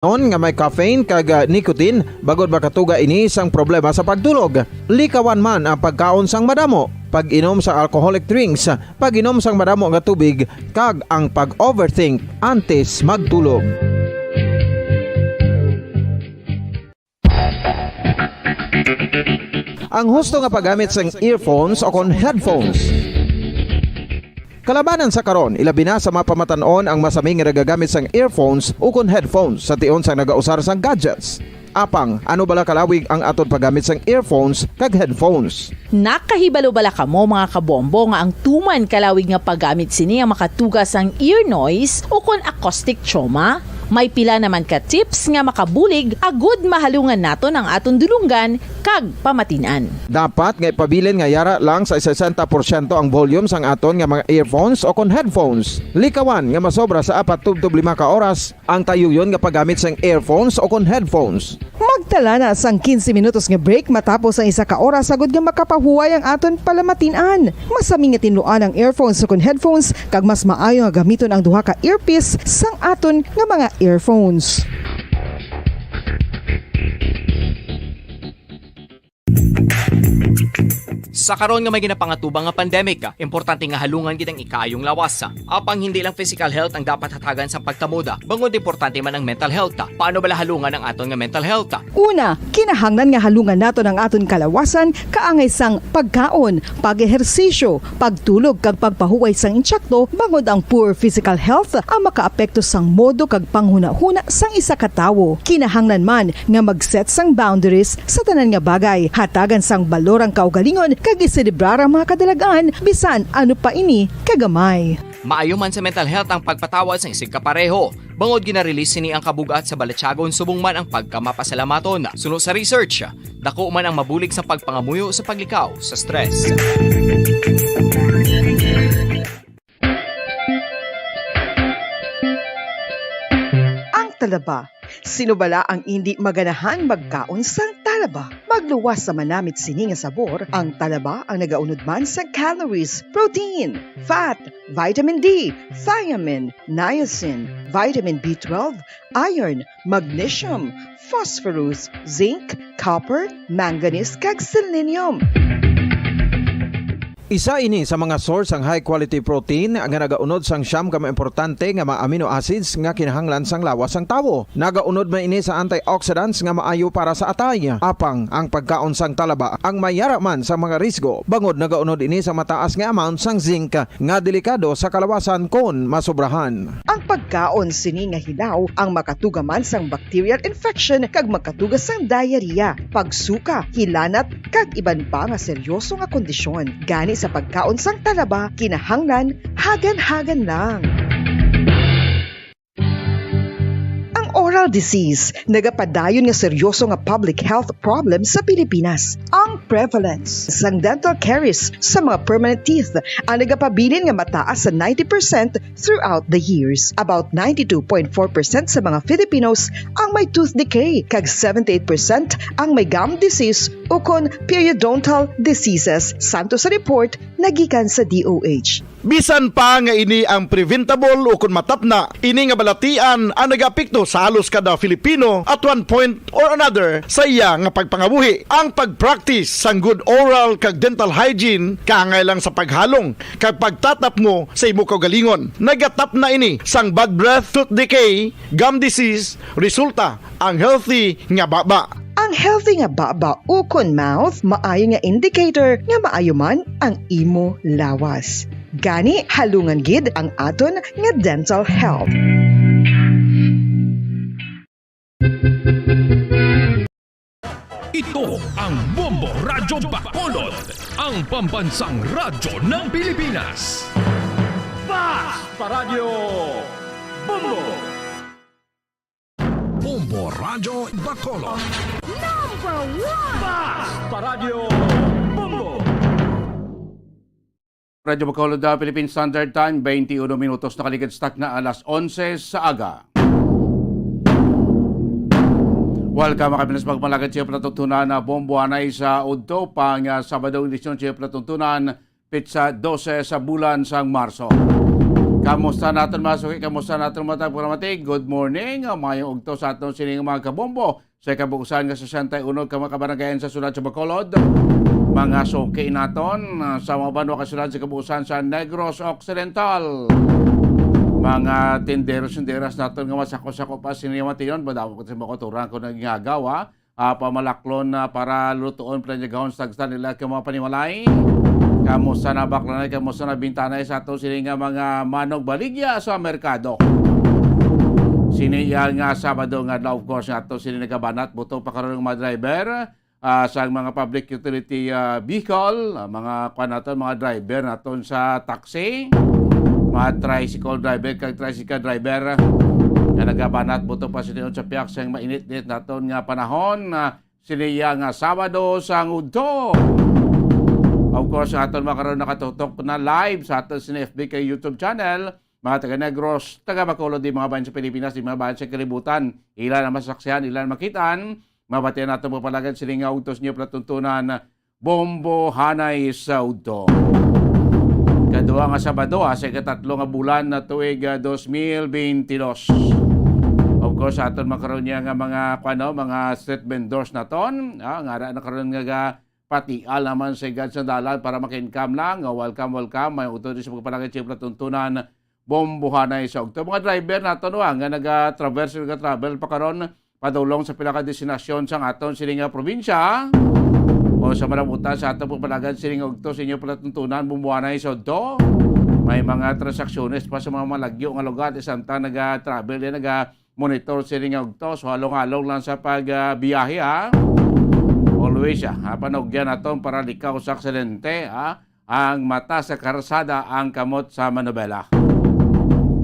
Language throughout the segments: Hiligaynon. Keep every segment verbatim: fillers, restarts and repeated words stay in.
nga may caffeine kag, ah, nicotine, bangod makatuga ini sang problema sa pagtulog. Likawan man ang pagkaon sang madamo, pag-inom sang alcoholic drinks, pag-inom sang madamo nga tubig, kag ang pag-overthink antes magtulog. Ang husto nga paggamit sang earphones o kon headphones. Kalabanan sa karon, ilabi na sa mga pamatan-on ang masami nga nagagamit sang earphones o kon headphones sa tion sang nagausar sang gadgets. Apang, ano bala kalawig ang aton paggamit sang earphones kag headphones? Nakahibalo bala kamo, mga kabombo, nga ang tuman kalawig nga paggamit sini ang makatuga sang ear noise o kon acoustic trauma? May pila naman ka tips nga makabulig agud mahalungan naton ang aton dulonggan kag pamatin-an. Dapat nga ipabilin nga yara lang sa sesenta porsyento ang volume sang aton nga mga earphones o kon headphones. Likawan nga masobra sa apat tubtob lima ka oras ang tayuyon nga paggamit sang earphones o kon headphones. Magtala na sang quince minutos nga break matapos ang isa ka oras agud nga makapahuway ang aton palamatin-an. Masami nga tinluan ang earphones o kon headphones, kag mas maayo nga gamiton ang duha ka earpiece sang aton nga mga earphones. Sa karon nga may ginapangatubang nga pandemic, importante nga halungan gid ang ikaayong lawas. Apang hindi lang physical health ang dapat hatagan sang pagtamod, bangod importante man ang mental health. Paano bala halungan ang aton nga mental health? Una, kinahanglan nga halungan naton ang aton kalawasan kaangay sang pagkaon, pag-ehersisyo, pagtulog kag pagpahuway sang intsakto, bangod ang poor physical health ang makaapekto sang modo kag panghunahuna sang isa ka tawo. Kinahanglan man nga mag-set sang boundaries sa tanan nga bagay, hatagan sang balor ang kaugalingon kag iselebrar ang mga kadalag-an, bisan ano pa ini kagamay. Maayo man sa mental health ang pagpatawad sang isigkapareho, bangod gina-release sini ang kabug-at sa balatyagon subong man ang pagkamapasalamaton. Suno sa research, dako man ang mabulig sa pagpangamuyo sa paglikaw sa stress. Ang talaba. Sino bala ang indi maganahan magkaon sang talaba? Magluwas sa manamit sini nga sabor, ang talaba ang nagaunod man sa calories, protein, fat, vitamin D, thiamine, niacin, vitamin B twelve, iron, magnesium, phosphorus, zinc, copper, manganese, kag selenium. Isa ini sa mga source sang high quality protein nga nagaunod sang siyam ka mga importante nga mga amino acids nga kinahanglan sang lawas sang tawo. Nagaunod man ini sa antioxidants nga maayo para sa atay. Apang ang pagkaon sang talaba ang mayara man sa mga risgo, bangod nagaunod ini sa mataas nga amount sang zinc nga delikado sa kalawasan kon masobrahan. Ang pagkaon sini nga hilaw ang makatuga man sang bacterial infection kag makatuga sang diarrhea, pagsuka, hilanat, kag iban pa nga seryoso nga kondisyon. Gani sa pagkaon sang talaba, kinahanglan hagan-hagan lang. Ang oral disease nagapadayon nga seryoso nga public health problem sa Pilipinas. Ang prevalence sang dental caries sa mga permanent teeth ang nagapabilin nga mataas sa ninety percent throughout the years. About ninety-two point four percent sa mga Filipinos ang may tooth decay, kag seventy-eight percent ang may gum disease ukon periodontal diseases, santo sa report nagikan sa D O H. Bisan pa nga ini ang preventable ukon matapna, ini nga balatian ang nagaapekto sa halos kada Filipino at one point or another sa iya nga pagpangabuhi. Ang pag-practice sang good oral kag dental hygiene kaangay lang sa paghalong kag pagtatapngo sa imo kaugalingon. Nagatapna ini sang bad breath, tooth decay, gum disease, resulta ang healthy nga baba. Ang healthy nga baba ukon mouth maayo nga indicator nga maayo man ang imo lawas. Gani, halungan gid ang aton nga dental health. Ito ang Bombo Radyo Bacolod, ang pambansang radyo ng Pilipinas. Fast Paradyo Bombo! Bombo Radyo Bacolod. Number one! Fast Paradyo Bombo! Radyo Bacolod, ah, Philippine Standard Time, twenty-one minutos nakaligid sa takna alas onse sa aga. Welcome, mga Pilipinas, pagpalagad sa palatuntunan na Bombo anay sa udto pa nga Sabado, edisyon sa palatuntunan, petsa dose sa bulan sang Marso. Kamusta naton, mga suki? Kamusta naton, mga tagpuramatig? Good morning. Ah, mayong udto sa aton sining mga kabombo sa kabuusan nga sesenta y uno ka mga kabarangayan sa syudad sa Bacolod, mga suki naton, ah, sa mga banwa ka syudad sa kabuusan sa Negros Occidental, mga tindero-sinderas naton nga masako-sako pa sini matiyon, madamo ko sa mga kuturan ko nagingagawa, ah, pamalaklon na para lutuon, planyagahon sa tagsa nila ka mga panimalay. Kamusta na baklanay, kamusta na bintanay sa ato sini nga mga manugbaligya sa merkado? Sini iya nga Sabado nga adlaw, of course, nga ato sini nagabanat buto pa karon ang mga driver, ah, sa mga public utility, ah, vehicle, ah, mga kuan naton, mga driver naton sa taxi, mga tricycle driver kag tricycle driver nga nagabanat buto pa sini sa piyak sang mainit-init naton nga panahon, ah, sini iya nga Sabado sang udto. Of course, aton makaron nakatutok na live sa aton sini F B kag YouTube channel, mga taga Negros, taga Bacolod, di mga bayan sa Pilipinas, di mga bayan sa kalibutan. Ila na masaksihan, ila na makitaan, mabatian nato po palagad sini nga udto sa inyo palatuntunan, Bombo Hanay sa Udto. Kadua nga Sabado, ah, sa ikatatlo nga bulan na tuig, ah, dos mil beintidos. Of course, aton makaron niya nga mga, kuano, mga street vendors naton, ah, nga ara na karon nga ga-, patial naman sa igad sa dalan para maka-income lang. Ah, welcome, welcome. May udto di sa pagpalagay sa palatuntunan, Bombo Hanay sa Udto. Mga driver naton, ah, nga naga-traverse, naga-travel pa karon padulong sa pila ka destinasyon sang aton sini nga probinsya o sa malabutan sa aton pagpalagad sini nga udto sa inyo palatuntunan, Bombo Hanay sa Udto. May mga transaksyones pa sa mga malagyo nga lugar, di samtang naga-travel, yan, naga-monitor sini nga udto. So, halong-halong lang sa pag, ah, biyahe, ha. Always, ah, ha, panugyan naton para likaw sa aksidente, ha. Ang mata sa karsada, ang kamot sa manobela.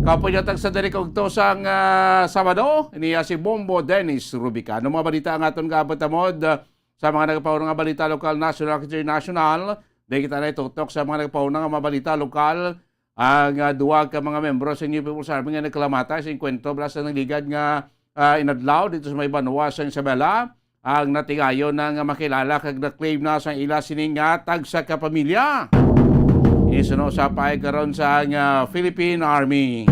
Kapunyatag sa diri kag to sang, ah, Sabado, niya si Bombo Dennis Rubica. Ano mga balita ang aton gaabot, amod, ah, sa mga nagapahuna nga balita lokal, national, kag international? Di kita na itutok sa mga nagapahuna nga mga balita lokal. Ang, ah, duwa ka mga membro sa New People's Army nga nagkalamatay sa engkwentro bala sa nagligad nga, ah, inadlaw dito sa may banwa sa Isabela. Ang natigayon na nga makilala kag na-claim na sa ila sini nga tagsa ka pamilya. Isuno sa pahay karon sa nga Philippine Army.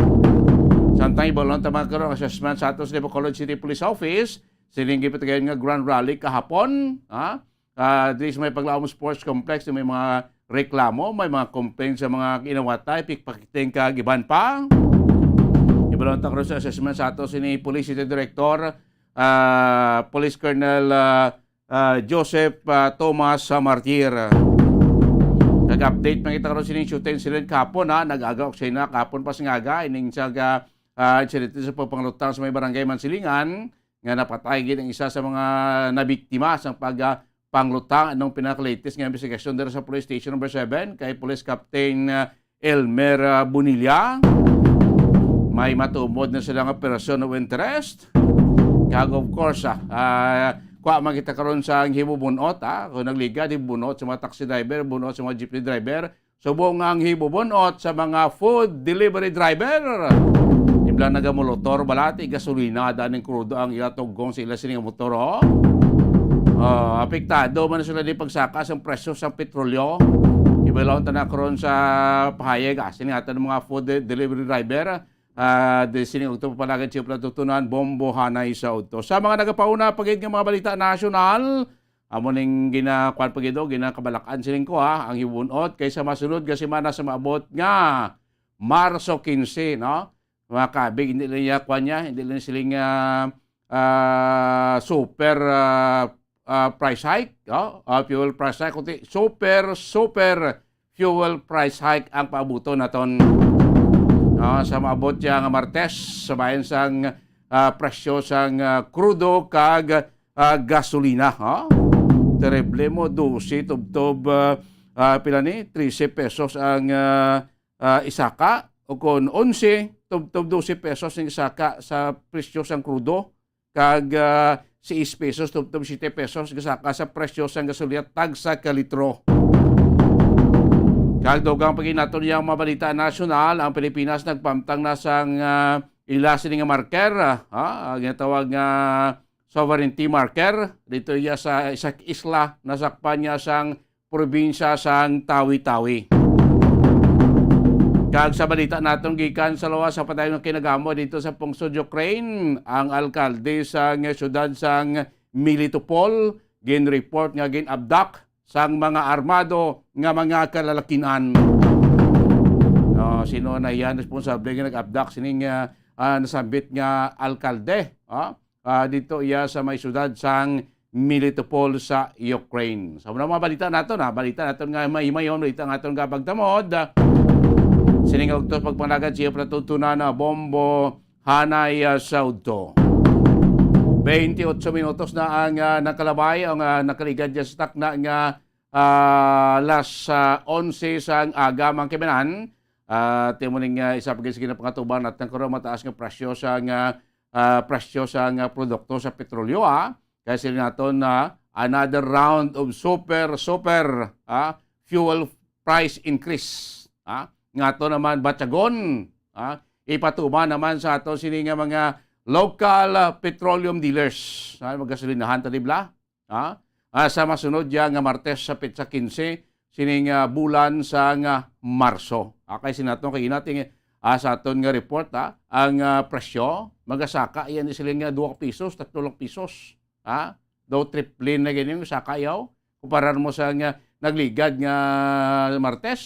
Samtang ibalon ta mga karon ang assessment sa ato sa Bacolod City Police Office, sining gipatigayon nga grand rally kahapon, ha? Ah, diri sa may Paglaom Sports Complex, may mga reklamo, may mga complaints sa mga inawatay, pickpocketing kag iban pa. Ibalon ta karon sa assessment sa ato sini Police City Director, ah, Police Colonel, ah, ah, Joseph, ah, Thomas, ah, Martir. Nag-update man kita karon sining shooting incident kahapon, ha. Nag-aga og sina kahapon pa sa ngaga, ining sa ga-, ah, insidente sa pagpanglutang sa may barangay Mansilingan, nga napatay gid ang isa sa mga nabiktima sa pag, ah, panglutang. Anong pinaka-latest nga investigasyon dira sa Police Station Number Seven kay Police Captain, ah, Elmer, ah, Bonilla? May matumod na sila nga person of interest. Kag of course, ah, ah, kuha man kita karon sa hibubunot, ah, kung nagligad, hibubunot sa mga taxi driver, bunot sa mga jeepney driver, subong ang hibubunot sa mga food delivery driver. Ibla nagamolotor, balati gasolina, daning krudo ang ila tuggong sa ila sining motor, oh. Ah, apektado man sila di pagsaka sang presyo sang petrolyo. Ibalon ta na karon sa pahayag, ah, sini aton mga food de-, delivery driver, ah, di sini ugto palagad siya pala tutunan, bombohanay sa udto. Sa mga nagapauna pa gid nga mga balita nasyonal, amo ning gina-, kuwan pa gid, oh, ginakabalakan sining ko, ha, ang hibunot kay sa masunod nga semana sa maabot nga Marso quince, no? Mga kabig, hindi lang niya, kuwan niya, hindi lang siling, ah, ah, super, ah, ah, price hike, no? Ah, fuel price hike, kundi super, super fuel price hike ang paabuton naton. Ah, sa maabot siya nga Martes, sa bayan sang, ah, presyo sang, ah, krudo kag, ah, gasolina, ha? Terrible mo, dose tubtob, ah, ah, pila ni? Trese pesos ang, ah, ah, isaka, o kon onse tubtob dose pesos ang isaka sa presyo sang krudo, kag, ah, sais pesos tubtob siyete pesos ang isaka sa presyo sang gasolina tagsa ka litro. Kag dugang paginaton niya ang mga balita nasyonal, ang Pilipinas nagpamtang na sang, ah, ila sini nga marker, ah, ah, ginatawag nga sovereignty marker. Dito iya sa isa ka isla, nasakpan niya sang probinsya sang Tawi-Tawi. Kag sa balita naton gikan sa lawas sa patay nga kinagamo dito sa pungsod Ukraine, ang alkalde sang siyudad sang Melitopol gin-report nga gin-abduct sang mga armado nga mga kalalakinan. No, sino na yan responsable nga nag-abduct sining, ah, ah, nasambit nga alkalde? Ah, ah, dito iya sa may siyudad sang Melitopol sa Ukraine. Sa mga balita naton, ha, balita naton nga may himayon, balita naton nga pagtamod. Sining ugtos pagpanagad siya pala tuntunan na bombo hanay, ah, sa udto. Twenty-eight minutos na ang, ah, nakalabay, ang, ah, nakaligad niya sa takna nga, ah, las, ah, onse sang aga, mga kaibigan. Ah, timo ning, ah, isa pa gid sa ginapangatuban natin karon, mataas nga presyo sa nga, ah, presyo sa nga produkto sa petrolyo, ah. Kaya sila naton na another round of super, super, ah, fuel price increase, ah, nga ato naman batyagon, ah, ipatuman naman sa ato sini nga mga local, ah, petroleum dealers, ah, magasolinahan ta, di ba? Ah, ah, sa masunod ya nga Martes sa petsa quince sining, ah, bulan sa nga Marso. Ah, kay sinato kay natin, ah, sa aton nga report, ah, ang, ah, presyo magasaka yan sila nga dua pesos, tatlo lang pesos. Ha? Daw triple na gini yung saka yaw. Kumparar mo sa nga nagligad nga Martes,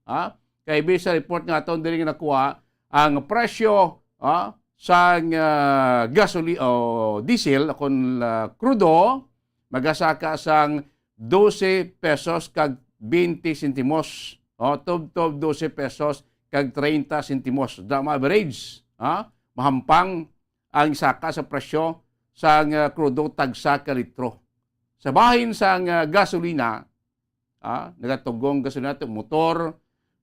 ha? Kay bisa report nga aton diri nga nakuha ang presyo, ha, sang, ah, gasoli-, o diesel, akon, ah, krudo, magasaka sang dose pesos kag twenty sentimos, o, tubtob dose pesos kag treinta sentimos. Da ma average, ha? Mahampang ang saka sa presyo sang, ah, krudo tagsa ka litro. Sa bahin sang, ah, gasolina, ah, nagatugong gasolina to motor,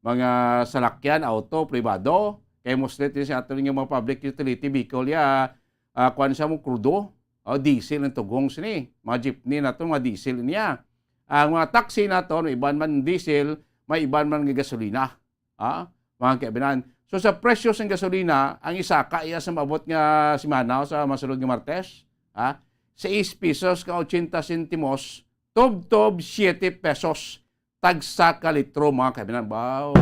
mga salakyan, auto, pribado, kay mostly sa ato nga mga public utility vehicle ya, ah, kuwan sa mo krudo, o diesel ang tugong sini. Mga jeepney nato, mga diesel niya. Ang mga taxi nato, may iban man diesel, may iban man nga gasolina. Ha? Mga kaibigan. So, sa presyo sang gasolina, ang isaka iya sa maabot nga semana o sa masunod nga Martes, ha? Seis pesos ka ochenta sentimos, tubtob siete pesos, tagsa ka litro, mga kaibigan. Wow!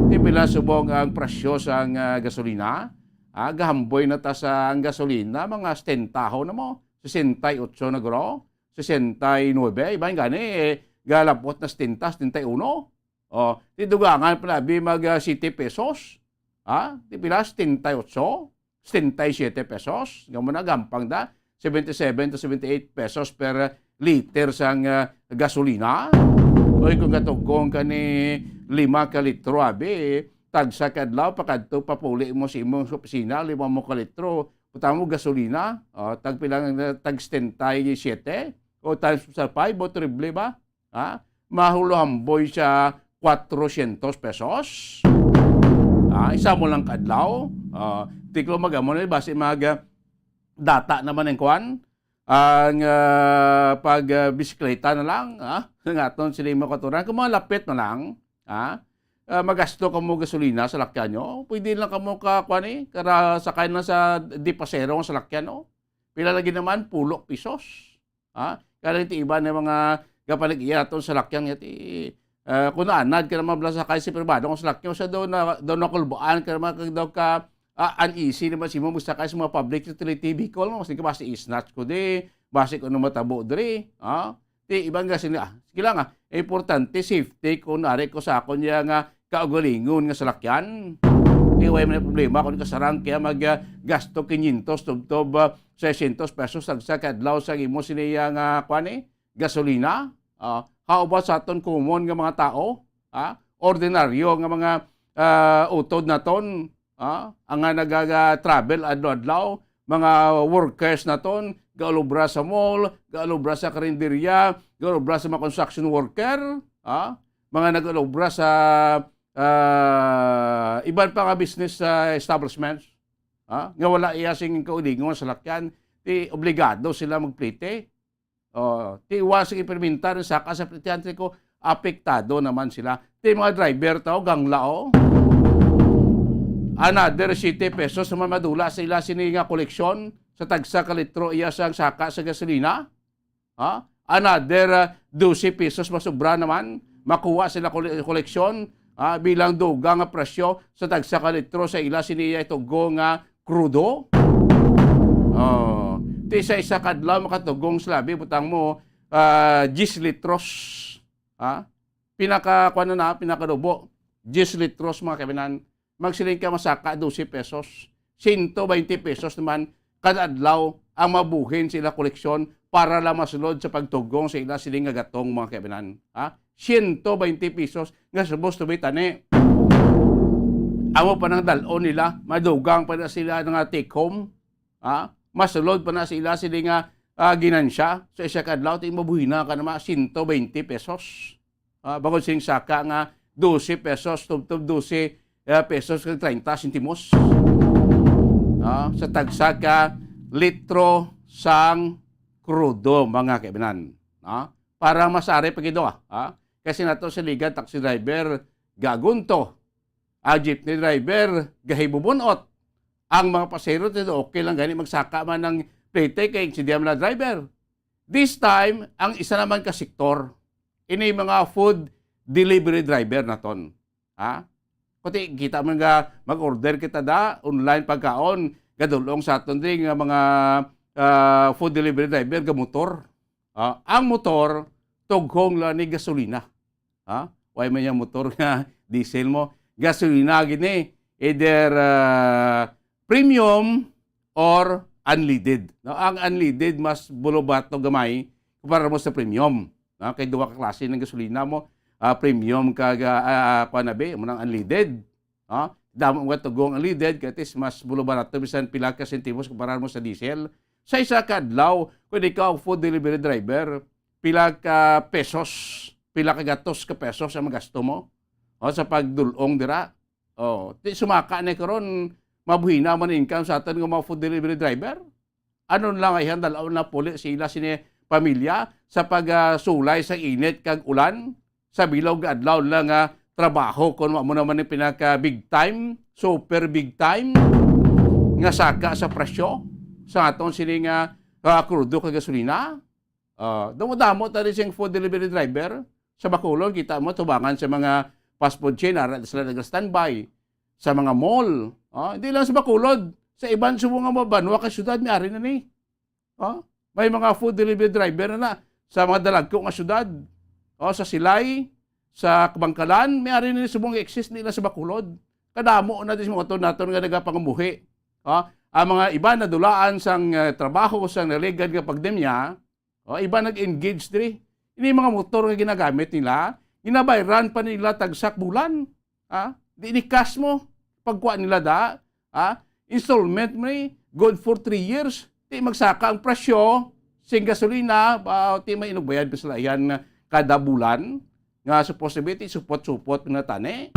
Di pila subong ang presyo sang, ah, gasolina? Ah, gahamboy na ta sa ang gasolina, mga setenta na mo, sesenta y ocho na guro, sesenta y nuebe. Iban gani, eh, galabot na setenta, setenta y uno. Oh, di dugangan pa labi mag, ah, siyete pesos. Ha? Di pila? Setenta y ocho? Setenta y siete pesos. Nga mo na gampang da. Seventy-seven to seventy-eight pesos per liter sang, ah, gasolina. Oy, kung gatugkong ka ni lima ka litro, abi, tagsa ka adlaw, pakadto, papuli mo sa imong opisina, lima mo ka litro. Puta mo, gasolina, oh, tag pila nga, tag setenta y siete, o times sa five, o triple ba? Ha? Mahuluhamboy siya kwatrocientos pesos. Ah, isa mo lang kadlaw. Ah, tiklo magamo na basi mag, ah, data naman ang kwan. Ang, ah, pag, ah, bisikleta na lang, ah, nga aton sila yung makaturan. Kung mga lapit na lang, ah, ah, magasto ka mo gasolina sa lakyan nyo, pwede lang ka mo ka, kwan eh, kara sakay na sa dipasero sa lakyan, no? Pila lagi naman, pulo pesos. Ha? Kaya lang ti iban na mga gapanag-iya naton sa lakyan nga ti, ah, kung naanad ka naman bala sakay sa pribado nga sa lakyan, sa daw na, daw nakulbaan ka naman, kag daw ka, ah, uneasy naman si mo magsakay sa mga public utility vehicle mo, kasi ka basi i-snatch ko di, basi ko ano matabo diri, ha? Ti iban nga sila, ah, sige lang, ah, importante safety kung nari ko sa akon niya nga kaugalingon nga salakyan. Ti way man problema kung kasarang kaya mag, ah, gasto quinientos tubtob, ah, seiscientos pesos tagsa ka adlaw sa imo siniya nga, kwan eh, gasolina. Ah, how about sa aton common nga mga tao? Ah, ordinaryo nga mga, ah, utod naton, ah, ang nga nagaga-travel adlaw-adlaw, mga workers naton, gaulobra sa mall, gaulobra sa karinderya, gaulobra sa mga construction worker, ah, mga nag-alobra sa, ah, iban pa nga business, ah, establishments, ah, nga wala iya sing kaugalingon sa lakyan, ti obligado sila magplete. Oh, ti wa sing implementar ang saka sa plitihan, ti ko apektado naman sila. Ti mga driver tao, gangla, oh. Another siyete pesos naman madula sa ila sini nga koleksyon sa tagsa ka litro iya sang saka sa gasolina. Ha? Another, ah, dose pesos masubra naman, makuha sila kole-, koleksyon, ha, bilang dugang nga presyo sa tagsa ka litro sa ila sini iya itugo nga krudo. Oh, ti sa isa ka adlaw makatugong sa labi, butang mo, ah, diyes litros. Ha? Pinaka, kuwan na na, pinakadubo. Diyes litros, mga kaibinan. Magsiling ka masaka, dose pesos. Siyento baynte pesos naman kada adlaw ang mabuhin sa ila koleksyon para lang masulod sa pagtugong sa ila siling nga gatong, mga kaibinan. Ha? Siyento baynte pesos nga supposed to be tani. Amo pa nang dal-on nila, madugang pa na sila nga take home. Ha? Masulod pa na sila sila nga, ah, ginansya. So, isa ka adlaw, ti mabuhina ka na mga siyento baynte pesos. Ah, bangod sing saka nga dose pesos, tubtob dose, eh, pesos kag treinta sentimos. Ah, sa tagsa ka litro sang krudo, mga kaibinan. Ah, para mas ari pa gid, ah. Kasi nato sa liga, taxi driver, gagunto. Ang jeepney driver, gahibubunot. Ang mga pasahero, ti okay lang gani magsaka man ng plete kay si man ang driver. This time, ang isa naman ka sektor, ini mga food delivery driver naton. Ha? Kuti kita man nga mag-order kita da, online pagkaon, gadulong sa aton diri nga mga, ah, food delivery driver, gamotor. Ah, ang motor, tughong lang ni gasolina. Ha? Way man yang motor nga diesel mo. Gasolina gid ni. Either, ah, premium or unleaded. No, ang unleaded mas bulo-bato gamay kumpara mo sa premium. No, kay duha ka klase ng gasolina mo. Ah, premium kag, ah, ah, kuwan na bi, mo nang unleaded. Ha? Damo nga tughong unleaded, kay at least mas bulo-barato bisan pila ka sentimos kumpara mo sa diesel. Sa isa ka adlaw, kung ikaw ang food delivery driver, pila ka pesos, pila ka gatos ka pesos ang magasto mo, o, sa pagdulong dira. O, ti sumaka ni karon, mabuhina man income sa aton nga mga food delivery driver. Ano lang ay handal na puli sila sini pamilya sa pag, ah, sulay sa init kag ulan, sa bilog nga adlaw lang nga trabaho, kung mo naman yung pinaka big time, super big time nga saka sa presyo sa aton sini nga, ah, krudo kag gasolina. Ah, damo-damo ta rin siyang food delivery driver. Sa Bacolod, kita mo, tubangan sa mga fast food chain, ara sila nag-standby. Sa mga mall, ah, hindi lang sa Bacolod, sa iban sa mga banwa ka syudad, may ari na ni. Ah, may mga food delivery driver na na sa mga dalagko nga syudad. Ah, sa Silay, sa Kabangkalan, may ari na ni subong exist nila sa Bacolod. Kadamo na din sa mga to naton nga nagapangamuhi. Ah, ang mga iba nadulaan sang, eh, trabaho sang naligan nga pandemya, o, iba nag-engage diri. Ini mga motor nga ginagamit nila, ginabayran pa nila tagsak bulan. Ha? Di ni cash mo. Pagkuha nila da, ha? Installment mo ni, good for three years. Di magsaka ang presyo sing gasolina, ba, di may inugbayad pa sila yan kada bulan. Nga supposed to be, ti supot-supot na tani.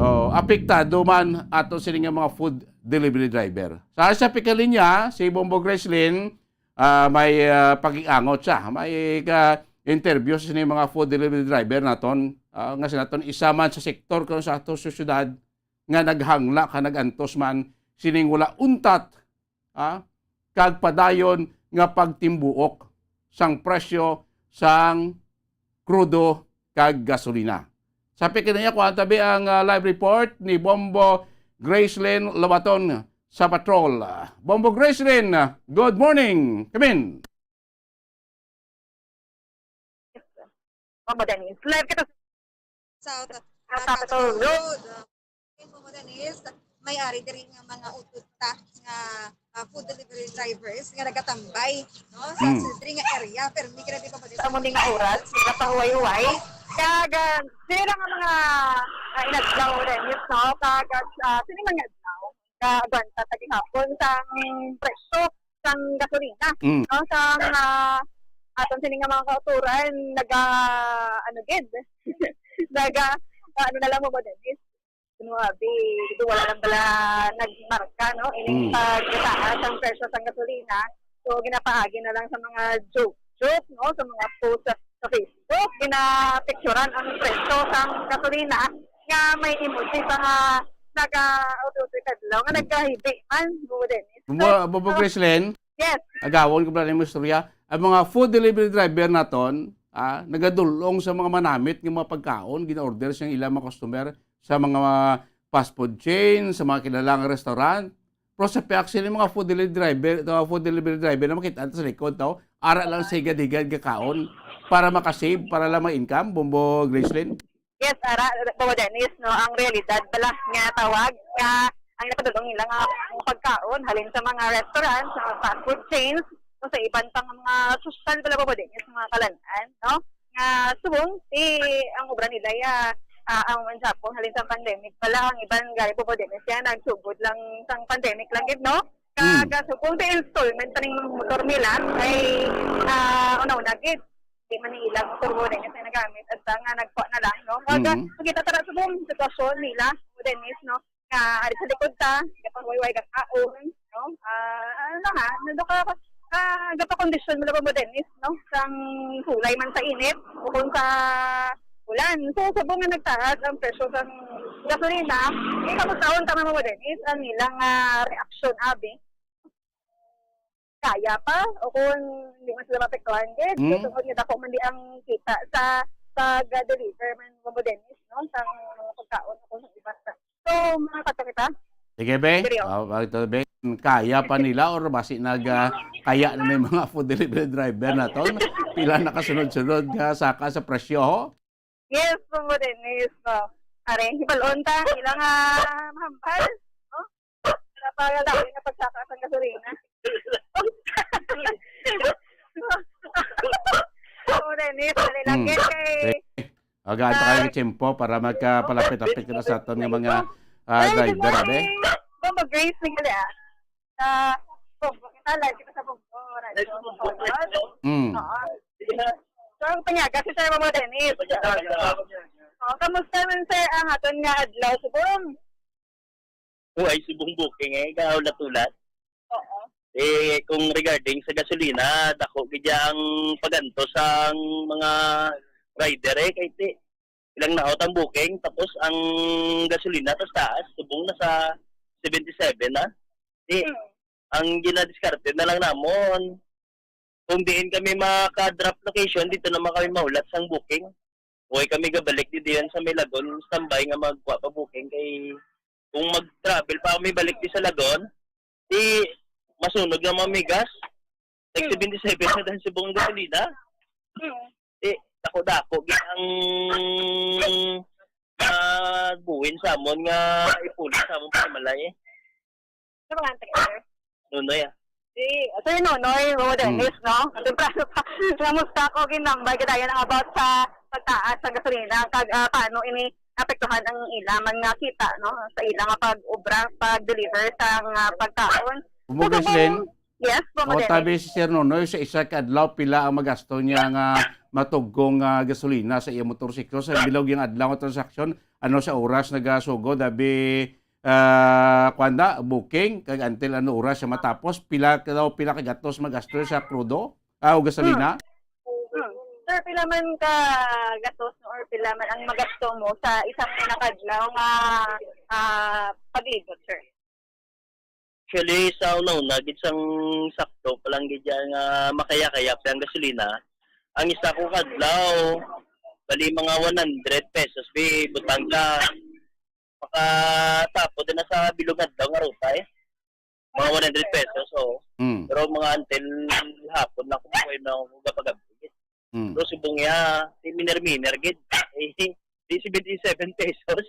Oh, apektado man ato sini nga mga food delivery driver. Sa, sa pikalinya, si Bombo Gracelyn, ah, may, ah, pag-iangot siya. May ka-interview sa sini mga food delivery driver naton, ah, nga sinaton isa man sa sektor karon sa ato sa syudad nga naghangla ka nag-antos man sining wala untat, ah, kag padayon nga pagtimbuok sang presyo sang krudo kag gasolina. Sa pikalinya, kuha tabi ang, ah, live report ni Bombo Gracelyn Lobaton sa Patrol. Bombo Gracelyn, good morning. Come in. Mama Denise. Live kita sa South, ah, Capital Road. Info mo, Denise, may ari diri nga mga utot ta nga, ah, food delivery drivers nga nagatambay, no, sa, mm, sa diri nga area, pero may grabe pa po sa among nga oras, nagapahuway-huway. Kag, ah, diri lang ang mga, ah, inadlaw, Denise, no? Kag, ah, sini man nga adlaw, kaagwanta ta gihapon sang presyo sang gasolina, mm, no? Sang, ah, aton sini nga mga kauturan, naga, ano gid, naga, ah, ano na lang mo, Denise? Kuno abi, ito wala lang bala nagmarka, no? Ining, mm, pagtaas ang presyo sang gasolina. So, ginapaagi na lang sa mga joke-joke, no? Sa mga post sa, sa Facebook, ginapicturan ang presyo sang gasolina nga may emoji pa nga naga-, auto-, kadlaw nga nagkahibi man, Bo Dennis. So, Bo-, Bobo, ah, Chrislyn? Yes. Agawon ko pala nimo istorya. Ang mga food delivery driver naton, ah, nagadul-ong sa mga manamit nga mga pagkaon, gina-order sang ilang mga customer sa mga fast food chain, sa mga kilalang restaurant. Pero sa pihak sini mga food delivery driver, ito, food delivery driver na makita sa likod, to, ara lang sa higad-higad nga kaon para makasave, para lang may income, Bombo Gracelyn. Yes, ara, Bobo Dennis, no, ang realidad pala nga tawag nga ang nakadulong nila nga mga pagkaon halin sa mga restaurants, sa mga fast food chains, o sa iban pang mga sosyal pala, Bobo Dennis, mga kalan-an, no? Nga subong, ti, ang obra nila ya, ah, ang Japon halin sa pandemic pala, ang iban gani, Bobo Dennis, ya nagsugod lang sang pandemic lang gid, no? Ka, Mm. Kaso kung sa installment pa ning motor nila, ay, ah, una-una gid, di man ni ilang motor mo rin kasi nagamit at nga nagkuha na lang, no? Kag, Mm. Makita tara sa buong sitwasyon nila, Dennis, no? Nga ari sa likod ta, gapahuwayway ka kaon, no? Ah, ano ha? Ano ka, ah, gapakondisyon mo lang mo, Dennis, no? Sang sulay man sa init o kung sa ulan. So, sa bunga nagtaas ang presyo sang gasolina, eh, kamustaon tama mo, Dennis, ang ilang, ah, reaksyon, abi? Kaya pa? O kung hindi man sila mapektuhan, gid, Hmm. tungod nga dako man di ang kita sa pag-deliver man mo, Dennis, no? Sa mga pagkaon o kung sa iba. So, mga kato kita. Sige, be. Seryo? Ah, ah, ito, be. Kaya pa nila or basi nag, ah, kaya na may mga food delivery driver na to? Pila nakasunod-sunod nga saka sa presyo, ho? Yes, po mo din. Yes, po. Are, hibalon ta. Ilang, ah, mahambal. No? Wala pa, wala pa yung pagsaka sa gasolina. Oo, Dennis. Dali lang. Hmm. Kay, Agaan ta kayo ng tiyempo para magkapalapit-lapit na sa aton nga mga, ah, Ay, good driver, abi. Morning. Bombo Grace, ni gali, ah. Sa Bombo, kita live kita sa Bombo, Radyo Bacolod. Mm. Oo. So, ang panyaga si Sir Mamo Dennis. Oo, kamusta man, sir, ang aton nga adlaw subong? Uy, subong booking, eh, kahulat-hulat. Oo. Eh, kung regarding sa gasolina, dako gid ang pagantos sang mga rider, eh, kay ti, ilang naot ang booking, tapos ang gasolina tas taas, subong na sa seventy-seven na. Di, Hmm. ang ginadiskarte na lang namon, kung diin kami maka-drop location, dito naman kami mahulat sang booking. Buhay kami gabalik di diyan sa may Lagon, standby nga magkuha pa booking kay kung mag-travel pa kami balik di sa Lagon, di masunog na mga migas. Like Hmm. seventy-seven na dahil subong ang gasolina. Hmm. Eh, dako-dako gid ang, ah, buwin sa amon nga ipulit sa amon panimalay, eh. Ano pangalan ta, sir? Nonoy, ah. Si Sir Nonoy, Romo Hmm. Dennis, no? Ang temprano pa. Kamusta ko? Ginambay ka tayo ng about sa pagtaas ng gasolina. Kag, ah, paano ini apektuhan ang ila man nga kita, no? Sa ila nga pag-obra, pag-deliver sa nga pagkaon. Kumbaga, So, Glenn, kung, yes, Romo o, Dennis. Tabi si Sir Nonoy, sa isa ka adlaw, pila ang magasto niya nga matugong, ah, gasolina sa iyang motorsiklo? Sa bilog yung adlaw nga transaksyon, ano sa oras nagasugod? Abi, ah, kuwan na, booking, kag until ano oras siya matapos, pila ka daw, pila ka gatos magasto sa krudo? Ah, o gasolina? Hmm. Hmm. Sir, pila man ka gatos or pila man ang magasto mo sa isang pinakadlaw nga, ah, paglibot, sir? Actually, sa una-una, gid sang sakto pa lang gid yan nga makaya-kaya pa ang gasolina. Ang isa ko kadlaw, bali mga one hundred pesos, bi, butang ka. Makatapod na sa bilog adlaw nga ruta, eh. Mga one hundred pesos, oo. Mm. Pero mga until hapon na kung buhay na ako gapagabit. Mm. Pero subong niya, di miner-miner gid. Eh, di seventy-seven pesos.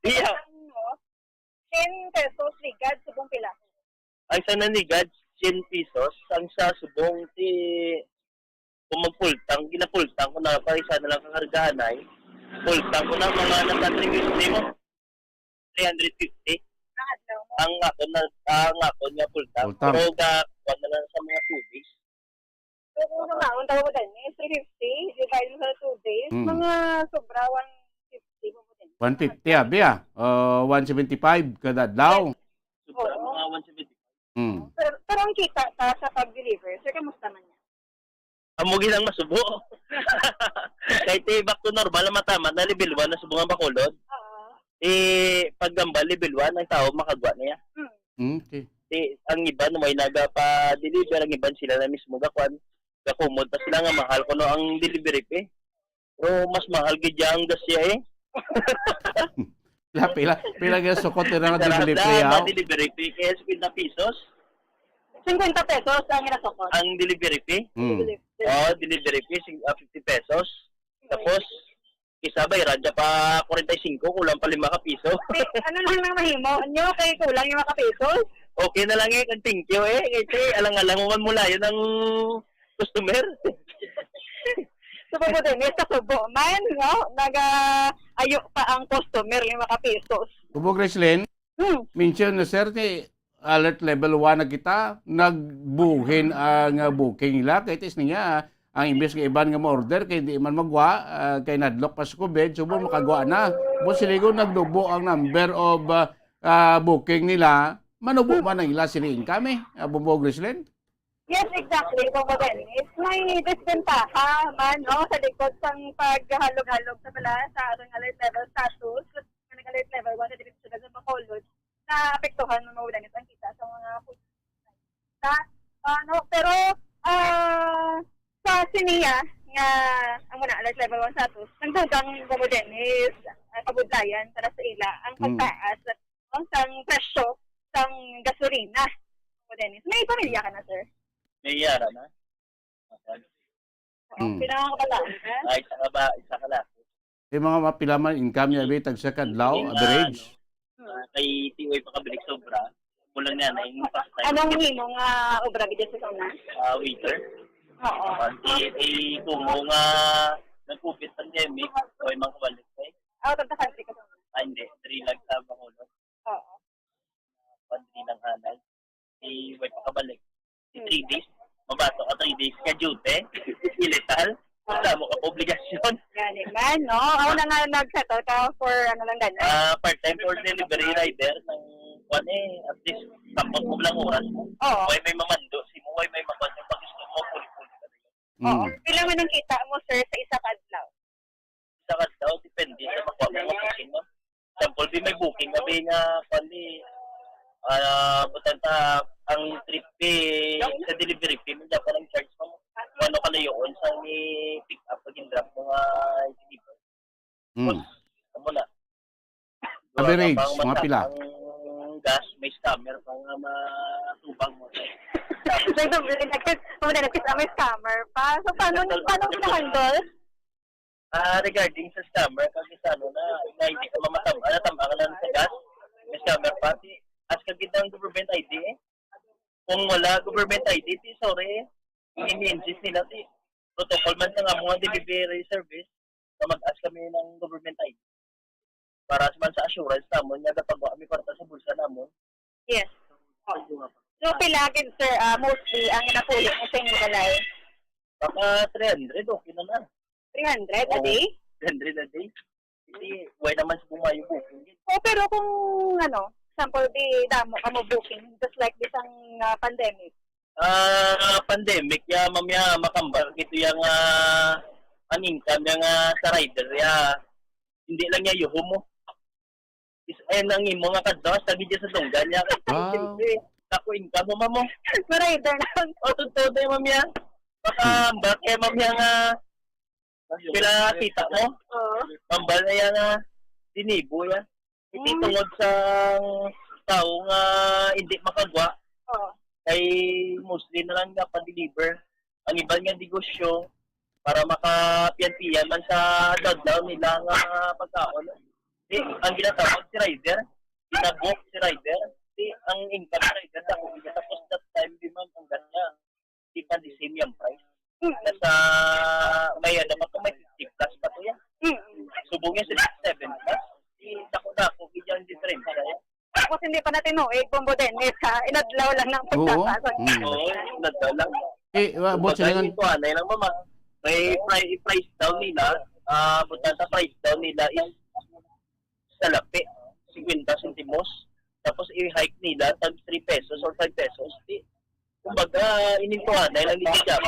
Iya. Ano? Ten pesos ligad, subong pila? Ang sa nanigad, ten pesos. Ang sa subong, ti, kung mag-full tank, gina-full tank ko na pa, isa na lang kakargahan ay. Full tank ko na, mga nasa three fifty mo. Three hundred fifty. Ang adlaw mo? Ang ako na, ang ako nga full tank. Full tank. Pero ga, kuwan na lang sa mga two days. So, kung sa maon, tawag mo din, eh, three fifty, divide mo sa two days, Mm. mga sobra one fifty mo din. One fifty, abi, ah. Uh, one seventy-five kada adlaw. Yes. Sobra Oo. mga one seventy-five. Mm. Pero, pero ang kita ta sa pag-deliver, sir, kamusta man niya? Amo gid ang masubo. Kay ti back to normal na matama na level one na subong ang Bacolod. Oo. Eh, pag gamba level one, ang tao makagwa niya. Mm. Mm, okay. Ti, ang iban may nagapa-deliver, ang iban sila na mismo gakuan. Gakumod pa sila nga mahal kuno ang delivery fee. Pero mas mahal gid ang gas siya eh. Pila, pila, pila nga sukot nila nga Sarap delivery na, fee, ang aw? Delivery fee kaya fifty pesos. fifty pesos ang ginasukot. Ang delivery fee? Hmm. Oh, delivery fee sing- ah, fifty pesos. Tapos isa bayran siya pa forty-five, kulang pa lima ka piso. Di, ano lang nang mahimo nyo kay kulang yung mga pesos? Okay na lang eh, kag thank you eh. Kasi alang-alang mo man mula yun ang customer. So, Bobo Dennis, kasubo man, no? Naga ayo pa ang customer yung mga pesos. Kubo Gracelyn, Hmm. mention na sir ni alert level one na kita, nagbuhin ang ah, booking nila. Kay tis niya, ang imbes nga iban nga ma-order, kay di man magwa, ah, kay nadlok pa sa COVID, so mo makagwa na. Mo siligon nagdubo ang number of ah, ah, booking nila, manubo man ang ila sila income eh, ah, Bobo Gracelyn? Yes, exactly. Kung maganis, may disbentaha man, no, sa likod sang paghalog-halog sa pala sa aton alert level status, sa nag-alert level one sa Division sa Bacolod, na apektuhan mo mawala ang kita sa mga food sa ano, pero ah sa siniya nga ang muna alert level one status, nagdugang Bobo Dennis, ah, kabudlayan para sa ila ang Mm. pagtaas sang presyo sang gasolina. Bobo Dennis, may pamilya ka na, sir? May yara na. Oo, Mm. pinangangabataan ka? Ay, isa ka ba? Isa ka lang. Yung mga mapila man income niya, be, tagsa kadlaw, Yung, average. Ah, kay T Y pa kabalik sobra. Mula nga na yung first time. Anong himo nga obra gid sa una? Ah, waiter. Oo. Ang T T kumo nga nag-COVID pandemic, o yung mga kabalik eh. Out of the country ka sa una? Ah, hindi. Three lang sa Bacolod. Oo. Pandri ng anay. Di way pa kabalik. Di three days. Mabato ka three days ka duty. Ilital. Wala mo ka obligasyon. Gani man, no? Ako na nga nag-settle ka for ano lang gani. Ah, part-time for delivery rider ng kwan eh. At least, tapos mo lang oras mo. Oo. Way may mamando, si mo way may makuha yung pag-gusto mo, puli-puli ka na yun. Oo. Mm. Pila man ang kita mo, sir, sa isa ka adlaw? Sa kadlaw, depende sa makuha mo nga booking mo. Example, di may booking nga, may nga, kwan di, ah, butang ta, ang trip fee, sa delivery fee, may dapat ang charge mo. Kung ano ka na yun, sa ni pick up, pag drop mo nga, i-deliver. Mm. Amo na. Average, Wala pang mga pila? Ang gas, may scammer pa nga matubang mo. Nagdubli na kasi, kung na kasi may scammer pa. So, paano, paano mo na-handle? Ah, regarding sa scammer, kag sa ano na, na hindi ka mamataba, natambangan lang sa gas, may scammer pa, si, as kagid ang government I D eh. Kung wala government I D, di, sorry, i-insist nila, di, protocol man sa nga mga delivery service, na mag-ask kami ng government I D. Para man sa assurance namon, nga dapat kami kwarta sa bulsa namon. Yes. So, pila gid, sir, ah, mostly ang napuli mo sa inyong balay? Baka three hundred, okay na na. Three hundred a Oo. Day? Three hundred a day. Kasi, way naman sa bumayo booking. Oh, pero kung, ano, example, di damo ka mo booking, just like this ang ah, pandemic. Ah, pandemic, ya, ma'am, ya, makambal, ito yung, ah, ang income yung, ah, sa rider, ya. Hindi lang niya yuho mo. Is, eh, nang imo nga kadto, sa video sa tunggan niya. Wow. Siyempre, ako income mo, ma'am, mo. Marider lang. O, totoo tayo, ma'am, ya. Makambal kay ma'am, ya, nga, pila kita mo. Oo. Mambal na yan, ah, dinibo, ya. Hindi Mm. tungod sa tao nga hindi makagwa, Oo. kay mostly na lang nga pa-deliver. Ang iban nga negosyo, para makapiyan-piyan man sa adlaw nila nga pagkaon. Di, ang ginatawag si rider, ginabook si rider. Di, ang income si rider, dako niya. Tapos that time, di man, ang ganda. Di pa the same yung price. Mm. Nasa, may ano pa to, may fifty plus pa to yan. Mm. Subong niya sa seven plus. Di, dako-dako, gid yung diferensya yan. Tapos hindi pa natin nuig, Bombo Dennis, ha? Inadlaw lang ng Oo. pagkakasang. Mm. Oo, nagda lang. Eh, wa- boss, Kumbaga, silingan. Yung kuha na lang, mama. May pri- price down nila, ah, buta sa price down nila is sa lapi, fifty centimos. Tapos i-hike nila tag three pesos or five pesos. Di, kumbaga, inintuhan na lang dito dyan.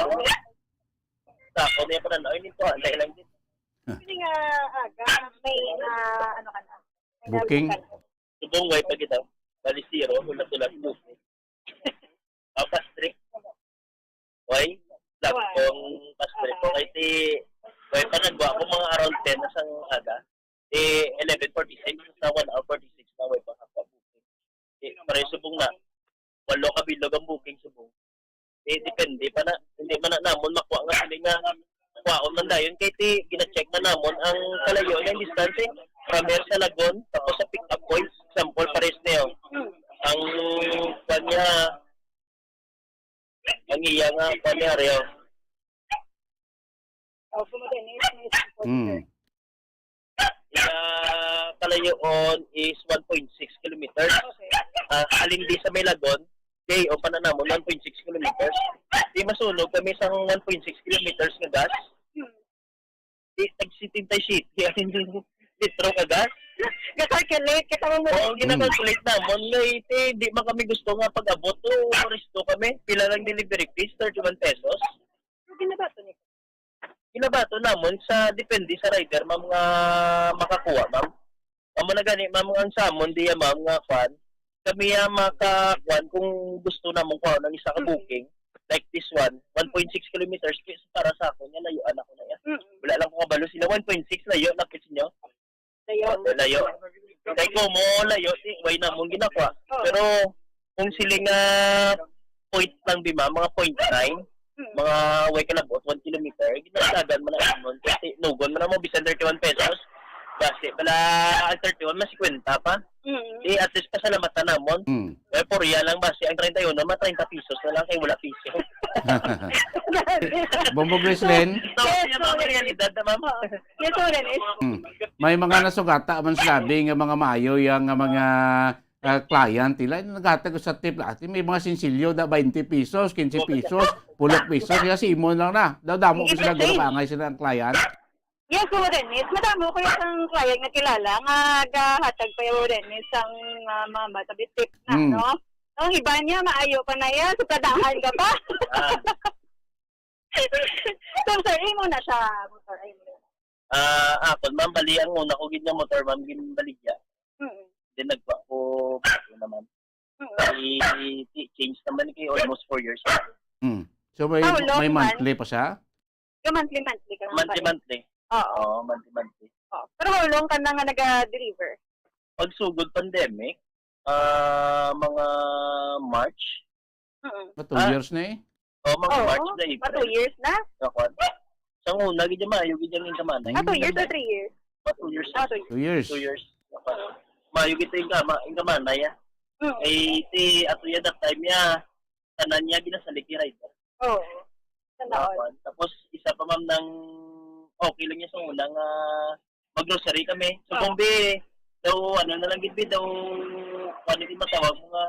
Sa ako na yung pananaw, inintuhan na lang dito. Hindi nga aga, may, ah, ano ka na? May Booking? nabookan. Subong way pa kita. Bali zero, wala sila sa booking. Apas trip. Way? Sakto ang pastor ko. Kay ti, way pa nagwa ako mga around ten na sang aga. Eh, eleven forty-six, sa one hour forty-six na way pa ako booking. Eh, pareho subong na. Walo ka bilog ang booking subong. Eh, depende pa na. Hindi man na namon makuha nga sila nga kuhaon man dayon. Kay ti, gina-check na namon ang kalayo na yung distance eh. From here sa Lagon, tapos sa pick-up points. Example, pares niyo. Ang, kanya, ang iya nga, kanya, Rio. Oh, kumuha din, yes, yes. Mm. Iya kalayoon is one point six kilometers. Okay. Ah, halin di sa may Lagon, kay o pa na namon, one point six kilometers. Di masunog kami sa one point six kilometers nga gas. Hmm. Di, tag setenta y siete ang litro ka gas. Ga-calculate, kita mo mo. Oo, gina-calculate namon. Nga iti, di man kami gusto nga pag-abot. O, resto kami. Pila lang delivery fees? Thirty-one pesos. Yung ginabato niya. Ginabato namon sa depende sa rider, ma'am, nga makakuha, ma'am. Amo na gani, ma'am, ang sa amon diya, ma'am, nga kwan. Kami ang makakuan kung gusto namon kuha ng isa ka Mm. booking. Like this one, one point six kilometers, pi-, para sa akon, yan, layuan ako na yan. Mm. Wala lang ko kabalo sila, one point six layo, lapit ninyo. Layo. Layo. Kay ko mo layo, di, way namon ginakuha. Oh. Pero kung sila nga point lang, di ba, mga point nine, Mm. mga way kalabot, one kilometer, ginagdagan man ang amon. Kasi nugon man mo, bisan thirty-one pesos. Basi, bala, ang thirty-one, mas fifty pa. Mm. Di, at least, pasalamatan namon. Mm. Kaya purya lang, basi, ang treinta y uno, mga treinta pesos na lang, kay wala piso. Bombo Grislen? So, Yes, yung mga so, realidad na, ma'am. Oo. Yes, so, Dennis. Mm. May mga nasugata man sila, di, nga mga maayo, yang nga mga, ah, client nila, naghatag sa tip, ati, may mga sinsilyo da, twenty pesos, quince pesos, pulok pesos, kaya si imo lang na. Daw damo ko sila, Sige, gulabangay sila ang client. Yes, Kuya Dennis. Madamo ko yung isang client na kilala nga gahatag pa yung Dennis ang, ah, mga bata bitip na, Mm. no? Ang iba niya, maayo pa na yan. Supladahan ka pa. Ah. So, sir, imo na siya, motor, ay, mo na. Ah, akon, ma'am, bali, ang una ko gid nga motor, ma'am, ginbaligya. Mm. Then, nagpa ko, bago naman. Mm. I, i-change naman kay almost four years na. Mm. So, may, How long may man? monthly pa siya? Yung monthly, monthly ka lang Monthly, ba? monthly. Oo. Oo, monthly, monthly. Oo. Pero how long ka na nga naga-deliver? Pagsugod pandemic, ah, mga March. Mm-mm. Mga two Ah. years na eh. Oh, mga Oo, March na, mga April. two years na? Sa kwan. Sa una, gid yung maayo, gid yung inkamanay. Ah, two years or three years? Mga two years. Ah, two years. Two years. Two years. Maayo gid yung kama, inkamanay, ah. Mm. Eh, si Atuya that time niya, tanan niya, ginasalig ni rider. Oo. Sa Sa laon. kwan. Tapos, isa pa, ma'am, nang okay lang niya sa una nga mag-grocery kami. So, Ah. kung bi, daw, ano na lang gid, bi, daw, ano yung matawag mo nga,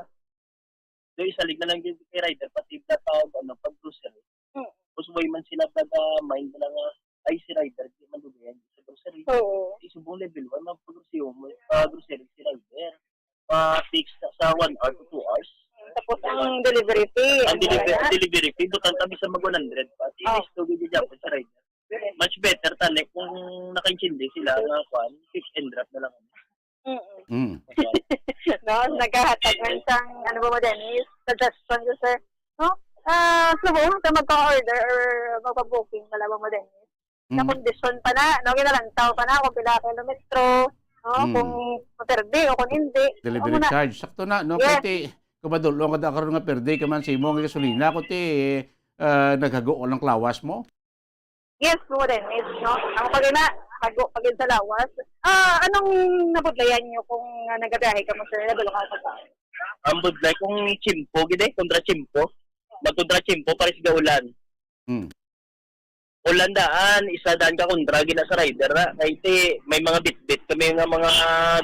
daw, isalig na lang gid kay rider, pati na pag, ano, pag grocery. Mm. Tapos, way man sila taga mind na nga, ay, si rider, di man dugayan sa grocery. Oo. Isubong level one, mag-grocery mo, pag grocery si rider. Pa-fix sa, sa one hour to two hours. Tapos ang delivery fee, Ang ano delivery, kaya? delivery fee, butang kami sa mag one hundred pa. At Oh. least, tugid yung Japan sa rider. Much better, tani, kung nakaintindi sila nga, kwan, pick and drop na lang. Mm-mm. Mm. No, naghahatag man siyang, ano ba mo, Dennis? Suggestion ko, sir. No? Ah, subong sa magpa-order or magpa-booking pala ba mo, Dennis? Na Mm. kondisyon pa na, no? Ginalantaw pa na kung pila kilometro, no? Mm. Kung maperde o kung hindi. Delivery Amo na. charge. Sakto na, no? Yes. Kay ti, kung madulong ka da karon nga perde ka man sa imong gasolina, kung ti, ah, naghago lang lawas mo? Yes, mo din. Yes, no? Ang pag ina, hago, pag sa lawas. Ah, anong nabudlayan niyo kung, ah, nagabiyahe ka mo, sir? Nabulong ka sa Ang budlay kung tiyempo, gid eh, kontra tiyempo. Magkontra tiyempo, pares ga ulan. Mm. Ulan daan, isa daan ka kontra, gina sa rider na. Kay ti, may mga bitbit kami nga mga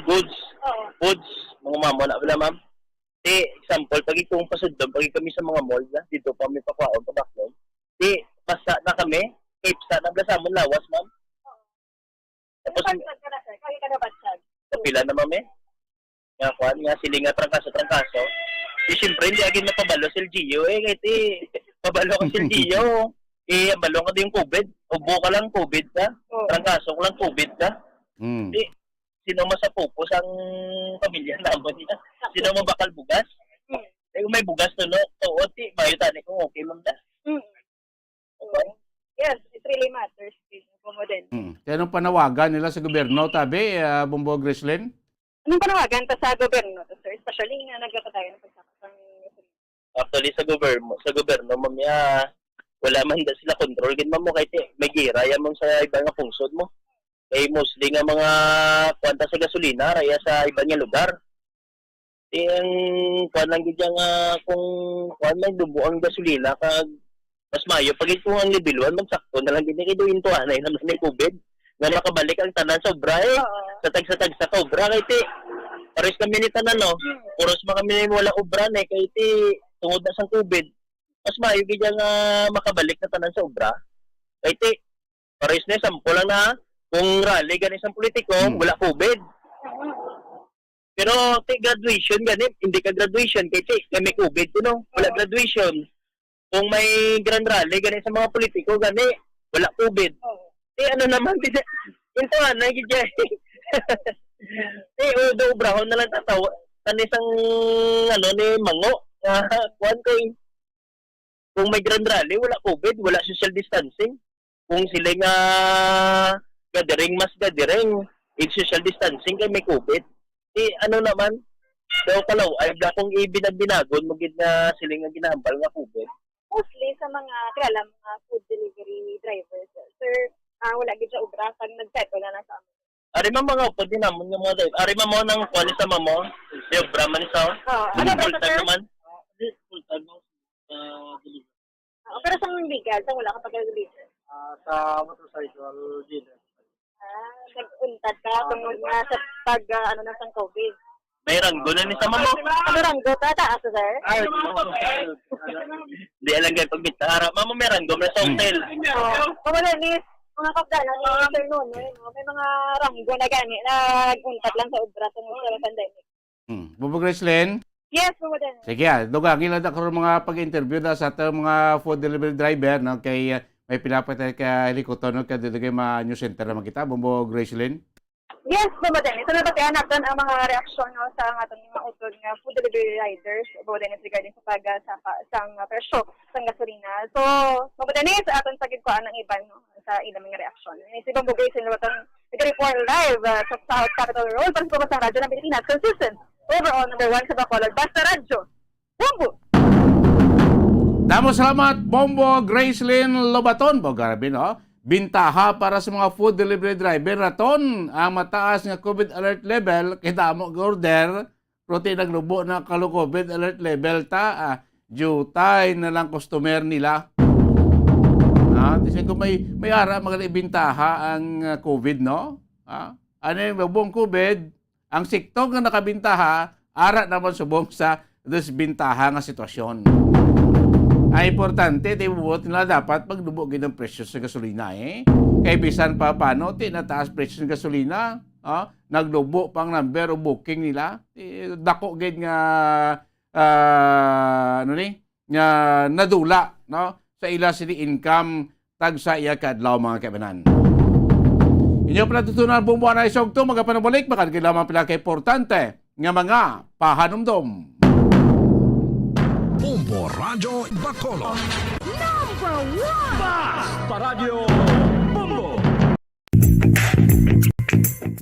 goods. Oo. Goods, mga mamo na wala, ma'am. Ti, example, pag kung pasudlon, pag kami sa mga mall, na, dito pa may pakwaon, pabaklon. Ti, basa na kami, kay basa na bala sa amon lawas, ma'am. Tapos, Ano ba siya, sir? Kaya ka na ba siya? Kapila na, ma'am, eh? Nga, kwan, nga, sila nga trangkaso-trangkaso. Di, siyempre, hindi agad napabalo si L G U, eh. Kaya ti, pabalo ka si L G U. Eh, ang balo ka di yung covid. Ubo ka lang, covid ka. Oo. Trangkaso ka lang, covid ka. Mm. Di, sino masapupos ang pamilya naman niya? Sino mabakal bugas? Mm. Eh, kung may bugas, no, no? Oo, ti, mayo tani kung okay, ma'am, da. Mm. Yes, it really matters, Kuya Bombo Dennis. Hmm. Kaya anong panawagan nila sa gobyerno, tabi, ah, Bombo Grislin? Anong panawagan ta sa gobyerno, to, sir? Especially nga nagkakadayan ang pagsaka sang gasolina. Actually, sa gobyerno, sa gobyerno, ma'am, ya, wala man da sila control gid, ma'am, mo, kay ti-, may gira ya, ma'am, sa iba nga pungsod mo. Kay mostly nga mga, kuwan ta sa gasolina, raya sa iba nga lugar. Ti ang kuwan lang gid ya nga kung kuwan, may dubo ang gasolina, kag mas maayo pa gid kung ang level one, magsakto na lang gid, kay do intuanay naman ni COVID, nga makabalik ang tanan sa obra, eh. Oo. Sa tagsa-tagsa ka obra, kay ti, pares kami ni tanan, no? Mm. Puros man kami wala obra, ne, kay ti, tungod na sang COVID, mas maayo gid ya nga makabalik na tanan sa obra. Kay ti, pares na, sample lang na, kung rally gani sang politiko, Hmm. wala COVID. Pero ti graduation gani, hindi ka graduation, kay ti, kay may COVID, you know? Wala Oo. graduation. Kung may grand rally gani sa mga politiko gani, wala COVID. Oo. Ti ano naman, ti, intuanay gid ya. Ti, o, do obrahon na lang tataw, kani sang, ano, ni Mango, nga, kuwan ko, eh. Kung may grand rally, wala COVID, wala social distancing. Kung sila nga gathering, mass gathering, in social distancing kay may COVID. Ti ano naman, daw kalaw, ay, da kung ibinagbinagon mo gid nga sila nga ginahambal nga COVID. Mostly sa mga kilala, mga food delivery drivers, sir, ah, wala gid siya obra, kag nag-settle na lang sa amo. Ari man mga upod din namon nga mga driver. Ari man mo nang kuwan ni sa mamo, di obra man ni sa. Oo. Ano, full time sir? Naman. Ah, hindi, full time mo. Ah, delivery. Oo, pero sa mga legal, sa wala ka pag-deliver? Ah, sa motorcycle dealer. Ah, nag-untad ka tungod nga sa pag, ah, ano na sang COVID. May ranggo na ni sa mamo. Ano ranggo ta? Taas, sir? Ay, di mo. Di alam kayo pag bitara. Mamo, may ranggo na sa hotel. Oo. Kamo na ni, mga kapdanan ni Sir Nonoy, no? May mga ranggo na gani, nag-untad lang sa obra tungod sa pandemic. Hmm. Bubo Gracelyn? Yes, Bubo Dennis. Sige, ah, dugangi lang ako mga pag-interview da sa atong mga food delivery driver, no? Kay, ah, may pila pa tayo ka likuton, no? Kay dito kay ma-news center naman kita, Bubo Gracelyn. Yes, Bubo Dennis. So, nabatian natin ang mga reaksyon, no, sa ang aton mga utod nga food delivery riders, Bubo Dennis, regarding sa pag, ah, sa, sa, sa presyo sang gasolina. So, Bubo Dennis, aton sa gid kuan ang iban, no, sa ilang mga reaksyon. Ini si Bombo Gracelyn Lobaton, nag-report live, ah, sa South Capitol Road para sa Pagmasang Radyo ng Pilipinas. Consistent, overall number one sa Bacolod. Basta Radyo, Bombo! Damo salamat, Bombo Gracelyn Lobaton. Bo, grabe, no? Bintaha para sa mga food delivery driver naton ang mataas nga COVID alert level, kay damo ga order, pero ti naglubo na kalo COVID alert level ta, ah, jutay na lang customer nila. Ah, ti siya kung may, may ara mga ibintaha ang, ah, COVID, no? Ah, ano yung lubong COVID? Ang sektor nga nakabintaha, ara naman subong sa desbintaha nga sitwasyon. Ang importante, ti buot nila dapat maglubo gid ang presyo sa gasolina, eh. Kay bisan pa paano, ti nataas presyo sa gasolina, ah, naglubo pa ang number o booking nila, ti dako gid nga, ah, ano ni, nga nadula, no, sa ila sini income tagsa iya ka adlaw, mga kaibanan. Inyo pala tutunan, Bombo Anay Sugto, magapanabalik, makadagay lamang pila ka importante nga mga pahanumdom. Bombo Radyo Bacolod. Number one! Basta Radyo Bombo!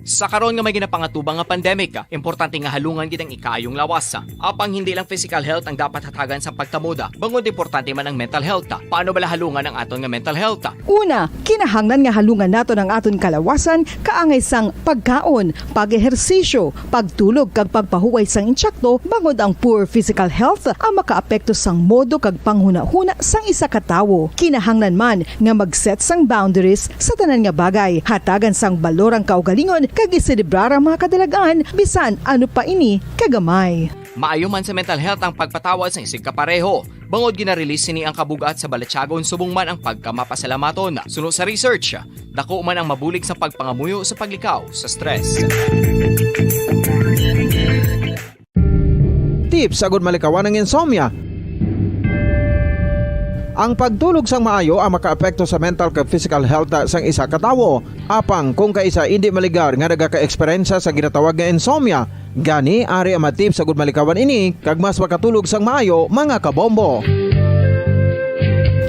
Sa karon nga may ginapangatubang nga pandemic, importante nga halungan gid ang ikaayong lawas. Apang hindi lang physical health ang dapat hatagan sa pagtamod, bangod importante man ang mental health. Paano bala halungan ang aton nga mental health? Una, kinahanglan nga halungan naton ang aton kalawasan kaangay sang pagkaon, pag-ehersisyo, pagtulog kag pagpahuway sang intsakto, bangod ang poor physical health ang makaapekto sang modo kag panghunahuna sang isa ka tawo. Kinahanglan man nga mag-set sang boundaries sa tanan nga bagay, hatagan sang balor ang kaugalingon kag iselebrar ang mga kadalag-an, bisan ano pa ini kagamay. Maayo man sa mental health ang pagpatawad sang isigkapareho, bangod gina-release sini ang kabug-at sa balatyagon subong man ang pagkamapasalamaton. Suno sa research, dako man ang mabulig sa pagpangamuyo sa paglikaw sa stress. Tips agud malikawan ang insomnia. Ang pagtulog sang maayo ang makaapekto sa mental kag physical health sang isa ka tawo. Apang kung kaisa indi maligar nga nagaka-eksperyensya sa ginatawag nga insomnia, gani ari ang mga tips agud malikawan ini kag mas makatulog sang maayo, mga kabombo.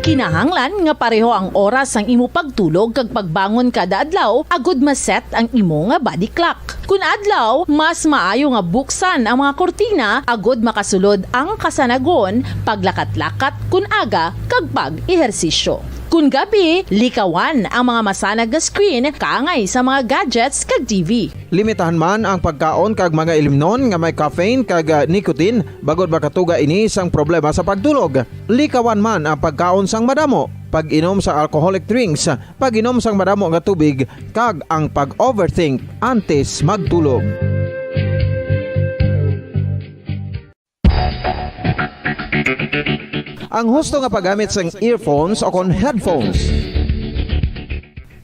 Kinahanglan nga pareho ang oras sang imo pagtulog kag pagbangon kada adlaw agud ma-set ang imo nga body clock. Kun adlaw, mas maayo nga buksan ang mga kurtina agud makasulod ang kasanagon, paglakat-lakat kun aga, kag pag-ehersisyo. Kun gabi, likawan ang mga masanag nga screen kaangay sa mga gadgets kag T V. Limitahan man ang pagkaon kag mga ilimnon nga may caffeine kag, ah, nicotine, bangod makatuga ini sang problema sa pagtulog. Likawan man ang pagkaon sang madamo, pag-inom sang alcoholic drinks, pag-inom sang madamo nga tubig, kag ang pag-overthink antes magtulog. Ang husto nga paggamit sang earphones o kon headphones.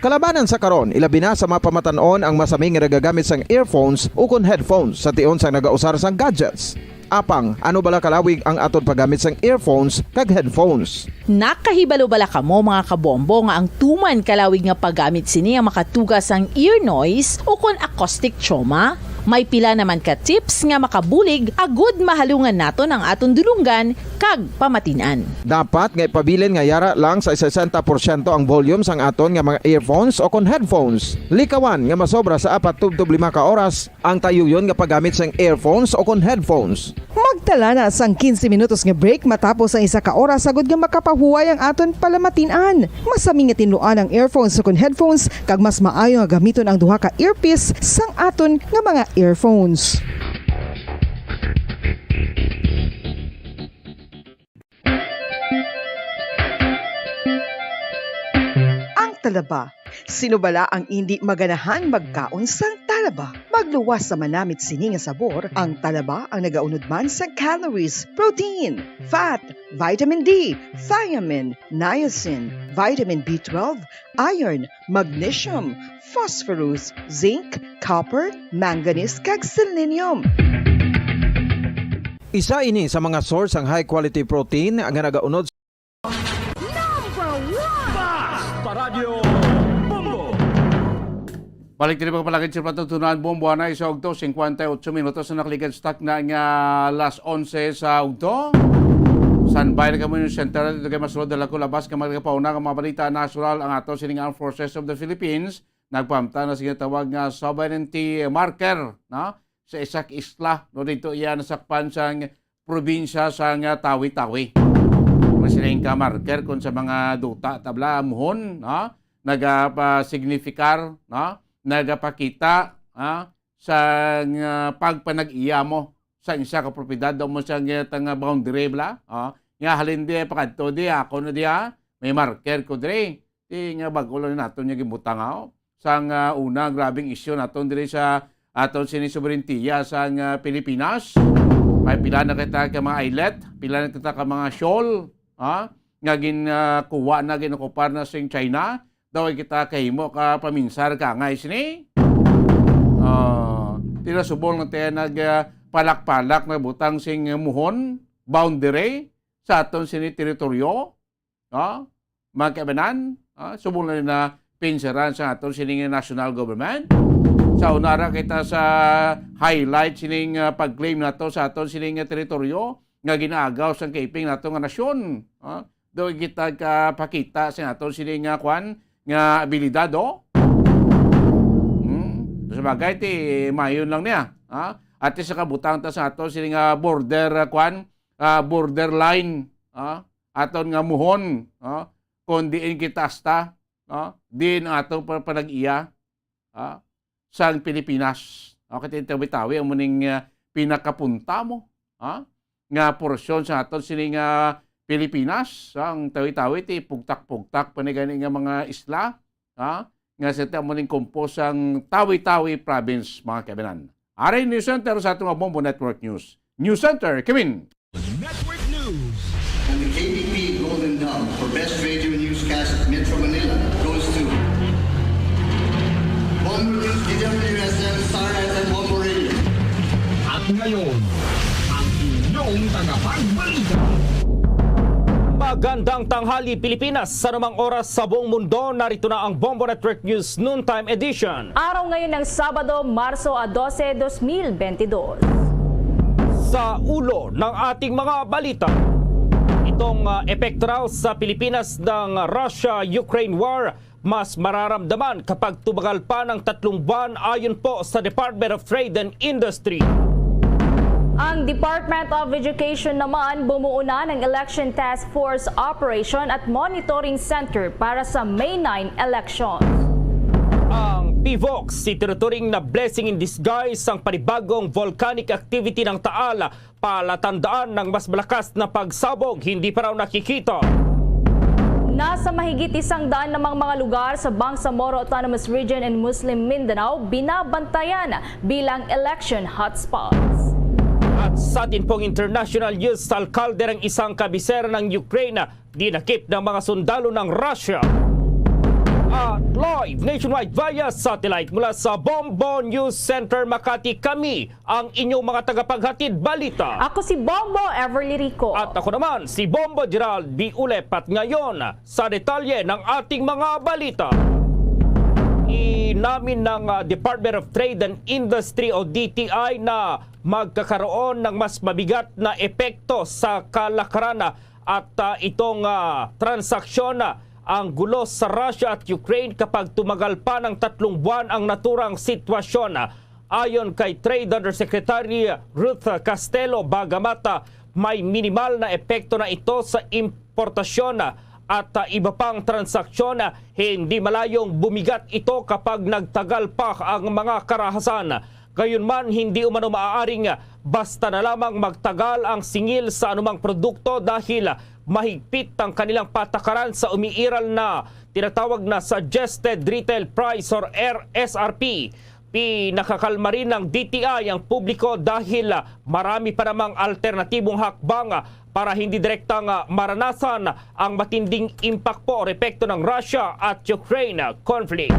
Kalabanan sa karon, ilabi na sa mga pamatan-on ang masami nga nagagamit sang earphones ukon headphones sa tion sang nagausar sang gadgets. Apang, ano bala kalawig ang aton paggamit sang earphones kag headphones? Nakahibalo bala kamo, mga kabombo, nga ang tuman kalawig nga paggamit sini ang makatuga sang ear noise ukon acoustic trauma? May pila naman ka tips nga makabulig agud mahalungan naton ang aton dulonggan kag pamatin-an. Dapat nga ipabilin nga yara lang sa sesenta porsyento ang volume sang aton nga mga earphones o kon headphones. Likawan nga masobra sa apat tubtob lima ka oras ang tayuyon nga paggamit sang earphones o kon headphones. Magtala na sang quince minutos nga break matapos ang isa ka oras, agud nga makapahuway ang aton palamatin-an. Masami nga tinluan ang earphones o kon headphones, kag mas maayo nga gamiton ang duha ka earpiece sang aton nga mga earphones. Ang talaba. Sino bala ang indi maganahan magkaon sang talaba? Magluwas sa manamit sini nga sabor, ang talaba ang nagaunod man sang calories, protein, fat, vitamin D, thiamine, niacin, vitamin B twelve, iron, magnesium, phosphorus, zinc, copper, manganese, kag selenium. Isa ini sa mga source sang high quality protein nga nagaunod. Number one! Basta Radyo Bombo! Balik diri, mga palangit, sa patutunan, Bombo, anay sa ugto, cincuenta y ocho minutos na nakaligad sa takna nga alas onse sa ugto. Standby na kamo, News Center, dito kay mas dala ko labas ka mga pauna nga mga balita nasyonal. Ang ato sining Armed Forces of the Philippines nagpahamtang na sa ginatawag nga sovereignty marker, no? Sa isa ka isla, no, dito iya nasakpan sang probinsya sang Tawi-Tawi. Mas sila ka marker kung sa mga duta, tabla, muhon, no? Nagapasignifyar, no? Nagapakita, ha? Sang, ah, pagpanag-iya mo sa isa ka propiedad, daw mo sa nga tanga boundary bala, ah, nga halin di, pakadto di, ako na di, ah, may marker ko diri. Di nga bag-o lang naton nga gibutang, ah, oh. Sang, ah, una, grabing isyu naton diri sa aton sini sobereintiya sang, ah, Pilipinas. May pila na kita ka mga islet, pila na kita ka mga shoal, ah, nga gin, ah, kuha na, ginokupar na sing China. Daw kita kahimo ka paminsar ka nga sini. Ah, tira subong na tayo nag, ah, palak-palak na butang sing muhon, boundary sa aton sini teritoryo. Ah, mga kaibanan, ah, subong na na pinsaran sa aton sining national government. Sa una ra kita sa highlight sining, ah, pag-claim nato sa aton sining teritoryo nga ginaagaw sang kaiping nato nga nasyon. Ah, do kita ka pakita sa aton sining nga kwan nga abilidad, oh. Hmm. Sa bagay, ti mayon lang niya, ah. At sa kabutang ta sa aton sining nga border, ah, kwan, ah, borderline, ah, aton nga muhon, ah, kung diin kita asta, ah, diin ang atong pa-, panag-iya, ah, sang Pilipinas. Ah, kay Tawi-Tawi amo ning, ah, pinakapunta mo, ah, nga porsyon sa aton sini nga Pilipinas, ah, ang Tawi-Tawi ti pugtak-pugtak pa ni gani nga mga isla, ah, nga sa amo ning kumpos sang Tawi-Tawi Province, mga kaibanan. Ari News Center sa aton nga Bombo Network News. News Center, Kevin. Network News. And the K B P Golden Dove for Best Radio Newscast Metro Manila goes to Bombo News, D W S M, Star F M, Bombo Radio. At ngayon, ang inyong tagapagbalita. Magandang tanghali, Pilipinas. Sa anumang oras sa buong mundo, narito na ang Bombo Network News Noontime Edition. Araw ngayon ng Sabado, Marso a doce, dos mil bentidós. Sa ulo ng ating mga balita, Itong, ah, epekto raw sa Pilipinas ng Russia-Ukraine war, mas mararamdaman kapag tumagal pa ng tatlong buwan, ayon po sa Department of Trade and Industry. Ang Department of Education naman bumuo na ng Election Task Force Operation at Monitoring Center para sa May nine elections. Ang PHIVOLCS, itinuturing na blessing in disguise ang panibagong volcanic activity ng Taal, palatandaan ng mas malakas na pagsabog hindi pa raw nakikita. Nasa mahigit isang daan namang mga lugar sa Bangsamoro Autonomous Region and Muslim Mindanao binabantayan bilang election hotspots. At sa atin pong international news, alkalde ng isang kabisera ng Ukraine dinakip ng mga sundalo ng Russia. At live nationwide via satellite mula sa Bombo News Center Makati, kami ang inyong mga tagapaghatid balita. Ako si Bombo Everly Rico. At ako naman si Bombo Gerald B. Ulep. At ngayon, sa detalye ng ating mga balita. Inamin ng, ah, Department of Trade and Industry o D T I na magkakaroon ng mas mabigat na epekto sa kalakaran at, ah, itong, ah, transaksyon, ah, ang gulo sa Russia at Ukraine kapag tumagal pa ng tatlong buwan ang naturang sitwasyon. Ayon kay Trade Undersecretary Ruth Castelo, bagamat, ah, may minimal na epekto na ito sa importasyon, ah, at, ah, iba pang transaksyon, ah, hindi malayong bumigat ito kapag nagtagal pa ang mga karahasan. Gayunman, hindi umano maaaring basta na lamang magtagal ang singil sa anumang produkto dahil mahigpit ang kanilang patakaran sa umiiral na tinatawag na suggested retail price or R S R P. Pinakakalma rin ng D T I ang publiko dahil marami pa namang alternatibong hakbang para hindi direktang maranasan ang matinding impakto o epekto ng Russia at Ukraine conflict.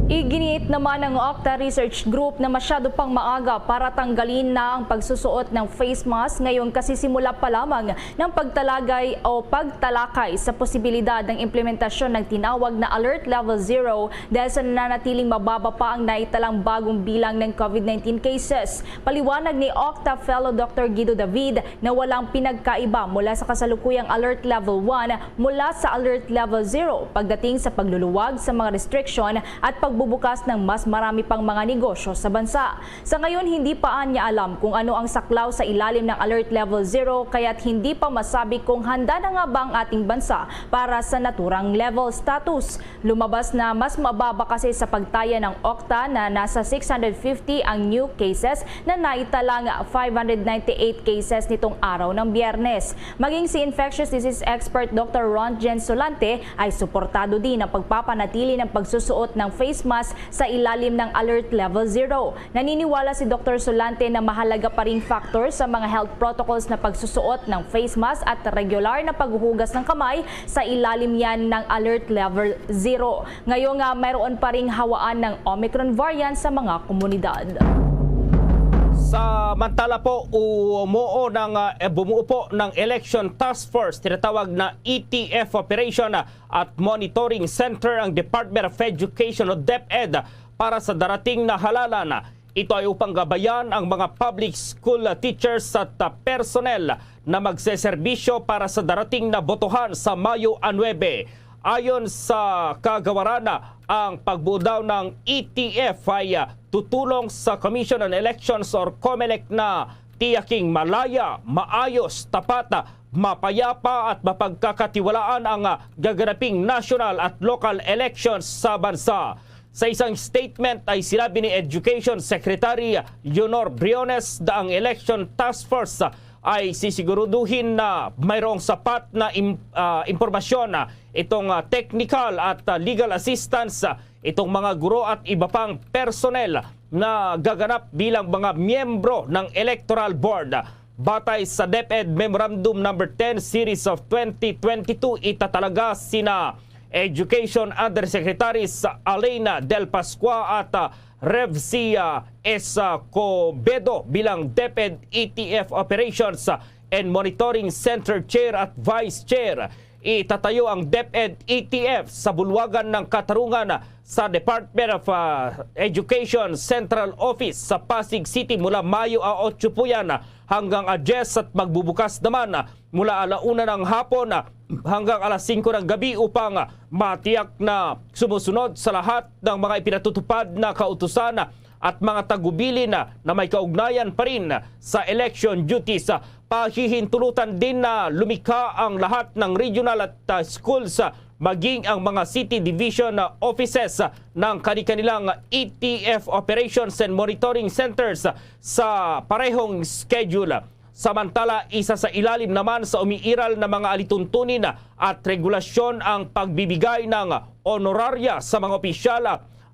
Iginiit naman ng Octa Research Group na masyado pang maaga para tanggalin na ang pagsusuot ng face mask ngayong kasisimula pa lamang ng pagtalagay o pagtalakay sa posibilidad ng implementasyon ng tinawag na Alert Level Zero dahil sa nananatiling mababa pa ang naitalang bagong bilang ng COVID nineteen cases. Paliwanag ni Octa Fellow Doctor Guido David na walang pinagkaiba mula sa kasalukuyang Alert Level One mula sa Alert Level Zero pagdating sa pagluluwag sa mga restriction at pagbubukas ng mas marami pang mga negosyo sa bansa. Sa ngayon, hindi pa niya alam kung ano ang saklaw sa ilalim ng Alert Level Zero, kaya't hindi pa masabi kung handa na nga ba ang ating bansa para sa naturang level status. Lumabas na mas mababa kasi sa pagtaya ng Octa na nasa six hundred fifty ang new cases na naitalang five hundred ninety-eight cases nitong araw ng Biyernes. Maging si infectious disease expert Doctor Rontgen Solante ay suportado din ang pagpapanatili ng pagsusuot ng face mask sa ilalim ng Alert Level Zero. Naniniwala si Doctor Solante na mahalaga pa ring factor sa mga health protocols na pagsusuot ng face mask at regular na paghuhugas ng kamay sa ilalim yan ng Alert Level Zero. Ngayong, ah, mayroon pa ring hawaan ng Omicron variant sa mga komunidad. Samantala po, umuo ng, ah, eh, bumuo po ng Election Task Force, tinatawag na E T F Operation, ah, at Monitoring Center ang Department of Education o DepEd para sa darating na halalan. Ito ay upang gabayan ang mga public school teachers at, ah, personnel na magseserbisyo para sa darating na botohan sa Mayo nuebe. Ayon sa kagawaran, ang pagbuo daw ng E T F ay, ah, tutulong sa Commission on Elections or COMELEC na tiyaking malaya, maayos, tapat, mapayapa at mapagkakatiwalaan ang, ah, gaganaping national at local elections sa bansa. Sa isang statement ay sinabi ni Education Secretary Leonor Briones na ang Election Task Force ay sisiguraduhin na mayroong sapat na im-, ah, impormasyon, ah, itong, ah, technical at, ah, legal assistance, ah, itong mga guro at iba pang personnel na gaganap bilang mga miyembro ng Electoral Board. Batay sa DepEd Memorandum Number Ten Series of twenty twenty-two, itatalaga sina Education Undersecretaries Alena Del Pascua at, ah, Revsia Escobedo bilang DepEd E T F Operations and Monitoring Center Chair at Vice Chair. Itatayo ang DepEd E T F sa bulwagan ng katarungan sa Department of, ah, Education Central Office sa Pasig City mula Mayo a otso po yan hanggang a diyes at magbubukas naman mula ala una ng hapon hanggang alas singko ng gabi upang matiyak na sumusunod sa lahat ng mga ipinatutupad na kautusan at mga tagubilin na, na may kaugnayan pa rin sa election duties. Pahihintulutan din na lumikha ang lahat ng regional at, ah, schools, ah, maging ang mga city division, ah, offices, ah, ng kanilang E T F Operations and Monitoring Centers, ah, sa parehong schedule. Samantala, isa sa ilalim naman sa umiiral na mga alituntunin at regulasyon ang pagbibigay ng honorarya sa mga opisyal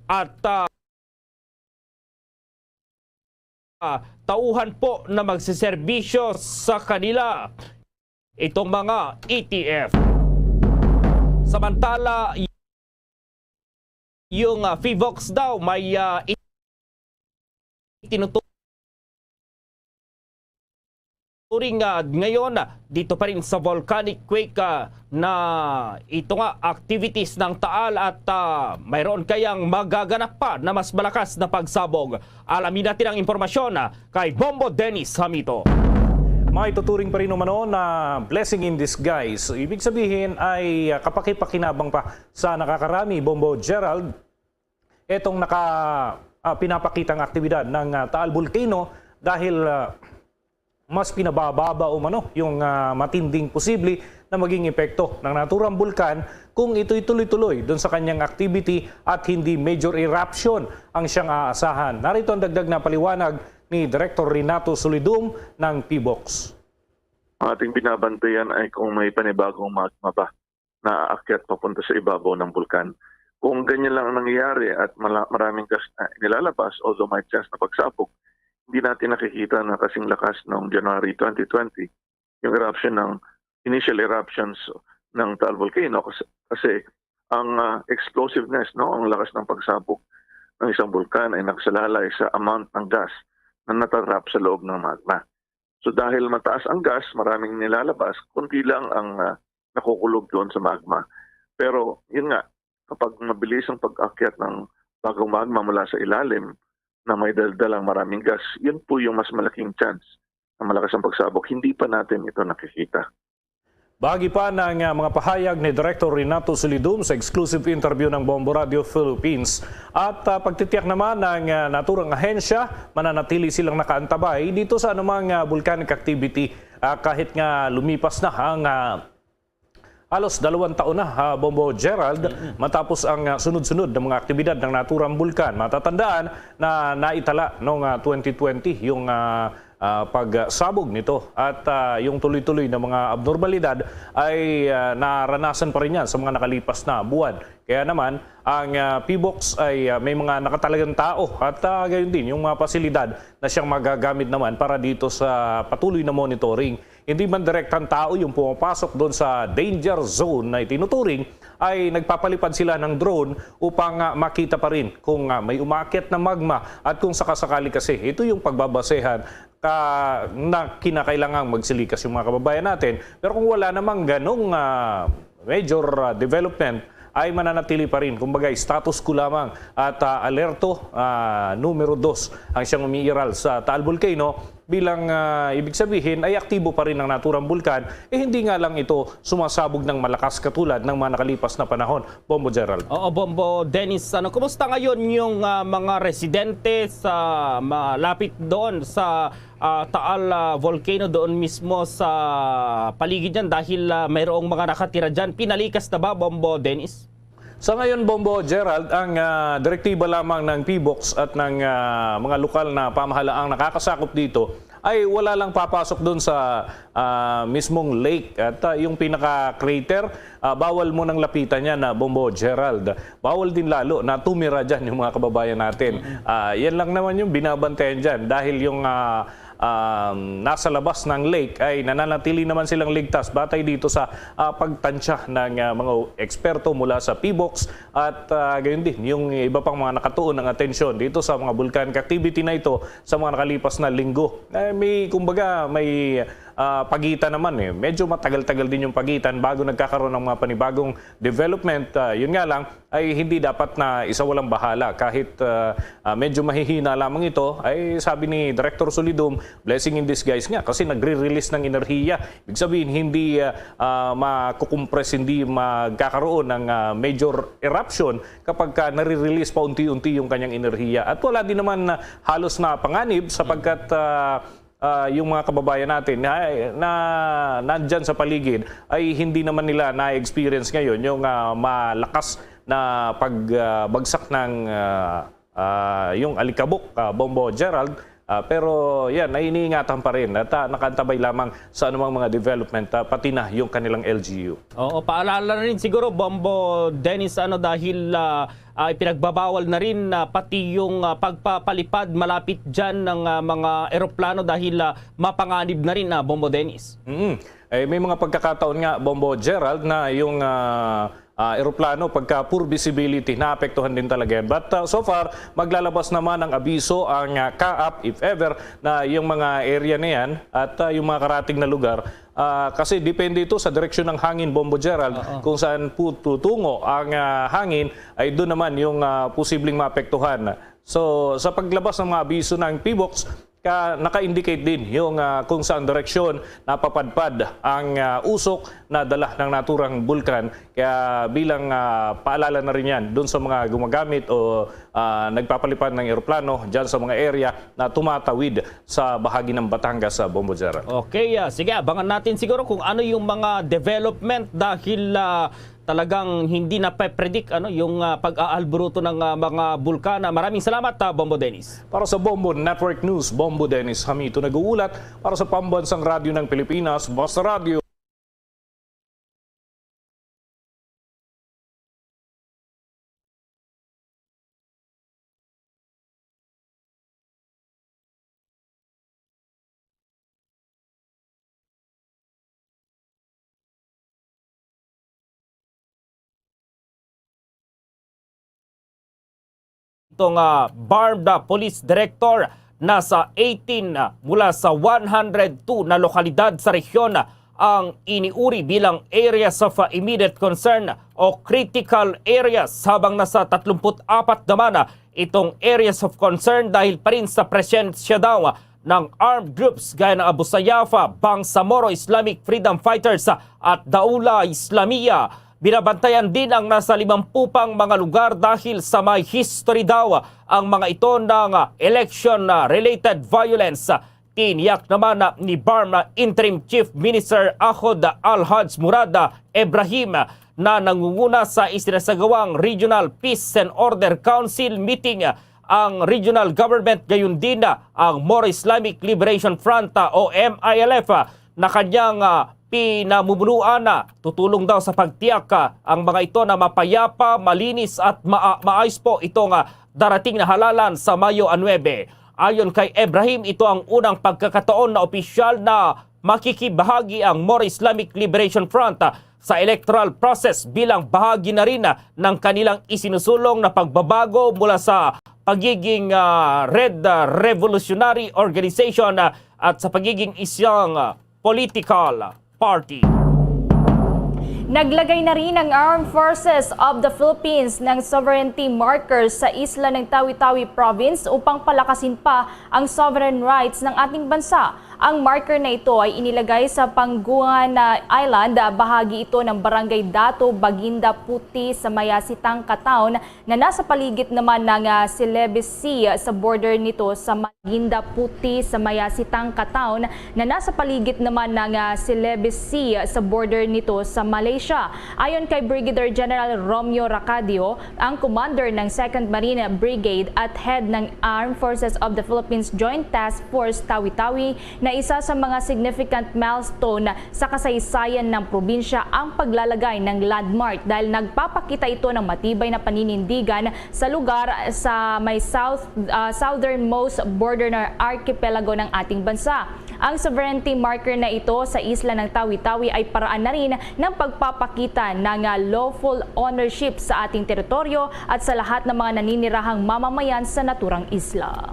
at, ah, tauhan po na magseserbisyo sa kanila itong mga E T F. Samantala, y-, yung, ah, PHIVOLCS daw may, ah, i-, tinuturing, ah, ngayon, ah, dito pa rin sa volcanic quake, ah, na ito nga activities ng Taal at, ah, mayroon kayang magaganap pa na mas malakas na pagsabog. Alamin natin ang impormasyon, ah, kay Bombo Dennis Hamito. May tuturing pa rin umano na blessing in disguise. Ibig sabihin ay, ah, kapakipakinabang pa sa nakakarami, Bombo Gerald, etong naka, ah, pinapakitang aktibidad ng, ah, Taal Volcano dahil, ah, mas pinabababa umano yung, ah, matinding posible na maging epekto ng naturang bulkan kung ito'y tuloy-tuloy dun sa kanyang activity at hindi major eruption ang siyang aasahan. Narito ang dagdag na paliwanag ni Director Renato Solidum ng PHIVOLCS. Ang ating binabantayan ay kung may panibagong magma ba na aakyat papunta sa ibabaw ng bulkan. Kung ganyan lang ang nangyayari at mala-, maraming gas na inilalabas, although may chance na pagsabog, hindi natin nakikita na kasing lakas noong January twenty twenty, yung eruption ng, initial eruptions ng Taal Volcano kasi, kasi ang, ah, explosiveness, no, ang lakas ng pagsabog ng isang bulkan ay nakasalalay sa amount ng gas na natatrap sa loob ng magma. So dahil mataas ang gas, maraming nilalabas, kundi lang ang, ah, nakukulog doon sa magma. Pero yun nga, kapag mabilis ang pag-akyat ng bagong magma mula sa ilalim na may daldalang maraming gas, yun po yung mas malaking chance na malakas ang pagsabog. Hindi pa natin ito nakikita. Bahagi pa ng, ah, mga pahayag ni Director Renato Solidum sa exclusive interview ng Bombo Radio Philippines. At, ah, pagtitiyak naman ng, ah, naturang ahensya, mananatili silang nakaantabay dito sa anumang, ah, volcanic activity, ah, kahit nga lumipas na ang, ah, halos dalawang taon na, ah, Bombo Gerald, matapos ang, ah, sunod-sunod na mga aktibidad ng naturang bulkan. Matatandaan na naitala noong, ah, twenty twenty yung, ah, ah, pagsabog nito at, ah, yung tuloy-tuloy na mga abnormalidad ay, ah, naranasan pa rin yan sa mga nakalipas na buwan. Kaya naman, ang, ah, PHIVOLCS ay, ah, may mga nakatalagang tao at, ah, gayon din yung mga pasilidad na siyang magagamit naman para dito sa patuloy na monitoring. Hindi man direktang tao yung pumapasok doon sa danger zone na itinuturing, ay nagpapalipad sila ng drone upang, ah, makita pa rin kung, ah, may umaakyat na magma at kung sakasakali kasi ito yung pagbabasehan ka, na kinakailangang magsilikas yung mga kababayan natin. Pero kung wala namang ganong, ah, major, ah, development, ay mananatili pa rin, kumbaga, status quo lamang at, ah, alerto, ah, numero dos ang siyang umiiral sa Taal Volcano bilang, ah, ibig sabihin ay aktibo pa rin ang naturang bulkan, eh, hindi nga lang ito sumasabog ng malakas katulad ng mga nakalipas na panahon. Bombo Gerald. Oo, Bombo Dennis, ano, kumusta ngayon yung, ah, mga residente sa malapit doon sa, ah, Taal, ah, Volcano doon mismo sa paligid niyan dahil, ah, mayroong mga nakatira diyan? Pinalikas na ba, Bombo Dennis? Sa ngayon, Bombo Gerald, ang, ah, direktiba lamang ng PHIVOLCS at ng, ah, mga lokal na pamahalaang nakakasakop dito ay wala lang papasok doon sa, ah, mismong lake. At, ah, yung pinaka-crater, ah, bawal mo nang lapitan yan, ah, Bombo Gerald. Bawal din lalo na tumira dyan yung mga kababayan natin. Ah, yan lang naman yung binabantayan dyan dahil yung, ah, um, nasa labas ng lake ay nananatili naman silang ligtas batay dito sa, ah, pagtansya ng, ah, mga eksperto mula sa PHIVOLCS at, ah, gayon din yung iba pang mga nakatuon ng atensyon dito sa mga volcanic activity na ito sa mga nakalipas na linggo. Eh, may, kumbaga, may, ah, pagitan naman, eh. Medyo matagal-tagal din yung pagitan bago nagkakaroon ng mga panibagong development. Ah, yun nga lang, ay hindi dapat na isawalang bahala kahit, ah, ah, medyo mahihina lamang ito. Ay sabi ni Director Solidum, blessing in disguise nga kasi nagre-release ng enerhiya. Ibig sabihin, hindi, ah, ah, makukumpres, hindi magkakaroon ng, ah, major eruption kapag ka nare-release paunti-unti yung kanyang enerhiya. At wala din naman na halos napanganib sapagkat, ah, ah, yung mga kababayan natin na, na nandyan sa paligid ay hindi naman nila na-experience ngayon yung, ah, malakas na pagbagsak ng, ah, ah, yung alikabok, ah, Bombo Gerald. Ah, pero yan, ay iniingatan pa rin at, ah, nakaantabay lamang sa anumang mga development, ah, pati na yung kanilang L G U. Oo, paalala na rin siguro, Bombo Dennis, ano, dahil, ah, ah, ipinagbabawal na rin, ah, pati yung, ah, pagpapalipad malapit dyan ng, ah, mga eroplano dahil, ah, mapanganib na rin, ah, Bombo Dennis. Mm. Eh, may mga pagkakataon nga, Bombo Gerald, na yung, ah, ah, eroplano, pagka poor visibility, naapektuhan din talaga yan. But, ah, so far, maglalabas naman ng abiso ang, ah, CAAP, if ever, na yung mga area na yan at, ah, yung mga karating na lugar, ah, kasi depende ito sa direksyon ng hangin, Bombo Gerald, Oo. kung saan po tutungo ang, ah, hangin, ay doon naman yung, ah, posibleng maapektuhan. So, sa paglabas ng mga abiso ng PHIVOLCS, ka, naka-indicate din yung, ah, kung saan direksyon napapadpad ang, ah, usok na dala ng naturang bulkan. Kaya bilang, ah, paalala na rin yan dun sa mga gumagamit o, ah, nagpapalipad ng eroplano dyan sa mga area na tumatawid sa bahagi ng Batangas, sa Bombo Gerald. Okay, ah, sige, abangan natin siguro kung ano yung mga development dahil, ah, talagang hindi nape-predict, ano, yung, ah, pag-aalburuto ng, ah, mga bulkan. Ah, maraming salamat, ah, Bombo Dennis. Para sa Bombo Network News, Bombo Dennis Hamito nag-uulat para sa Pambansang Radyo ng Pilipinas, Basta Radyo. Itong, ah, BARMM na police director, nasa eighteen, ah, mula sa one hundred two na lokalidad sa rehiyon, ah, ang iniuri bilang areas of, ah, immediate concern o critical areas, habang nasa tatlumput apat naman, ah, itong areas of concern dahil pa rin sa presensya daw, ah, ng armed groups gaya ng Abu Sayyaf, ah, Bangsamoro Islamic Freedom Fighters, ah, at Daula Islamiyah. Binabantayan din ang nasa limampu pang mga lugar dahil sa may history daw ang mga ito ng, ah, election, ah, related violence. Tiniyak naman, ah, ni BARMM, ah, Interim Chief Minister Ahod Al-Haj Murad, ah, Ebrahim, ah, na nangunguna sa isinasagawang Regional Peace and Order Council meeting, ah, ang regional government, gayon din, ah, ang Moro Islamic Liberation Front, ah, o M I L F, ah, na kanyang, ah, pinamumunuan, ah, tutulong daw sa pagtiyak, ah, ang mga ito na mapayapa, malinis at maa-, maayos po itong, ah, darating na halalan sa Mayo a nuebe. Ayon kay Ebrahim, ito ang unang pagkakataon na opisyal na makikibahagi ang Moro Islamic Liberation Front, ah, sa electoral process bilang bahagi na rin, ah, ng kanilang isinusulong na pagbabago mula sa pagiging, ah, red, ah, revolutionary organization, ah, at sa pagiging isang, ah, political party. Naglagay na rin ang Armed Forces of the Philippines ng sovereignty markers sa isla ng Tawi-Tawi Province upang palakasin pa ang sovereign rights ng ating bansa. Ang marker na ito ay inilagay sa Panguangan Island, bahagi ito ng Barangay Dato Baginda Puti sa Mayasitang Kataon, na nasa paligid naman ng, ah, Celebes Sea sa border nito sa Maginda Puti sa Mayasitang Kataon, na nasa paligid naman ng, ah, Celebes Sea sa border nito sa Malaysia. Ayon kay Brigadier General Romeo Racadio, ang commander ng Second Marine Brigade at head ng Armed Forces of the Philippines Joint Task Force Tawi-Tawi, na isa sa mga significant milestone sa kasaysayan ng probinsya ang paglalagay ng landmark dahil nagpapakita ito ng matibay na paninindigan sa lugar sa may South, ah, southernmost border ng archipelago ng ating bansa. Ang sovereignty marker na ito sa isla ng Tawi-Tawi ay paraan na rin ng pagpapakita ng, ah, lawful ownership sa ating teritoryo at sa lahat ng mga naninirahang mamamayan sa naturang isla.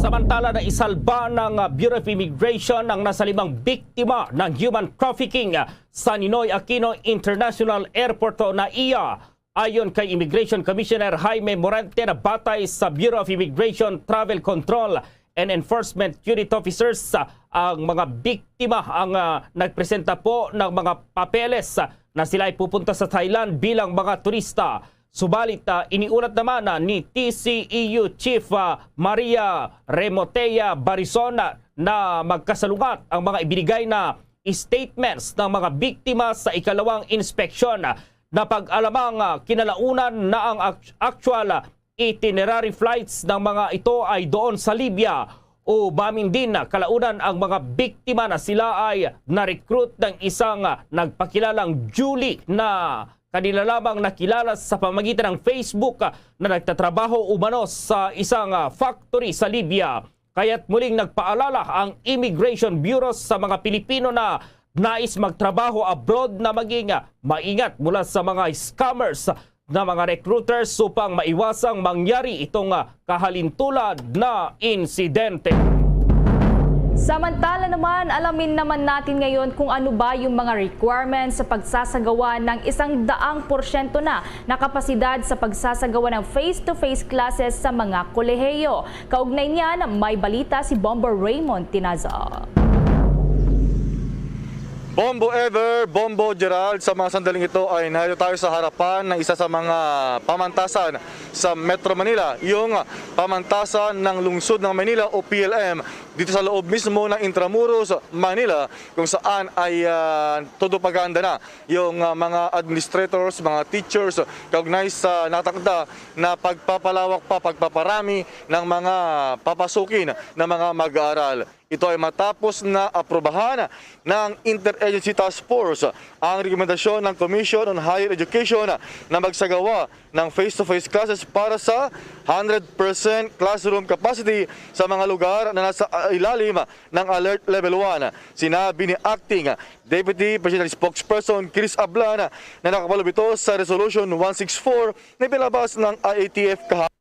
Samantala, naisalba ng, ah, Bureau of Immigration ang nasa limang biktima ng human trafficking, ah, sa Ninoy Aquino International Airport o NAIA. Ayon kay Immigration Commissioner Jaime Morante, na batay sa Bureau of Immigration Travel Control and Enforcement Unit officers, ah, ang mga biktima ang, ah, nagpresenta po ng mga papeles, ah, na sila ay pupunta sa Thailand bilang mga turista. Subalit, ah, iniulat naman, ah, ni T C E U Chief, ah, Maria Remotea Barizon, ah, na magkasalungat ang mga ibinigay na statements ng mga biktima sa ikalawang inspeksyon, ah, na pag-alamang, ah, kinalaunan na ang act-, actual, ah, itinerary flights ng mga ito ay doon sa Libya. O mamin din, ah, kalaunan ang mga biktima na sila ay na-recruit ng isang, ah, nagpakilalang Julie na kanila lamang nakilala sa pamagitan ng Facebook, ah, na nagtatrabaho umano sa isang, ah, factory sa Libya. Kaya't muling nagpaalala ang Immigration Bureau sa mga Pilipino na nais magtrabaho abroad na maging, ah, maingat mula sa mga scammers na mga recruiters upang maiwasang mangyari itong, ah, kahalintulad na insidente. Samantala naman, alamin naman natin ngayon kung ano ba yung mga requirements sa pagsasagawa ng isang daang porsyento na na kapasidad sa pagsasagawa ng face-to-face classes sa mga kolehiyo. Kaugnay niyan, may balita si Bombo Raymond Tinazo. Bombo Ever, Bombo Gerald, sa mga sandaling ito ay narito tayo sa harapan ng isa sa mga pamantasan sa Metro Manila, yung pamantasan ng Lungsod ng Manila o P L M, dito sa loob mismo ng Intramuros, Manila, kung saan ay, ah, todo paganda na yung, ah, mga administrators, mga teachers, kaugnay sa natakda na pagpapalawak pa, pagpaparami ng mga papasukin ng mga mag-aaral. Ito ay matapos na aprubahan ng Interagency Task Force ang rekomendasyon ng Commission on Higher Education na magsagawa ng face-to-face classes para sa hundred percent classroom capacity sa mga lugar na nasa, ah, ilalim ng Alert Level one. Sinabi ni Acting Deputy Presidential Spokesperson Chris Ablan na nakapalubito sa Resolution one six four na pinalabas ng I A T F kahapon.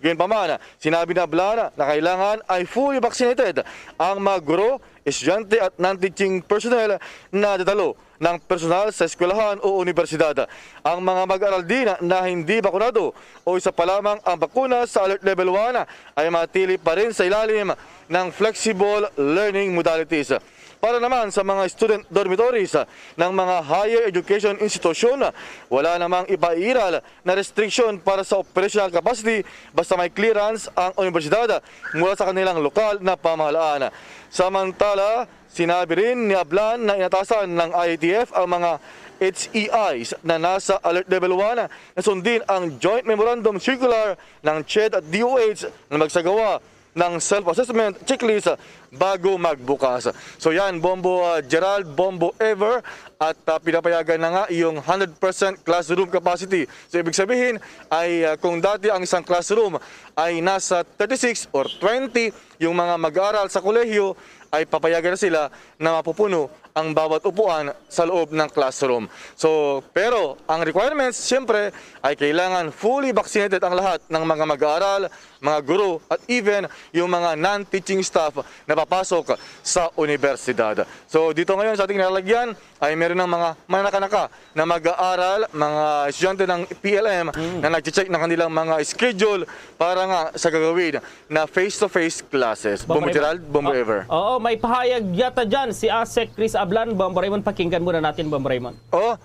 Gayunpaman, sinabi ni Ablan na kailangan ay fully vaccinated ang mga guro, estudyante at non-teaching personnel na dadalo ng personal sa eskwelahan o unibersidad. Ang mga mag-aaral din na hindi bakunado o isa pa lamang ang bakuna sa Alert Level one ay manatili pa rin sa ilalim ng flexible learning modalities. Para naman sa mga student dormitories ng mga higher education institution, wala namang ipairal na restriction para sa operational capacity basta may clearance ang unibersidad mula sa kanilang lokal na pamahalaan. Samantala, sinabi rin ni Ablan na inatasan ng I A T F ang mga H E Is na nasa Alert Level one na sundin ang Joint Memorandum Circular ng CHED at D O H na magsagawa ng self-assessment checklist bago magbukas. So yan, Bombo, ah, Gerald, Bombo Ever, at, ah, pinapayagan na nga yung hundred percent classroom capacity. So ibig sabihin ay, ah, kung dati ang isang classroom ay nasa thirty-six or twenty, yung mga mag-aaral sa kolehiyo ay papayagan na sila na mapupuno ang bawat upuan sa loob ng classroom. So, pero ang requirements, siyempre, ay kailangan fully vaccinated ang lahat ng mga mag-aaral, mga guro, at even yung mga non-teaching staff na papasok sa universidad. So, dito ngayon sa ating nilalagyan ay meron ng mga manakanaka na mag-aaral, mga estudyante ng P L M Mm. na nagche-check ng kanilang mga schedule para nga sa gagawin na face-to-face classes. Bombo Bombo Raymond. Gerald, Bombo Oh, Ever. Oo, may pahayag yata dyan si ASEC Chris Ablan. Bombo Raymond, pakinggan muna natin, Bombo Raymond. Oh,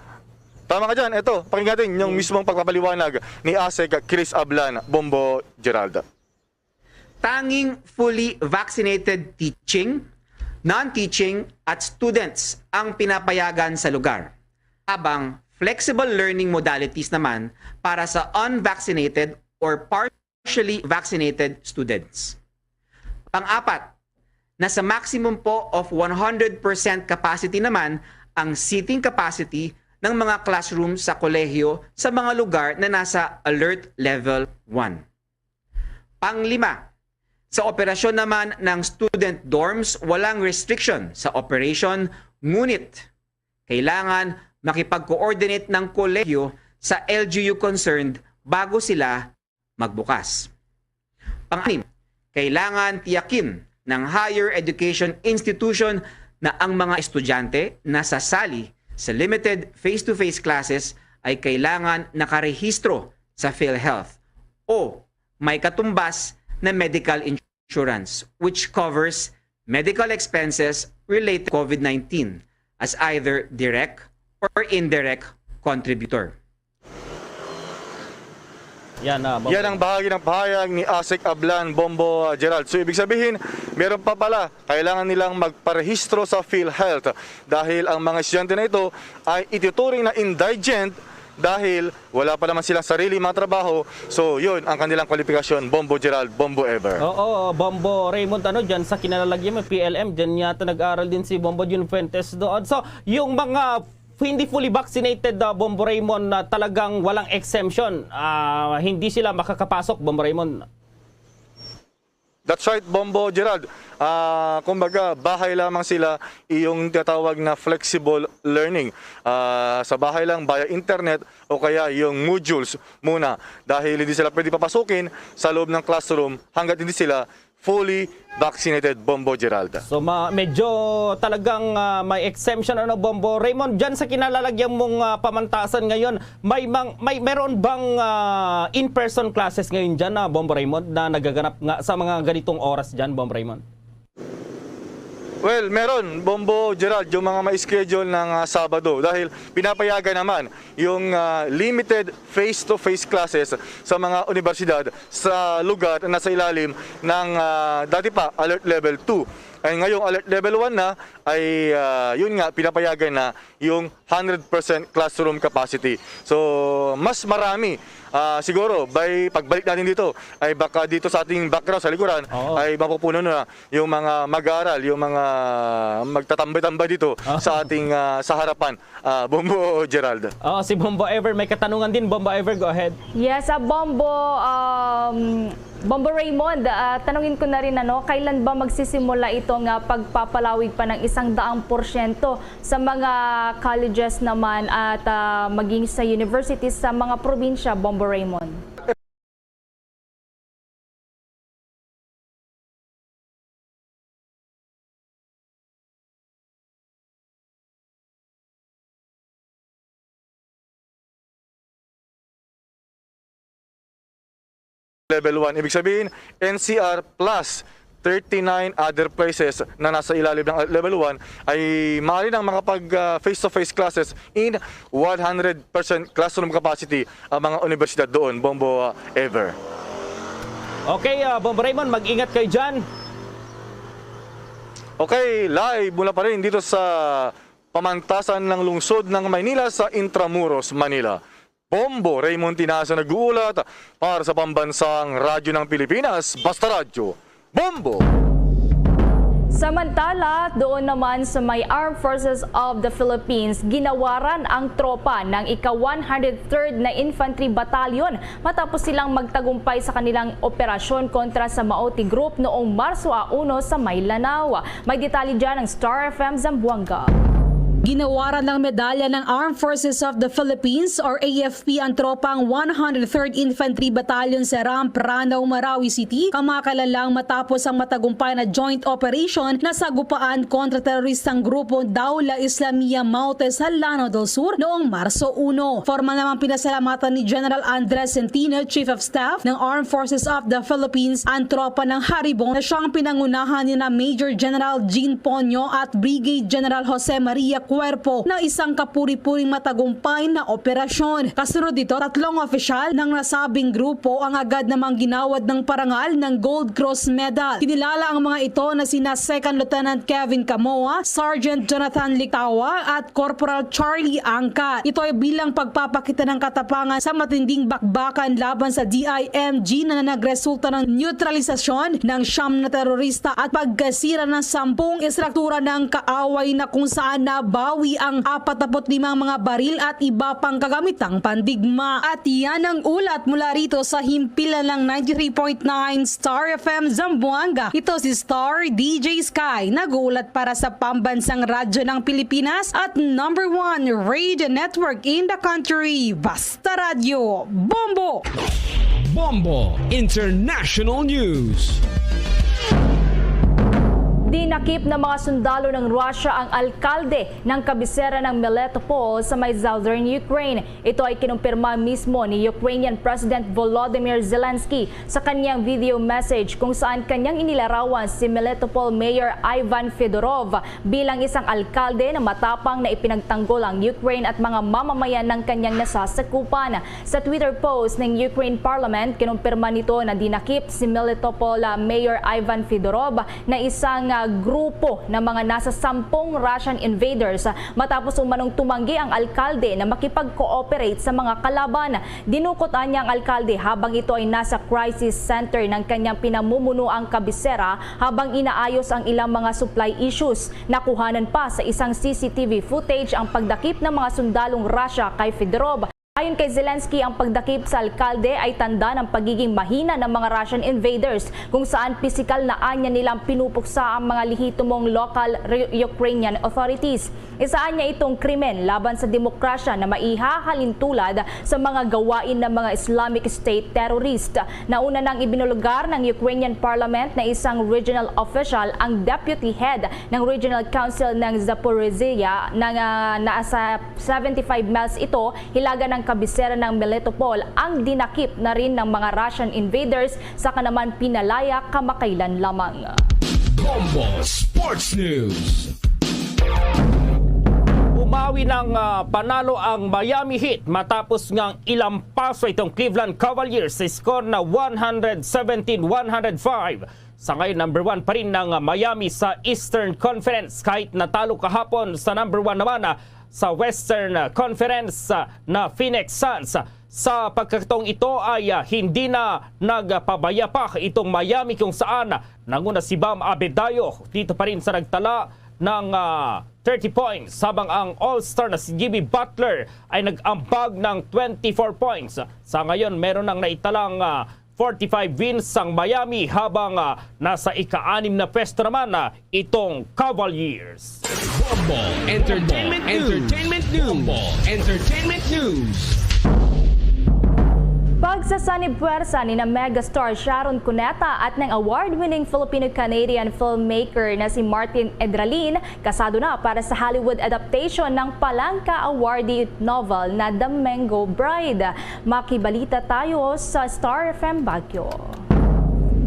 tama ka dyan. Ito, pakinggan natin yung Mm. mismong pagpapaliwanag ni ASEC Chris Ablan, Bombo Gerald. Tanging fully vaccinated teaching, non-teaching, at students ang pinapayagan sa lugar, habang flexible learning modalities naman para sa unvaccinated or partially vaccinated students. Pang-apat, nasa maximum po of one hundred percent capacity naman ang seating capacity ng mga classroom sa kolehiyo sa mga lugar na nasa Alert Level one. Panglima, sa operasyon naman ng student dorms, walang restriction sa operation, ngunit kailangan makipag-coordinate ng kolehiyo sa L G U concerned bago sila magbukas. Pang-anim, Kailangan tiyakin ng higher education institution na ang mga estudyante na sasali sa limited face-to-face classes ay kailangan nakarehistro sa PhilHealth o may katumbas na medical insurance, which covers medical expenses related to COVID nineteen as either direct or indirect contributor. Yan, ah, Bombo. Yan ang bahagi ng pahayag ni Asik Ablan, Bombo, ah, Gerald. So, ibig sabihin, meron pa pala, kailangan nilang magparehistro sa PhilHealth dahil ang mga estudyante na ito ay ituturing na indigent dahil wala pa naman silang sarili mga trabaho. So, yun ang kanilang kwalifikasyon, Bombo Gerald, Bombo Ever. Oo, Bombo Raymond, ano, dyan sa kinalalagyan mo, P L M, dyan yata nag-aral din si Bombo Jun Fuentes doon. So, yung mga hindi fully vaccinated, ah, Bombo Raymond, na talagang walang exemption, ah, hindi sila makakapasok, Bombo Raymond. That's right, Bombo Gerald. Ah, kumbaga, bahay lamang sila, yung tinatawag na flexible learning. Ah, sa bahay lang, via internet, o kaya yung modules muna. Dahil hindi sila pwede papasukin sa loob ng classroom hanggat hindi sila fully vaccinated, Bombo Gerald. So, ma- medyo talagang, ah, may exemption, ano, Bombo Raymond. Dyan sa kinalalagyan mong, ah, pamantasan ngayon, may, mang- may meron bang, ah, in-person classes ngayon dyan, ah, Bombo Raymond, na nagaganap nga sa mga ganitong oras dyan, Bombo Raymond? Well, meron, Bombo Gerald, yung mga may schedule ng, ah, Sabado, dahil pinapayagan naman yung, ah, limited face-to-face classes sa mga universidad sa lugar na nasa ilalim ng, ah, dati pa, Alert Level two. Ay ngayong Alert Level one na, ay, ah, yun nga, pinapayagan na yung hundred percent classroom capacity. So, mas marami, ah, siguro, by pagbalik natin dito, ay baka dito sa ating background, sa likuran, Oo. ay mapupuno na yung mga mag-aaral, yung mga magtatambay-tambay dito Oo. sa ating, ah, sa harapan, ah, Bombo Gerald. Oo, si Bombo Ever may katanungan din. Bombo Ever, go ahead. Yes, ah, Bombo, um, Bombo Raymond, ah, tanungin ko na rin, ano, kailan ba magsisimula ito nga pagpapalawig pa ng isang daang porsyento sa mga colleges naman at, ah, maging sa universities sa mga probinsya, Bombo Raymond? Level one. Ibig sabihin, N C R plus thirty-nine other places na nasa ilalim ng level one ay maaari nang makapag, ah, face-to-face classes in one hundred percent classroom capacity ang mga universidad doon, Bombo, ah, Ever. Okay, ah, Bombo Raymond, mag-ingat kayo dyan. Okay, live mula pa rin dito sa pamantasan ng lungsod ng Maynila sa Intramuros, Manila. Bombo Raymond Tinaza nag-uulat para sa Pambansang Radyo ng Pilipinas, Basta Radyo, Bombo! Samantala, doon naman sa may Armed Forces of the Philippines, ginawaran ang tropa ng ika one hundred third na Infantry Battalion matapos silang magtagumpay sa kanilang operasyon kontra sa Maoti Group noong Marso a uno sa may Lanao. May detalye dyan ang Star F M Zamboanga. Ginawaran ng medalya ng Armed Forces of the Philippines or A F P ang tropang one hundred third Infantry Battalion sa Ramp, Ranao, Marawi City, kamakailan lang matapos ang matagumpay na joint operation na sagupaan kontra teroristang grupo Daula Islamia Maute sa Lanao del Sur noong Marso uno. Formal namang pinasalamatan ni General Andres Centino, Chief of Staff ng Armed Forces of the Philippines, ang tropa ng Haribon na siyang pinangunahan ni na Major General Jean Ponyo at Brigade General Jose Maria Cuerpo na isang kapuri-puring matagumpay na operasyon. Kasunod dito, tatlong opisyal ng nasabing grupo ang agad namang ginawad ng parangal ng Gold Cross Medal. Kinilala ang mga ito na sina Second Lieutenant Kevin Camoa, Sergeant Jonathan Lictawa, at Corporal Charlie Angkat. Ito ay bilang pagpapakita ng katapangan sa matinding bakbakan laban sa D I M G na nagresulta ng neutralisasyon ng siyam na terorista at pagkasira ng sampung estruktura ng kaaway na kung saan nabawi ang apat na put limang mga baril at iba pang kagamitang pandigma. At yan ang ulat mula rito sa himpilan ng ninety-three point nine Star F M Zamboanga. Ito si Star D J Sky, nag-uulat para sa Pambansang Radyo ng Pilipinas at number one radio network in the country, Basta Radyo. Bombo! Bombo International News. Dinakip ng mga sundalo ng Russia ang alkalde ng kabisera ng Melitopol sa may southern Ukraine. Ito ay kinumpirma mismo ni Ukrainian President Volodymyr Zelensky sa kanyang video message, kung saan kanyang inilarawan si Melitopol Mayor Ivan Fedorov bilang isang alkalde na matapang na ipinagtanggol ang Ukraine at mga mamamayan ng kanyang nasasakupan. Sa Twitter post ng Ukraine Parliament, kinumpirma nito na dinakip si Melitopol, ah, Mayor Ivan Fedorov na isang, ah, grupo ng mga nasa sampung Russian invaders, ah, matapos umanong tumanggi ang alkalde na makipag-cooperate sa mga kalaban. Dinukot niya ang alkalde habang ito ay nasa crisis center ng kanyang pinamumuno ang kabisera habang inaayos ang ilang mga supply issues. Nakuhanan pa sa isang C C T V footage ang pagdakip ng mga sundalong Russia kay Fedorov. Ayon kay Zelensky, ang pagdakip sa alkalde ay tanda ng pagiging mahina ng mga Russian invaders, kung saan pisikal na anya nilang pinupuksa ang mga lehitimong local re-, Ukrainian authorities. Isa anya itong krimen laban sa demokrasya na maihahalintulad sa mga gawain ng mga Islamic State terrorist. Nauna nang ibinulgar ng Ukrainian Parliament na isang regional official ang deputy head ng Regional Council ng Zaporizhia na, na nasa seventy-five miles ito hilaga ng kabisera ng Melitopol ang dinakip na rin ng mga Russian invaders, saka naman pinalaya kamakailan lamang. Bombo Sports News. Umawi ng, ah, panalo ang Miami Heat matapos ngang ilampaso itong Cleveland Cavaliers sa score na one hundred seventeen one hundred five. Sa ngayon, number one pa rin ng, ah, Miami sa Eastern Conference kahit natalo kahapon sa number one naman, ah, sa Western, ah, Conference, ah, na Phoenix Suns. Sa pagkakataong ito ay, ah, hindi na nagpabaya pa itong Miami, kung saan nanguna si Bam Adebayo dito pa rin sa nagtala ng, ah, thirty points, habang ang All-Star na si Jimmy Butler ay nag-ambag ng twenty-four points. Sa ngayon, meron nang naitalang, ah, forty-five wins ang Miami, habang, ah, nasa ika-anim na pwesto naman, ah, itong Cavaliers. Bombo Entertainment News. Entertainment News. Bombo Entertainment News. Pagsasanib puwersa ni na megastar Sharon Cuneta at ng award-winning Filipino-Canadian filmmaker na si Martin Edralin, kasado na para sa Hollywood adaptation ng Palangka Awardee novel na The Mango Bride. Makibalita tayo sa Star F M Baguio.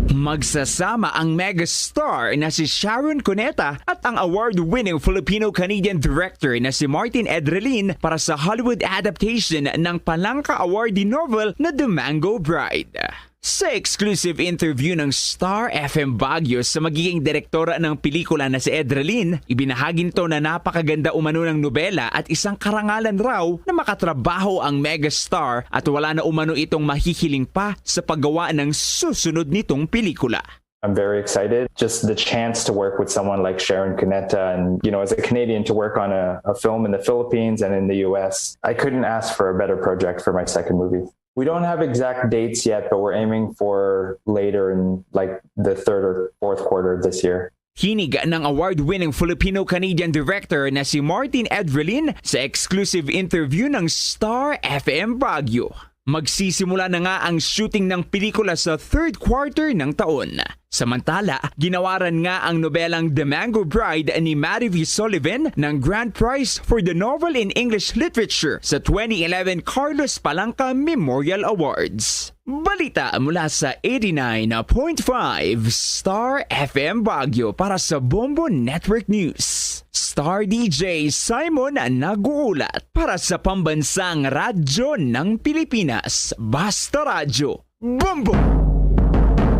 Magsasama ang megastar na si Sharon Cuneta at ang award-winning Filipino-Canadian director na si Martin Edrelin para sa Hollywood adaptation ng Palangka Awardee novel na The Mango Bride. Sa exclusive interview ng Star F M Baguio sa magiging direktora ng pelikula na si Edrelin, ibinahagi nito na napakaganda umano ng nobela at isang karangalan raw na makatrabaho ang megastar at wala na umano itong mahihiling pa sa paggawa ng susunod nitong pelikula. I'm very excited. Just the chance to work with someone like Sharon Cuneta and, you know, as a Canadian, to work on a, a film in the Philippines and in the U S. I couldn't ask for a better project for my second movie. We don't have exact dates yet, but we're aiming for later in, like, the third or fourth quarter of this year. Hinig ng award-winning Filipino-Canadian director na si Martin Edrelin sa exclusive interview ng Star F M Baguio. Magsisimula na nga ang shooting ng pelikula sa third quarter ng taon. Samantala, ginawaran nga ang nobelang The Mango Bride ni Mary V Sullivan ng Grand Prize for the Novel in English Literature sa twenty eleven Carlos Palanca Memorial Awards. Balita mula sa eighty-nine point five Star F M Baguio para sa Bombo Network News. Star D J Simon ang nag-uulat para sa Pambansang Radyo ng Pilipinas, Basta Radyo, Bombo!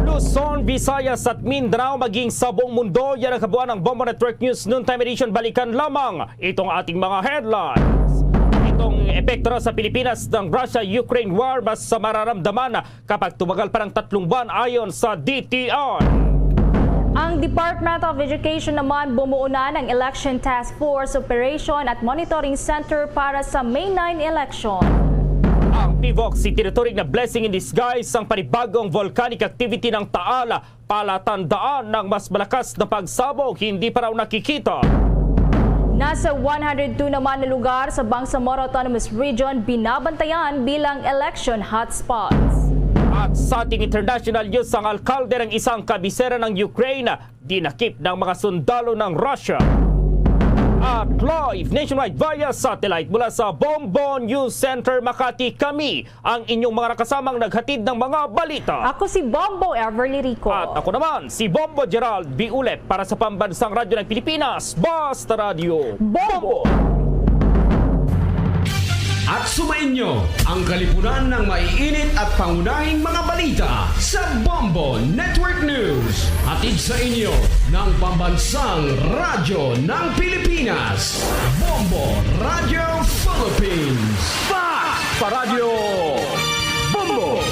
Luzon, Visayas at Mindanao, maging sa buong mundo, yan ang kabuuan ng Bombo Network News Noontime Edition. Balikan lamang itong ating mga headlines. Itong epekto na sa Pilipinas ng Russia-Ukraine war, mas mararamdaman kapag tumagal pa ng tatlong buwan, ayon sa D T I. Ang Department of Education naman bumuo na ng Election Task Force Operation at Monitoring Center para sa May nine election. Ang PHIVOLCS itinuturing na blessing in disguise ang panibagong volcanic activity ng Taal, palatandaan ng mas malakas na pagsabog hindi pa raw nakikita. Nasa one hundred two naman na lugar sa Bangsamoro Autonomous Region binabantayan bilang election hotspots. At sa ating international news, ang alkalde ng isang kabisera ng Ukraine, dinakip ng mga sundalo ng Russia. At live nationwide via satellite mula sa Bombo News Center Makati, kami ang inyong mga nakasamang naghatid ng mga balita. Ako si Bombo Everly Rico. At ako naman, si Bombo Gerald Biulep para sa Pambansang Radyo ng Pilipinas, Basta Radyo Bombo. At sumainyo ang kalipunan ng maiinit at pangunahing mga balita sa Bombo Network News. Hatid sa inyo ng Pambansang Radyo ng Pilipinas, Bombo Radyo Philippines. Fast Radyo Bombo!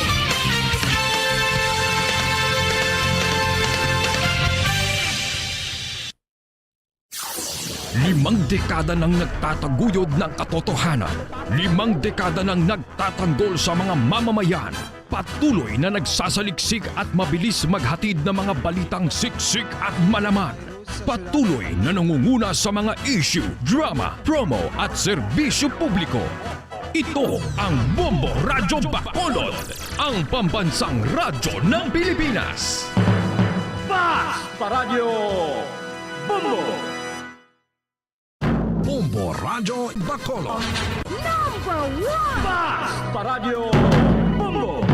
Limang dekada nang nagtataguyod ng katotohanan. Limang dekada nang nagtatanggol sa mga mamamayan. Patuloy na nagsasaliksik at mabilis maghatid ng mga balitang siksik at malaman. Patuloy na nangunguna sa mga issue, drama, promo at serbisyo publiko. Ito ang Bombo Radyo Bacolod, ang pambansang radyo ng Pilipinas. Fast Radyo Bombo! Bombo Radyo Bacolod. Number one! Fast Radyo Bombo!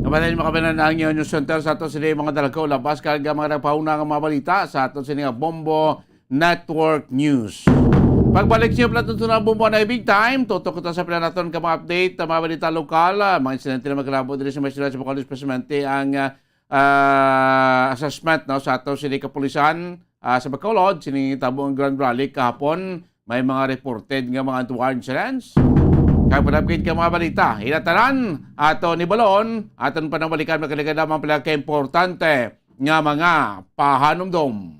Kabayan, mga kabayan, ang inyo news center sa ato sini mga dalagaw, labas kag mga nagpauna nga mga balita sa ato sini nga Bombo Network News. Pagbalik niyo pala ito na Bombo na Big Time, tutok kita sa pila naton ka mga update, mga balita lokal, ah, mga insidente na magkalabo diri sa mga sila sa Bacolod, especially ang, ah, ah, assessment, no, sa ato sini kapulisan, ah, sa Bacolod, sini tabo ang Grand Rally kahapon, may mga reported nga mga untoward incidents. Kag pag-update ka mga balita, hinatanan, ato ni Balon, aton panangbalikan, magkaligad lamang pala ka importante nga mga pahanumdom.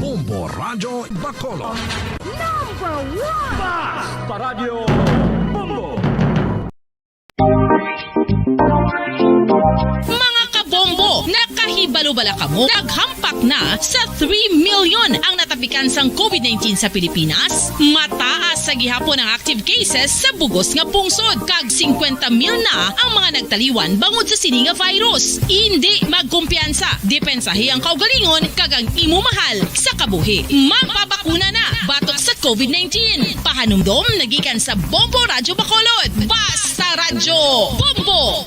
Bombo Radyo Bacolod. Number one! Fast Radyo Bombo! Mga kabombo, nakahibalo bala kamo? Naghampak na sa three million ang natapikan sang covid nineteen sa Pilipinas. Mataas sa gihapon ang active cases sa bugos nga pungsod, kag singkwenta mil na ang mga nagtaliwan bangod sa sini nga virus. Indi magkumpiyansa, depensahi ang kaugalingon kag ang imo mahal sa kabuhi. Magpabakuna na batok sa covid nineteen. Pahanumdom nagikan sa Bombo Radyo Bacolod. Basta Radyo Bombo!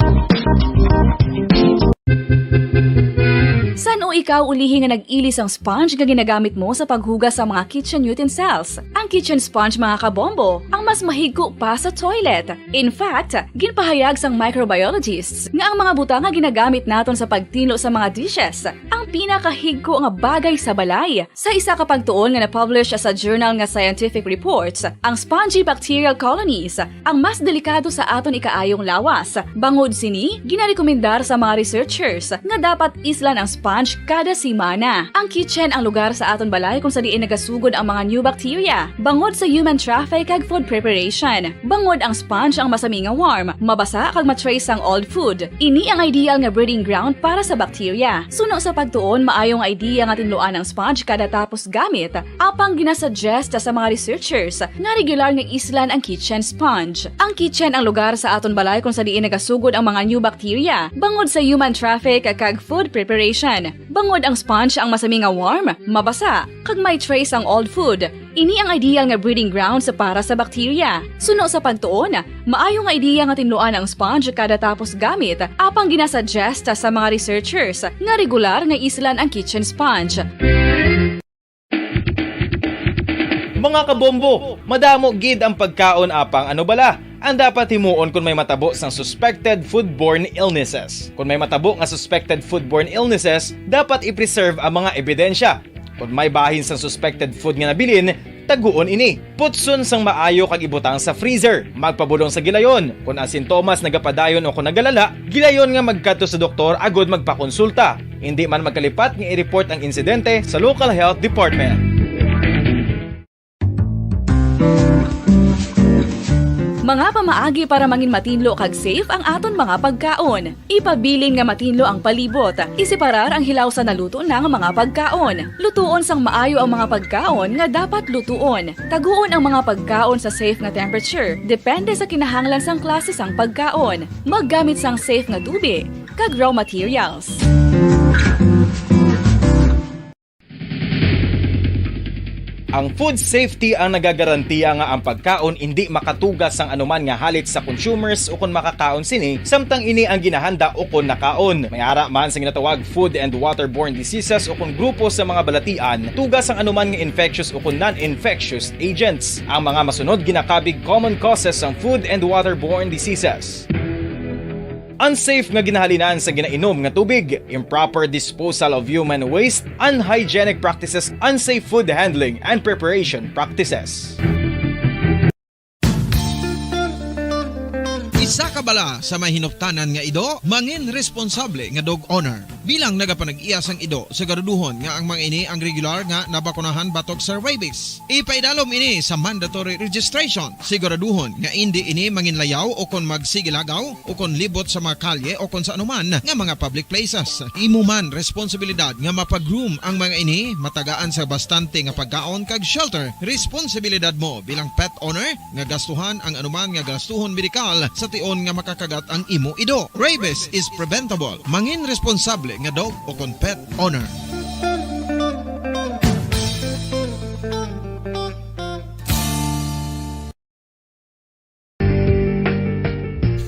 San-o ikaw ulihi nga nag-ili sang sponge nga ginagamit mo sa paghugas sa mga kitchen utensils? Ang kitchen sponge, mga kabombo, ang mas mahigko pa sa toilet. In fact, ginpahayag sang microbiologists nga ang mga butang nga ginagamit naton sa pagtinlo sa mga dishes ang pinakahigko nga bagay sa balay. Sa isa ka pagtuon nga na-publish sa journal nga Scientific Reports, ang spongy bacterial colonies ang mas delikado sa aton ikaayong lawas. Bangod sini, ginarekomendar sa mga researchers nga dapat islan ang sponge kada semana. Ang kitchen ang lugar sa aton balay kung sa diin nagasugod ang mga new bacteria bangod sa human traffic kag food preparation. Bangod ang sponge ang masami nga warm, mabasa kag ma-trace ang old food. Ini ang ideal nga breeding ground para sa bacteria. Suno sa pagtuon, maayo nga idea nga tinluan ang sponge kada tapos gamit, apang ginasuggest sa mga researchers nga regular nga islan ang kitchen sponge. Ang kitchen ang lugar sa aton balay kung sa diin nagasugod ang mga new bacteria bangod sa human traffic kag food preparation. Bangod ang sponge ang masami nga warm, mabasa, kag may trace ang old food. Ini ang ideal nga breeding grounds para sa bacteria. Suno sa pagtuon, maayo nga ideya nga tinluan ang sponge kada tapos gamit, apang ginasuggest sa mga researchers nga regular nga islan ang kitchen sponge. Mga kabombo, madamo gid ang pagkaon, apang ano bala ang dapat himuon kon may matabo sang suspected foodborne illnesses? Kon may matabo nga suspected foodborne illnesses, dapat i-preserve ang mga ebidensya. Kon may bahin sang suspected food nga nabilin, taguon ini. Putson sang maayo kag ibutang sa freezer. Magpabulong sa gilayon. Kon ang sintomas nagapadayon o kon nagalala, gilayon nga magkadto sa doktor agud magpakonsulta. Indi man magkalipat nga i-report ang insidente sa local health department. Mga pamaagi para mangin matinlo kag safe ang aton mga pagkaon. Ipabilin nga matinlo ang palibot. Iseparar ang hilaw sa naluto na nga mga pagkaon. Lutuon sang maayo ang mga pagkaon nga dapat lutuon. Taguon ang mga pagkaon sa safe nga temperature, depende sa kinahanglan sang klase sang pagkaon. Maggamit sang safe nga tubig kag raw materials. Ang food safety ang nagagarantiya nga ang pagkaon indi makatuga sang anuman nga halit sa consumers ukon makakaon sini, samtang ini ang ginahanda ukon nakaon. May ara man sa ginatawag food and waterborne diseases ukon grupo sa mga balatian, tuga sang anuman nga infectious ukon non-infectious agents. Ang mga masunod ginakabig common causes sang food and waterborne diseases. Unsafe nga ginahalinan sa ginainom nga tubig, improper disposal of human waste, unhygienic practices, unsafe food handling and preparation practices. Isa ka bala sa may hinuptanan nga ido, mangin responsable nga dog owner. Bilang nagapanag-iya sang ido, siguraduhon nga ang mga ini ang regular nga nabakunahan batok sa rabies. Ipaidalom ini sa mandatory registration. Siguraduhon nga indi ini manginlayaw o kon magsigilagaw o kon libot sa mga kalye o kon sa anuman nga mga public places. Imo man responsibilidad nga mapag-groom ang mga ini, matagaan sa bastante nga pagkaon kag shelter. Responsibilidad mo bilang pet owner nga gastuhan ang anuman nga gastuhon medikal sa tion nga makakagat ang imo ido. Rabies is preventable. Mangin responsable nga dog o kon pet owner.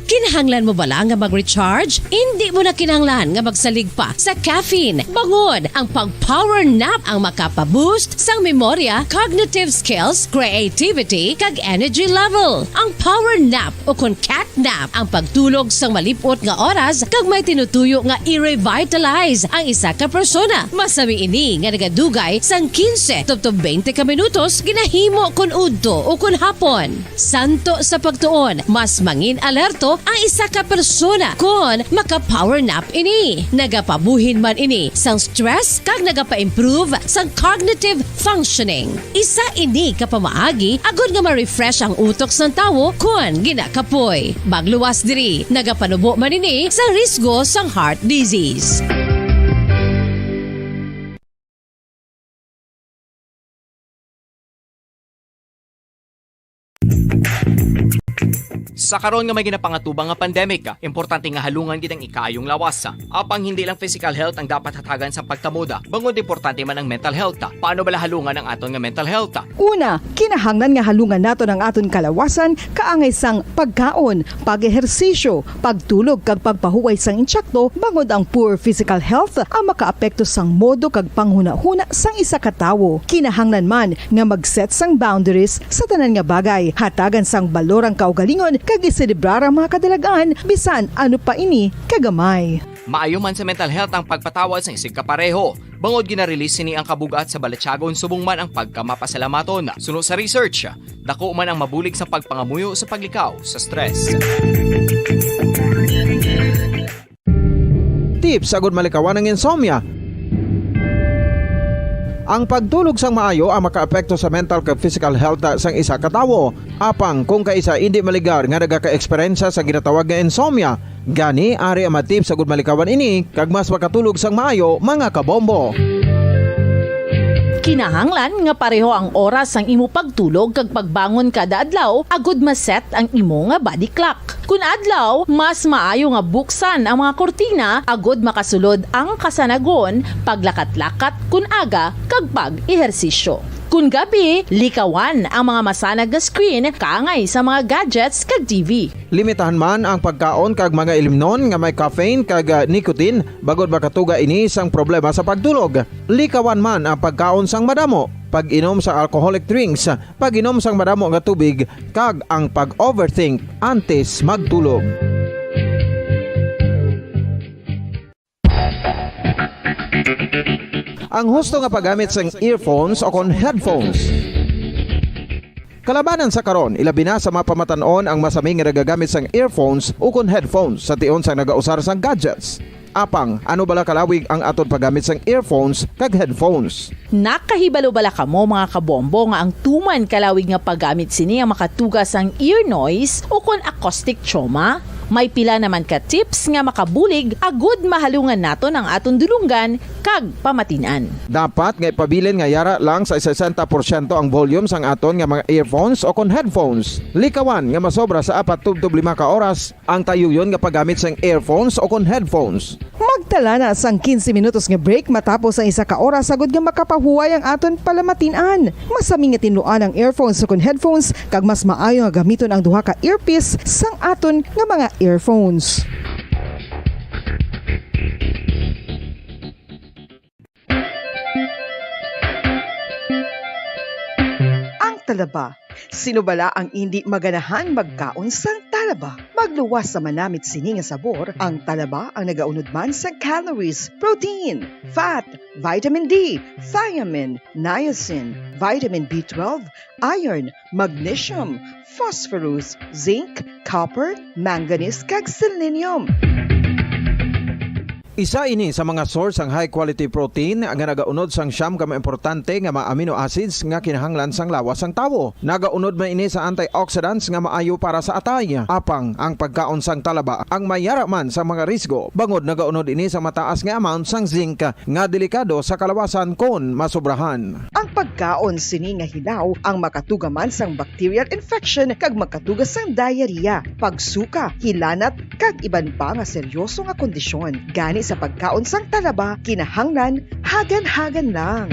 Kinahanglan mo bala nga mag-recharge? Indi mo na kinahanglan nga magsalig pa sa caffeine. Bangod ang pag-power nap ang makapa-boost sang memorya, cognitive skills, creativity, kag energy level. Ang power nap o kon cat nap ang pagtulog sang malip-ot nga oras kag may tinutuyo nga i-revitalize ang isa ka persona. Masami ini nga nagadugay sang quince tubtob twenty ka minutos ginahimo kon udto o kon hapon. Santo sa pagtuon, mas mangin alerto ang isa ka persona kon maka-power nap ini. Nagapabuhin man ini sang stress kag nagapa-improve sang cognitive functioning. Isa ini ka pamaagi agod nga ma-refresh ang utok sang tawo kon ginakapoy. Magluwas diri, nagapanubo man ini sa risgo sang heart disease. Sa karon nga may ginapangatubang nga pandemic, importante nga halungan gid ang ikaayong lawas. Apang hindi lang physical health ang dapat hatagan sa pagtamod, bangod importante man ang mental health. Paano bala halungan ang aton nga mental health? Una, kinahanglan nga halungan naton ang aton kalawasan kaangay sang pagkaon, pag-ehersisyo, pagtulog kag pagpahuway sang insakto, bangod ang poor physical health ang makaapekto sang modo kag panghunahuna sang isa ka tawo. Kinahanglan man nga mag-set sang boundaries sa tanan nga bagay, hatagan sang balor ang kaugalingon kag iselebrar ang mga kadalag-an bisan ano pa ini kagamay. Maayo man sa mental health ang pagpatawad sang isigkapareho, bangod gina-release sini ang kabug-at sa balatyagon subong man ang pagkamapasalamaton. Suno sa research, dako man ang mabulig sa pagpangamuyo sa paglikaw sa stress. Tips agud malikawan ang insomnia. Ang pagtulog sang maayo ang makaapekto sa mental kag physical health sang isa ka tawo. Apang kung kaisa indi maligar nga nagaka-eksperyensya sa ginatawag nga insomnia, gani ari ang mga tips agud malikawan ini kag mas makatulog sang maayo, mga kabombo. Kinahanglan nga pareho ang oras sang imo pagtulog kag pagbangon kada adlaw agud ma-set ang imo nga body clock. Kun adlaw, mas maayo nga buksan ang mga kurtina agud makasulod ang kasanagon, paglakat-lakat kun aga, kag pag-ehersisyo. Kun gabi, likawan ang mga masanag nga screen kaangay sa mga gadgets kag T V. Limitahan man ang pagkaon kag mga ilimnon nga may caffeine kag, ah, nicotine, bangod makatuga ini sang problema sa pagtulog. Likawan man ang pagkaon sang madamo, pag-inom sa alcoholic drinks, pag-inom sang madamo nga tubig, kag ang pag-overthink antes magtulog. Ang husto nga paggamit sang earphones o kon headphones. Kalabanan sa karon, ilabi na sa mga pamatan-on ang masami nga nagagamit sang earphones o kon headphones sa tion sang nagausar sang gadgets. Apang, ano bala kalawig ang aton paggamit sang earphones kag headphones? Nakahibalo bala kamo, mga kabombo, nga ang tuman kalawig nga paggamit sini ang makatuga sang ear noise ukon acoustic trauma? May pila naman ka tips nga makabulig agud mahalungan naton ang aton dulonggan kag pamatin-an. Dapat nga ipabilin nga yara lang sa sesenta porsyento ang volume sang aton nga mga earphones ukon headphones. Likawan nga masobra sa apat tubtob lima ka oras ang tayuyon nga paggamit sang earphones ukon headphones. Magtala na sang quince minutos nga break matapos ang isa ka oras, agud nga makapahuway ang aton palamatin-an. Masami nga tinluan ang earphones ukon headphones, kag mas maayo nga gamiton ang duha ka earpiece sang aton nga mga earphones. Ang talaba. Sino bala ang indi maganahan magkaon sang talaba? Magluwas sa manamit sini nga sabor, ang talaba ang nagaunod man sang calories, protein, fat, vitamin D, thiamine, niacin, vitamin B twelve, iron, magnesium, phosphorus, zinc, copper, manganese, kag selenium. Isa ini sa mga source sang high quality protein nga nagaunod sang siyam ka mga importante nga mga amino acids nga kinahanglan sang lawas sang tawo. Nagaunod man ini sa antioxidants nga maayo para sa atay. Apang ang pagkaon sang talaba ang mayara man sa mga risgo, bangod nagaunod ini sa mataas nga amount sang zinc nga delikado sa kalawasan kon masobrahan. Ang pagkaon sini nga hilaw ang makatuga man sang bacterial infection kag makatuga sang diarrhea, pagsuka, hilanat, kag iban pa nga seryoso nga kondisyon. Gani sa pagkaon sang talaba, kinahanglan hagan-hagan lang.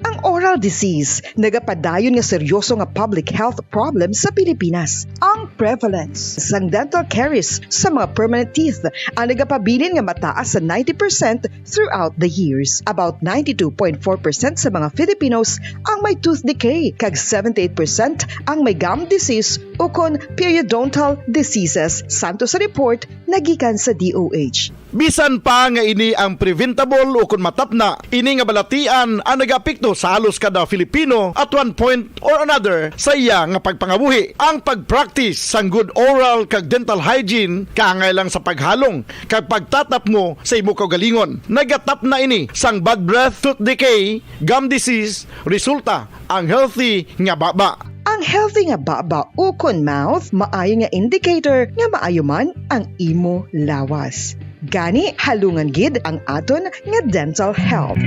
Ang oral disease nagapadayon nga seryoso nga public health problem sa Pilipinas. Ang prevalence sang dental caries sa mga permanent teeth ang nagapabilin nga mataas sa ninety percent throughout the years. About ninety-two point four percent sa mga Filipinos ang may tooth decay, kag seventy-eight percent ang may gum disease ukon periodontal diseases, santo sa report nagikan sa D O H. Bisan pa nga ini ang preventable ukon matapna, ini nga balatian ang nagaapekto sa halos kada Filipino at one point or another sa iya nga pagpangabuhi. Ang pag-practice sang good oral kag dental hygiene kaangay lang sa paghalong kag pagtatapngo sa imo kaugalingon. Nagatapna ini sang bad breath, tooth decay, gum disease, resulta ang healthy nga baba. Ang healthy nga baba ukon mouth maayo nga indicator nga maayo man ang imo lawas. Gani, halungan gid ang aton nga dental health.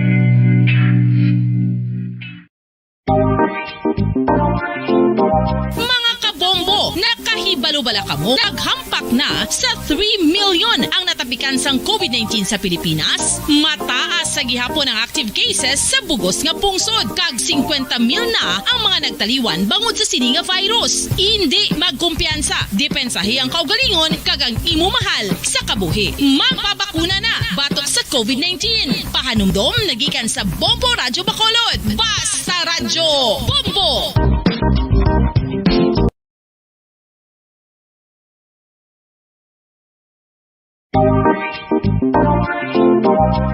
Mga kabombo, nakahibalo bala kamo? Naghampak na sa three million ang natapikan sang COVID nineteen sa Pilipinas. Mataas sa gihapon ang active cases sa bugos nga pungsod, kag singkwenta mil na ang mga nagtaliwan bangod sa sini nga virus. Indi magkumpiyansa, depensahi ang kaugalingon kag ang imo mahal sa kabuhi. Magpabakuna na batok sa COVID nineteen. Pahanumdom nagikan sa Bombo Radyo Bacolod. Basta Radyo Bombo!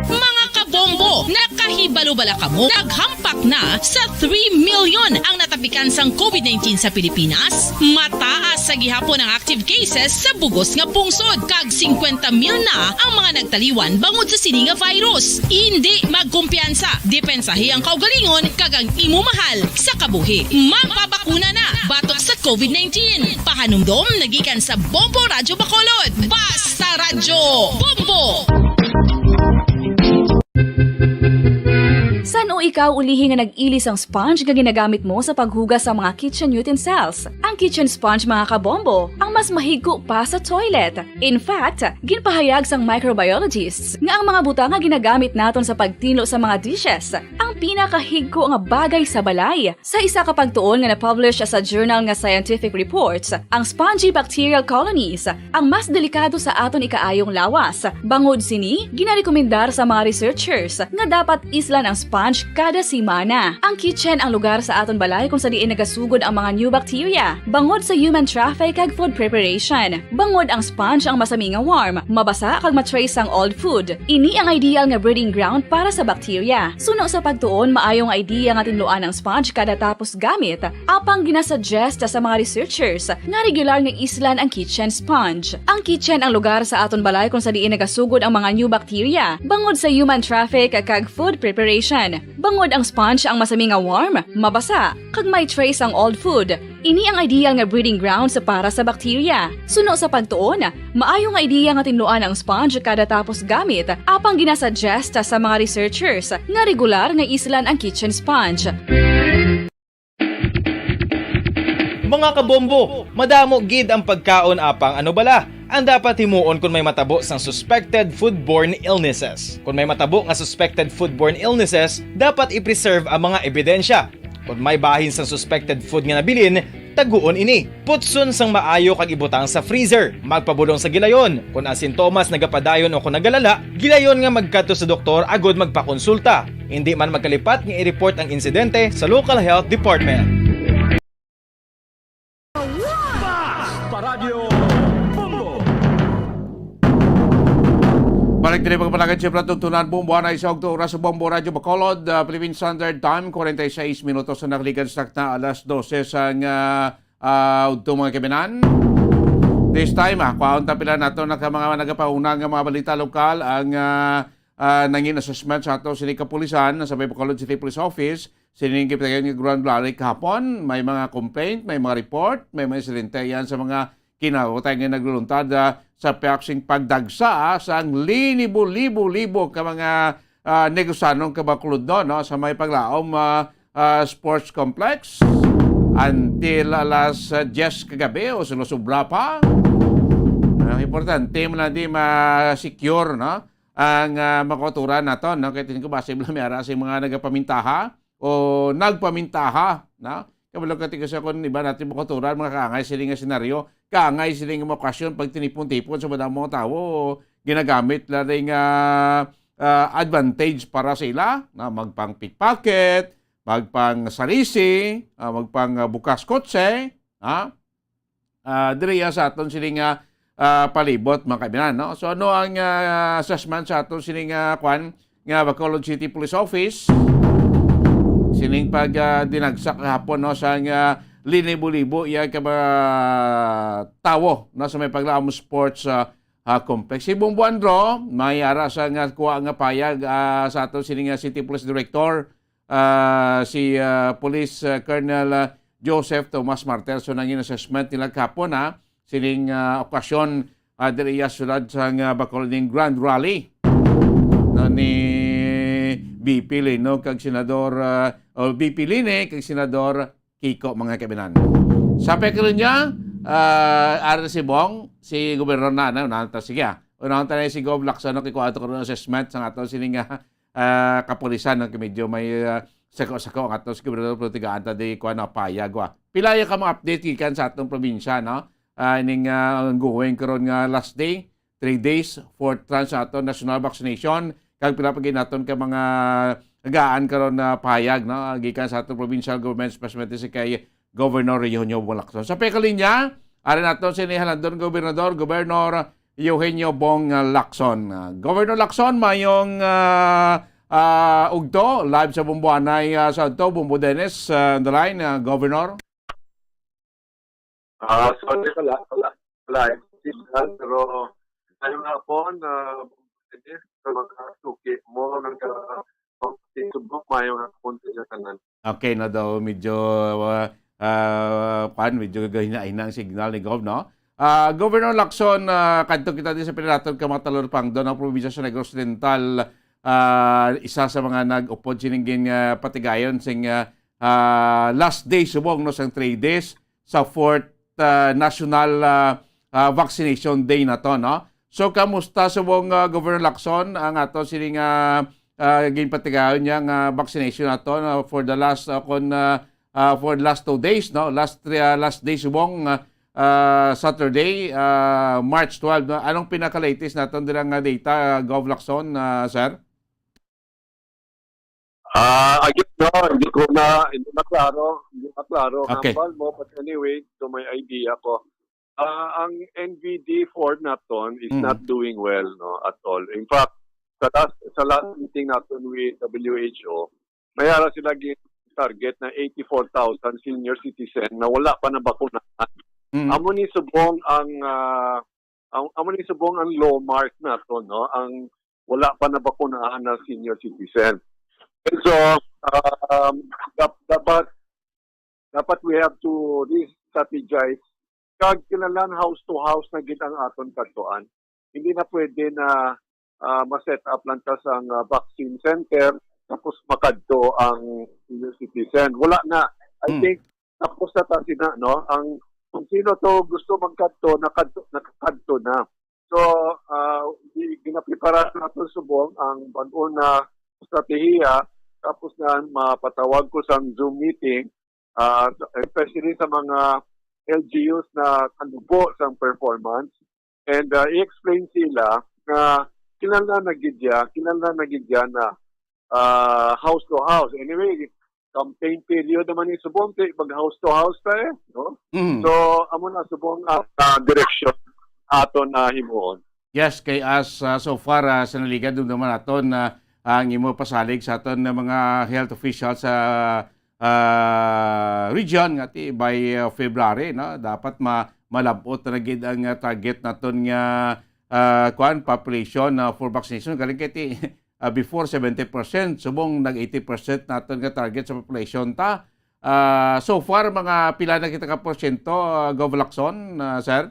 Mga kabombo, nakahibalo bala kamo? Naghampak na sa three million ang natapikan sang COVID nineteen sa Pilipinas. Mataas sa gihapon ang active cases sa bugos nga pungsod, kag singkwenta mil na ang mga nagtaliwan bangod sa sini nga virus. Indi magkumpiyansa, depensahi ang kaugalingon kag ang imo mahal sa kabuhi. Magpabakuna na batok sa COVID nineteen. Pahanumdom nagikan sa Bombo Radyo Bacolod. Basta Radyo Bombo! San-o ikaw ulihi nga nag-ili sang sponge nga ginagamit mo sa paghugas sa mga kitchen utensils? Ang kitchen sponge, mga kabombo, ang mas mahigko pa sa toilet. In fact, ginpahayag sang microbiologists nga ang mga butang nga ginagamit naton sa pagtinlo sa mga dishes ang pinakahigko nga bagay sa balay. Sa isa ka pagtuon nga na-publish sa journal nga Scientific Reports, ang spongy bacterial colonies ang mas delikado sa aton ikaayong lawas. Bangod sini, ginarekomendar sa mga researchers nga dapat islan ang sponge kada semana. Ang kitchen ang lugar sa aton balay kung sa diin nagasugod ang mga new bacteria, bangod sa human traffic kag food preparation. Bangod ang sponge ang masami nga warm, mabasa kag ma-trace ang old food. Ini ang ideal nga breeding ground para sa bacteria. Suno sa pagtuon Tuon, maayo nga idea nga tinluan ang sponge kada tapos gamit. Apang ginasuggest sa mga researchers nga regular nga islan ang kitchen sponge. Ang kitchen ang lugar sa aton balay kung sa diin nagasugod ang mga new bacteria bangod sa human traffic kag food preparation. Bangod ang sponge ang masami nga warm, mabasa, kag may trace ang old food. Ini ang ideal nga breeding grounds para sa bacteria. Suno sa pagtuon, maayo nga ideya nga tinluan ang sponge kada tapos gamit, apang ginasuggest sa mga researchers nga regular nga islan ang kitchen sponge. Mga kabombo, madamo gid ang pagkaon, apang ano bala ang dapat himuon kung may matabo sang suspected foodborne illnesses? Kung may matabo nga suspected foodborne illnesses, dapat i-preserve ang mga ebidensya. Kung may bahin sang suspected food nga nabilin, taguon ini. Putson sang maayo kag ibutang sa freezer. Magpabulong sa gilayon. Kung ang sintomas nagapadayon o kung nagalala, gilayon nga magkadto sa doktor agud magpakonsulta. Hindi man magkalipat nga i-report ang insidente sa local health department. Paradyo Bombo! Balik diri, mga palangit, siyempre, tungtunan, Bombo, anay sa ugto oras sa Bombo Radyo Bacolod, ah, Philippine Standard Time, forty-six minutos na nakalikan sa takna alas dose sang, ah, ah, udto, mga kaibinan. This time, ah, kwaon ta pila nato na ka mga nagapahuna nga mga balita lokal ang, ah, ah, nangin assessment sa ato sini kapulisan sa may Bacolod City Police Office. Sining gipatayon nga Grand Rally kahapon, may mga complaint, may mga report, may mga insidente yan sa mga kinautay nga nagluluntad, ah, sa pihak sing pagdagsa, ah, sang linibo-libo-libo ka mga, ah, negosyanong kabakulod, no, no, sa may paglaom, ah, ah, sports complex until alas, ah, diyes kagabi o sulo sobra pa. Ah, importante man lang di ma-secure, no, ang, ah, mga kauturan naton, no, kay tingin ko basi bala may ara sa mga nagapamintaha o nagpamintaha, no? Kabalo ka, tingin ko sa kung iba natin mga kauturan, mga kaangay sila nga senaryo, kaangay sila nga mga okasyon pag tinipon-tipon sa madamo nga tawo, ginagamit la rin nga, ah, advantage para sa ila, na magpang pickpocket, magpang sarisi, ah, magpang, ah, bukas kotse, ha? Ah, diri ya sa aton sini nga, ah, palibot, mga kaibigan, no? So, ano ang, ah, assessment sa aton sini nga, kwan, nga Bacolod City Police Office? Sining pag, ah, dinagsa kahapon, no, sa nga linibo-libo ya ka mga tawo, no, sa may paglaom sports, ah, ah, complex. Si Bong Buandro, may ara sa nga kuha nga payag, ah, sa aton sini nga City Police Director, ah, si, ah, Police, ah, Colonel, ah, Joseph Tomas Martel. So, nangin assessment nila kahapon, ha, sining, ah, okasyon, ah, diri iya siyudad sa nga Bacolod ning Grand Rally, no, ni V P Lino kag Senador, ah, o V P Lini kag Senador Kiko, mga kaibinan. Sa pekrin niya, ah, ari si Bong, si Gobernador na, na, na, sige, ah. Unahon ta na si Gov Lacson, no, kay kuha to karon assessment sa ato sining, ah, ah, kapulisan, no, kay medyo may, ah, sako-sako ang ato si Gobernador, pero tigaan ta di kuha na payag, wa. Pila ya ka mga update gikan sa atong probinsya, no? Ah, ining, ah, ongoing karon nga last day, three days, fourth tranche sa aton national vaccination, kag pila pa gid naton ka mga gaan karon na pahayag, no, gikan sa aton provincial government, especially si kay Governor Eugenio Bong Lacson. Sa pekalinya, ari naton si Halandon Gobernador, Governor Eugenio Bong Lacson. Ah, Governor Lacson, mayong, ah, ah, ugto, live sa Bombo Anay, ah, sa ugto, Bombo Dennis, ah, on the line, ah, Governor. Ah, sorry, wala, wala, wala. Signal, pero ngayong hapon, ah, sa mga suki mo, nagka-, subok, mayong hapon sa inyo tanan. Okay na daw, medyo, ah, ah, kwan, medyo gahina-hina ang signal ni Gov, no? Ah, Governor Lacson, ah, kadto kita din sa pinalaton ka mga talurpang doon ang probinsya sa Negros Oriental, ah, isa sa mga nag-upod sining gin, ah, patigayon sing, ah, ah, last day subong, no, sang three days sa fourth, ah, national, ah, ah, vaccination day na to, no? So, kamusta subong, ah, Governor Lacson, ang ato sining, ah, ah, ginpatigayon niya nga vaccination na to, no, for the last, ah, kon, ah, ah, for the last two days, no? Last three, ah, last day subong, ah, ah, Saturday, ah, March twelve, no? Anong pinaka-latest naton dira nga data, ah, Gov Lacson, ah, sir? Ah, again, no, hindi ko na, hindi maklaro, hindi maklaro ang Okay. hambal mo, but anyway, so may idea ko. Ah, ang N V D four naton is Mm. not doing well, no, at all. In fact, sa last, sa last meeting naton with W H O, may ara sila gi-target na eighty-four thousand senior citizen na wala pa nabakunahan. Mm. Amo ni subong ang, ah, ang, amo ni subong ang low mark nato, no? Ang wala pa nabakunahan na senior citizen. And so, um, dap-, dapat, dapat we have to re-strategize. Kag kinahanglan house to house na gid ang aton kadtuan. Hindi na pwede na, ah, ma-set up lang ta sang, ah, vaccine center, tapos makadto ang senior citizen. Wala na. I Hmm. think tapos na ta sina, no? Ang, kung sino to gusto magkadto, nakadto, nakakadto na. So, ah, gi-, ginaprepara naton subong ang bag-o na estratehiya, tapos na mapatawag ko sang Zoom meeting, ah, especially sa mga L G Us na kanubo sang performance, and, ah, i-explain sila nga kinahanglan na gid ya, kinahanglan na gid ya na, ah, house to house. Anyway, campaign period naman ni subong, kay mag house to house ta eh, no? Mm. So, amo na subong ang, ah, direksyon aton na himuon. Yes, kay as, ah, so far, ah, sa naligan, dumduman naton na ang imo pasalig sa aton nga mga health officials sa, ah, region nga ti by, ah, February, no, dapat ma-, malab-ot na gid ang, ah, target naton nga, ah, kuan, population, ah, for vaccination. Galing kay ti, ah, before seventy percent, subong nag eighty percent naton nga target sa population ta. Ah, so far, mga pila na kita ka porsyento, ah, Gov Lacson, ah, sir?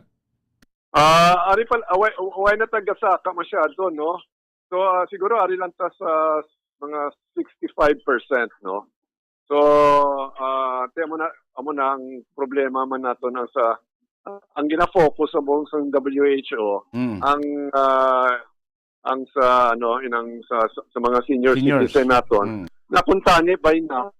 Ah, ari pa, away, away na taga-saka masyado, no? So, ah, siguro ari lang ta sa mga sixty-five percent, no? So, ah, ti amo na, amo na ang problema man nato na sa, ang gina-focus sa buong sa W H O, Mm. ang, ah, ang sa, ano, inang sa, sa, sa mga senior Seniors. citizen naton, Mm. na kung tani by now,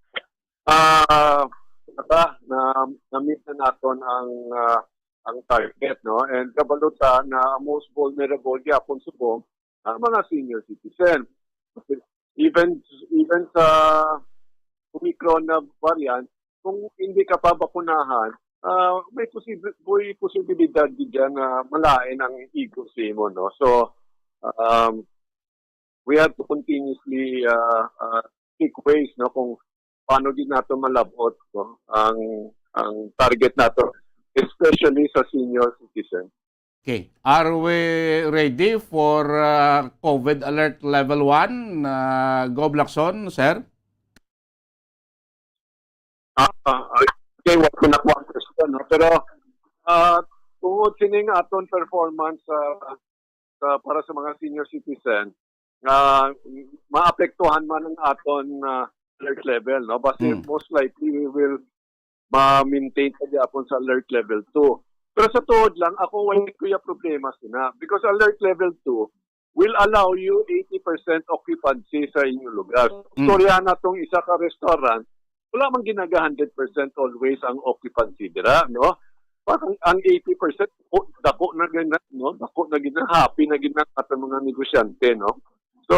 ah, naka, na, na-meet na naton ang, ah, ang target, no? And kabalo ta na ang most vulnerable gyapon subong ang mga senior citizen. Even, even sa Omicron na variant, kung hindi ka pa bakunahan, ah, may posibi-, may posibilidad gid dyan na malain ang igo sa imo, no? So, um, we have to continuously, ah, ah, seek ways, no, kung paano gid nato malab-ot, no, ang, ang target nato, especially sa senior citizen. Okay. Are we ready for, ah, COVID alert level one, ah, Gov Lacson, sir? Ah, ah, okay, wa ko nakuha ang question, no? Pero, ah, tungod sining aton performance sa, sa, para sa mga senior citizen, nga maapektuhan man ang aton, ah, alert level, no? Basi Hmm. most likely we will ma-maintain pa gyapon sa alert level two. Pero sa tuod lang, ako wala ko ya problema sina. Because alert level two will allow you eighty percent occupancy sa inyong lugar. Mm. Istorya na tong isa ka restaurant, wala man ginaga hundred percent always ang occupancy dira, no? Parang ang eighty percent, o, dako na gid na, no? Dako na gid na, happy na gid na ato mga negosyante, no? So,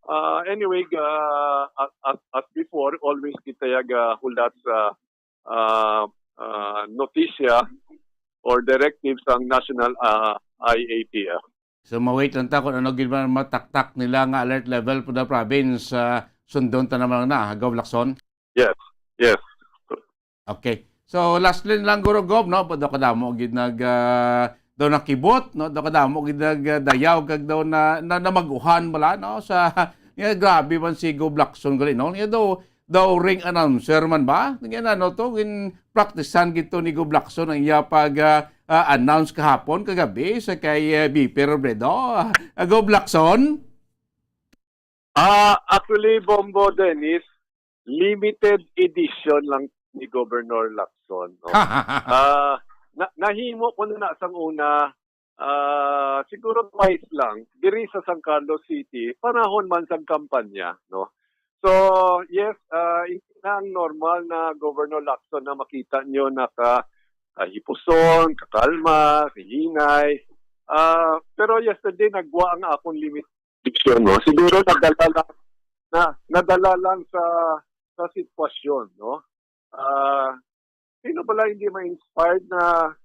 ah, anyway, ah, as, as, as before, always kita ya gahulat sa, ah, ah, notisya or directives sang National, ah, I A T F. So, ma-wait lang ta kung ano gid man mataktak nila nga alert level for the province, ah, sundon ta naman na, Gov Lacson? Yes, yes. Okay. So, lastly lang, Guro Gov, no? Daw kadamo gid nag, ah, daw nakibot, no? Daw kadamo gid nag, ah, dayaw, kag daw na, na, namag-uhan bala, no? Sa, nga, grabe man si Gov Lacson gali, no? Nga daw, daw ring announcer man ba? Nga na, no, to, gin-practicean gid to ni Gov Lacson ang iya pag, ah, ah, announce kahapon, kagabi, sa kay, eh, V P Robredo. Ah, Gov Lacson? Ah, actually, Bombo Dennis, limited edition lang ni Governor Lacson, no? Ah, na, nahimo ko na, na sang una, ah, siguro twice lang, diri sa San Carlos City, panahon man sang kampanya, no? So, yes, ah, hindi na ang normal na Governor Lacson na makita nyo naka, ah, hipuson, kakalma, kahinay. Ah, pero yesterday, nagwa ang akong limit-, Fiction, no? Siguro nadala lang, na, nadala lang sa, sa sitwasyon, no? Ah, sino pala hindi ma-inspired na,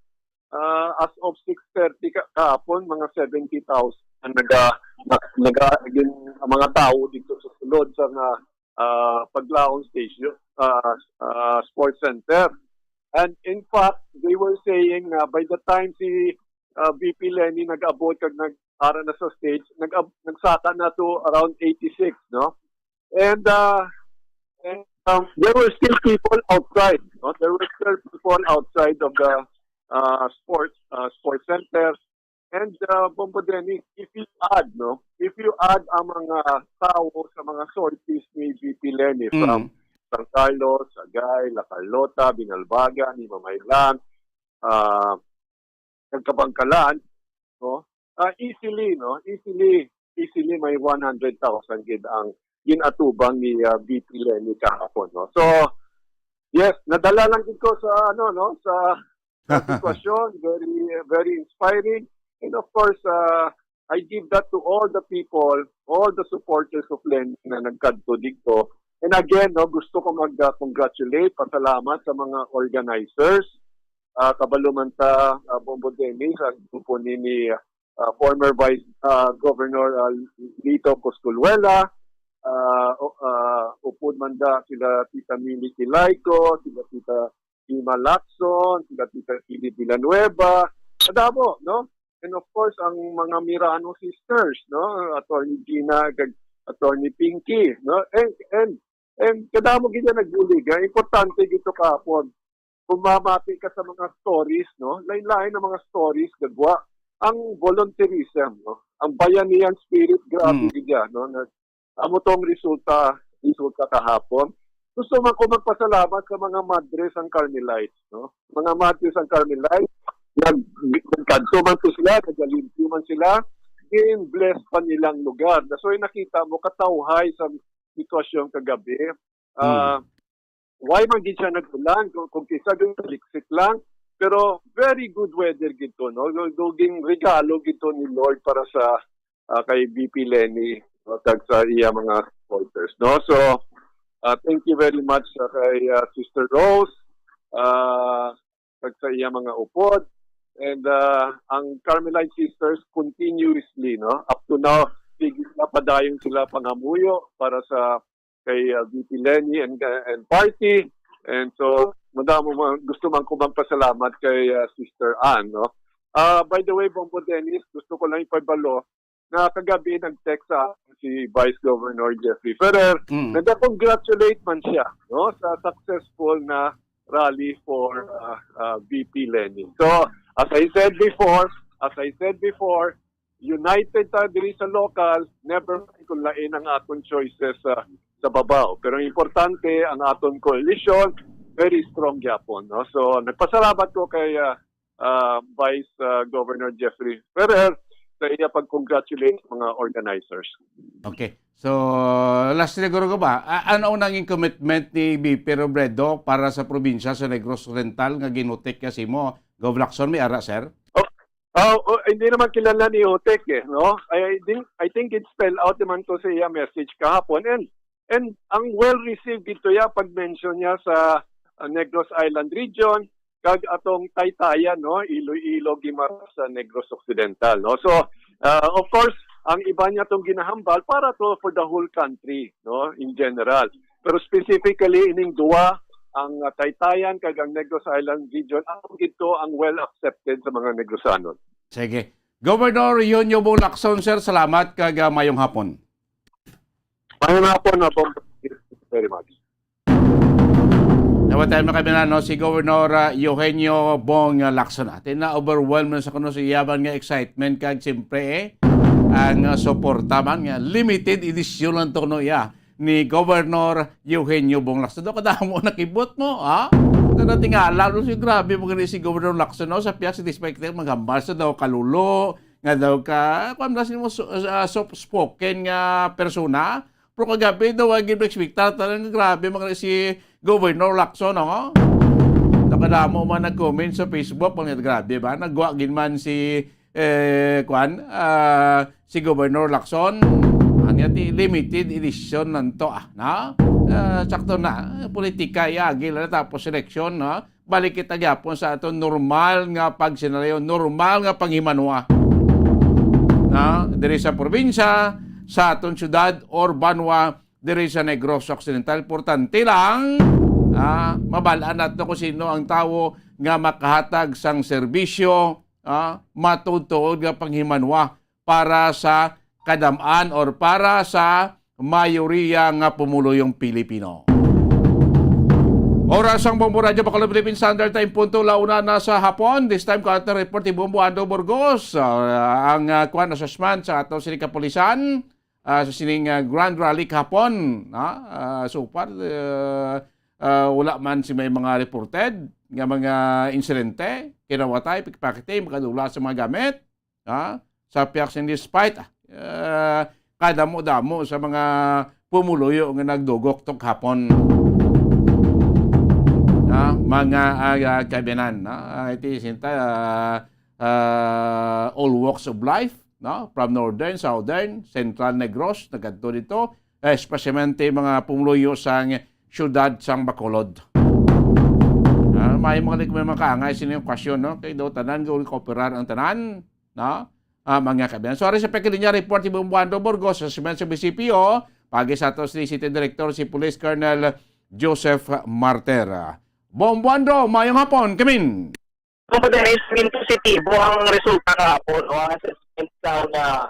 ah, as of six thirty ka-, kahapon, mga seventy thousand ang naga-, na-, naga-, yung mga tao dito sa sulod sa nga, ah, Paglaon Station, ah, ah, Sports Center. And in fact, they were saying na by the time si, ah, V P Leni nag-abot kag nag-ara na sa stage, nag nagsaka na to around eighty-six, no? And, ah, and, um, there were still people outside, no? There were still people outside of the, ah, sports, ah, sports center. And, ah, Bombo Dennis, if you add, no? If you add ang mga tao sa mga sorties ni V P Leni, mm, from San Carlos, Sagay, La Carlota, Binalbagan, Himamaylan, ah, kag Kabankalan, no? Ah, easily, no? Easily, easily may one hundred thousand gid ang gin-atubang ni, ah, V P Leni kahapon, no? So, yes, nadala lang gid ko sa, ano, no, sa, sa sitwasyon, very, very inspiring. And of course, ah, I give that to all the people, all the supporters of Leni na nagkadto dito. And again, no, gusto ko mag-, ah, congratulate, pasalamat sa mga organizers. Ah, kabalo man ta, ah, Bombo Dennis, ang grupo ni, ni, ah, former Vice, ah, Governor, ah, Lito Cosculuela, ah, o-, ah, upod man da sila Tita Mili Kilayco, sila Tita Ima Lacson, sila Tita Kili Villanueva, kadamo, no? And of course, ang mga Mirano sisters, no? Attorney Gina, kag Attorney Pinky, no? And, and, and kadamo gid yan nagbulig, ha? Importante gid to kahapon. Kung mamati ka sa mga stories, no? Lain-lain ang mga stories, gagwa. Ang volunteerism, no? Ang bayanihan spirit, grabe, mm, gid yan, no? Na, amo tong resulta, resulta kahapon. Gusto man ko magpasalamat sa mga madre sang Carmelites, no? Mga madre sang Carmelites, nag-, nagkadto man to sila, nagalimpyo man sila, gin-bless pa nilang lugar. So, nakita mo, katawhay sa sitwasyon kagabi. Ah, hmm. Why man gid siya nag-ulan? Kung, kung kisa gid, liksik lang. Pero very good weather gid to, no? Do, do, gin regalo gid to ni Lord para sa, ah, kay V P Leni, no, kag sa iya mga supporters, no? So, ah, thank you very much, ah, kay, ah, Sister Rose, ah, kag sa iya mga upod. And, ah, ang Carmelite Sisters continuously, no? Up to now, sige sila, padayon sila pangamuyo para sa kay, ah, V P Leni and, uh, and party. And so, madamo man, gusto man ko magpasalamat kay, ah, Sister Ann, no? Ah, by the way, Bombo Dennis, gusto ko lang ipabalo na kagabi nag-text sa akin si Vice Governor Jeffrey Ferrer. Mm. Nag-congratulate man siya, no, sa successful na rally for, ah, ah, V P Leni. So, as I said before, as I said before, united ta diri sa local, never mind kung lain ang aton choices sa, sa babaw. Pero ang importante, ang aton koalisyon, very strong gyapon, no? So, nagpasalamat ko kay, ah, ah, Vice, ah, Governor Jeffrey Ferrer sa iya pag-congratulate sa mga organizers. Okay. So, last siguro ko ba, a-, ano ang nanging commitment ni V P Robredo para sa probinsya sa Negros Oriental nga ginutik niya sa imo, Gov Lacson, may ara, sir? Oh, oh, oh, hindi naman kilala ni Utek eh, no? I think, I think it spelled out naman to sa iya message kahapon. And, and ang well received dito ya pag-mention niya sa, uh, Negros Island region, kag atong Taytayan, no? Iloilo, Guimaras sa Negros Occidental, no? So, uh, of course, ang iba niya tong ginahambal para to for the whole country, no? In general. Pero specifically, ining duwa, ang, uh, Taytayan kag ang Negros Island region, ang gito ang well accepted sa mga Negrosanon. Sige. Governor Eugenio Bong Lacson, sir, salamat kag, ah, mayong hapon. Mayong hapon, Abong. Thank you very much. Nawa tayo, mga kabinan, no? Si Governor, ah, Eugenio Bong, ah, Lacson. Ati na, overwhelmed na sa kuno sa iya man nga excitement kag siyempre, eh, ang, ah, suporta man nga limited edition lang to, no, iya ni Governor Eugenio Bong Lacson. Daw kadamo nakibot mo, ha? Kada tingala, no, si grabe mo gani si Governor Lacson, no? Sa pihak si Dispatch, maghambal sa daw kalulo, nga daw ka, kwan, mo, so-, ah, soft-spoken nga persona. Pero kagabi daw, ang gina-expectar talaga, grabe man si Governor Lacson, no? Daw kadamo man nag-comment sa Facebook, mga grabe ba? Nagwa gid man si eh, kwan, ah, si Governor Lacson, ano yan, ti-, limited edition lang to, ah, no? Ah, sakto na, politika, iagi lang, tapos eleksyon, no? Balik kita gyapon sa aton normal nga pagsenaryo, normal nga panghimanwa. No? Diri sa probinsya, sa aton syudad or banwa, diri sa Negros Occidental. Importante lang, ah, mabal-an nato kung sino ang tawo nga makahatag sang serbisyo, ah, matuod-tuod nga panghimanwa para sa kadam-an or para sa mayoriya nga pumuluyong Pilipino. Oras ang Bombo Radyo Bacolod Philippine Standard Time, punto la una na sa hapon. This time, kaat na report ni Bombo Ando Burgos. Ah, ang, ah, kwan, assessment sa ato sining kapulisan, ah, sa sining, ah, Grand Rally kahapon, ha? Ah, so far, ah, ah, wala man si may mga reported nga mga insidente, kinawatay, pikpakiti, makadula sa mga gamit, ha? Sa pihak sa, despite, ah, kadamo-damo sa mga pumuluyo nga nagdugok to kahapon. Ha? Mga, ah, ah, kabinan, ha? Ah, iti sinta, ah, ah, all walks of life, no? From northern, southern, central Negros, nagadto dito, eh, especialmente mga pumuluyo sang siyudad sang Bacolod. Ah, may mga, may mga kaangay sini yung okasyon, no? Kay daw tanan go kooperar ang tanan, no? Ah, mga kabiyan. Sorry sa pagkilinya report ni Bombo Ando Burgos sa Simen sa B C P O. Pagi sa ato si City Director, si Police Colonel Joseph Martera. Bombo Ando, mayong hapon, kamin. Kung pwede, may positibo ang resulta kahapon o ang assessment sa, ah,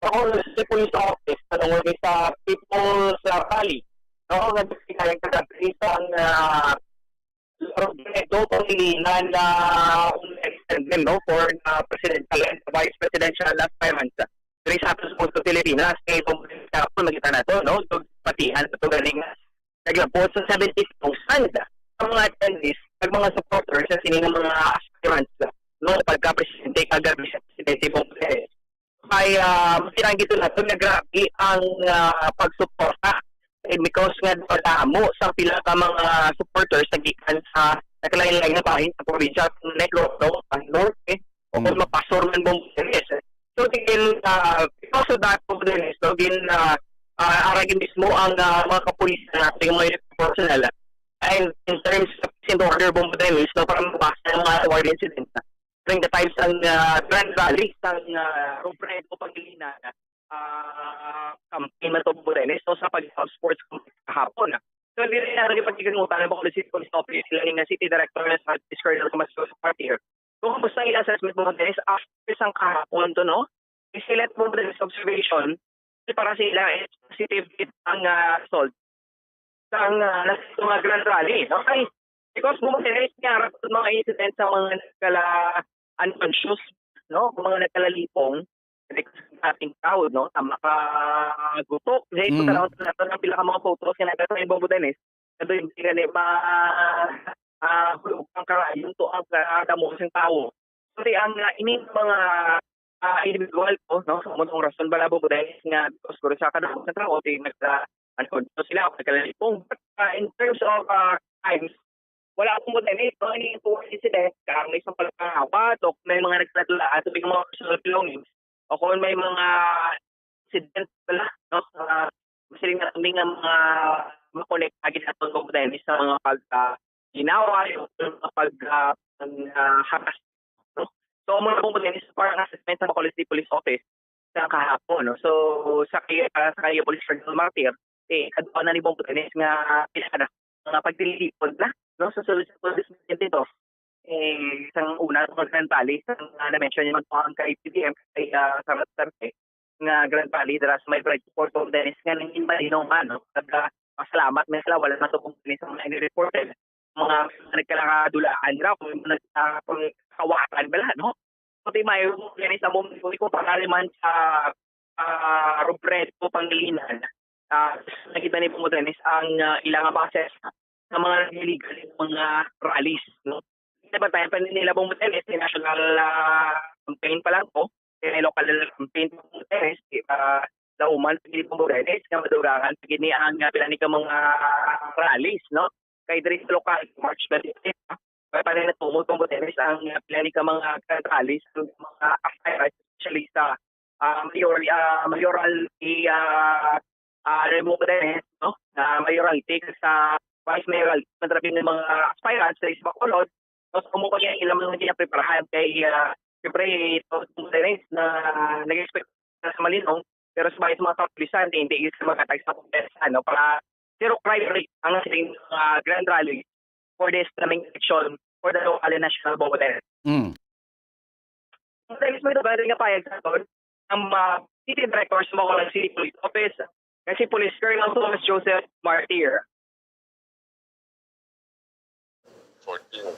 Bacolod City Police Office, ano, sa People's, ah, Rally. No, nga kaya kagabi sa, ah, Robredo, Pangilinan na extended, no, for the presidential and vice presidential aspirants diri sa aton sa Pilipinas. Kay kung kahapon, makita nato, no, so, patihan sa to galing naglabot sa seventy thousand ang mga attendees, ang mga supporters sa sini nga mga aspirants, no, pagka-presidente, kagabi sa presidente Bongbong Perez. Kay, ah, masinang gito nato nga grabe ang, ah, pagsuporta. Eh, because nga damo sa pila ka mga supporters nagikan sa nagkalain-lain nga bahin sa probinsya, sa Negros, no, sa Norte, o kung Mm. mapasor man Bongbong Perez. So, again, ah, because of that, Bongbong Perez, so, again, ah, ah, aragi mismo ang, ah, mga kapulisan natin, yung mga personnel. And in terms of peace and order, Bongbong Perez, no, para mabasa ang mga war incidents na during the times ang, ah, Grand Rally sang, ah, Robredo, Pangilinan, ah, campaign man to, Bongbong Dennis, no, sa pag-, sports complex kahapon, ah. So, diri na rin pagkikinutan ng Bacolod City Police Office, sila nga City Director na sa Police Colonel Tomas Joseph Martir. Kung kumusta ang assessment, Bongbong Dennis, after sang kahapon to, no? Isilet mo, Bongbong Dennis, observation, para sila, it's positive ang, ah, result sang, ah, nas-, mga Grand Rally, no? Kay, because mo mag-erase nga, rapod mga incident sa mga nagkala-, unconscious, no? Kung mga nagkalalipong, like, ating crowd, no? Sa makagutok. Dahil Mm. sa tanaw sa nato, ang pila ka mga photos nga nagkasal ni Bongbong Dennis, na doon, hindi nga ni ma-, ah, hulog ang karayon to ang, ah, damo sing tao. So, di ang, ah, ining mga, ah, individual ko, no? Sa umang rason bala, Bongbong Dennis, nga, because siguro sa kadamo sa tao, di nagka-, ano, so sila, nagkalalipong. But, ah, in terms of, ah, crimes, wala akong modernate, no? Any poor incident, kung may isang pagkakawat, o kung may mga nagkatlaan, sabi ng mga personal belongings, o kung may mga incident pala, no? Ah, masiling na kami nga mga makonekta gid sa atong modernate sa mga pag, ah, inaway o mga pag, ah, pag, ah, haras, no? So, amo na po modernate sa parang assessment sa Bacolod City Police Office sa kahapon, no? So, sa kay, ah, sa kay Police Colonel Martir, eh, kaduha na ni Bongbong Dennis nga pila na, nga pagtilipon na, no? So, so, so, so, dito, eh, sang una, sa Grand Rally, sa, ah, na-mention niya, magkuha ang kay P D M, kay, ah, Sara Duterte, nga Grand Rally, dira sa may Pride Fort, Bongbong Dennis, nga nangin malinaw man, no? Nagpasalamat man sila, wala man to kung sa mga ini-reported, mga nagkaladulaan ra, kung mga nagkakawatan bala, no? Pati may gani sa Bongbong, kung para man sa, ah, Robredo, Pangilinan, ah, nakita ni Bongbong Dennis ang, ah, ilang mga assess sa mga illegal, mga rallies, no? Sa bantayan pa nila Bongbong Dennis, may national, ah, campaign pa lang po, may local campaign pa Bongbong Dennis, di ba, lauman pa gid Bongbong Dennis, nga madugangan pa gid ni ang, ah, pila ni ka mga rallies, no? Kay diri sa lokal, March twenty-five, ah, pa, pa rin natumod kung butenes ang, ah, pila ni ka mga grand rallies, ang mga aspirants, especially sa, ah, mayor, ah, mayoralty, ah, ah, Remo Butenes, no? Na mayoralty, sa vice mayoralty, madrabi ng mga aspirants sa East Bacolod. Tapos kung mo pa niya, ilang mga ginapreparahan kay, ah, siyempre, ito, Butenes na nag-expect na sa Malinong, Pero sa mga, sa mga kapulisan, hindi sila maghatag sa kumpiyansa, no? Para zero crime rate ang siling, ah, grand rally for this coming election for the local and national voter. Mm. Ang dahil sa mga nga payag sa aton, ang, ah, city director sa Bacolod City Police Office, nga si Police Colonel Thomas Joseph Martir. fourteen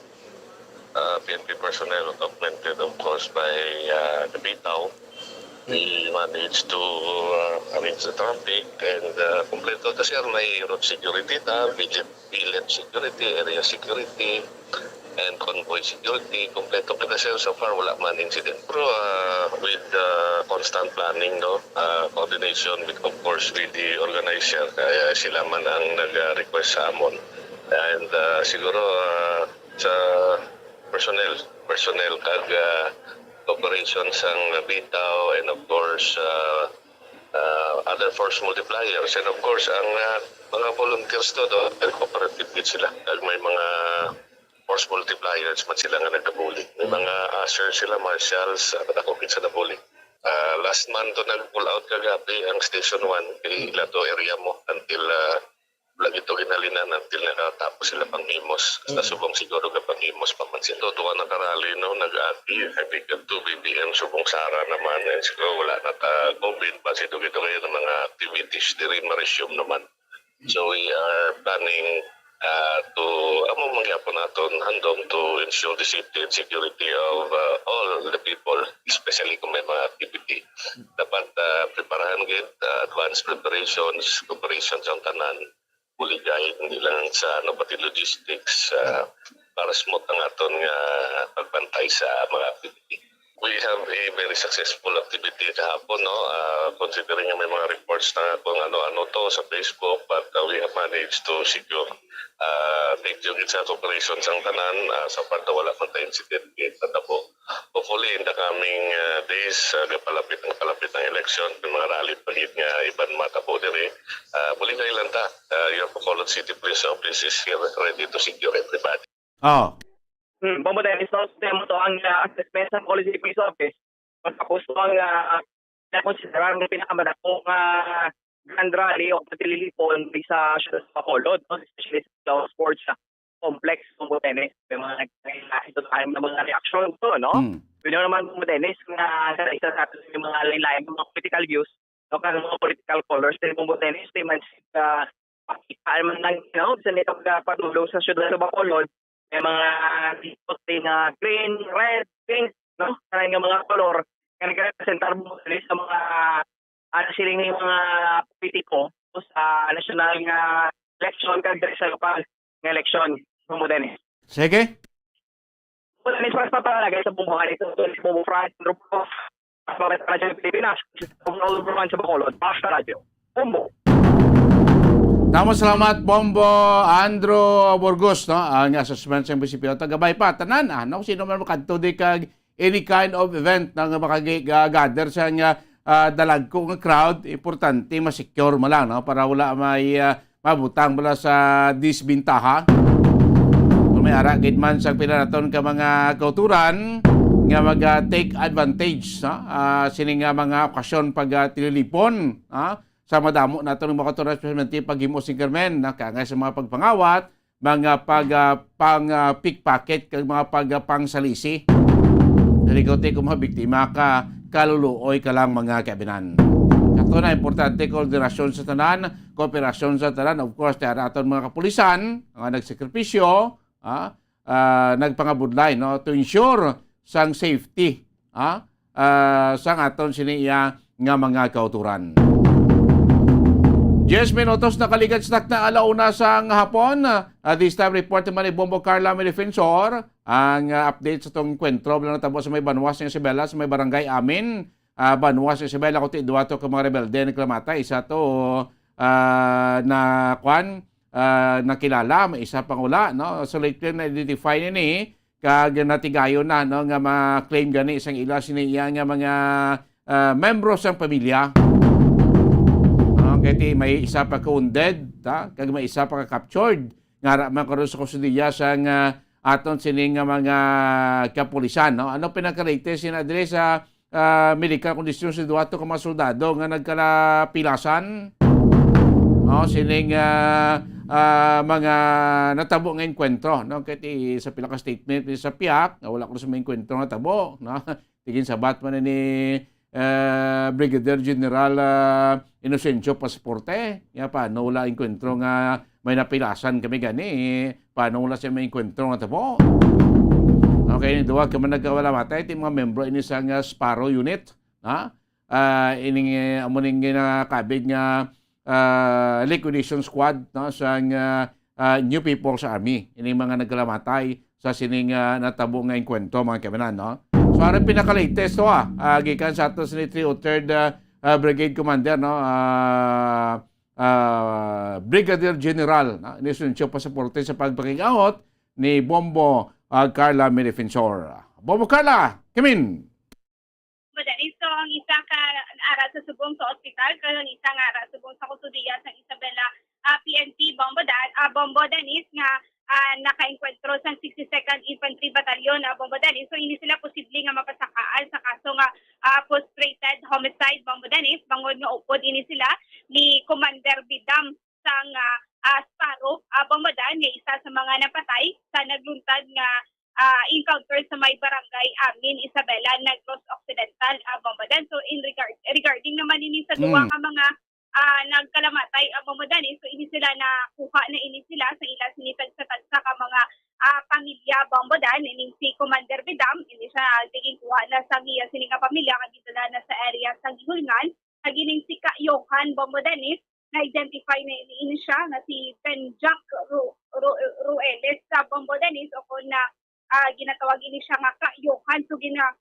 uh, P N P personnel augmented, of course, by uh, the BITAO. We managed to uh, arrange the traffic and uh, kompleto ta, sir. May road security ta, billet, billet security, area security, and convoy security. Kompleto kita, sir. So far, wala man incident. Pero uh, with uh, constant planning, no, uh, coordination with, of course, with the organizer, kaya sila man ang nag-request sa amon. And uh, siguro uh, sa personnel, personnel kag uh, operation sang BITAO and of course uh, uh, other force multipliers and of course ang uh, mga volunteers to do, very cooperative gid sila. Kag may mga force multipliers man sila nga nagabuli. May mga usher sila, marshals, uh, kadako gid sa nabuli. Uh, last month to nag-pull out kagabi ang Station one kay ila to area mo until uh, wala gid to ginhalinan until nakatapos sila panghimos. Basta Mm. subong siguro nga panghimos pa man sila. Ito, duha na karali, no, nag-agi, I think, two B B M, subong Sara naman, and siguro wala na ta COVID, basi dugi-dugi na mga activities, diri ma-resume naman. So we are planning uh, to, amo mangyapon naton handom to ensure the safety and security of uh, all the people, especially kung may mga activity. Dapat uh, preparahan gid, uh, advance preparations, preparations ang tanan. Buligay, hindi lang sa ano, pati logistics, ah, para smooth ang aton nga pagbantay sa mga activity. We have a very successful activity kahapon, no? Ah, considering nga may mga reports na kung ano-ano to sa Facebook, but ah, we have managed to secure. Ah, thank you gid sa cooperation sang tanan. Ah, so far, wala man tayo incident gid natabo. Hopefully, in the coming uh, days, uh, palapit ang palapit ang election, may mga rally pa gid nga iban matabo diri. Uh, buligay lang ta, uh, your Bacolod City Police Office is here, ready to secure everybody. Oh. Hmm, Bombo Dennis, no? Sa mo to ang uh, assessment sa Bacolod City Police Office. Pagkapos mo ang uh, nakonsiderar nga pinakamadako nga grand rally o patililipon sa siyudad sa Bacolod, no? Especially sa sports uh, complex, Bombo Dennis. May mga nagkakailain na mga reaksyon to, no? Mm. Pwede naman, Bombo Dennis, nga sa isa sa ato may mga lain-lain, mga political views, no? Kaya mga political colors din, Bombo Dennis, di man siya pakita man lang, you know, sa nito pagpatulo sa siyudad sa Bacolod, may mga dito din na green, red, pink, no? Kaya nga mga color, nga nagrepresentar, Bombo Dennis, sa mga ano siling ni mga politiko sa national nga election kag diri sa lokal nga election, Bombo Dennis. Sige. Bombo Dennis, para sa pagpapalagay sa buhay ito, ito si Bombo Franz Andrew Pro, para sa Radyo Pilipinas, sa Bacolod, Basta Radyo. Bombo. Damo salamat, Bombo Andrew Burgos, no? Ang assessment sa M B C P O. Tagabay pa, tanan, ah, no? Sino man makadto di kag any kind of event na nga makagather sa nga ah, dalagko nga crowd, importante ma-secure mo lang, no? Para wala may ah, mabutang wala sa disbintaha. Kung may ara gid man sa pila naton ka mga kauturan nga mag ah, take advantage, no? Ah, sini nga mga okasyon pag ah, tililipon, ha? Sa madamo naton nga mga kauturan, especially paghimo sing krimen, no? Kaya nga sa mga pagpangawat, mga pag ah, pang ah, pickpocket kag mga pag ah, pangsalisi. Nalikaw tayo kung mga biktima ka, kaluluoy ka lang mga kaibinan. Kato na, importante koordinasyon sa tanan, kooperasyon sa tanan. Of course, tayo aton mga kapulisan nga nagsakripisyo, ah, ah, nagpangabudlay, no, to ensure sang safety, ah, ah, sang aton sini iya nga mga kauturan. Diyes minutos nakaligad sa takna ala una sang hapon. Ah, this time report naman ni Bombo Carla, may defensor. Ang ah, update sa tong enkwentro nga natabo sa may Banwa sa Isabela, sa may barangay Amin, ah, Banwa sa Isabela, kundi duwa to ka mga rebelde nagkamatay. Isa to ah, na kwan, ah, nakilala, may isa pang wala, no? So lately na-identify nini kag natigayon na, no, nga ma-claim gani sang ila sini iya nga mga ah, membro sang pamilya. Ah, kay ti may isa pa ka wounded, ta? Kag may isa pa ka captured. Nga ara man karon sa kustodiya sang ah, aton sini nga mga kapulisan, no? Ano pinaka-latest sina diri sa ah, medical condition sa duha to ka mga soldado nga nagkalapilasan, no, sining, ah, ah, mga natabo nga engkwentro, no? Kay ti-, sa pila ka statement ni sa pihak, nga wala kuno sa mga engkwentro nga natabo, no? Ti ginsabat man ni, ah, Brigadier General, ah, Inocencio Pasaporte, nga paano wala engkwentro nga may napilasan kami gani, paano wala siya may engkwentro nga natabo? Okay, duha ka man nagkawala matay, ti mga membro ini sang, ah, Sparrow Unit, ha? Ah, ining, eh, amo ning ginakabig nga, ah, liquidation squad, no, sang, ah, ah, New People's Army. Ining mga nagkalamatay sa sining, ah, natabo nga engkwentro, mga kaibigan, no? So, ang pinaka-latest to, ah, ah, gikan sa ato sini three oh third, ah, ah, Brigade Commander, no? Ah, ah, Brigadier General, no? Inocencio Pasaporte sa pagpakig-awat ni Bombo, ah, Carla Mirifensor. Bombo Carla, come in! Madani, so ang isa ka ara sa subong sa ospital, kag ang isa nga ara subong sa kustodiya sang Isabela, ah, P N P, Bombo Dan-, ah, Bombo Danis nga, ah, nakaengkwentro sang sixty-second Infantry Battalion, ah, Bombo Danis. So, ini sila posible nga mapasakaan sa kaso nga, ah, frustrated homicide, Bombo Danis, bangod nga upod ini sila ni Commander Bidam sang, ah, ah, Sparrow, ah, Bombo Dan, nga isa sa mga napatay sa nagluntad nga, ah, encounter sa may barangay Amin, Isabela, Negros Occidental, ah, Bombo Dan. So, in regard, regarding naman ini sa duha Mm. ka mga, ah, nagkalamatay, ah, Bombo Dan, eh, so ini sila nakuha na ini sila sa ila sini tagsa-tagsa ka mga, ah, pamilya, Bombo Dan, ining si Commander Bidam, ini siya tigin kuha na sa iya sini nga pamilya, kag gidala na sa area sa Gihulngan, kag ining si Ka Johan, Bombo Danis, na-identify na ini siya nga si Benjack Ru-, Ru-, Rueles sa Bombo Danis, o kung na, ah, ginatawag ini siya nga Ka Johan. So, gina-,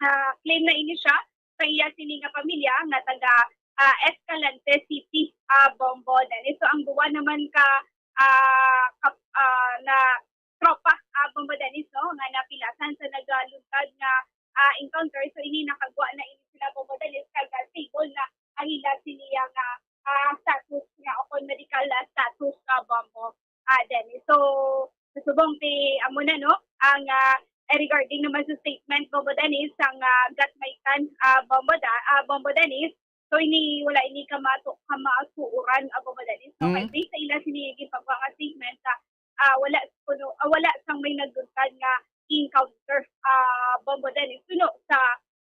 ah, claim na ini siya sa iya sini nga pamilya nga taga, ah, Escalante City, ah, Bombo Danis. So, ang duwa naman ka, ah, kap-, ah, na tropa, ah, Bombo Danis, no, nga napilasan sa nagaluntad nga, ah, encounter. So, ini nakagwa na ini sila Bombo Danis kay stable na ang ila sini nga, ah, status nga o kon medical, ah, status, ah, Bombo, ah, Danis. So, sa subong ti amo na, no, ang, ah, eh, regarding naman sa statement, Bombo Danis, sang, ah, Gatmaitan, ah, Bombo Da-, ah, Bombo Danis, so, ini, wala ini kamato-, kamatuoran, ah, Bombo Danis. So, kay Mm. based sa ila sini ginpagwa nga statement, ah, ah, wala kuno, ah, wala sang may nagluntad nga encounter, ah, Bombo Danis, suno sa,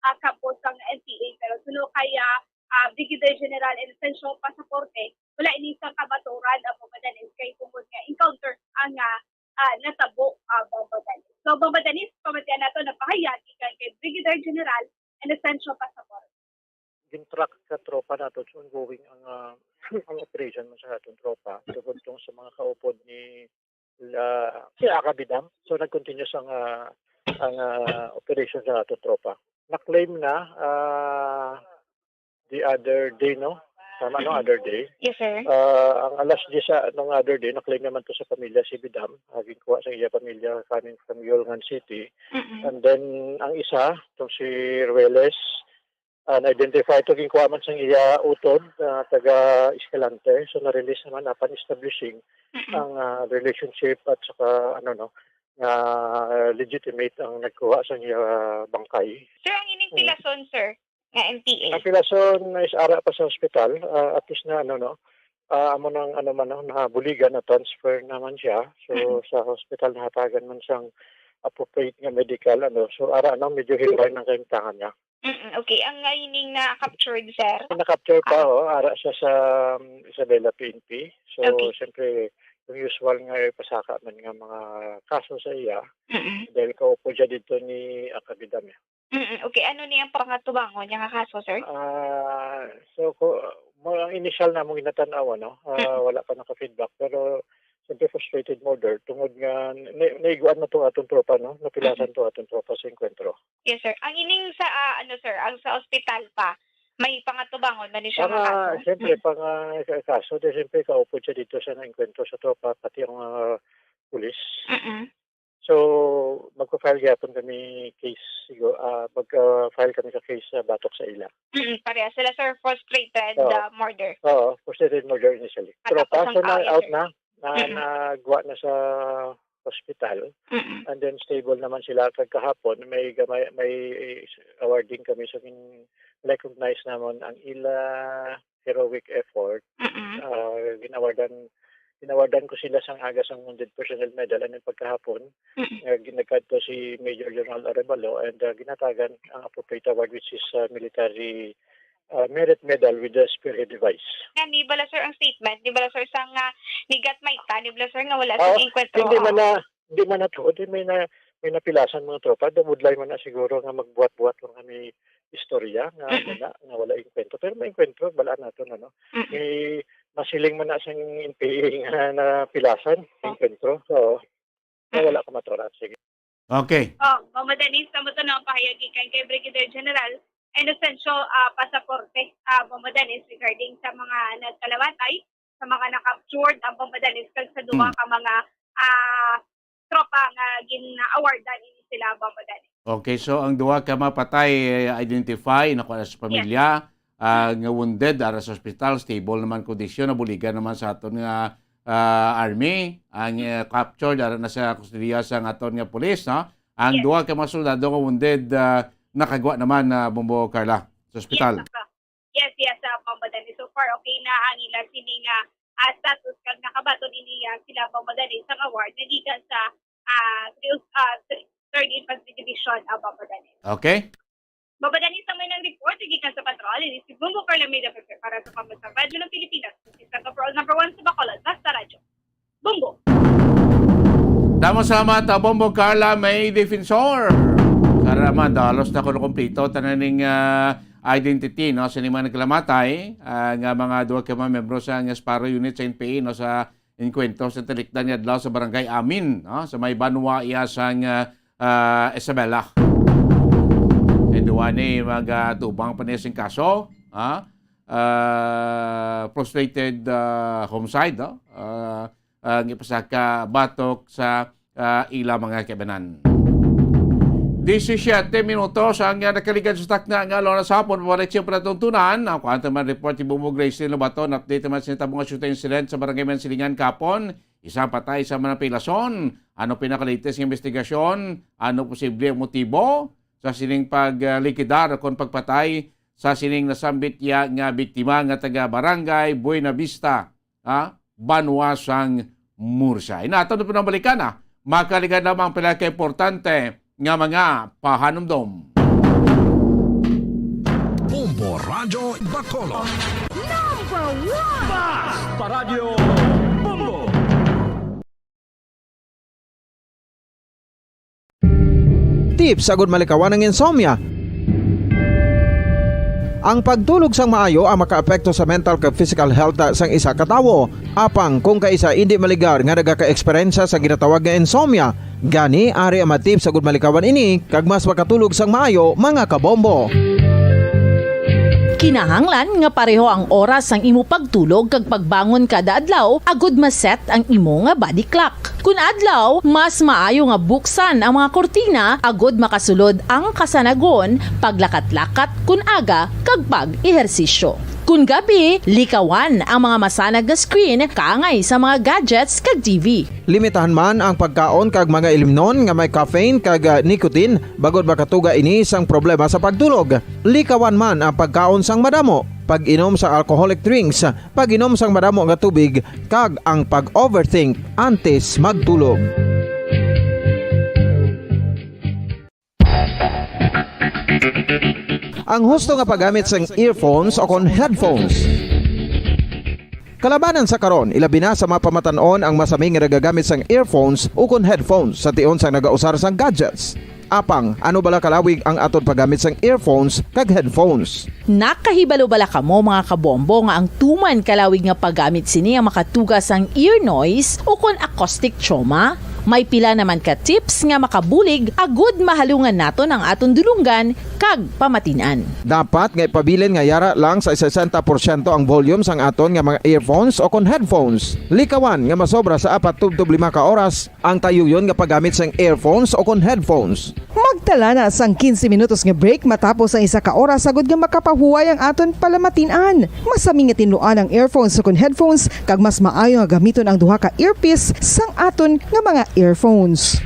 ah, kampo sang N P A. Pero suno kay, ah, ah, Brigadier General Inocencio Pasaporte, wala ini sang kamatuoran, ah, Bombo Danis, kay tungod nga encounter ang, ah, ah, natabo, ah, Bombo Danis. So, Bombo Danis, pamatian nato, napahayag gikan kay Brigadier General Inocencio Pasaporte. Gin-track sa tropa nato, so ongoing ang, ah, ang operation man sa aton tropa, tungod tong sa mga kaupod ni, ah, si Aka Bidam. So, nag-continue ang, ah, ang, ah, operation sa aton tropa. Na-claim na, ah, the other day, no? Tama, no? Mm. Other day. Yes, sir. Ah, ang alas diyes sa, nung other day, na-claim naman to sa pamilya si Bidam. Ah, ginkuha sa iya pamilya, coming from Yolngan City. Mm-mm. And then, ang isa, itong si Rueles, ah, na-identify to, ginkuha man sa iya utod, ah, taga Escalante. So, na-release naman upon establishing Mm-mm. ang, ah, relationship at saka, ano, no, nga legitimate ang nagkuha sa iya bangkay. Sir, ang ining Mm. pilason, sir, nga N P A? Ang pilason is ara pa sa ospital, ah, at least na, ano, no, ah, amo nang, ano man, no, nabuligan na transfer naman siya. So, Mm-mm. sa hospital nahatagan man sang appropriate nga medical, ano. So, ara, ano, medyo hilway nang kahimtangan niya. Mm-mm. Okay, ang nga ining na-captured, sir? Na-capture pa, Ah. oh, ara siya sa, um, Isabela P N P. So, Okay. siyempre, yung usual nga ipasaka man nga mga kaso sa iya, Mm-mm. dahil kaupod siya dito ni Aka Bidam, eh. Mm-mm. Okay, ano ni ang pangatubangon niya nga kaso, sir? Ah, so, ko, mo, ang initial namong ginatan-aw, ano, ah, Mm-mm. wala pa naka-feedback, pero siyempre frustrated murder, tungod nga na-, naiguan na to atong tropa, no? Napilasan Mm-mm. to atong tropa sa engkwentro. Yes, sir. Ang ining sa, ah, ano, sir, ang sa ospital pa, may pangatubangon man ni siya nga Panga-, kaso? siyempre, Mm. panga-, ka-, kaso, di siyempre, kaupod siya dito sa naengkwentro sa tropa, pati ang, ah, pulis. Mm-mm. So, magpa-file gyapon kami case, sigo-, ah, magka-file kami sa case sa batok sa ila. Mm, pareha sila, sir, frustrated, Oo. ah, murder. Oo, frustrated murder initially. Pero Matapos ang kaso na, ah, yes, out sir. na, na, Mm-mm. nagwa na sa hospital. Mm-mm. And then stable naman sila kag kahapon may gamay, may awarding kami sa gin-recognize namon ang ila heroic effort. Mm-mm. Ah, ginawardan, ginawardan ko sila sang aga sang Wounded Personnel Medal and then pagkahapon, Mm-mm. nga ginakadto si Major General Arevalo and, ah, ginatagan ang appropriate award, which is, ah, military, ah, merit medal with the spearhead device. Nga, ni bala, sir, ang statement, ni bala, sir, sa nga nigat may ta, ni bala, sir, nga wala sa Oo, inkwentro. Hindi man Oo. na, hindi man na tuod, eh, may na, may napilasan mga tropa, dumudlay man na siguro nga magbuhat-buhat lang kami istorya nga Mm-mm. wala, nga wala inkwentro. Pero may inkwentro, balaan nato na, no? Mm-mm. May masiling man na sa N P A nga napilasan, Oh. inkwentro. So, Mm-mm. wala ko maturan. Sige. Okay. Oh, Mama Denise, sa mo to, no, pahayag gikan kay Brigadier General Inocencio, ah, Pasaporte, ah, Mama Denise, regarding sa mga nagkalamatay, sa mga na-captured, ang Mama Denise, kag sa duha Hmm. ka mga, ah, tropa nga gin-awardan ini sila, Mama Denise. Okay, so ang duha ka mapatay, eh, identify, nakuha na sa Yes. pamilya, ah, nga wounded, ara sa ospital, stable naman kondisyon, nabuligan naman sa aton nga, ah, army, ang, eh, captured, ara na sa kustodiya sa aton nga pulis, no? Ang Yes. duha ka mga soldado nga wounded, ah, nakagwa naman, ah, Bombo Carla, sa ospital. Yes, sir. Yes, yes, ah, Bombo Dennis. So far, okay na ang ila sini nga, ah, status kag nakabaton ini, ah, sila, Bombo Dennis, sang award nga gikan sa, ah, three, ah, three, third Infantry Division, ah, Bombo Dennis. Okay. Bombo Dennis, ang may nang report gikan sa patrol, ini si Bombo Carla Meda Pepe para sa Pambansang Radyo ng Pilipinas, sa Patrol number one sa Bacolod, basta radyo. Bombo. Damo salamat, ah, Bombo Carla May Defensor. Karaman, halos na kuno kompleto tanan ning, ah, identity, no, sa mga nagkalamatay, ah, nga mga duha ka mga membro sa nga Sparrow Unit sa N P A, no, sa inkwentro sa talikdan nga adlaw sa Barangay Amin, no, sa may banwa iya sang, ah, ah, Isabela. Kay duwa ni mag, ah, tubang pa niya sing kaso, ha? Ah, frustrated, ah, homicide, no? Ah, ah, nga ipasaka batok sa, ah, ila mga kaibanan. Disisiete minutos ang, ah, nakaligad sa takna nga alas sa hapon. Pabalik siya palatuntunan. Ang kuwanta man report ni Bumbog Grace Lobaton. Update naman sa nitabo nga shooting incident sa Barangay Mansilingan kapon. Isa patay sa mga napilason. Ano pinakalites nga investigasyon? Ano posible ang motibo sa sining paglikidar o kon pagpatay sa sining nasambit iya nga biktima nga taga Barangay Buena Vista, ha, banwa sang Murcia. Inaton na po ng balikan, ha. Makaligad lamang pila ka importante nga mga pahanumdom. Bombo Radyo Bacolod. Number one! Basta Radyo Bombo! Tips agud malikawan ang insomnia. Ang pagtulog sang maayo ang makaapekto sa mental kag physical health sang isa ka tawo. Apang kung kaisa indi maligar nga nagaka-eksperyensya sa ginatawag nga insomnia, gani ari ang mga tips agud malikawan ini kag mas makatulog sang maayo, mga kabombo. Kinahanglan nga pareho ang oras sang imo pagtulog kag pagbangon kada adlaw agud ma-set ang imo nga body clock. Kun adlaw, mas maayo nga buksan ang mga kurtina agud makasulod ang kasanagon, paglakat-lakat kun aga, kag pag-ehersisyo. Kun gabi, likawan ang mga masanag nga screen kaangay sa mga gadgets kag T V. Limitahan man ang pagkaon kag mga ilimnon nga may caffeine kag, ah, nicotine, bangod makatuga ini sang problema sa pagtulog. Likawan man ang pagkaon sang madamo, pag-inom sa alcoholic drinks, pag-inom sang madamo nga tubig, kag ang pag-overthink antes magtulog. Ang husto nga paggamit sang earphones o kon headphones. Kalabanan sa karon, ilabi na sa mga pamatan-on ang masami nga nagagamit sang earphones o kon headphones sa tion sang nagausar sang gadgets. Apang, ano bala kalawig ang aton paggamit sang earphones kag headphones? Nakahibalo bala kamo, mga kabombo, nga ang tuman kalawig nga paggamit sini ang makatuga sang ear noise o kon acoustic trauma? May pila naman ka tips nga makabulig agud mahalungan naton ang aton dulonggan kag pamatin-an. Dapat nga ipabilin nga yara lang sa sesenta porsyento ang volume sang aton nga mga earphones o kon headphones. Likawan nga masobra sa apat tubtob lima ka oras ang tayuyon nga paggamit sang earphones o kon headphones. Mag Dala na sang quince minutos nga break matapos ang isa ka oras, agod nga makapahuway ang aton palamatin-an. Masami nga tinluan ang earphones ukon headphones, kag mas maayo nga gamiton ang duha ka earpiece sang aton nga mga earphones.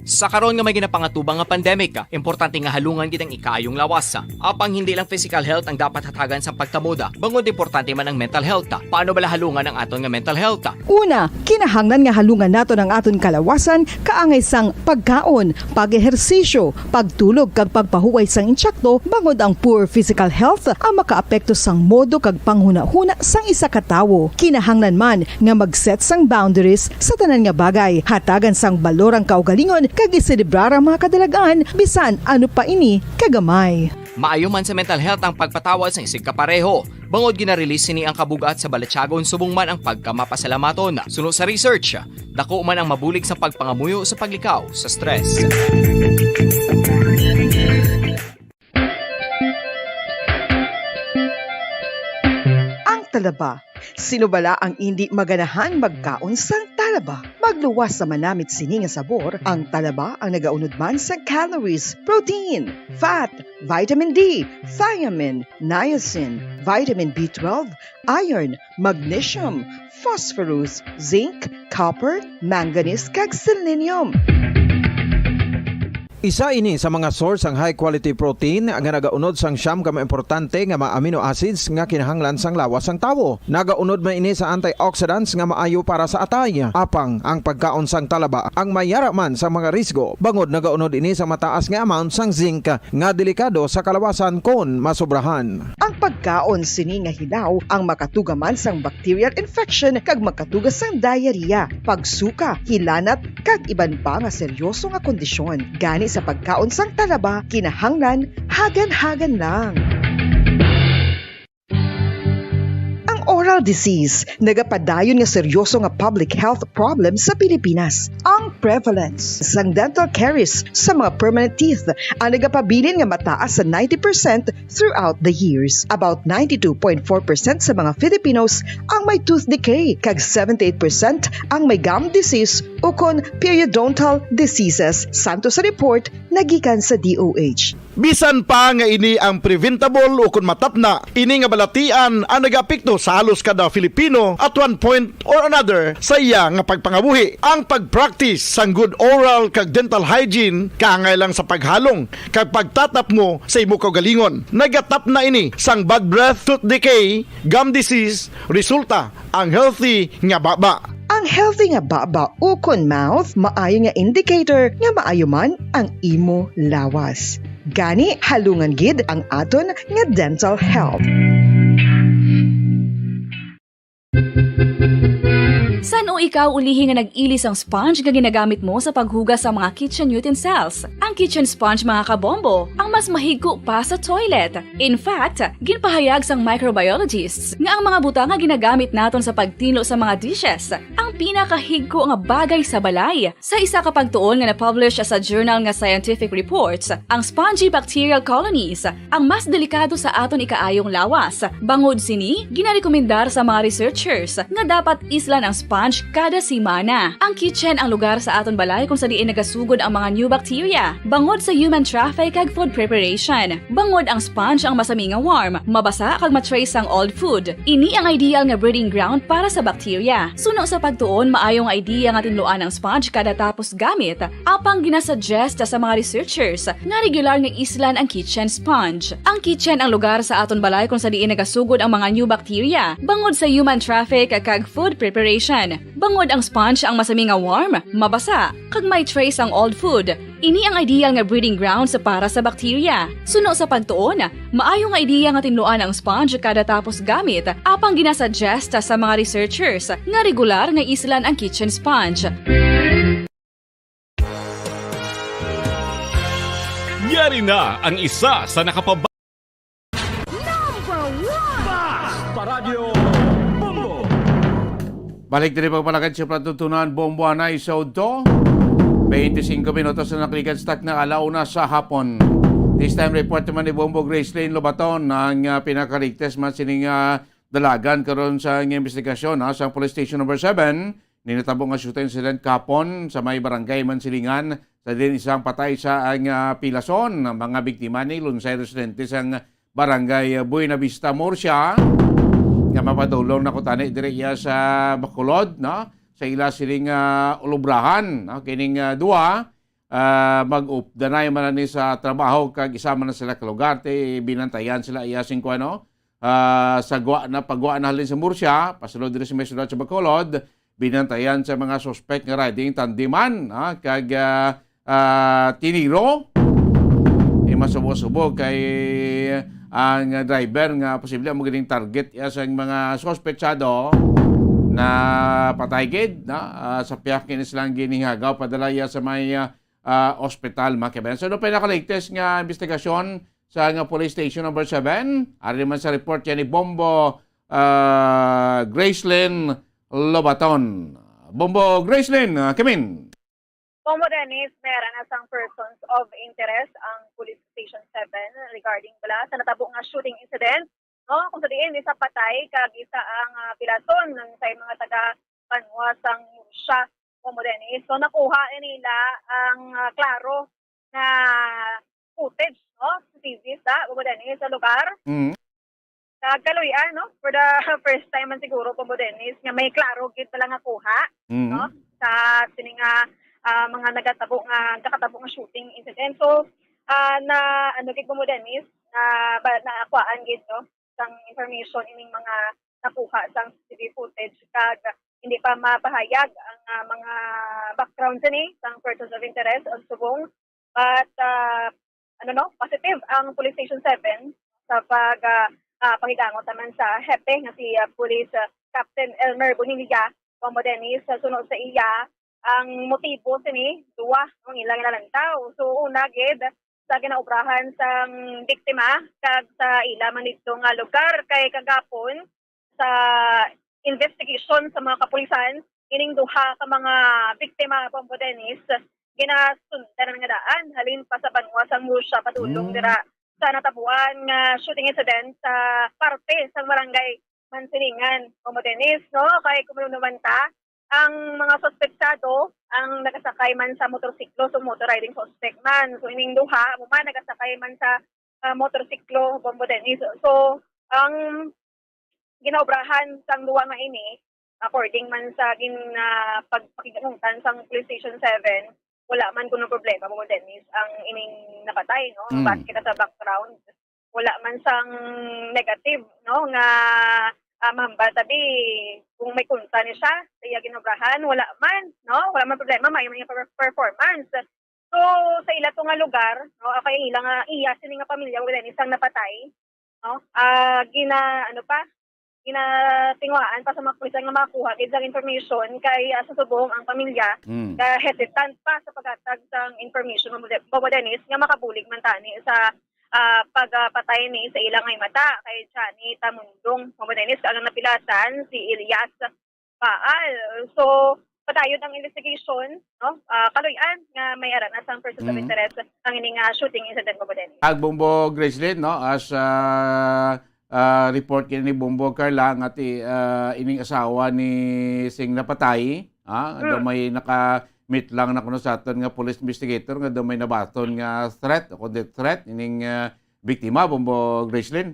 Sa karon nga may ginapangatubang nga pandemic, importante nga halungan gid ang ikaayong lawas. Apang hindi lang physical health ang dapat hatagan sang pagtamuda, bangod importante man ang mental health. Paano bala halungan ang aton nga mental health? Una, kinahanglan nga halungan naton ang aton kalawasan kaangay sang pagkaon, pag-ehersisyo, pagtulog kag pagpahuway sang insakto, bangod ang poor physical health ang makaapekto sang modo kag panghunahuna sang isa ka tawo. Kinahanglan man nga mag-set sang boundaries sa tanan nga bagay, hatagan sang balor ang kaugalingon kag iselebrar ang mga kadalag-an, bisan ano pa ini kagamay. Maayo man sa mental health ang pagpatawad sang isigkapareho, bangod gina-release sini ang kabug-at sa balatyagon subong man ang pagkamapasalamaton. Suno sa research, dako man ang mabulig sa pagpangamuyo sa paglikaw sa stress. Ang talaba. Sino bala ang indi maganahan magkaon sang talaba? Magluwas sa manamit sini nga sabor, ang talaba ang nagaunod man sa calories, protein, fat, vitamin D, thiamine, niacin, vitamin B twelve, iron, magnesium, phosphorus, zinc, copper, manganese, kag selenium. Isa ini sa mga source sang high quality protein nga nagaunod sang siyam ka mga importante nga mga amino acids nga kinahanglan sang lawas sang tawo. Nagaunod man ini sa antioxidants nga maayo para sa atay. Apang ang pagkaon sang talaba ang mayara man sa mga risgo, bangod nagaunod ini sa mataas nga amount sang zinc nga delikado sa kalawasan kon masobrahan. Ang pagkaon sini nga hilaw ang makatuga man sang bacterial infection kag makatuga sang diarrhea, pagsuka, hilanat, kag iban pa nga seryoso nga kondisyon. Gani sa pagkaon sang talaba, kinahanglan hagan-hagan lang. Ang oral disease nagapadayon nga seryoso nga public health problem sa Pilipinas. Ang prevalence sang dental caries sa mga permanent teeth ang nagapabilin nga mataas sa ninety percent throughout the years. About ninety-two point four percent sa mga Filipinos ang may tooth decay, kag seventy-eight percent ang may gum disease ukon periodontal diseases, santo sa report nga gikan sa D O H. Bisan pa nga ini ang preventable ukon matapna, ini nga balatian ang nagaapekto sa halos kada Filipino at one point or another sa iya nga pagpangabuhi. Ang pag-practice sang good oral kag dental hygiene kaangay lang sa paghalong kag pagtatapmo sa imo kaugalingon. Nagatapna ini sang bad breath, tooth decay, gum disease, resulta ang healthy nga baba. Ang healthy nga baba ukon mouth maayo nga indicator nga maayo man ang imo lawas. Gani, halungan gid ang aton nga dental health. San-o ikaw ulihi nga nag-ili sang sponge nga ginagamit mo sa paghugas sa mga kitchen utensils? Ang kitchen sponge, mga kabombo, ang mas mahigko pa sa toilet. In fact, ginpahayag sang microbiologists nga ang mga butang nga ginagamit naton sa pagtinlo sa mga dishes ang pinakahigko nga bagay sa balay. Sa isa ka pagtuon nga na-publish sa journal nga Scientific Reports, ang spongy bacterial colonies ang mas delikado sa aton ikaayong lawas. Bangod sini, ginarekomendar sa mga researchers nga dapat islan ang sponge kada semana. Ang kitchen ang lugar sa aton balay kung sa diin nagasugod ang mga new bacteria, bangod sa human traffic kag food preparation. Bangod ang sponge ang masami nga warm, mabasa kag ma-trace ang old food. Ini ang ideal nga breeding ground para sa bacteria. Suno sa pagtuon, maayo nga idea nga tinluan ang sponge kada tapos gamit, apang ginasuggest sa mga researchers nga regular nga islan ang kitchen sponge. Ang kitchen ang lugar sa aton balay kung sa diin nagasugod ang mga new bacteria, bangod sa human traffic kag food preparation. Bangod ang sponge ang masami nga warm, mabasa, kag may trace ang old food. Ini ang ideal nga breeding grounds para sa bacteria. Suno sa pagtuon, maayo nga ideya nga tinluan ang sponge kada tapos gamit, apang ginasuggest sa mga researchers nga regular nga islan ang kitchen sponge. Yari na ang isa sa nakapab- Number one! Bas! Paradyo Bombo! Balik diri pagpalakad sa patutunan, Bombo Anay sa udto. Twenty-cinco minutos na nakalikan sa takna, ala una sa hapon. This time report naman ni Bombo Gracelyn Lobaton ang uh, pinakaligtas man sining uh, dalagan karon sa ang investigasyon, ha, sa Police Station Number Seven, ni natabo nga shooting incident kahapon sa may barangay Mansilingan, sa din isang patay sa ang, ah, Pilason. Ang mga biktima ni Lunsay, residente sa barangay Buena Vista, Murcia, nga mapadulong na kutani diri iya sa Bacolod, no? Sa ila sining, ah, ulubrahan, no? Kining, ah, duha, ah, mag-updanay man ni sa trabaho kag isa man na sila ka lugar, ti binantayan sila iya sing kuan, no? Ah, sa gwa na, pagwa na halin sa Murcia, pasulod diri sa may siyudad sa Bacolod, binantayan sa mga suspek nga riding tandeman, ha, kag, ah, ah, tiniro. Di masubo-subo kay ang driver nga posible ang magaling target iya sa mga suspetsado na patay gid, no? Ah, sa pihak kini silang ginhihagaw, padala iya sa may, ah, ah, ospital, mga kaibigan. So, ano pa yung naka-latest nga investigasyon sa nga Police Station Number Seven? Ari naman sa report yan ni Bombo, ah, Gracelyn Lobaton. Bombo Gracelyn, ah, Kimin. Bombo Dennis, may ara na sang persons of interest ang Police Station Seven regarding bala sa natabo nga shooting incident, no? Kung sa diin, isa patay kag isa ang, ah, pilason ng sa mga taga banwa sang Murcia, Bombo Dennis. So, nakuha na nila ang, ah, klaro nga footage, no? C C T V sa, Bombo Dennis, sa lugar. Mm. Sa kaluy-an, no? For the first time man siguro, Bombo Dennis, nga may klaro gid pala nga kuha, Mm. no? Sa sini nga, ah, mga nagatabo nga, nakatabo nga shooting incident. So, ah, na, ano gid, Bombo Dennis, na, ba, naakwaan gid, no? Sang information ining mga nakuha sang C C T V footage, kag hindi pa mapahayag ang, ah, mga background sini sang persons of interest o subong. But, ah, ano, no, positive ang Police Station Seven sa pag, ah, ah, paghigangot naman sa hepe nga si, ah, Police, ah, Captain Elmer Bonilla, Bombo Dennis, sa sunod sa iya, ang motibo sini, duwa ang ilang nalantaw. So, una gid, sa ginaobrahan sang biktima kag sa ila man didto nga lugar, kay kagapon sa investigation sa mga kapulisan, ining duha ka mga biktima, Bombo Dennis, ginasundan nga daan halin pa sa banwa sang Murcia padulong Mm. dira sa natabuan nga shooting incident sa parte sang barangay Mansilingan, Bombo Dennis, no? Kay kung mahinumduman ta, ang mga suspetsado ang nagasakay man sa motorsiklo, so motor riding suspect man. So, ining duha, amo man, nagasakay man sa, ah, motorsiklo, Bombo Dennis. So, ang ginaobrahan sang duha nga ini, according man sa gin-, ah, pag-, pakigdanutan sang Police Station Seven, wala man kuno problema, Bombo Dennis, ang ining napatay, no? Mm. Base kita sa background, wala man sang negative, no, nga, ah, mahambal tabi kung may kunsa ni siya sa iya ginobrahan, wala man, no? Wala man problema, may, may per-, performance. So, sa ila to nga lugar, no, kay ila nga, iya sini nga pamilya, wala ni sang napatay, no? Ah, gina-, ano pa? Ginatinguhaan pa sa mga pulis nga makakuha gid sang information kay, ah, sa subong ang pamilya Mm. ka hesitant pa sa paghatag sang information, Bombo De-, Bombo Dennis, nga makabulig man tani sa, ah, pagpatay ni sa ila nga mata kay Johnny Tamundong, Bombo Dennis, kag ang napilasan si Elias Baal. So, padayon ang investigation, no? Ah, kaluy-an nga may ara na sang persons of Mm. interest ang ining, ah, shooting incident, Bombo Dennis. Kag Bombo Gracelyn, no, as, ah, ah, report kini ni Bombo Carla nga ti, ah, ining asawa ni sing napatay, ah, daw Mm. may naka-meet lang na kuno sa aton nga police investigator nga daw may nabaton nga threat o kundi threat ining, ah, biktima, Bombo Gracelyn.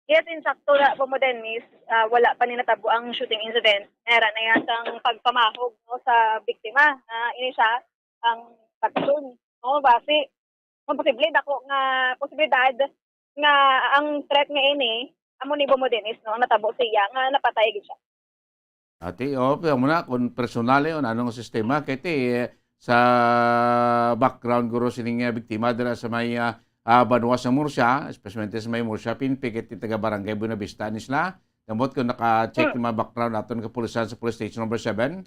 Yes, insakto na, Bombo Dennis, ah, wala pa ni natabo ang shooting incident. Nera na iya sang pagpamahog, no, sa biktima nga ini siya ang patson, no, basi kung posible, dako nga posibilidad nga ang threat nga ini amo ni Bombo Dennis, no, ang natabo siya nga napatay gid siya. Ati, oh, pero mo na kung personal, eh, ano nga sistema, kay ti, eh, sa background guro sining, eh, biktima dira sa may, ah, ah, banwa sa Murcia, especially sa may Murcia, Pinpi, kay ti taga Barangay Buenavista ni sila. Ambot kung naka-check Hmm. yung mga background naton kapulisan sa Police Station Number Seven.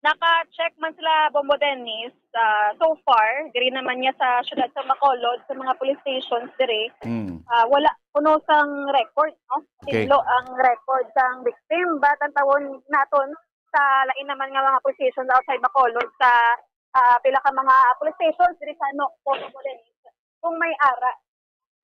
Naka-check man sila, Bombo Dennis, ah, so far, diri naman niya sa siyudad sa Bacolod, sa mga police stations diri, Hmm. ah, wala kuno sang record, no? Okay. Tinlo ang record sang victim, but ang tawon naton sa lain naman nga mga police stations outside Bacolod, sa, ah, pila ka mga police stations diri sa Nocpo, Bombo Dennis, kung may ara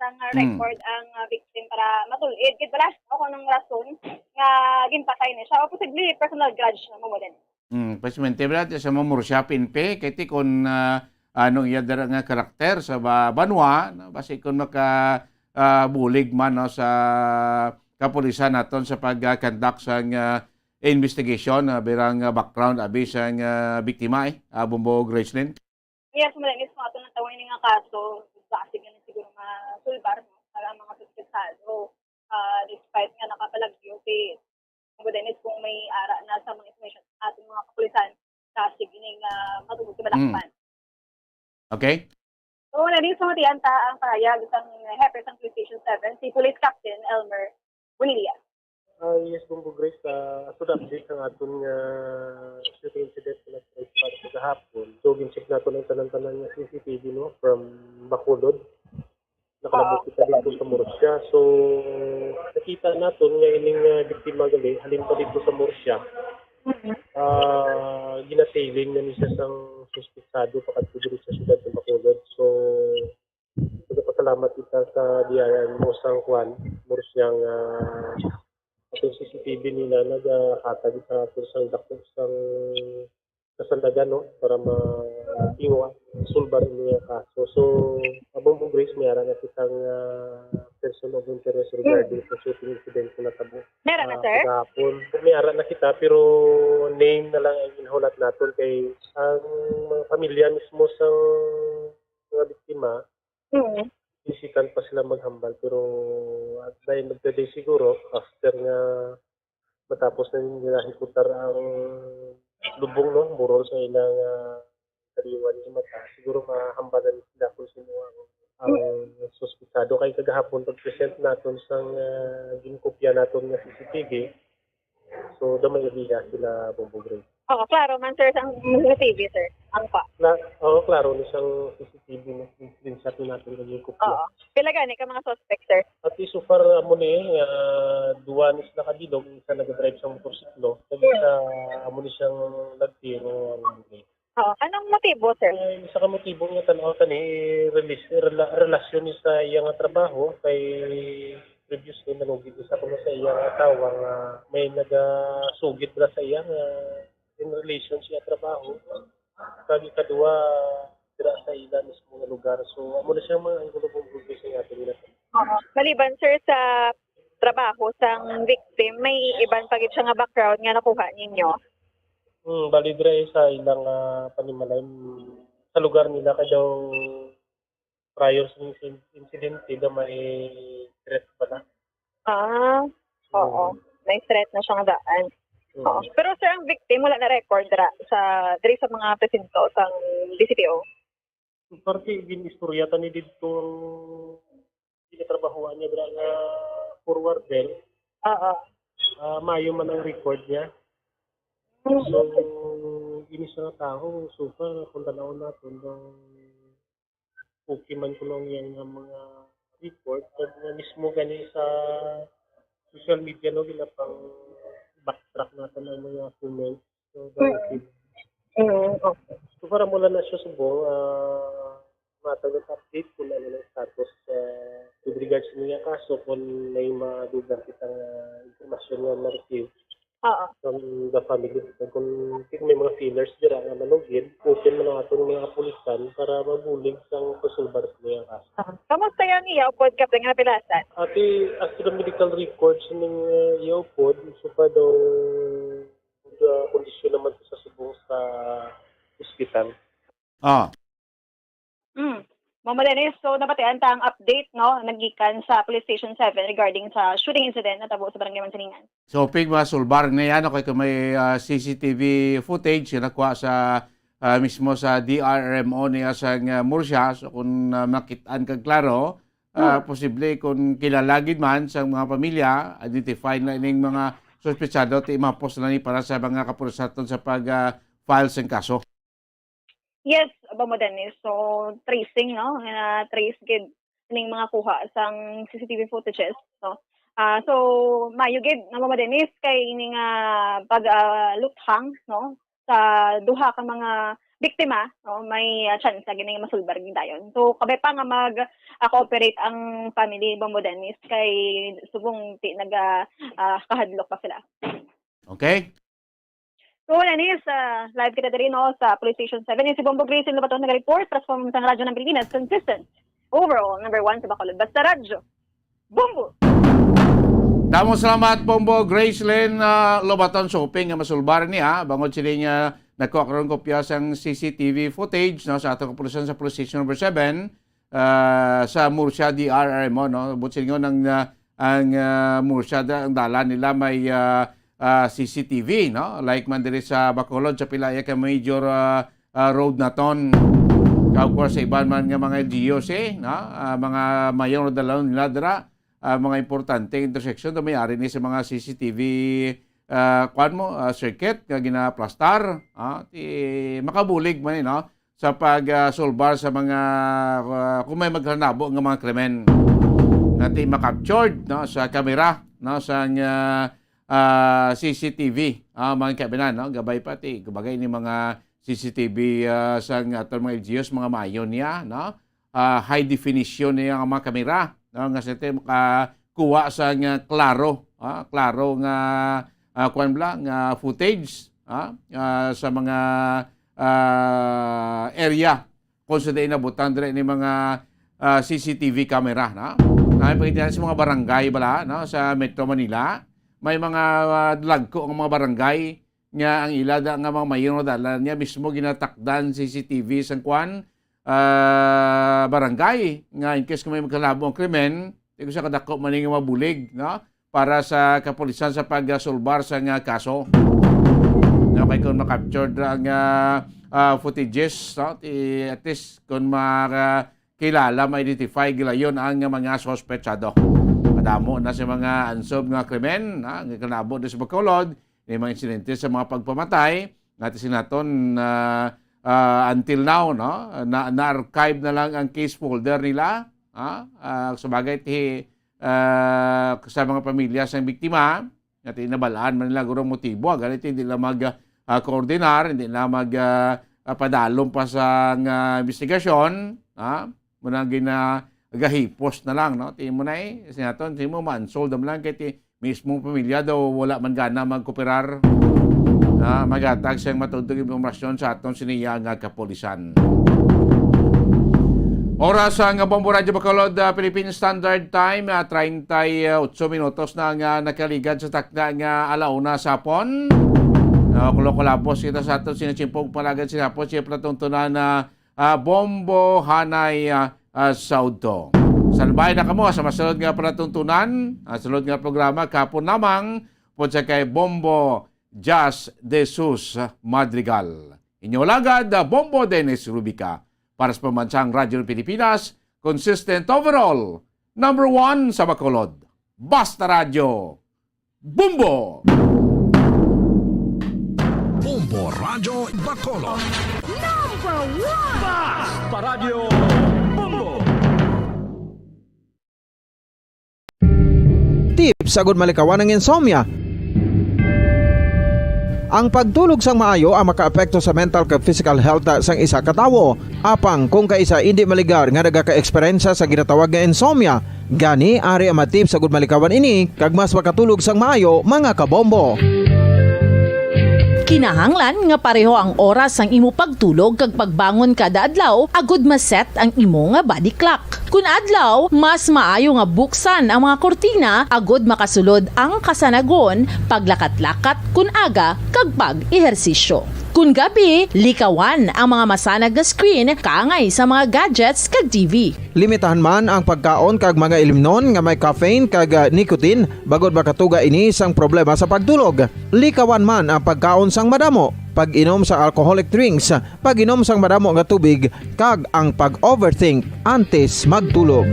sang, ah, Mm. record ang, ah, victim para matul-id gid bala, no, kung anong rason nga ginpatay ni siya, o posible personal grudge na mo din. Mm, precisamente, bala, sa mga Murcia P N P, kay ti kung, ah, anong iya dira nga karakter sa ba-, banwa, no, basi kung maka, ah, bulig man, no, sa kapulisan naton sa pag-conduct sang, ah, investigation, ah, birang, ah, background abi sang, ah, biktima, eh, ah, Bombo Gracelyn. Yes, malinis mo ato ng tawag nga kaso, basig na siguro masulbar, no, para ang mga suspetsado. Ah, despite nga nakapalagyo si Bombo Dennis kung may ara na sa mga information sa ating mga kapulisan, basig ining, ah, matubog sa Mm. balakpan. Okay. So, malinis mo, tiyan ta ang pahayag sang hepe sang Police Station seven, si Police Captain Elmer Bonilla. Ah, yes, Bombo Grace, ah, as to the update sa aton nga shooting incident na nag-transpire sa gahapon. So, gin-check naton ang tanan-tanan nga C C T V, no, from Bacolod. Nakalabot kita dito sa Murcia. So, nakita naton nga ining, ah, biktima gali, halin pa dito sa Murcia. Mhm. Ah, ginatailing na ni siya sang suspetsado pakadto diri sa siyudad ng Bacolod. So, nagapasalamat kita sa D R M o sang Juan Murcia nga, ah, atong C C T V nila nagahatag sa ato sang dako sang kasanagan, no, para ma-, ingon, sulbar ini nga kaso. So, Bombo Grace, may ara na kitang, ah, person of interest regarding sa shooting incident nga natabo, Meron na, ah, sir? Kagahapon. May ara na kita, pero name na lang ang ginhulat naton kay ang mga pamilya mismo sa mga biktima, Mm. hesitant pa sila maghambal, pero at the end of the day siguro, after nga matapos na nila hikutar ang lubong, no, burol sa ilang, ah, kaliwan sa mata, siguro mahambalan sila kung sino ang, ang suspitsado. Kay kagahapon, pag-present naton sang, ah, ginkopya naton nga C C T V, so, daw may idea sila, Bombo Grace. Oo, klaro man, sir, sang C C T V, sir. Ang pa. Na, oo, klaro ni sang C C T V ni, screenshot ni natin kag yung kopya. Oo. Pila gani ka mga suspect, sir? At least so far, amo ni, ah, duwa ni sila kabilog, isa nagadrive sa motorsiklo, kag isa, amo ni siyang nagtiro ang Bombo Grace. Oo. Anong motibo, sir? Eh, isa ka motibo nga tan-aw ta ni, relis-, rela-, relasyon ni sa iya nga trabaho, kay previously, nanugid isa kuno sa iya nga asawa nga may nagasugid bala sa iya nga in relation siya trabaho. Kag ikadua, dira sa ila mismo nga lugar. So, amo na siya mga ang gulubong-gulubong sa ato nila. Oo. Maliban, sir, sa trabaho sang victim, may iban pa gid siya nga background nga nakuha ninyo? Hmm, bali, dira sa ilang, ah, panimalay, mm, sa lugar nila, kay daw prior sa insin-, insidente na may threat bala. Ah, oo. Mm. May threat na siyang daan. Mm. Oo. Pero, sir, ang victim wala na record dira sa, diri sa mga presinto sang D C P O? Parte, gin-istorya ta ni didto ang ginatrabahoan niya dira nga forwarder. Oo. Ah, maayo man ang record niya. Mm. So, ini siya nga tawo, so far, kung tan-awon naton, daw okay man kuno ang iyang nga mga record, kag nga mismo gani sa social media, no, ginapang backtrack naton ang mga comments. So, daw okay. Mm, okay. So, para mula na siya subong, ah, matag update kung ano ang status, ah, with regards sa mga kaso, kung may madugang kita nga impormasyon nga ma-receive Oo. from the family. Kung, kung may mga feelers dira nga manugid, open man ang atong mga kapulisan para mabulig sang pagsulbar sa mga kaso. Ah, kamusta yan iya upod, Captain, nga napilasan? Ati, as to the medical records ning, uh, iya upod, so pa daw, uh, kondisyon naman sa subong sa ospital. Ah. Mm. Ma'am Dennis, so nabatian ta ang update, no, nagikan sa Police Station seven regarding sa shooting incident natabo sa Barangay Mansilingan. So, pig masulbar na yan, okay, kung may, ah, C C T V footage na nakuha sa, ah, mismo sa D R M O niya sa, ah, Murcia. So, kung, ah, makit-an kag klaro, ah, Hmm. posible kung kilala gid man sa mga pamilya, identify na ining mga suspetsado, ti mapos na ni para sa mga kapulisan sa pag, ah, file sa kaso. Yes, Bombo Dennis. So, tracing, no? Na trace gid ning mga kuha sang C C T V footages, no? Ah, so, maayo gid, no, Bombo Dennis, kay ini nga pag, ah, luthang, no, sa duha ka mga biktima, no, may, ah, chance lagi na nga masulbar gid dayon. So, kabay pa nga mag, ah, cooperate ang family, Bombo Dennis, kay subong ti naga, ah, kahadlok pa sila. Okay? So, Dennis, ah, live kita diri, no, sa Police Station seven. Yung si Bombo Grace, yung lubaton nag-report, para sa pamamagitan ng Radyo ng Pilipinas, consistent. Overall, number one sa Bacolod. Basta Radyo. Bombo! Damo salamat, Bombo Gracelyn, ah, Lobaton, sa hoping nga masulbar niya, bangod sini nga nakuha karon kopya sang C C T V footage, no, sa atong kapulisan sa Police Station number seven, ah, sa Murcia D R R M O, no. Buot silingon ang, ah, ang, ah, Murcia, da-, ang dalan nila may, ah, ah, C C T V, no. Like man diri sa Bacolod, sa pila iya ka major, ah, ah, road naton. Kag of course, sa iban man nga mga L G Us, eh, no? Ah, mga mayong dalan nila dira, ah, mga importante intersection, do may ari ni sa mga C C T V, ah, kuwan mo, ah, circuit nga ginaplastar, ah, ti makabulig man, eh, no? Sa pag, ah, sulbar sa mga, ah, kung may maghanabo nga mga krimen. Nga ti ma-captured, no, sa kamera, no, sa, ah, ah, C C T V, ah, mga kabinan, no? Gabay pa ti, kumbaga, ini mga C C T V, ah, sa nga aton mga L G Us, mga maayo niya, no? Ah, high definition niya ang mga kamera, no? Nga sa ti makakuha sa nga klaro, ah, klaro nga, ah, kuwan bala, nga footage, ah, ah, sa mga, ah, area kung sa diin nabutang diri ni mga, ah, C C T V camera, no? Ay, pagkita sa mga barangay bala, no, sa Metro Manila, may mga, ah, lagko ang mga barangay nga ang ila da, nga mga mayor nga dalan niya mismo ginatakdan C C T V sang kwan, ah, barangay, nga in case kung may magkalabo ang krimen, di ko sa kadako man nga mabulig, no? Para sa kapulisan sa pagsulbar sa nga kaso. No, kay kung ma-captured ang, ah, ah, footages, no? Ti-, at least kung makilala, ma-identify gilayon ang mga suspetsado. Madamo na sa mga unsolved nga krimen, ha, nga kalabo na sa Bacolod, may mga insidente sa mga pagpamatay, natin sinaton, ah, ah, until now, no? Na, na-archive na lang ang case folder nila, ha? Ah, sa bagay, ti, ah, sa mga pamilya sa biktima, nga ti nabalaan man nila guro ang motibo, agad iti hindi lang mag, ah, koordinar, hindi lang mag, ah, ah, padalom pa sa nga investigasyon, ha? Muna ginagahipos na lang, no? Ti mo na eh, sinaton, ti mo ma-unsolved na lang kay ti mismong pamilya daw wala man gana magkooperar. Ah, magatag siyang matuntog impormasyon sa aton siniya nga kapulisan. Oras ang Bombo Radyo Bacolod, ah, Philippine Standard Time, ah, treinta y ocho minutos na nga nakaligad sa takna nga alauna sa hapon. Ah, kulo-kulapos kita sa aton sinisimpog palagad sa hapon, siya pala tungtunan na ah, Bombo Hanay, ah, ah, Saudto. Salbay na kamo sa masunod nga palatuntunan, ah, sunod nga programa, kapon lamang po sa kay Bombo Jazz de Sus Madrigal. Inyo lagad, ah, Bombo Dennis Rubica. Para sa Pambansang Radyo ng Pilipinas, consistent overall, number one sa Bacolod. Basta Radyo, Bombo! Bombo Radyo Bacolod. Number one! Basta Radyo Bombo! Tips agud malikawan ang insomnia. Ang pagtulog sang maayo ang makaapekto sa mental kag physical health sang isa ka tawo. Apang kung kaisa indi maligar nga nagaka-eksperyensya sa ginatawag nga insomnia, gani ari ang mga tips agud malikawan ini kag mas makatulog sang maayo, mga kabombo. Kinahanglan nga pareho ang oras sang imo pagtulog kag pagbangon kada adlaw agud ma-set ang imo nga body clock. Kun adlaw, mas maayo nga buksan ang mga kurtina agud makasulod ang kasanagon, paglakat-lakat kun aga, kag pag-ehersisyo. Kun gabi, likawan ang mga masanag nga screen kaangay sa mga gadgets kag T V. Limitahan man ang pagkaon kag mga ilimnon nga may caffeine kag, ah, nicotine bangod makatuga ini sang problema sa pagtulog. Likawan man ang pagkaon sang madamo, pag-inom sa alcoholic drinks, pag-inom sang madamo nga tubig, kag ang pag-overthink antes magtulog.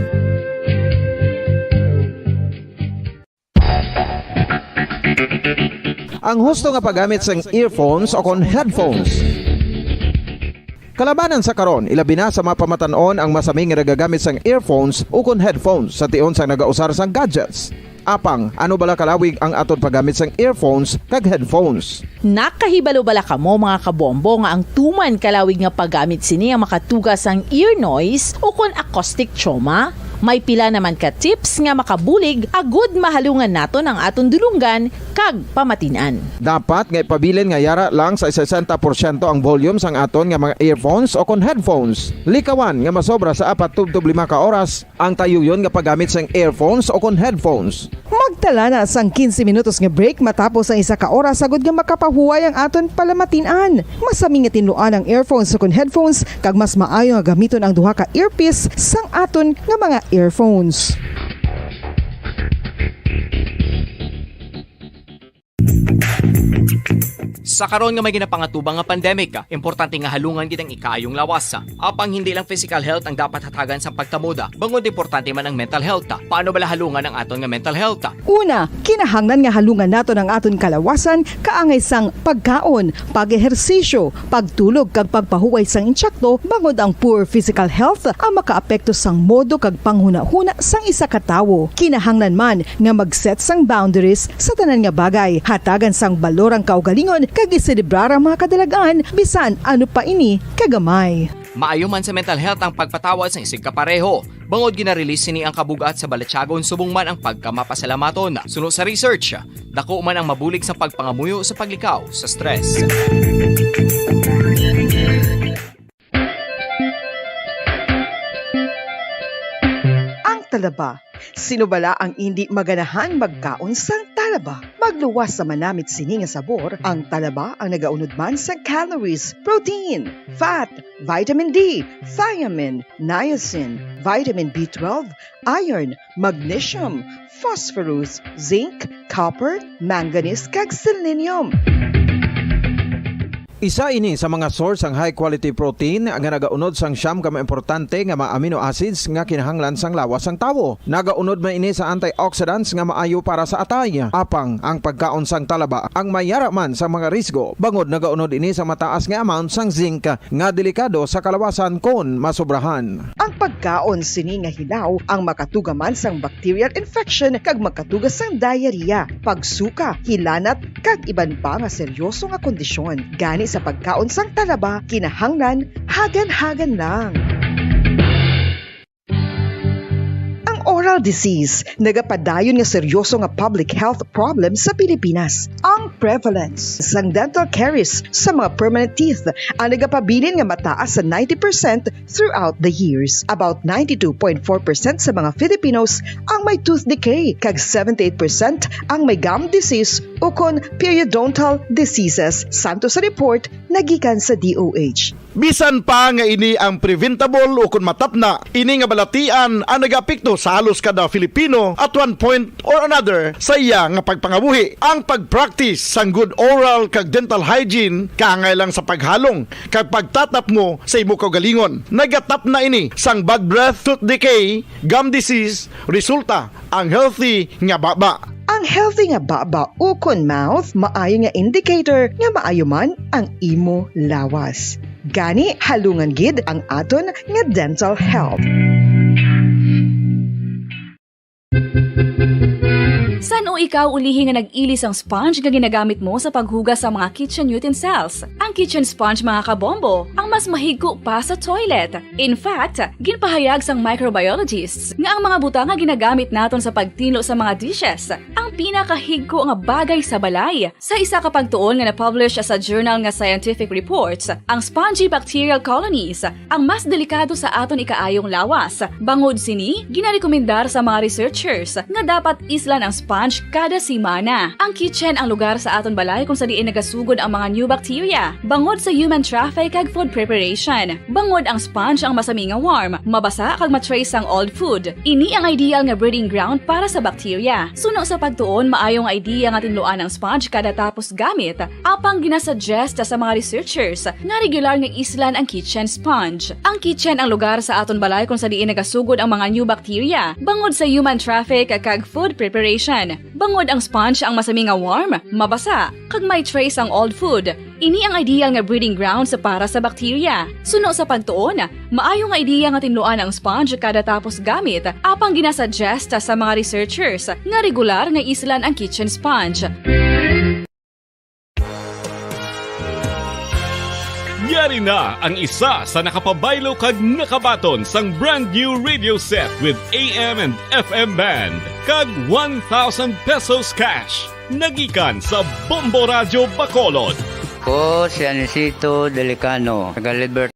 Ang husto nga paggamit sang earphones o kon headphones. Kalabanan sa karon, ilabi na sa mga pamatan-on ang masami nga nagagamit sang earphones o kon headphones sa tion sang nagausar sang gadgets. Apang, ano bala kalawig ang aton paggamit sang earphones kag headphones? Nakahibalo bala kamo, mga kabombo, nga ang tuman kalawig nga paggamit sini ang makatuga sang ear noise ukon acoustic trauma? May pila naman ka tips nga makabulig agud mahalungan naton ang aton dulonggan kag pamatin-an. Dapat nga ipabilin nga yara lang sa sesenta porsyento ang volume sang aton nga mga earphones o kon headphones. Likawan nga masobra sa apat tubtob lima ka oras ang tayuyon nga paggamit sang earphones o kon headphones. Magtala na sang quince minutos nga break matapos ang isa ka oras agud nga makapahuway ang aton palamatin-an. Masami nga tinluan ang earphones o kon headphones, kag mas maayo nga gamiton ang duha ka earpiece sang aton nga mga earphones. Sa karon nga may ginapangatubang nga pandemic, importante nga halungan gid ang ikaayong lawas. Apang hindi lang physical health ang dapat hatagan sang pagtamod, bangod importante man ang mental health. Paano bala halungan ang aton nga mental health? Una, kinahanglan nga halungan naton ang aton kalawasan kaangay sang pagkaon, pag-ehersisyo, pagtulog kag pagpahuway sang insakto, bangod ang poor physical health ang makaapekto sang modo kag panghunahuna sang isa ka tawo. Kinahanglan man nga mag-set sang boundaries sa tanan nga bagay, hatagan sang balor ang kaugalingon kag iselebrar ang mga kadalag-an, bisan ano pa ini kagamay. Maayo man sa mental health ang pagpatawad sang isigkapareho, bangod gina-release sini ang kabug-at sa balatyagon subong man ang pagkamapasalamaton. Suno sa research, dako man ang mabulig sa pagpangamuyo sa paglikaw sa stress. Ang talaba. Sino bala ang indi maganahang magkaon sang talaba? Magluwas sa manamit sini nga sabor, ang talaba ang nagaunod man sang calories, protein, fat, vitamin D, thiamine, niacin, vitamin B twelve, iron, magnesium, phosphorus, zinc, copper, manganese, kag selenium. Isa ini sa mga source sang high quality protein nga nagaunod sang siyam ka mga importante nga mga amino acids nga kinahanglan sang lawas sang tawo. Nagaunod man ini sa antioxidants nga maayo para sa atay. Apang ang pagkaon sang talaba ang mayara man sa mga risgo, bangod nagaunod ini sa mataas nga amount sang zinc nga delikado sa kalawasan kon masobrahan. Ang pagkaon sini nga hilaw ang makatuga man sang bacterial infection kag makatuga sang diarrhea, pagsuka, hilanat, kag iban pa nga seryoso nga kondisyon. Gani sa pagkaon sang talaba, kinahanglan hagan-hagan lang. Ang oral disease nagapadayon nga seryoso nga public health problem sa Pilipinas. Ang prevalence sang dental caries sa mga permanent teeth ang nagapabilin nga mataas sa ninety percent throughout the years. About ninety-two point four percent sa mga Filipinos ang may tooth decay, kag seventy-eight percent ang may gum disease ukon periodontal diseases, santo sa report nagikan sa D O H. Bisan pa nga ini ang preventable ukon matapna, ini nga balatian ang nagaapekto sa halos kada Filipino at one point or another sa iya nga pagpangabuhi. Ang pag-practice sang good oral kag dental hygiene kaangay lang sa paghalong kag pagtatapngo sa imo kaugalingon. Nagatapna ini sang bad breath, tooth decay, gum disease, resulta ang healthy nga baba. Ang healthy nga baba ukon mouth maayo nga indicator nga maayo man ang imo lawas. Gani, halungan gid ang aton nga dental health. San-o ikaw ulihi nga nag-ili sang sponge nga ginagamit mo sa paghugas sa mga kitchen utensils? Ang kitchen sponge, mga kabombo, ang mas mahigko pa sa toilet. In fact, ginpahayag sang microbiologists nga ang mga butang nga ginagamit naton sa pagtinlo sa mga dishes ang pinakahigko nga bagay sa balay. Sa isa ka pagtuon nga na-publish sa journal nga Scientific Reports, ang spongy bacterial colonies ang mas delikado sa aton ikaayong lawas. Bangod sini, ginarekomendar sa mga researchers nga dapat islan ang sponge kada semana. Ang kitchen ang lugar sa aton balay kung sa diin nagasugod ang mga new bacteria, bangod sa human traffic kag food preparation. Bangod ang sponge ang masami nga warm, mabasa kag ma-trace sang old food. Ini ang ideal nga breeding ground para sa bacteria. Suno sa pagtuon, maayo nga idea nga tinluan ang sponge kada tapos gamit. Apang ginasuggest sa mga researchers nga regular nga islan ang kitchen sponge. Ang kitchen ang lugar sa aton balay kung sa diin nagasugod ang mga new bacteria, bangod sa human traffic kag food preparation. Bangod ang sponge ang masami nga warm, mabasa, kag may trace ang old food. Ini ang ideal nga breeding grounds para sa bakterya. Suno sa pagtuon, maayo nga ideya nga tinluan ang sponge kada tapos gamit, apang ginasuggest sa mga researchers nga regular nga islan ang kitchen sponge. Yari na ang isa sa nakapabaylo kag nakabaton sang brand new radio set with A M and F M band kag one thousand pesos cash. Nagikan sa Bombo Radyo Bacolod. Ko si Anisito Delicano, taga Liber-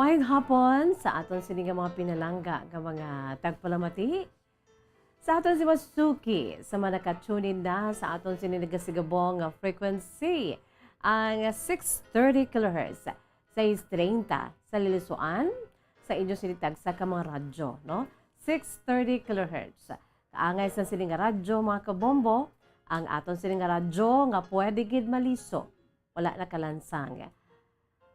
Maayong hapon sa aton sini nga mga pinalangga nga mga tagpalamati. Sa aton si Masuki, sa mga naka-tune in na sa aton sini nagasigabong nga frequency, ang six thirty kilohertz, sais treinta sa Lilisuan, sa inyo sini tagsa ka mga radyo, no? Six thirty kilohertz. Kaangay sa sini nga radyo, mga kabombo, ang aton sini nga radyo nga pwede gid maliso, wala na kalansang.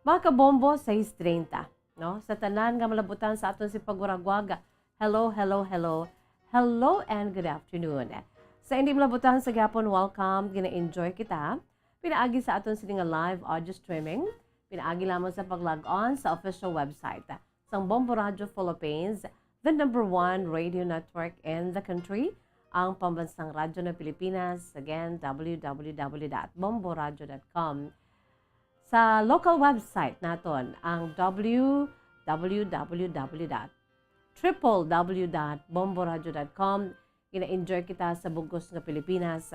Mga kabombo, sais treinta, no? Sa tanan nga malabutan sa aton si pagwaraguag, hello, hello, hello. Hello and good afternoon. Sa hindi malabutan sa gihapon, welcome. Gina-enjoy kita. Pinaagi sa aton sini nga live audio streaming, pinaagi lamang sa pag-log on sa official website sang Bombo Radio Philippines, the number one radio network in the country, ang pambansang radyo ng Pilipinas. Again, w w w dot bomboradio dot com. Sa local website naton, ang w w w dot triple w dot bomboradio dot com. Gina-enjoy kita sa bugos nga Pilipinas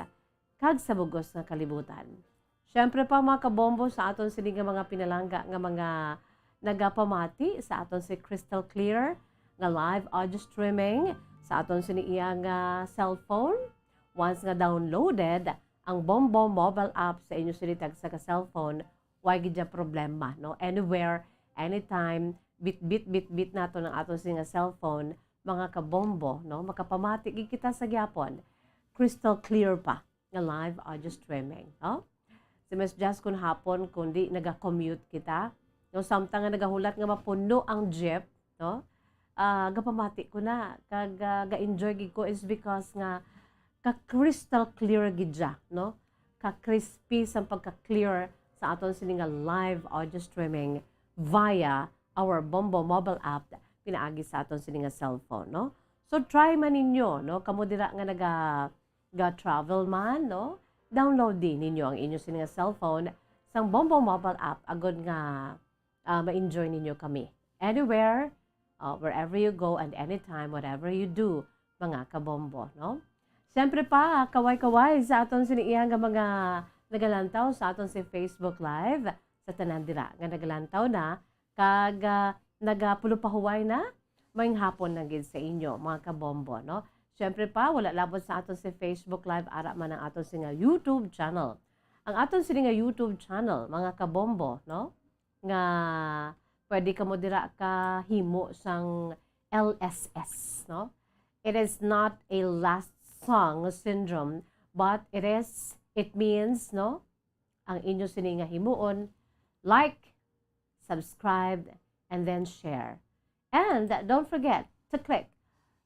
kag sa bugos nga kalibutan. Siyempre pa, mga kabombo, sa aton sini nga mga pinalangga nga mga nagapamati sa aton si Crystal Clear nga live audio streaming sa aton sini iya nga cellphone. Once nga downloaded ang Bombo mobile app sa inyo sini tagsa ka cellphone, way gid ya problema, no? Anywhere, anytime, bit-bit, bit-bit nato ng aton sini nga cellphone, mga kabombo, no? Makapamati gid kita sa gyapon. Crystal clear pa nga live audio streaming, no? Si Miss Jazz kun hapon, kundi naga-commute kita, no? Samtang nga nagahulat nga mapuno ang jeep, no? Ah, gapamati ko na, kag, ah, ga-enjoy gid ko is because nga ka-crystal clear gid siya, no? Ka-crispy sang pagka-clear sa aton sini nga live audio streaming via our Bombo mobile app pinaagi sa aton sini nga cellphone, no? So, try man ninyo, no? Kamo dira nga naga-, ga-travel man, no? Download din ninyo ang inyo sini nga cellphone sang Bombo mobile app agod nga, ah, ma-enjoy ninyo kami. Anywhere, ah, wherever you go and anytime, whatever you do, mga kabombo, no? Siyempre pa, kaway-kaway sa aton sini iya nga mga nagalantaw sa aton si Facebook Live, sa tanan dira nga nagalantaw na, kag, ah, nagapulopahuway na, maayong hapon na gid sa inyo, mga kabombo, no? Siyempre pa, wala labot sa aton si Facebook Live, ara man ang aton sini nga YouTube channel. Ang aton sini nga YouTube channel, mga kabombo, no? Nga pwede kamo dira kahimo sang L S S, no? It is not a last song syndrome, but it is, it means, no? Ang inyo sini nga himuon, like, subscribe, and then share. And don't forget to click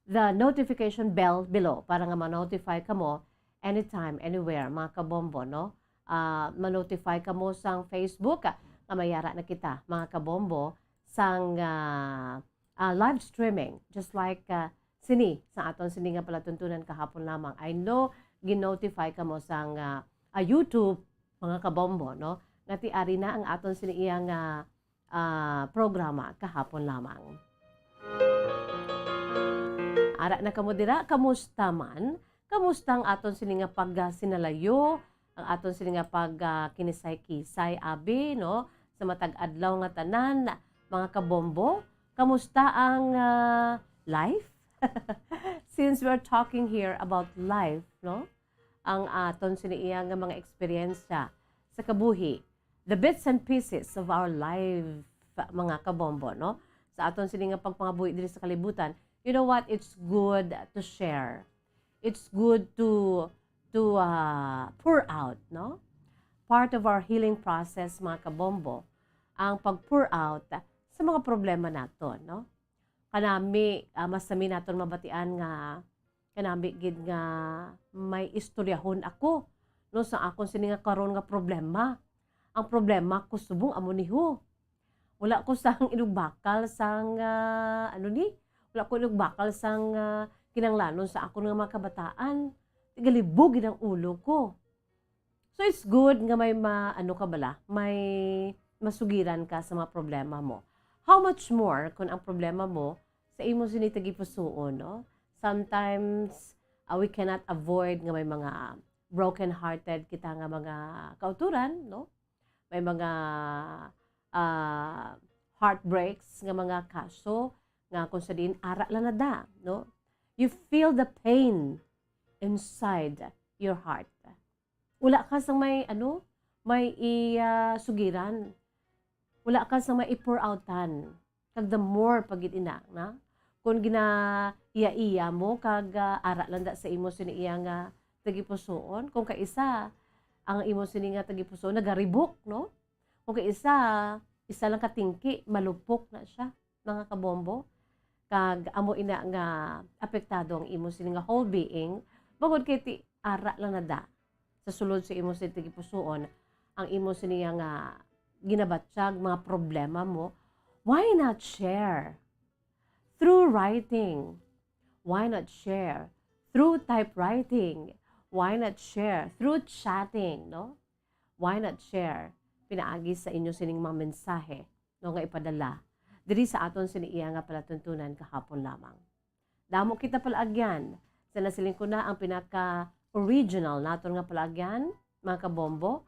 the notification bell below para nga ma-notify kamo anytime, anywhere, mga kabombo, no? Ah, ma-notify kamo sang Facebook, ah, nga may ara na kita, mga kabombo, sang, ah, ah, live streaming, just like, ah, sini, sa aton sini nga palatuntunan kahapon lamang. I know, gin-notify kamo sang, ah, ah, YouTube, mga kabombo, no? Nga ti ari na ang aton sini iya nga, ah, programa kahapon lamang. Ara na kamo dira, kamusta man? Kamusta ang aton sini nga pagsinalayo? Ang aton sini nga pag, ah, kinisay-kisay, abi, no? Sa matag adlaw nga tanan, mga kabombo, kamusta ang, ah, life? Since we're talking here about life, no? Ang aton sini iya nga mga eksperyensya sa kabuhi, the bits and pieces of our life, mga kabombo, no? Sa aton sini nga pagpangabuhi diri sa kalibutan, you know what? It's good to share. It's good to, to, ah, pour out, no? Part of our healing process, mga kabombo, ang pag-pour out sa mga problema naton, no? Kanami, ah, mas nami naton mabatian nga kanami gid nga may istoryahon ako, no, sa akon sini nga karon nga problema. Ang problema ko subong amo ni ho. Wala ko sang inugbakal sang, ah, ano ni? Wala ko inugbakal sang, ah, kinahanglanon sa akon nga mga kabataan. Tigalibog gid ang ulo ko. So, it's good nga may ma-, ano ka bala, may masugiran ka sa mga problema mo. How much more kung ang problema mo sa imo sini tagipusoon, no? Sometimes, ah, we cannot avoid nga may mga broken-hearted kita nga mga kauturan, no? May mga, ah, heartbreaks nga mga kaso nga kung sa diin ara lang na da, no? You feel the pain inside your heart. Wala ka sang may, ano, may i, ah, sugiran. Wala ka sang may i-pour outan. Kag the more pa gid ina, na? Kung ginaiya-iya mo, kag, ah, ara lang da sa imo sini iya nga tagipusoon, kung kaisa, ang imo sini nga tagipusoon, nagaribok, no? Kung kaisa, isa lang ka tingki, malupok na siya, mga kabombo. Kag amo ina nga apektado ang imo sini nga whole being, bangod kay ti ara lang na da sa sulod sa imo sini tagipusoon, ang imo sini nga ginabatyag, mga problema mo. Why not share through writing? Why not share through typewriting? Why not share through chatting, no? Why not share pinaagi sa inyo sining mga mensahe, no, nga ipadala diri sa aton sini iya nga palatuntunan kahapon lamang? Damo kita palaagyan. Sa nasiling ko na, ang pinaka-original naton nga palaagyan, mga kabombo,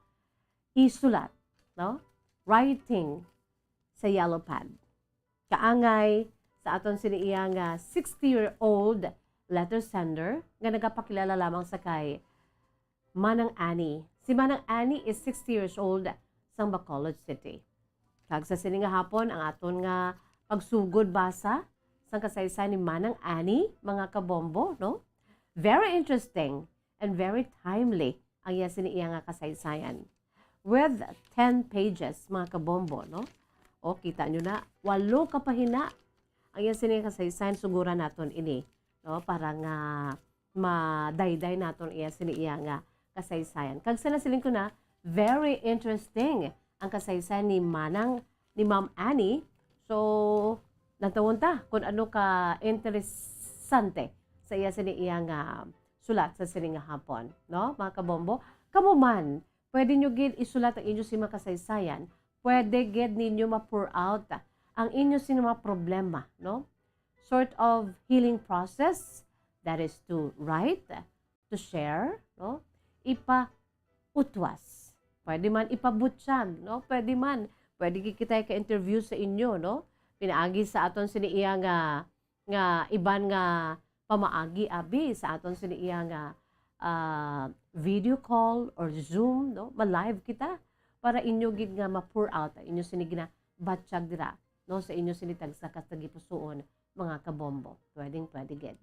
isulat, no? Writing sa yellow pad. Kaangay sa aton sini iya nga sixty-year-old letter sender nga nagapakilala lamang sa kay Manang Annie. Si Manang Annie is sixty years old, sang Bacolod City. Kag sa sini nga hapon, ang aton nga pagsugod basa sang kasaysayan ni Manang Annie, mga kabombo, no? Very interesting and very timely ang iya sini iya nga kasaysayan. With ten pages, mga kabombo, no? O, kita nyo na, walo ka pahina ang iya sini nga kasaysayan. Suguran naton ini, no? Para nga madayday naton iya sini iya nga kasaysayan. Kag sa nasiling ko na, very interesting ang kasaysayan ni Manang, ni Ma'am Annie. So, nagtawon ta kung ano ka interesante sa iya sini iya nga sulat sa sini nga hapon, no? Mga kabombo, kamo man, pwede nyo gid isulat ang inyo sini mga kasaysayan, pwede gid ninyo ma-pour out ang inyo sini mga problema, no? Sort of healing process, that is to write, to share, no? Ipautwas. Pwede man ipabutyag, no? Pwede man. Pwede gid kita ka-interview sa inyo, no? Pinaagi sa aton sini iya nga, nga iban nga pamaagi, abi, sa aton sini iya nga, ah, video call or Zoom, no? Ma-live kita para inyo gid nga ma-pour out ang inyo sini ginabatyag dira, no? Sa inyo sini tagsa ka tagipusoon mga kabombo. Pwedeng pwede gid.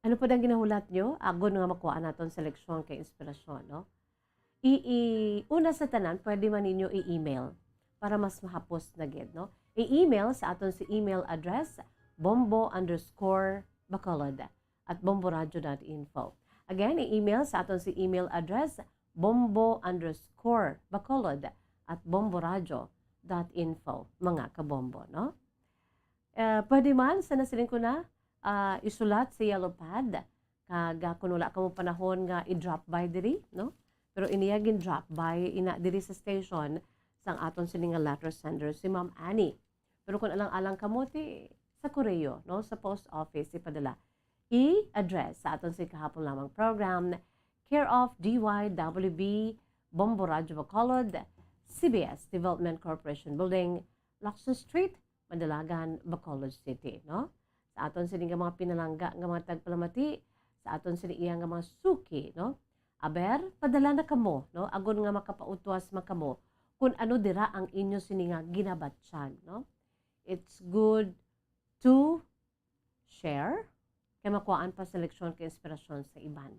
Ano pa ang ginahulat nyo? Agon nga makuha naton sa leksyon kay inspirasyon, no? I, i, una sa tanan, pwede man ninyo i-email para mas mahapos na gid, no? I-email sa aton si email address, bombo underscore bacolod at bomboradio dot info. Again, i-email sa aton si email address, bombo underscore bacolod at bomboradio dot info, mga kabombo, no? Eh, pwede man, sa nasiling ko na, ah, isulat sa yellow pad. Kag, ah, kung wala kamo panahon nga i-drop by diri, no? Pero iniya gin-drop by ina diri sa station sang aton sini nga letter sender, si Ma'am Annie. Pero kung alang-alang kamo, ti sa koreo, no? Sa post office, ipadala. I-address sa aton si kahapon lamang program, care of D Y W B, Bombo Radyo Bacolod, C B S Development Corporation Building, Lacson Street, Mandalagan, Bacolod City, no? Sa aton sini nga mga pinalangga nga mga tagpalamati, sa aton sini iya nga mga suki, no? Aber, padala na kamo, no? Agon nga makapautwas man kamo kung ano dira ang inyo sini nga ginabatyan, no? It's good to share kay makuhaan pa sa leksyon kay inspirasyon sa iban.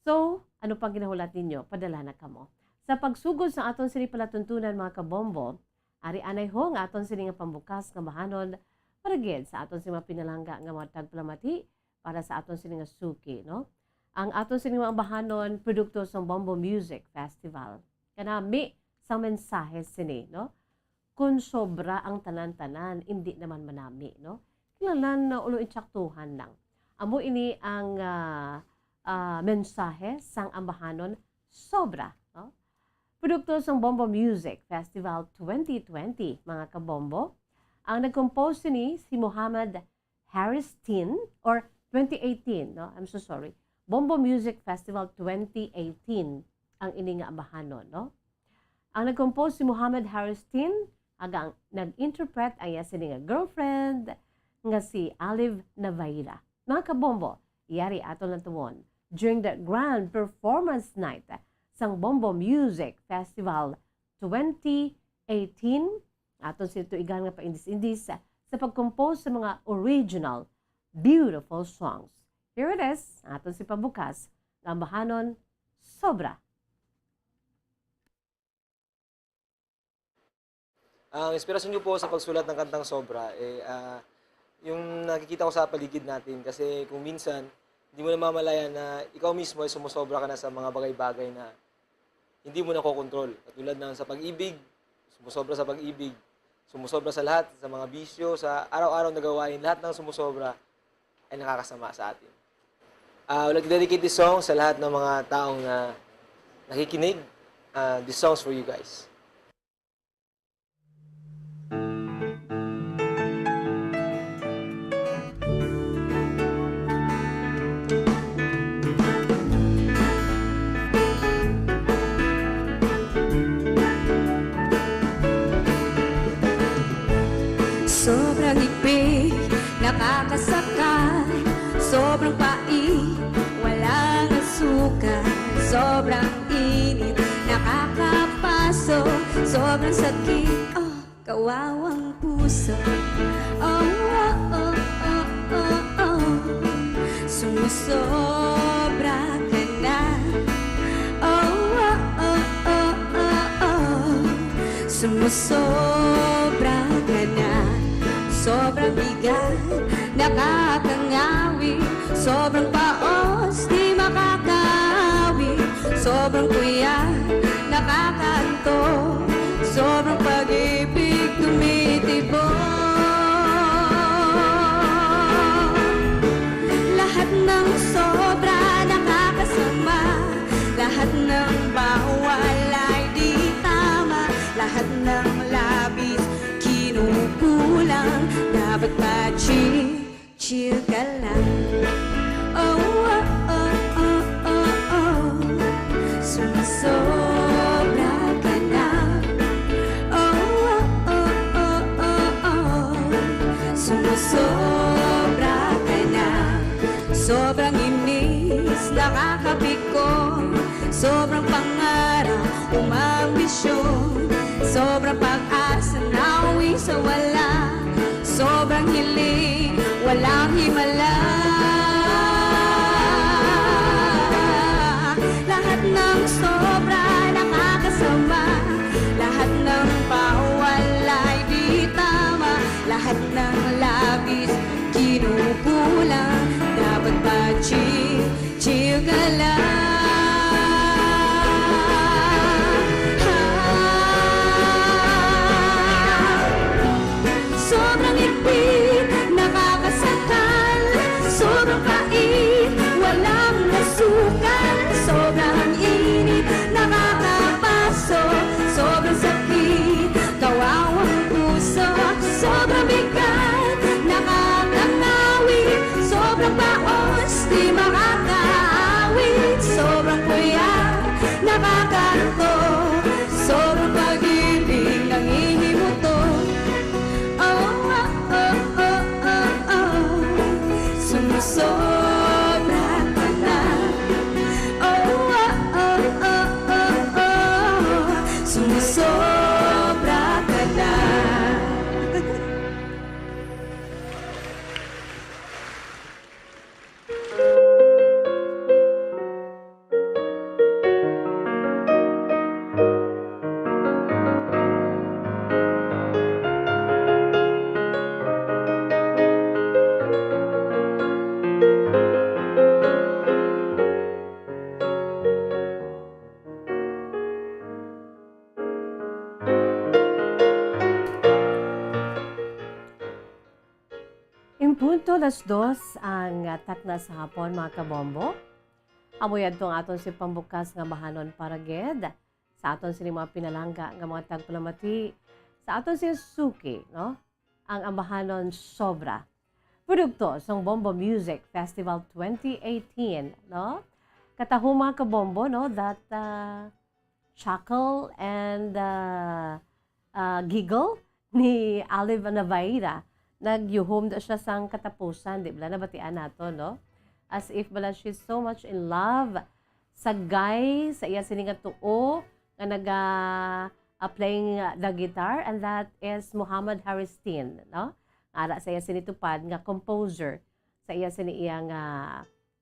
So, ano pang ginahulat ninyo? Padala na kamo. Sa pagsugod sa aton sini palatuntunan, mga kabombo, ari anay ho nga aton sini nga pambukas nga bahanon para gid sa aton sini mga pinalangga nga mga tagpalamati para sa aton sini nga suki, no? Ang aton sini mga bahanon, produkto sang Bombo Music Festival. Kanami sang mensahe sini, no? Kon sobra ang tanan-tanan, indi naman manami, no? Kinahanglan na ulo intsaktuhan lang. Amo ini ang, ah, ah, mensahe sang ambahanon, sobra, no? Produkto sang Bombo Music Festival twenty twenty, mga kabombo. Ang nag-compose sini si Mohammad Harris Tin, or twenty eighteen, no? I'm so sorry. Bombo Music Festival twenty eighteen ang ini nga ambahanon, no? Ang nag-compose si Mohammad Harris Tin, aga ang nag-interpret ang iya sini nga girlfriend nga si Olive Navaira. Mga kabombo, yari aton lang tuon during the grand performance night sang Bombo Music Festival twenty eighteen, aton sini tuigan nga paindis-indis sa pag-compose sa mga original beautiful songs. Here it is, aton si pabukas nga ambahanon, sobra. Ang inspirasyon ko po sa pagsulat ng kantang Sobra, eh, ah, yung nakikita ko sa paligid natin. Kasi kung minsan, hindi mo namamalayan na ikaw mismo ay sumusobra ka na sa mga bagay-bagay na hindi mo nakokontrol. Katulad ng sa pag-ibig, sumusobra sa pag-ibig, sumusobra sa lahat, sa mga bisyo, sa araw-araw na gawain, lahat ng sumusobra ay nakakasama sa atin. Ah, I would like to dedicate this song sa lahat ng mga taong, ah, nakikinig. Ah, this song's for you guys. Sobrang higpit, nakakasakal. Sobrang pait, walang asukan. Sobrang init, nakakapaso. Sobrang sakit, oh, kawawang puso. Oh, oh, oh, oh, oh, oh. Sumusobra ka na. Oh, oh, oh, oh, oh, oh. Sumusobra ka na. Sobrang bigat, nakakangawi. Sobrang paos, di makakawi. Sobrang kuya, nakakaantok. Sobrang pag-ibig, tumitibok. Lahat ng sobra, nakakasama. Lahat ng bawal ay di tama. Lahat ng labis, kinukulang. Dapat pa chill, chill ka lang. Oh, oh, oh, oh, oh, oh. Sumusobra ka na. Oh, oh, oh, oh, oh, oh. Sumusobra ka na. Sobrang inis, nakakapikon. Sobrang pangarap, umambisyon. Sobrang pag-asa, nauwi sa wala. Sobrang hiling, walang himala. Lahat ng sobra nakakasama. Lahat ng bawal ay di tama. Lahat ng labis kinukulang. Dapat ba chill, chill ka lang? Sobrang higpit, nakakasakal. Sobrang pait, walang masukan. Sobrang init, nakakapaso. Sobrang sakit, kawawang puso. Sobrang bigat, nakakangawit. Sobrang baos, di makakaawit. Sobrang kuya, nakakanto. Sobrang pag-ibig, nangihimuto. Oh, oh, oh, oh, oh, oh. Sumusobra ka na. Oh, oh, oh, oh, oh, oh. Sumusobra ka na. In punto alas dos ang, ah, takna sa hapon, mga kabombo. Amo yadto ang aton si pambukas nga ambahanon para gid sa aton sini mga pinalangga nga mga tagpalamati sa aton si suki, no? Ang ambahanon sobra. Produkto sang Bombo Music Festival twenty eighteen, no? Kataho, mga kabombo, no, that, ah, chuckle and, ah, ah, giggle ni Olive Navaira. Nagyuhom daw siya sang katapusan, di bala nabatian nato, no? As if bala she's so much in love sa guy sa iya sini nga tuo nga naga, ah, playing, ah, the guitar, and that is Muhammad Haristin, no? Ara sa iya sini tupad nga composer sa iya sini iya nga,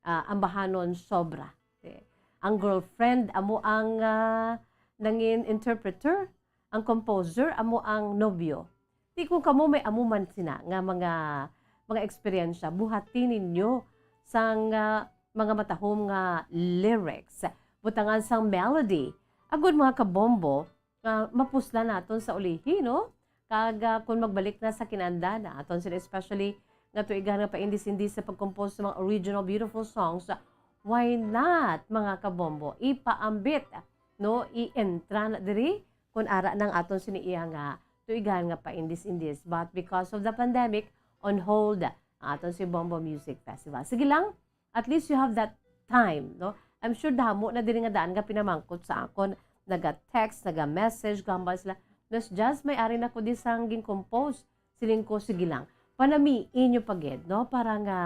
ah, ambahanon sobra. Okay. Ang girlfriend amo ang, ah, nangin interpreter, ang composer amo ang nobyo. Di kung kamo may amo man sina nga mga, mga eksperyensya, buhati ninyo sang, ah, mga matahom nga lyrics, butangan sang melody. Agod, mga kabombo, ah, mapuslan naton sa ulihi, no? Kag, ah, kung magbalik na sa kinanda na aton sila, especially nga tuigan nga paindis-indis sa pag-compose sa mga original beautiful songs, why not, mga kabombo, ipaambit, no? I-entra na diri kung ara nang aton sini iya nga tuigan nga paindis-indis. But because of the pandemic, on hold ang aton si Bombo Music Festival. Sige lang, at least you have that time, no? I'm sure damo na diri nga daan nga pinamangkot sa akon, naga-text, naga-message, gambal sila, "Miss Jazz, may ari na ko di sang gin-compose." Siling ko, "Sige lang, panamii nyo pa gid, no? Para nga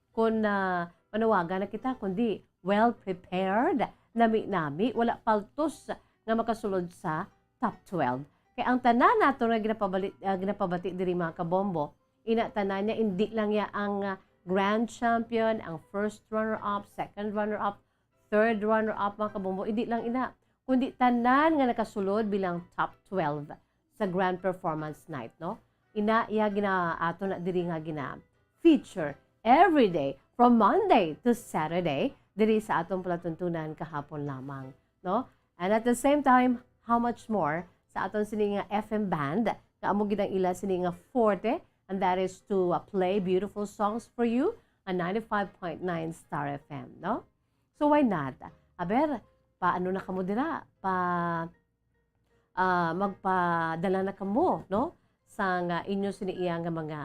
kung, ah, manawagan na kita, kundi well prepared, nami-nami, wala paltos nga makasulod sa top twelve." Kay ang tanan nato nga ginapabali-, ah, ginapabati diri, mga kabombo, ina tanan niya, indi lang niya ang, ah, grand champion, ang first runner-up, second runner-up, third runner-up, mga kabombo, indi lang ina, kundi tanan nga nakasulod bilang top twelve sa Grand Performance Night, no? Ina iya gina-, ato na diri nga gina-feature every day from Monday to Saturday diri sa atong palatuntunan kahapon lamang, no? And at the same time, how much more sa aton sini nga F M band, nga amo gid ang ila sini nga forte, and that is to, uh, play beautiful songs for you on ninety-five point nine Star F M, no? So why not? Aber, paano na kamo dira? Pa, ah, magpadala na kamo, no? Sang, ah, inyo sini iya nga mga,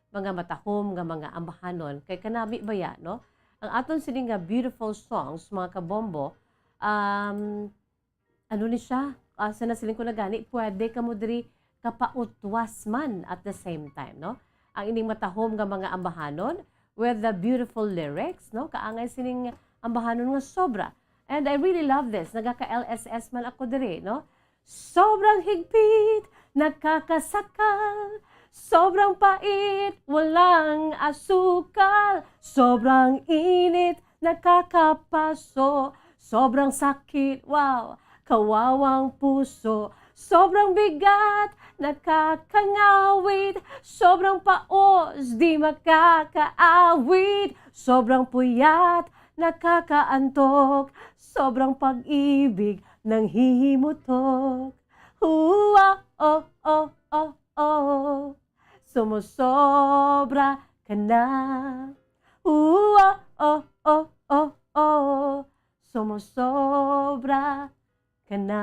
mga matahom nga mga ambahanon. Kay kanami baya, no? Ang aton sini nga beautiful songs, mga kabombo, um, ano ni siya? Ah, sa nasiling ko na gani, pwede kamo diri kapautwas man at the same time, no? Ang ining matahom nga mga ambahanon with the beautiful lyrics, no? Kaangay sining ambahanon nga sobra. And I really love this. Nagaka-L S S man ako diri, no? Sobrang higpit, nakakasakal, Sobrang pait, walang asukal. Sobrang init, nakakapaso. Sobrang sakit, wow, kawawang puso. Sobrang bigat, nakakangawit. Sobrang paos, di makakaawit. Sobrang puyat, nakakaantok. Sobrang pag-ibig, nanghihimutok. Hua, oh, oh, oh, oh. Sumusobra ka na. Hua, oh, oh, oh, oh. Sumusobra ka na.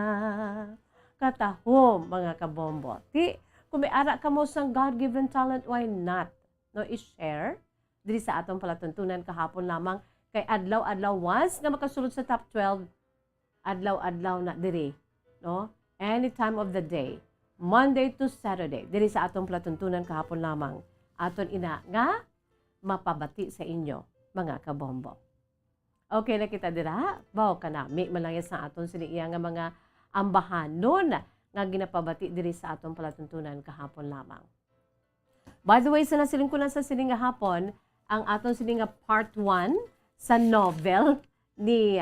Katahom, mga kabombo. Ti, kung may ara kamo sang God-given talent, why not? No, i-share diri sa atong palatuntunan kahapon lamang, kay adlaw-adlaw, once nga makasulod sa top twelve, adlaw-adlaw na diri, no? Any time of the day, Monday to Saturday, diri sa atong palatuntunan kahapon lamang, aton ina nga mapabati sa inyo, mga kabombo. Okay na kita dira? Baw, kanami man lang sa aton sini iya nga mga ambahanon nga ginapabati diri sa aton palatuntunan kahapon lamang. By the way, sa nasiling ko na sa sini nga hapon, ang aton sini nga part one sa novel ni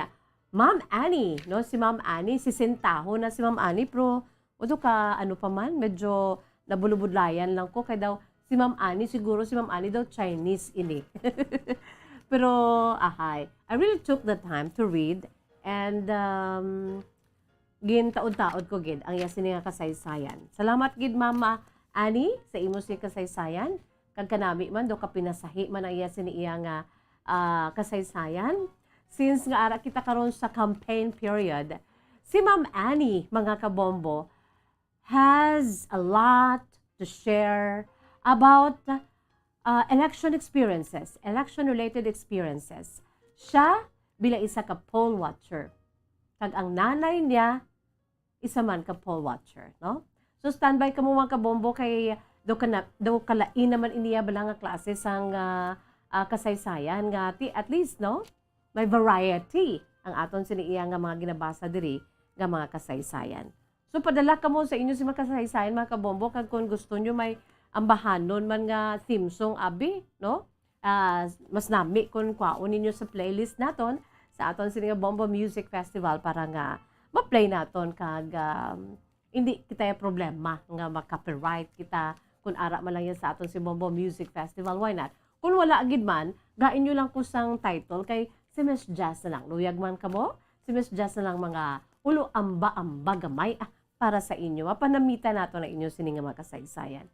Ma'am Annie, no? Si Ma'am Annie, sesenta na si Ma'am Annie, pero udo ka, ano pa man, medyo nabulubudlayan lang ko, kay daw si Ma'am Annie, siguro si Ma'am Annie daw Chinese ini. Pero, ahay, I really took the time to read, and, um, gintaod-taod ko gid ang iya sini nga kasaysayan. Salamat gid, Mama Annie, sa imo sini kasaysayan. Kag kanami man, do kapinasahi man ang iya sini iya nga, ah, kasaysayan. Since nga ara kita karon sa campaign period, si Ma'am Annie, mga kabombo, has a lot to share about, uh, election experiences, election-related experiences. Siya bilang isa ka poll watcher. Kag ang nanay niya, isa man ka poll watcher, no? So, standby kamo, mga kabombo, kay daw kana-, daw kalain naman iniya bala nga klase sang, ah, ah, kasaysayan nga ti-, at least, no? May variety ang aton sini iya nga mga ginabasa diri nga mga kasaysayan. So, padala kamo sa inyo si mga kasaysayan, mga kabombo, kag kung gusto nyo may ambahanon man nga theme song, abi, no? Ah, mas nami kung kwaon ninyo sa playlist naton, sa aton sini nga Bombo Music Festival, para nga ma-play naton kag, um, hindi kita problema nga ma-copyright kita kung ara man lang yan sa aton si Bombo Music Festival. Why not? Kung wala gid man, gain nyo lang ko sang title kay si Miss Jazz na lang. Luyag man kamo, si Miss Jazz na lang mga ulo amba-amba gamay, ah, para sa inyo. Mapanamitan nato na inyo sini nga mga kasaysayan.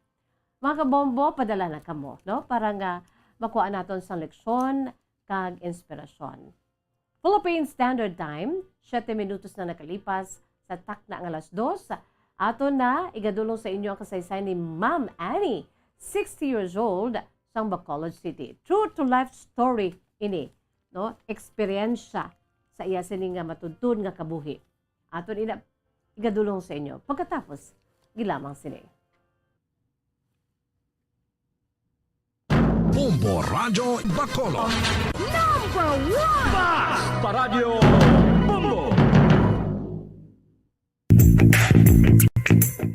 Mga kabombo, padala na kamo, no? Para nga makuha naton sang leksyon kag inspirasyon. Philippine Standard Time, siyete minutos na nakalipas sa takna nga alas dos. Aton na igadulong sa inyo ang kasaysayan ni Ma'am Annie, sixty years old, sang Bacolod City. True to life story ini, no? Eksperyensya sa iya sini nga matudtod nga kabuhi. Aton ina igadulong sa inyo pagkatapos gilamang sini. Bombo Radyo Bacolod. Number one! Bas! Paradyo Bombo!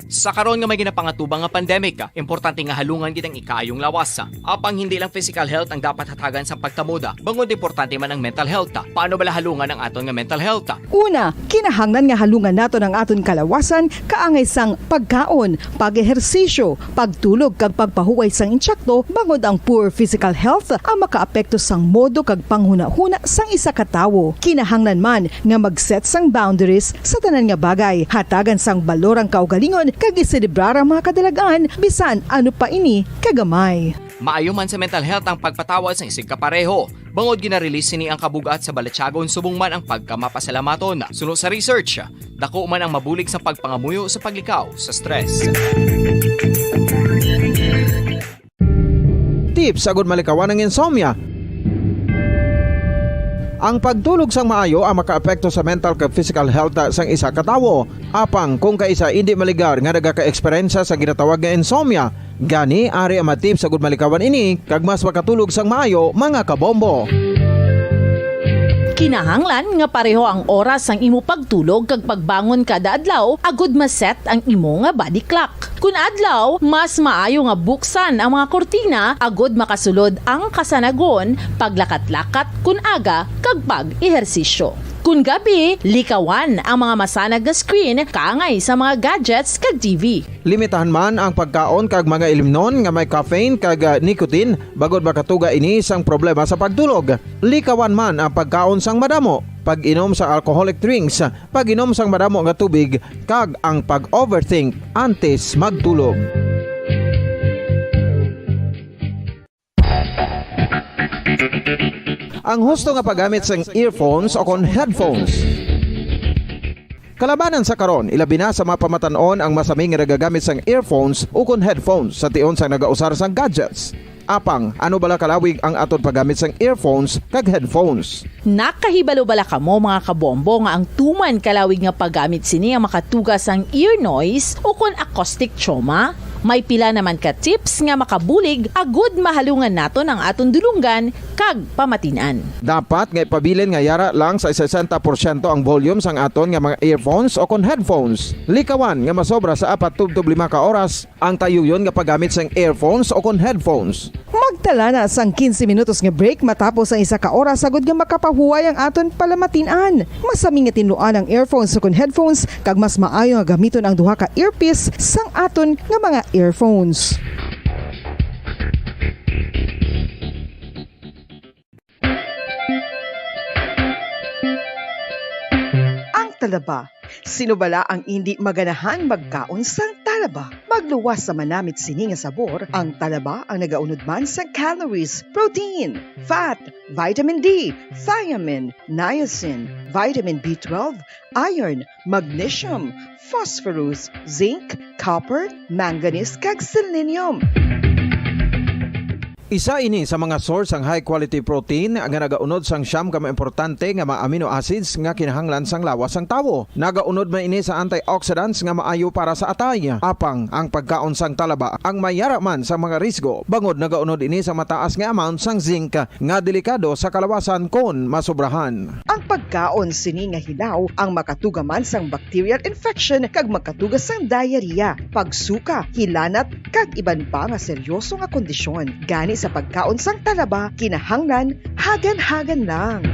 Sa karon nga may ginapangatubang nga pandemic, importante nga halungan gid ang ikaayong lawas. Apang hindi lang physical health ang dapat hatagan sang pagtamod, bangod importante man ang mental health. Paano bala halungan ang aton nga mental health? Una, kinahanglan nga halungan naton ang aton kalawasan kaangay sang pagkaon, pag-ehersisyo, pagtulog kag pagpahuway sang intsakto, bangod ang poor physical health ang makaapekto sang modo kag panghunahuna sang isa ka tawo. Kinahanglan man nga mag-set sang boundaries sa tanan nga bagay, hatagan sang balor ang kaugalingon kag iselebrar ang mga kadalag-an bisan ano pa ini kagamay. Maayo man sa mental health ang pagpatawad sang isigkapareho, bangod gina-release sini ang kabug-at sa balatyagon subong man ang pagkamapasalamaton. Suno sa research, dako man ang mabulig sa pagpangamuyo sa paglikaw sa stress. Tips agud malikawan ang insomnia. Ang pagtulog sang maayo ang makaapekto sa mental kag physical health sang isa ka tawo. Apang kung kaisa indi maligar nga nagaka-eksperyensya sa ginatawag nga insomnia, gani ari ang mga tips agud malikawan ini kag mas makatulog sang maayo, mga kabombo. Kinahanglan nga pareho ang oras sang imo pagtulog kag pagbangon kada adlaw agud ma-set ang imo nga body clock. Kun adlaw, mas maayo nga buksan ang mga kurtina agud makasulod ang kasanagon, paglakat-lakat kun aga, kag pag-ehersisyo. Kun gabi, likawan ang mga masanag nga screen kaangay sa mga gadgets kag T V. Limitahan man ang pagkaon kag mga ilimnon nga may caffeine kag, ah, nicotine, bangod makatuga ini sang problema sa pagtulog. Likawan man ang pagkaon sang madamo, pag-inom sang alcoholic drinks, pag-inom sang madamo nga tubig, kag ang pag-overthink antes magtulog. Ang husto nga paggamit sang earphones o kon headphones. Kalabanan sa karon, ilabi na sa mapamatan-on ang masami nga nagagamit sang earphones ukon headphones sa tion sang nagausar sang gadgets. Apang, ano bala kalawig ang aton paggamit sang earphones kag headphones? Nakahibalo bala kamo, mga kabombo, nga ang tuman kalawig nga paggamit sini ang makatuga sang ear noise ukon acoustic trauma? May pila naman ka tips nga makabulig agud mahalungan naton ang aton dulonggan kag pamatin-an. Dapat nga ipabilin nga yara lang sa sesenta porsyento ang volume sang aton nga mga earphones o kon headphones. Likawan nga masobra sa apat tubtob lima ka oras ang tayuyon nga paggamit sang earphones o kon headphones. Magtala na sang quince minutos nga break matapos ang isa ka oras, agud nga makapahuway ang aton palamatin-an. Masami nga tinluan ang earphones o kon headphones, kag mas maayo nga gamiton ang duha ka earpiece sang aton nga mga earphones. Ang talaba. Sino bala ang indi maganahan magkaon sang talaba? Magluwas sa manamit sini nga sabor, ang talaba ang nagaunod man sang calories, protein, fat, vitamin D, thiamine, niacin, vitamin B twelve, iron, magnesium, phosphorus, zinc, copper, manganese, kag selenium. Isa ini sa mga source sang high quality protein nga nagaunod sang siyam ka mga importante nga mga amino acids nga kinahanglan sang lawas sang tawo. Nagaunod man ini sa antioxidants nga maayo para sa atay. Apang ang pagkaon sang talaba ang may yara man sa mga risgo, bangod nagaunod ini sa mataas nga amount sang zinc nga delikado sa kalawasan kon masobrahan. Ang pagkaon sini nga hilaw ang makatuga man sang bacterial infection kag makatuga sang diarrhea, pagsuka, hilanat, kag iban pa nga seryoso nga kondisyon. Gani, sa pagkaon sang talaba, kinahanglan hagan-hagan lang.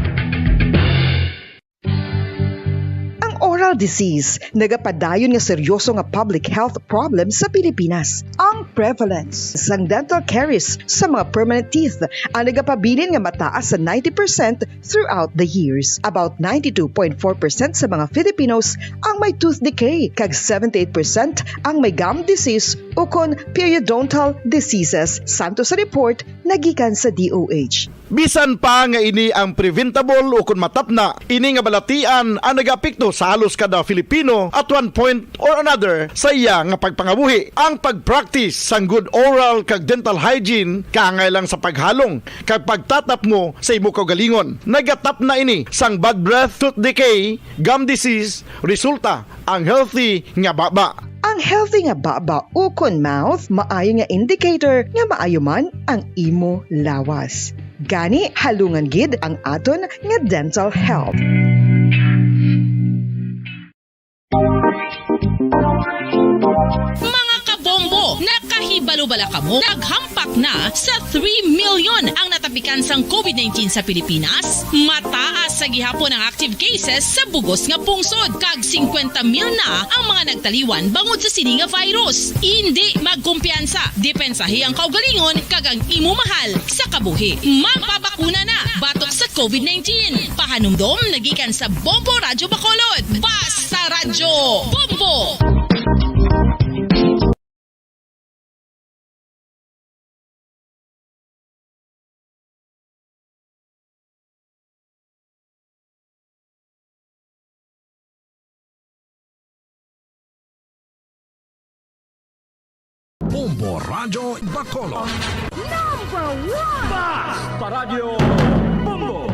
Ang oral disease nagapadayon nga seryoso nga public health problem sa Pilipinas. Ang prevalence sang dental caries sa mga permanent teeth ang nagapabilin nga mataas sa ninety percent throughout the years. About ninety-two point four percent sa mga Filipinos ang may tooth decay, kag seventy-eight percent ang may gum disease ukon periodontal diseases, santo sa report nga gikan sa D O H. Bisan pa nga ini ang preventable ukon matapna, ini nga balatian ang nagaapekto sa halos kada Filipino at one point or another sa iya nga pagpangabuhi. Ang pag-practice sang good oral kag dental hygiene kaangay lang sa paghalong kag pagtatapmo sa imo kaugalingon. Nagatapna ini sang bad breath, tooth decay, gum disease, resulta ang healthy nga baba. Ang healthy nga baba ukon mouth maayo nga indicator nga maayo man ang imo lawas. Gani, halungan gid ang aton nga dental health. Mga kabombo, nakahibalo bala kamo? Naghampak na sa three million ang natapikan sang COVID nineteen sa Pilipinas. Mataas sa gihapon ang active cases sa bugos nga pungsod, kag singkwenta mil na ang mga nagtaliwan bangod sa sini nga virus. Indi magkumpiyansa, depensahi ang kaugalingon kag ang imo mahal sa kabuhi. Magpabakuna na batok sa COVID nineteen. Pahanumdom nagikan sa Bombo Radyo Bacolod. Basta Radyo Bombo! Bombo Radyo Bacolod. Number one! Basta Radyo Bombo!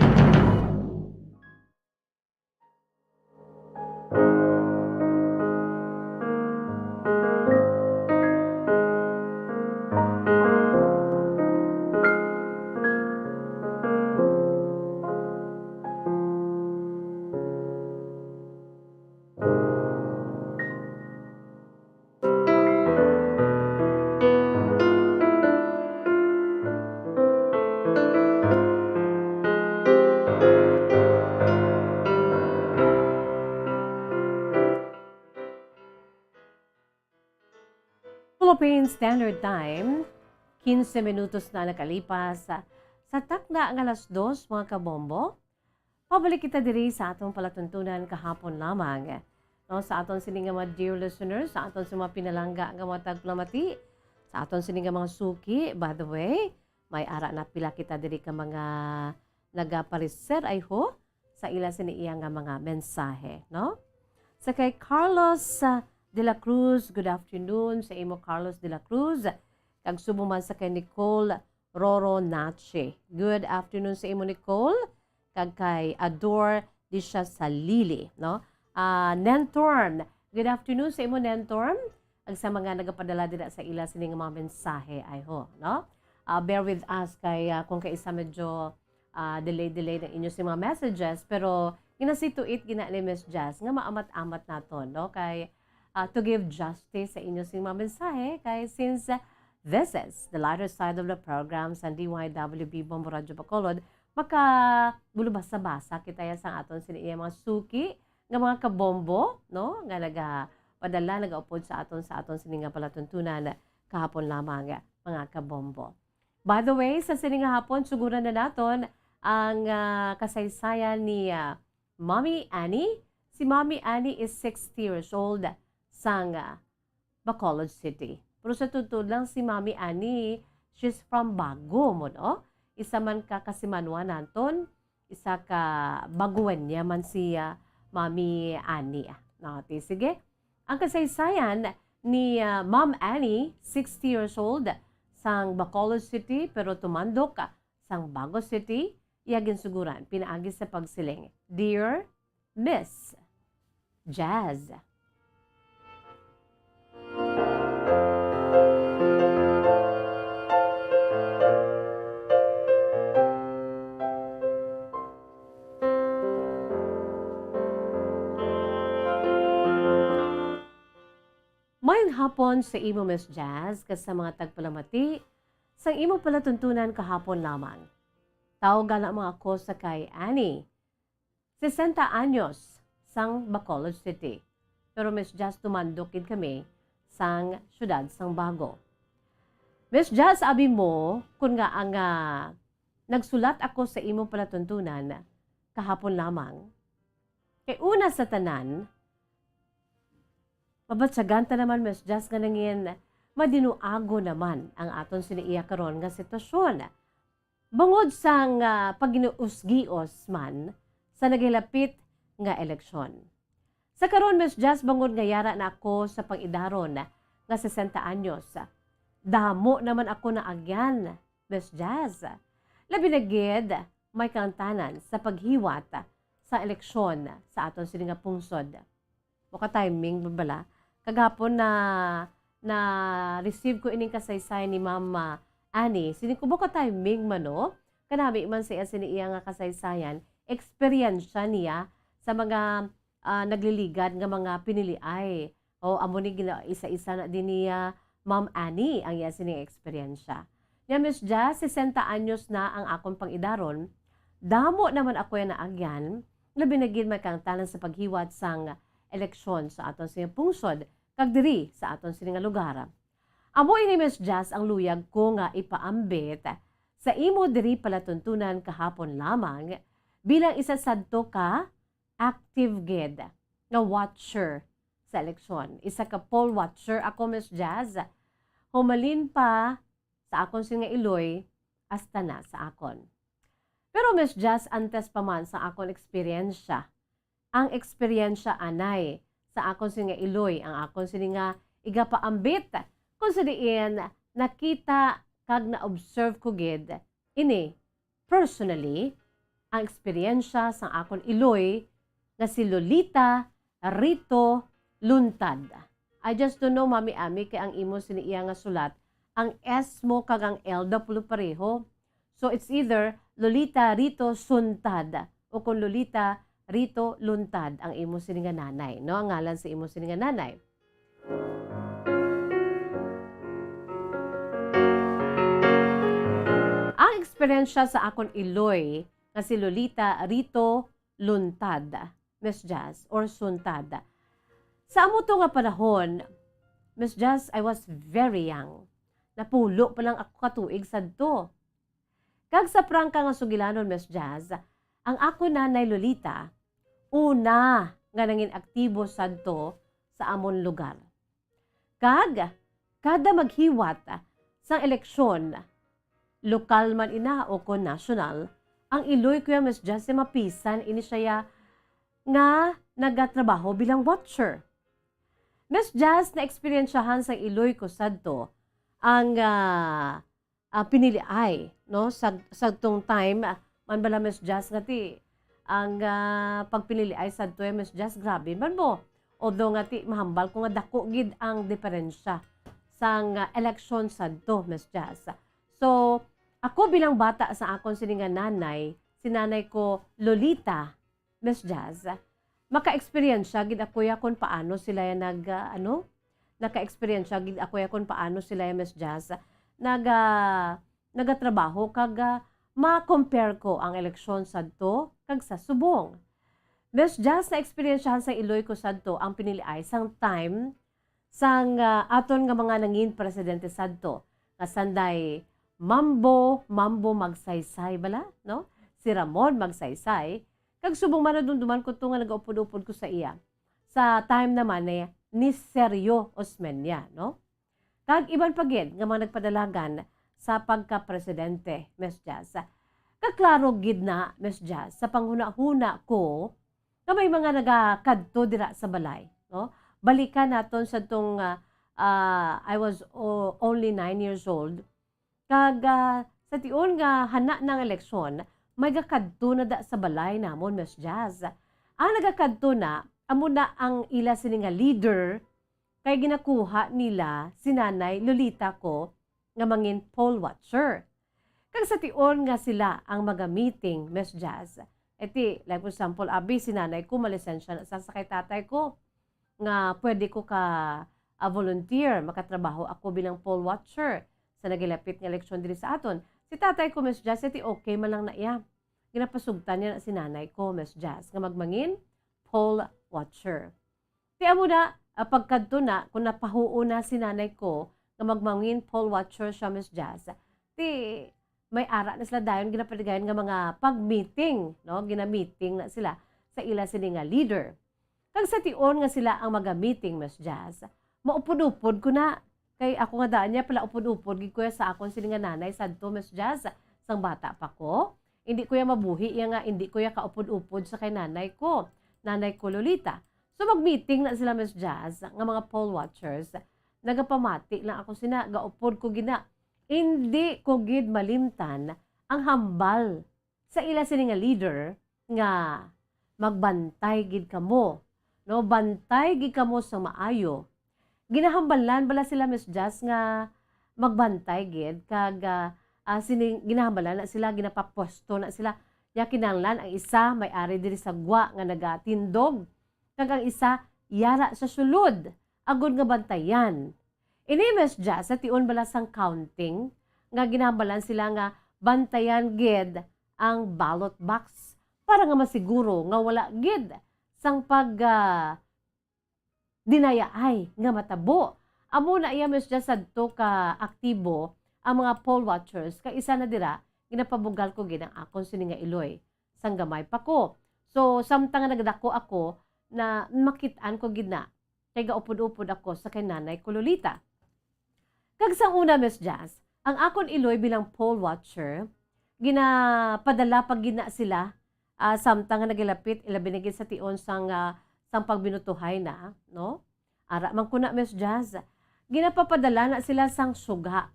Philippine Standard Time, quince minutos na nakalipas sa takna nga alas dos, mga kabombo. Pabalik kita diri sa atong palatuntunan kahapon lamang. No, sa aton sini nga mga dear listeners, sa aton sa mga pinalangga nga mga tagpalamati, sa aton sini nga mga suki, by the way, may ara na pila kita diri ka mga nagapareser, ay ho, sa ila sini iya nga mga mensahe, no? Sa kay Carlos, ah, de la Cruz, good afternoon sa imo, Carlos de la Cruz. Kag subong man sa kay Nicole Roro Nachi. Good afternoon sa imo, Nicole. Kag kay Ador di siya sa Lili, no? Ah, Nentorm. Good afternoon sa imo, Nentorm. Ag sa mga nagapadala dira sa ila sini nga mga mensahe, ay ho, no? Ah, bear with us kay, ah, kung kaisa medyo, ah, delay-delay ang inyo sing mga messages, pero ginasituit gina ni Miss Jazz nga maamat-amat naton, no? Kay, ah, to give justice sa inyo sing mga mensahe, kay since, ah, this is the lighter side of the program sa D Y W B Bombo Radyo Bacolod, maka-, bulubasa-basa kita ya sang aton sini iya mga suki nga mga kabombo, no? Nga nagapadala, nagaupod sa aton, sa aton sini nga palatuntunan kahapon lamang, mga kabombo. By the way, sa sini nga hapon, suguran na naton ang, ah, kasaysayan ni, ah, Mommy Annie. Si Mommy Annie is sixty years old, sang, ah, Bacolod City. Pero sa totoo lang, si Mommy Annie, she's from Bago mo, no? Isa man ka kasimanwa naton, isa ka Baguenya man si, ah, Mommy Annie. No, ti, sige. Ang kasaysayan ni, ah, Ma'am Annie, sixty years old, sang Bacolod City, pero tumandok, ah, sang Bago City, iya ginsuguran pinaagi sa pagsiling, "Dear Miss Jazz." Mayong hapon sa imo, Miss Jazz, kag sa mga tagpalamati sang imo palatuntunan kahapon lamang. Tawag gana mo ako sa kay Annie, sesenta anyos, sang Bacolod City. Pero, Miss Jazz, tumandok gid kami sang siyudad sang Bago. Miss Jazz, abi mo, kun nga ang, ah, nagsulat ako sa imo palatuntunan kahapon lamang, kay una sa tanan, mabatyagan ta naman, Miss Jazz, nga nangin madinuago naman ang aton sini iya karon nga sitwasyon. Bangod sang, ah, pagginuusgios man sa nagahilapit nga eleksyon. Sa karon, Miss Jazz, bangod nga yara na ako sa pang-idaron nga sesenta anyos, damo naman ako naagyan, Miss Jazz. Labi na gid may kaangtanan sa paghiwat sa eleksyon sa aton sini nga pungsod. Maka-timing ba bala? Kagapon na, na-receive ko ining kasaysayan ni Ma'am, ah, Annie. Siling ko, maka-timing man, no? Kanami man sa iya, sini iya nga kasaysayan, eksperyensya niya sa mga, ah, nagliligad nga mga piniliay. O, amo ni gina-, isa-isa na din niya, Ma'am Annie, ang iya sining eksperyensya. Nya, Miss Jazz, sesenta anyos na ang akon pang-idaron. Damo naman ako ya naagyan, labi na gid may kaangtanan sa paghiwat sang eleksyon sa aton sini pungsod kag diri sa aton sini nga lugar. Amo ini, Miss Jazz, ang luyag ko nga ipaambit sa imo diri palatuntunan kahapon lamang bilang isa sadto ka active gid nga watcher sa eleksyon. Isa ka poll watcher ako, Miss Jazz. Humalin pa sa akon sini nga iloy, hasta na sa akon. Pero, Miss Jazz, antes pa man sa akon eksperyensya, ang eksperyensya anay sa akon sini nga iloy, ang akon sini nga igapaambit, kung sa diin nakita kag na-observe ko gid ini personally, ang eksperyensya sang akon iloy nga si Lolita Rito Luntad. I just don't know, Mami Ami, kay ang imo sini iya nga sulat, ang S mo kag ang L daw pulo pareho. So, it's either Lolita Rito Suntad o kung Lolita Rito Luntad ang imo sini nga nanay, no? Ang ngalan sa imo sini nga nanay. Ang eksperyensya sa akon iloy nga si Lolita Rito Luntad, Miss Jazz, or Suntad. Sa amo to nga panahon, Miss Jazz, I was very young. Napulo pa lang ako ka tuig sadto. Kag sa prangka nga sugilanon, Miss Jazz, ang ako nanay Lolita, una nga nangin aktibo sadto sa amon lugar. Kag kada maghiwat sang eleksyon, lokal man ina o kon national, ang iloy ko ya, Miss Jazz, ya mapisan ini siya ya nga nagatrabaho bilang watcher. Miss Jazz, na-eksperyensyahan sang iloy ko sadto ang, ah, ah, piniliay, no? Sa, sa tong time, ah, man bala, Miss Jazz, nga ti, ang, ah, pagpiniliay sadto, eh, Miss Jazz, grabe man mo. Although nga ti, mahambal ko nga dako gid ang diferensya sang, ah, eleksyon sadto, Miss Jazz. So, ako bilang bata sa akon sini nga nanay, si nanay ko, Lolita, Miss Jazz, maka-eksperyensya gid ako ya kung paano sila ya nag, ah, ano? Naka-eksperyensya gid ako ya kung paano sila ya, Miss Jazz, naga-, nagatrabaho kag, ah, ma-compare ko ang eleksyon sadto kag sa subong. Miss Jazz, na-eksperyensyahan sang iloy ko sadto ang piniliay sang time sang, ah, aton nga mga nangin presidente sadto, nga sanday Mambo, Mambo Magsaysay bala, no? Si Ramon Magsaysay, kag subong man nadumduman ko to nga nagaupod-upod ko sa iya. Sa time naman ni, ni Sergio Osmeña, no? Kag iban pa gid nga mga nagpadalagan sa pagka-presidente, Miss Jazz. Kaklaro gid na, Miss Jazz, sa panghunahuna ko nga may mga nagakadto dira sa balay, no? Balikan naton sa tong, ah, ah, I was o-, only nine years old. Kag, ah, sa tion nga hana na ang eleksyon, may gakadto na da sa balay namon, Miss Jazz. Ang nagakadto na, amo na ang ila sini nga leader, kay ginakuha nila si Nanay Lolita ko nga mangin poll watcher. Kag sa tion nga sila ang maga-meeting, Miss Jazz, eti, like for example, abi, si nanay ko, malisensya na sa, sa kay tatay ko, nga pwede ko ka, ah, volunteer, makatrabaho ako bilang poll watcher sa nagilapit nga eleksyon diri sa aton. Si tatay ko, Miss Jazz, eti, okay man lang na iya. Ginapasugtan niya na si nanay ko, Miss Jazz, nga magmangin poll watcher. Ti amo na, ah, pagkadto na, kung napahuo na si nanay ko nga magmangin poll watcher siya, Miss Jazz, ti may ara na sila dayon ginapaligayan nga mga pag-meeting, no? Gina-meeting na sila sa ila sini nga leader. Kag sa tion nga sila ang maga-meeting, Miss Jazz, maupod-upod ko na. Kay ako nga daan niya pala upod-upod gid ko ya sa akon sini nga nanay sadto, Miss Jazz, sang bata pa ko. Hindi ko ya mabuhi ya nga hindi ko ya kaupod-upod sa kay nanay ko, nanay ko Lolita. So mag-meeting na sila, Miss Jazz, nga mga poll watchers. Nagapamati lang ako sina, gaupod ko gid na. Hindi ko gid malimtan ang hambal sa ila sini nga leader nga magbantay gid kamo, no? Bantay gid kamo sa maayo. Ginahambalan bala sila, Miss Jazz, nga magbantay gid kag, ah, ah, sini, ginahambalan na sila, ginapapwesto na sila. Ya kinahanglan ang isa may ari diri sa gwa nga nagatindog, kag ang isa yara sa sulod, agod nga bantayan. Ini, Miss Jazz, sa tion bala sang counting nga ginahambalan sila nga bantayan gid ang ballot box para nga masiguro nga wala gid sang pag, ah, dinayaay nga matabo. Amo na iya, Miss Jazz, sadto ka aktibo ang mga poll watchers, kay isa na dira, ginapabugal ko gid ang akon sini nga iloy sang gamay pa ko. So, samtang nga nagdako ako, na makit-an ko gid na kay gaupod-upod ako sa kay nanay ko Lolita. Kag sang una, Miss Jazz, ang akon iloy bilang poll watcher, ginapadala pa gid na sila, ah, samtang nga nagilapit, ilabi na gid sa tion sang, ah, sang pagbinutuhay na, no? Ara man ko na, Miss Jazz, ginapapadala na sila sang suga.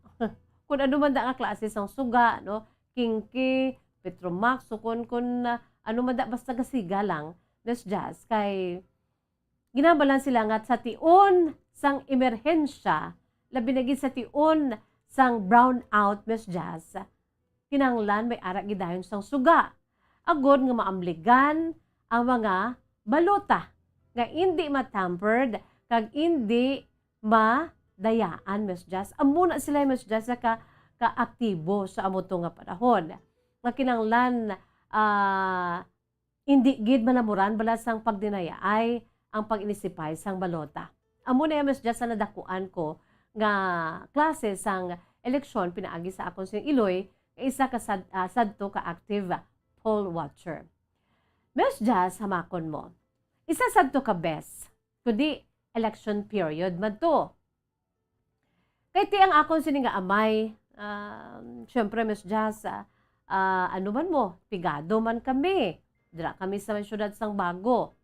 Kun ano man da nga klase sang suga, no? Kinki, Petromax, sukon kun, ah, ano man da, basta gasiga lang, Miss Jazz, kay ginabalan sila nga sa tion sang emerhensya, labi na gid sa tion sang brownout, Miss Jazz, kinahanglan may ara gid dayon sang suga, agod nga maamligan ang mga balota nga indi ma-tampered kag indi madayaan, Miss Jazz. Amo na sila, Miss Jazz, nga ka, ka-aktibo sa amo to nga panahon. Nga kinahanglan, ah, indi gid malamuran bala sang pagdinayaay ang pag-inisipay sang balota. Amo na iya, Miss Jazz, ang nadakuan ko nga klase sang eleksyon pinaagi sa akon sing iloy, nga isa ka sad-, ah, sadto ka active poll watcher. Miss Jazz, hamakon mo, isa sadto ka best, kundi election period man to. Kay ti ang akon sini nga amay, um, syempre, Miss Jazz, ah, ah, ano man mo, pigado man kami. Dira kami sa may siyudad sang Bago.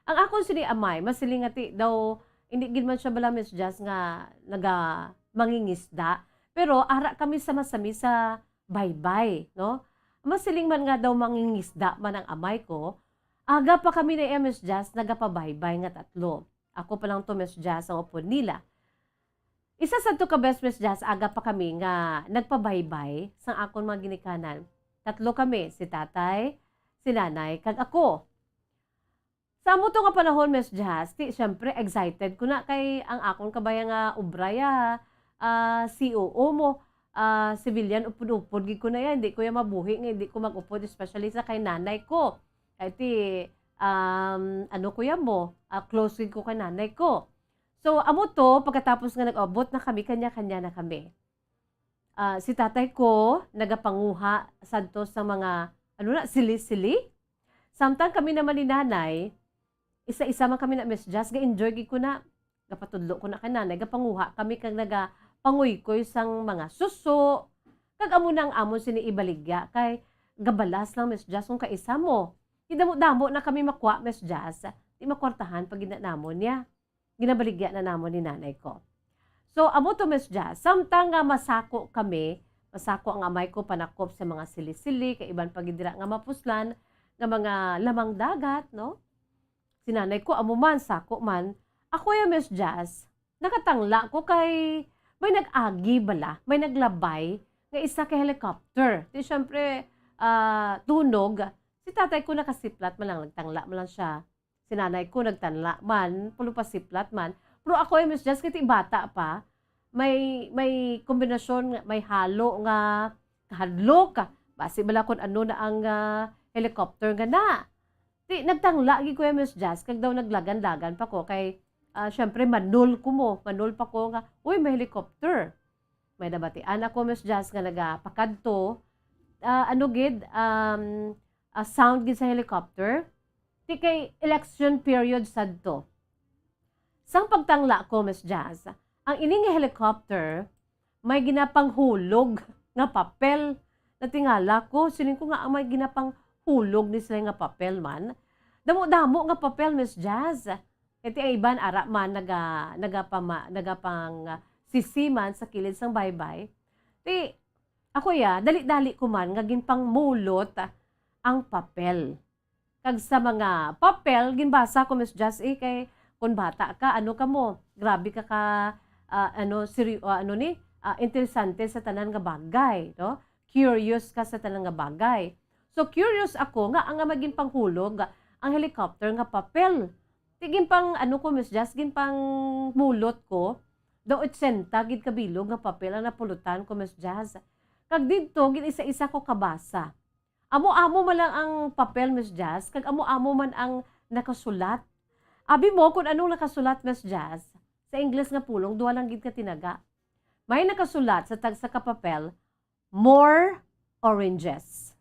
Ang akon sini amay, masiling nga ti daw, hindi gid man siya bala, Miss Jazz, nga naga mangingisda. Pero ara kami sama-sami sa baybay, no? Masiling man nga daw mangingisda man ang amay ko, aga pa kami na iya, Miss Jazz, nagapabaybay nga tatlo. Ako pa lang to, Miss Jazz, ang upod nila. Isa sadto ka best, Miss Jazz, aga pa kami nga nagpabaybay sang akon mga ginikanan. Tatlo kami, si tatay, si nanay, kag ako. Sa amo to nga panahon, Miss Jazz, ti, siyempre, excited ko na kay ang akon kabaya nga obra ya, ah, C O O mo, ah, civilian, upod-upod gid ko na yan. Hindi ko ya mabuhi nga hindi ko mag-upod, especially sa kay nanay ko. Kay ti, um, ano ko ya mo, ah, close gid ko kay nanay ko. So, amo to, pagkatapos nga nag-abot na kami, kanya-kanya na kami. Ah, si tatay ko nagapanguha sadto sa mga, ano na, sili-sili. Samtang kami naman ni nanay, isa-isa man kami na, Miss Jazz, ga-enjoy gid ko na. Gapatudlo ko na kay nanay, gapanguha kami kag nagapanguykoy sang mga suso. Kag amo na ang amon sini ibaligya kay gabalas lang, Miss Jazz, kung kaisa mo. Gidamo-damo na kami makwa, Miss Jazz, di makwartahan pa gid na namon niya. Ginabaligya na namon ni nanay ko. So, amo to, Miss Jazz, samtang nga masako kami, masako ang amay ko panakop sa mga sili-sili, kay iban pa gid dira nga mapuslan nga mga lamang dagat, no? Si nanay ko, amo man, sako man. Ako ya, Miss Jazz, nakatangla ko kay may nag-agi bala, may naglabay nga isa ka helicopter. Di syempre, ah, tunog, si tatay ko nakasiplat man lang, nagtangla man lang siya. Si nanay ko nagtanla man, pulo pa siplat man. Pero ako, eh, Miss Jazz, kay ti bata pa, may, may kombinasyon, may halo nga kahadlok. Basi bala kung ano na ang, ah, helicopter nga na. Ti, nagtangla gid ko, eh, Miss Jazz, kag daw naglagan-lagan pa ko kay, ah, syempre, manol ko mo. Manol pa ko nga, "Uy, may helicopter." May nabatian ako, Miss Jazz, nga nagapakadto. Ah, ano gid, um, ah, sound gid sa helicopter. Ti kay election period sad to. Sang pagtangla ko, Miss Jazz, ang ini nga helicopter may ginapanghulog nga papel. Natingala ko, siling ko nga ang may ginapanghulog ni sila nga papel man. Damo-damo nga papel, Miss Jazz. Kay ti ang iban ara man naga-, nagapama-, nagapang, ah, sisiman sa kilid sang baybay. Ti, ako ya, dali-dali ko man nga ginpangmulot, ah, ang papel. Kag sa mga papel, ginbasa ko, Miss Jazz, eh, kay kun bata ka, ano ka mo, grabe ka ka, ah, ano, seri-, ah, ano ni, ah, interesante sa tanan nga bagay, no? Curious ka sa tanan nga bagay. So, curious ako nga ang, nga maging panghulog ang helicopter nga papel. Ti ginpang, ano ko, Miss Jazz, ginpangmulot ko, daw otsenta gid ka bilog nga papel ang napulutan ko, Miss Jazz. Kag didto, gin-isa-isa ko kabasa. Amo-amo man lang ang papel, Miss Jazz, kag amo-amo man ang nakasulat. Abi mo kung anong nakasulat, Miss Jazz? Sa Ingles nga pulong, duha lang gid ka tinaga. May nakasulat sa tagsa ka papel, "More oranges."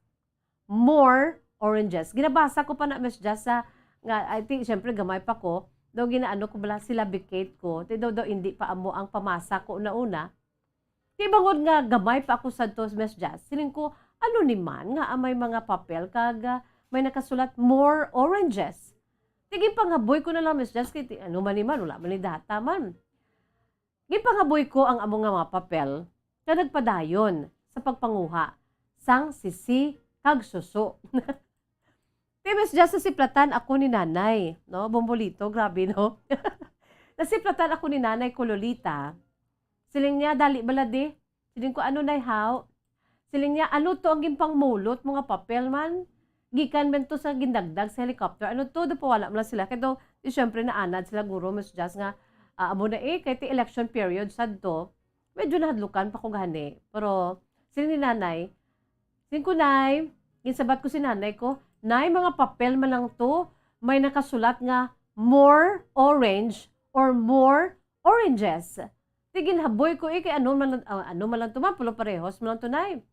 "More oranges." Ginabasa ko pa na, Miss Jazz, sa, nga, I think, syempre, gamay pa ko. Daw ginaano ko bala, syllabicate ko. Ti daw, daw, hindi pa amo ang pamasa ko una-una. Ti bangod nga gamay pa ako sadto, Miss Jazz, siling ko, "Ano ni man nga may mga papel kag, ah, may nakasulat, 'More oranges'?" Ti ginpanghaboy ko na lang, Miss Jazz, kay ti, ano man ni man, wala man ni data man. Ginpanghaboy ko ang amo nga mga papel, kag nagpadayon sa pagpanguha sang sisi kag suso. Ti, Miss Jazz, nasiplatan ako ni Nanay, no? Bombolito, grabe, no? Nasiplatan ako ni Nanay ko, Lolita. Siling niya, "Dali bala di." Siling ko, "Ano, Nay, haw?" Siling niya, "Ano to ang ginpangmulot mo nga papel man? Gikan man to sa gindagdag sa helicopter. Ano to?" Daw pawala man lang sila. Kay daw, di, syempre, naanad sila, guro, Miss Jazz, nga, ah, amo na eh, kay ti election period sad to. Medyo nahadlukan pa ko gani. Pero, siling ni Nanay, siling ko, "Nay," ginsabat ko si Nanay ko, "Nay, mga papel man lang to, may nakasulat nga more orange or more oranges. Ti ginhaboy ko, eh, kay ano man lang, ah, ano man lang to, ma'am, pulo parehos man lang to, nay.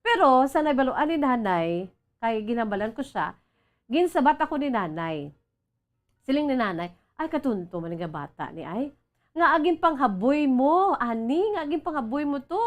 Pero sa nabaluan ni nanay, kay ginhambalan ko siya, ginsabat ako ni nanay. Siling ni nanay, "Ay, katunto man nga bata ni ay. Nga agin panghaboy mo, ani, nga agin panghaboy mo to.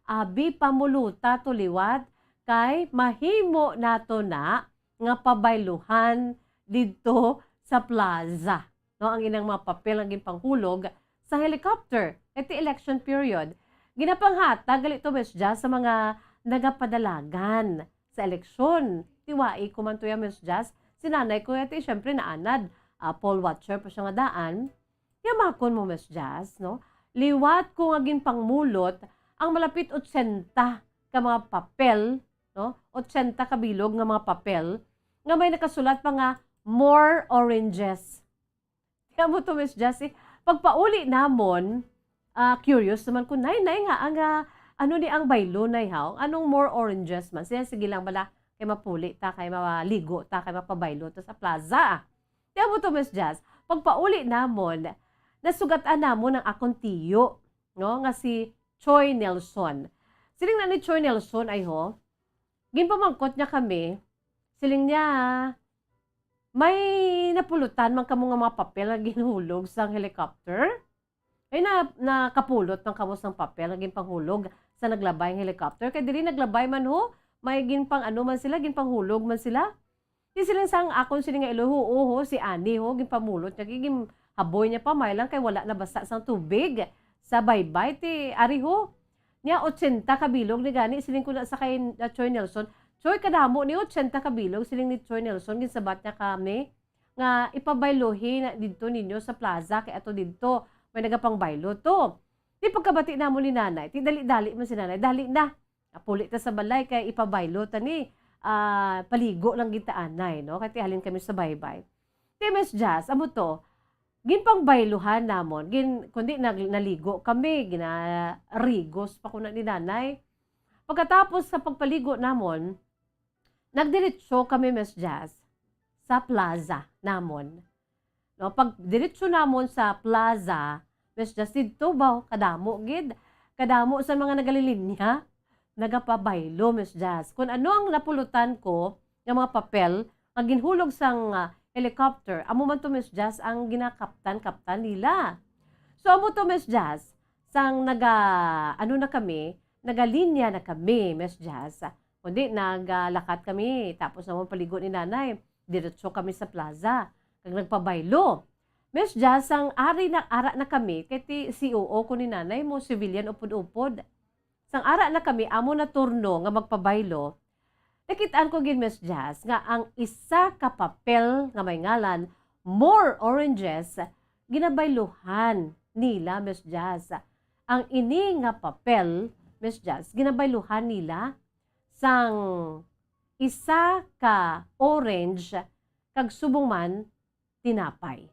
Abi, pamuluta to liwat, kay mahimo nato na nga pabayluhan didto sa plaza." No, ang inang mga papel nga ginpanghulog sa helicopter, kay ti election period. Ginapanghatag gali to, Miss Jazz, sa mga nagapadalagan sa eleksyon. Ti wai ko man to ya, Miss Jazz. Si nanay ko ya, ti, syempre, naanad, ah, poll watcher pa siya nga daan. Yamakon mo, Miss Jazz, no? Liwat ko nga ginpangmulot ang malapit otsenta ka mga papel, no? Otsenta ka bilog nga mga papel nga may nakasulat pa nga, "More oranges." Kaya mo to, Miss Jessie. Pagpauli namon, ah, curious naman ko, "Nay, nay, nga ang, ah, ano ni ang baylo, nay, haw? Anong more oranges man?" Siya, "Sige lang bala, kay mapuli ta, kay maligo ta, kay mapabaylo ta sa plaza." Kaya mo to, Miss Jazz. Pagpauli namon, nasugatan namon ang akon tiyo, no, nga si Choi Nelson. Siling na ni Choi Nelson, ay ho, ginpamangkot niya kami, siling niya, "May napulutan man kamo nga mga papel nga ginhulog sang helicopter? Ay, na, nakapulot man kamo sang papel nga ginpanghulog sa naglabay nga helicopter? Kay diri naglabay man ho, may ginpang ano man sila, ginpanghulog man sila." Ti siling sang akon sini nga iloy, "Huo ho, si Ani ho, ginpamulot niya, ginhaboy niya pa, may lang kay wala nabasa sang tubig sa baybay, ti ari ho." Niya, "Otsenta ka bilog ni gani," siling ko na sa kay, uh, Choi Nelson. "Choy, kadamo ni otsenta ka bilog," siling ni Choi Nelson, ginsabat niya kami nga ipabaylohi na didto ninyo sa plaza, kay ato didto, may nagapangbaylo to. Ti pagkabati namon ni nanay, ti dali-dali man si nanay, "Dali na. Apuli ta sa balay kay ipabaylo ta ni, ah, paligo lang gid ta anay, no? Kay ti halin kami sa baybay." Ti, Miss Jazz, amo to, ginpangbayluhan namon, gin-, kundi nag-, naligo kami, ginarigos pa ko na ni nanay. Pagkatapos sa pagpaligo namon, nagdiretso kami, Miss Jazz, sa plaza namon. No, pag diretso namon sa plaza, Miss Jazz, didto ba, kadamo gid. Kadamo sa mga nagalilinya, nagapabaylo, Miss Jazz. Kung ano ang napulutan ko nga mga papel nga ginhulog sang, ah, helicopter, amo man to, Miss Jazz, ang ginakaptan-kaptan nila. So, amo to, Miss Jazz, sang naga-, ano na kami, nagalinya na kami, Miss Jazz. Kundi nagalakat kami, tapos namon paligo ni nanay, diretso kami sa plaza, kag nagpabaylo. Miss Jazz, sang ari na, ara na kami, kay ti C O O ko ni nanay mo, civilian upod-upod. Sang ara na kami, amo na turno nga magpabaylo. Nakit-an ko gid, Miss Jazz, nga ang isa ka papel nga may ngalan, "More oranges," ginabayluhan nila, Miss Jazz. Ang ini nga papel, Miss Jazz, ginabayluhan nila sang isa ka orange kag subong man tinapay.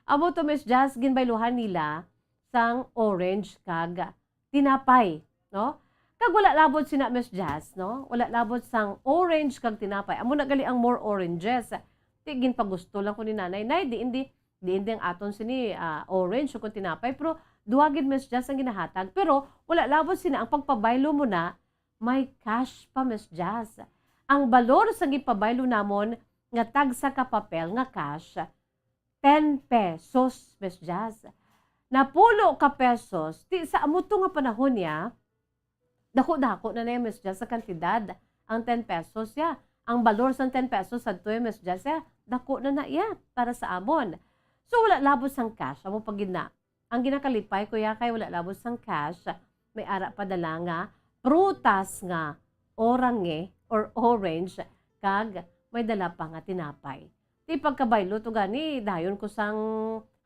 Amo to, Miss Jazz, ginbayluhan nila sang orange kag tinapay, no? Kag wala labot sina, Miss Jazz, no? Wala labot sang orange kag tinapay. Amo na gali ang more oranges. Ti ginpagusto lang ko ni nanay, "Nay, diin di, diin di ang aton sini, ah, orange o kung tinapay?" Pero duha gid, Miss Jazz, ang ginahatag. Pero wala labot sina ang pagpabaylo mo na, may cash pa, Miss Jazz. Ang balor sa gipabaylo namon nga tagsa ka papel nga cash, ten pesos, Miss Jazz. Napulo ka pesos, ti sa amo to nga panahon niya, dako-dako na na yan, Miss Jazz, sa kantidad. Ang ten pesos ya, ang balor sang ten pesos sadto ya, Miss Jazz, ya, dako na na ya para sa amon. So, wala labot sang cash, amo pa gid na. Ang ginakalipay ko ya kay wala labot sang cash, may ara pa dala nga prutas nga orange or orange, kag may dala pa nga tinapay. Ti pagkabaylo to gani, dayon ko sang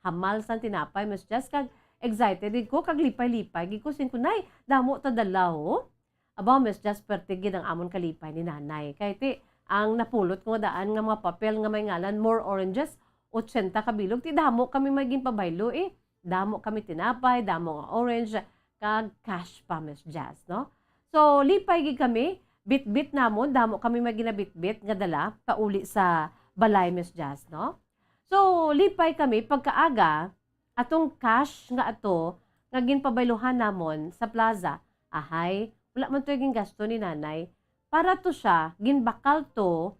hamal sang tinapay, Miss Jazz, kag excited gid ko, kag lipay-lipay gid ko, siling ko, "Nay, damo ta dala, ho." Aba, Miss Jazz, perte gid ang amon kalipay ni Nanay. Kay ti, ang napulot ko nga daan nga mga papel nga may ngalan, "More oranges," otsenta ka bilog, ti damo kami may ginpabaylo, eh. Damo kami tinapay, damo nga orange, kag cash pa, Miss Jazz, no? So, lipay gid kami, bitbit namon, damo kami may ginabitbit nga dala pauli sa balay, Miss Jazz, no? So, lipay kami pagkaaga, atong cash nga ato nga ginpabayluhan namon sa plaza. Ahay, wala man to'y gingasto ni Nanay. Para to siya, ginbakal to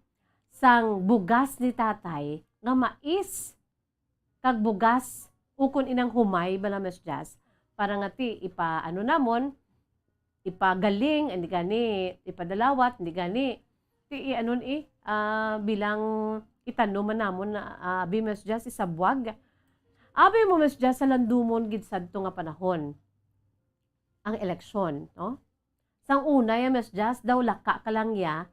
sang bugas ni Tatay nga mais kag bugas ukon inang humay bala, Miss Jazz, para nga ti ipa-ano namon, ipagaling, hindi gani ipadalawat, hindi gani ti i-ano ni, ah, bilang itanom man namon na, ah, abi, Miss Jazz, isabwag. Abi mo, Miss Jazz, sa landumon gid sadto nga panahon ang eleksyon, no? Sang una ya, Miss Jazz, daw laka ka lang ya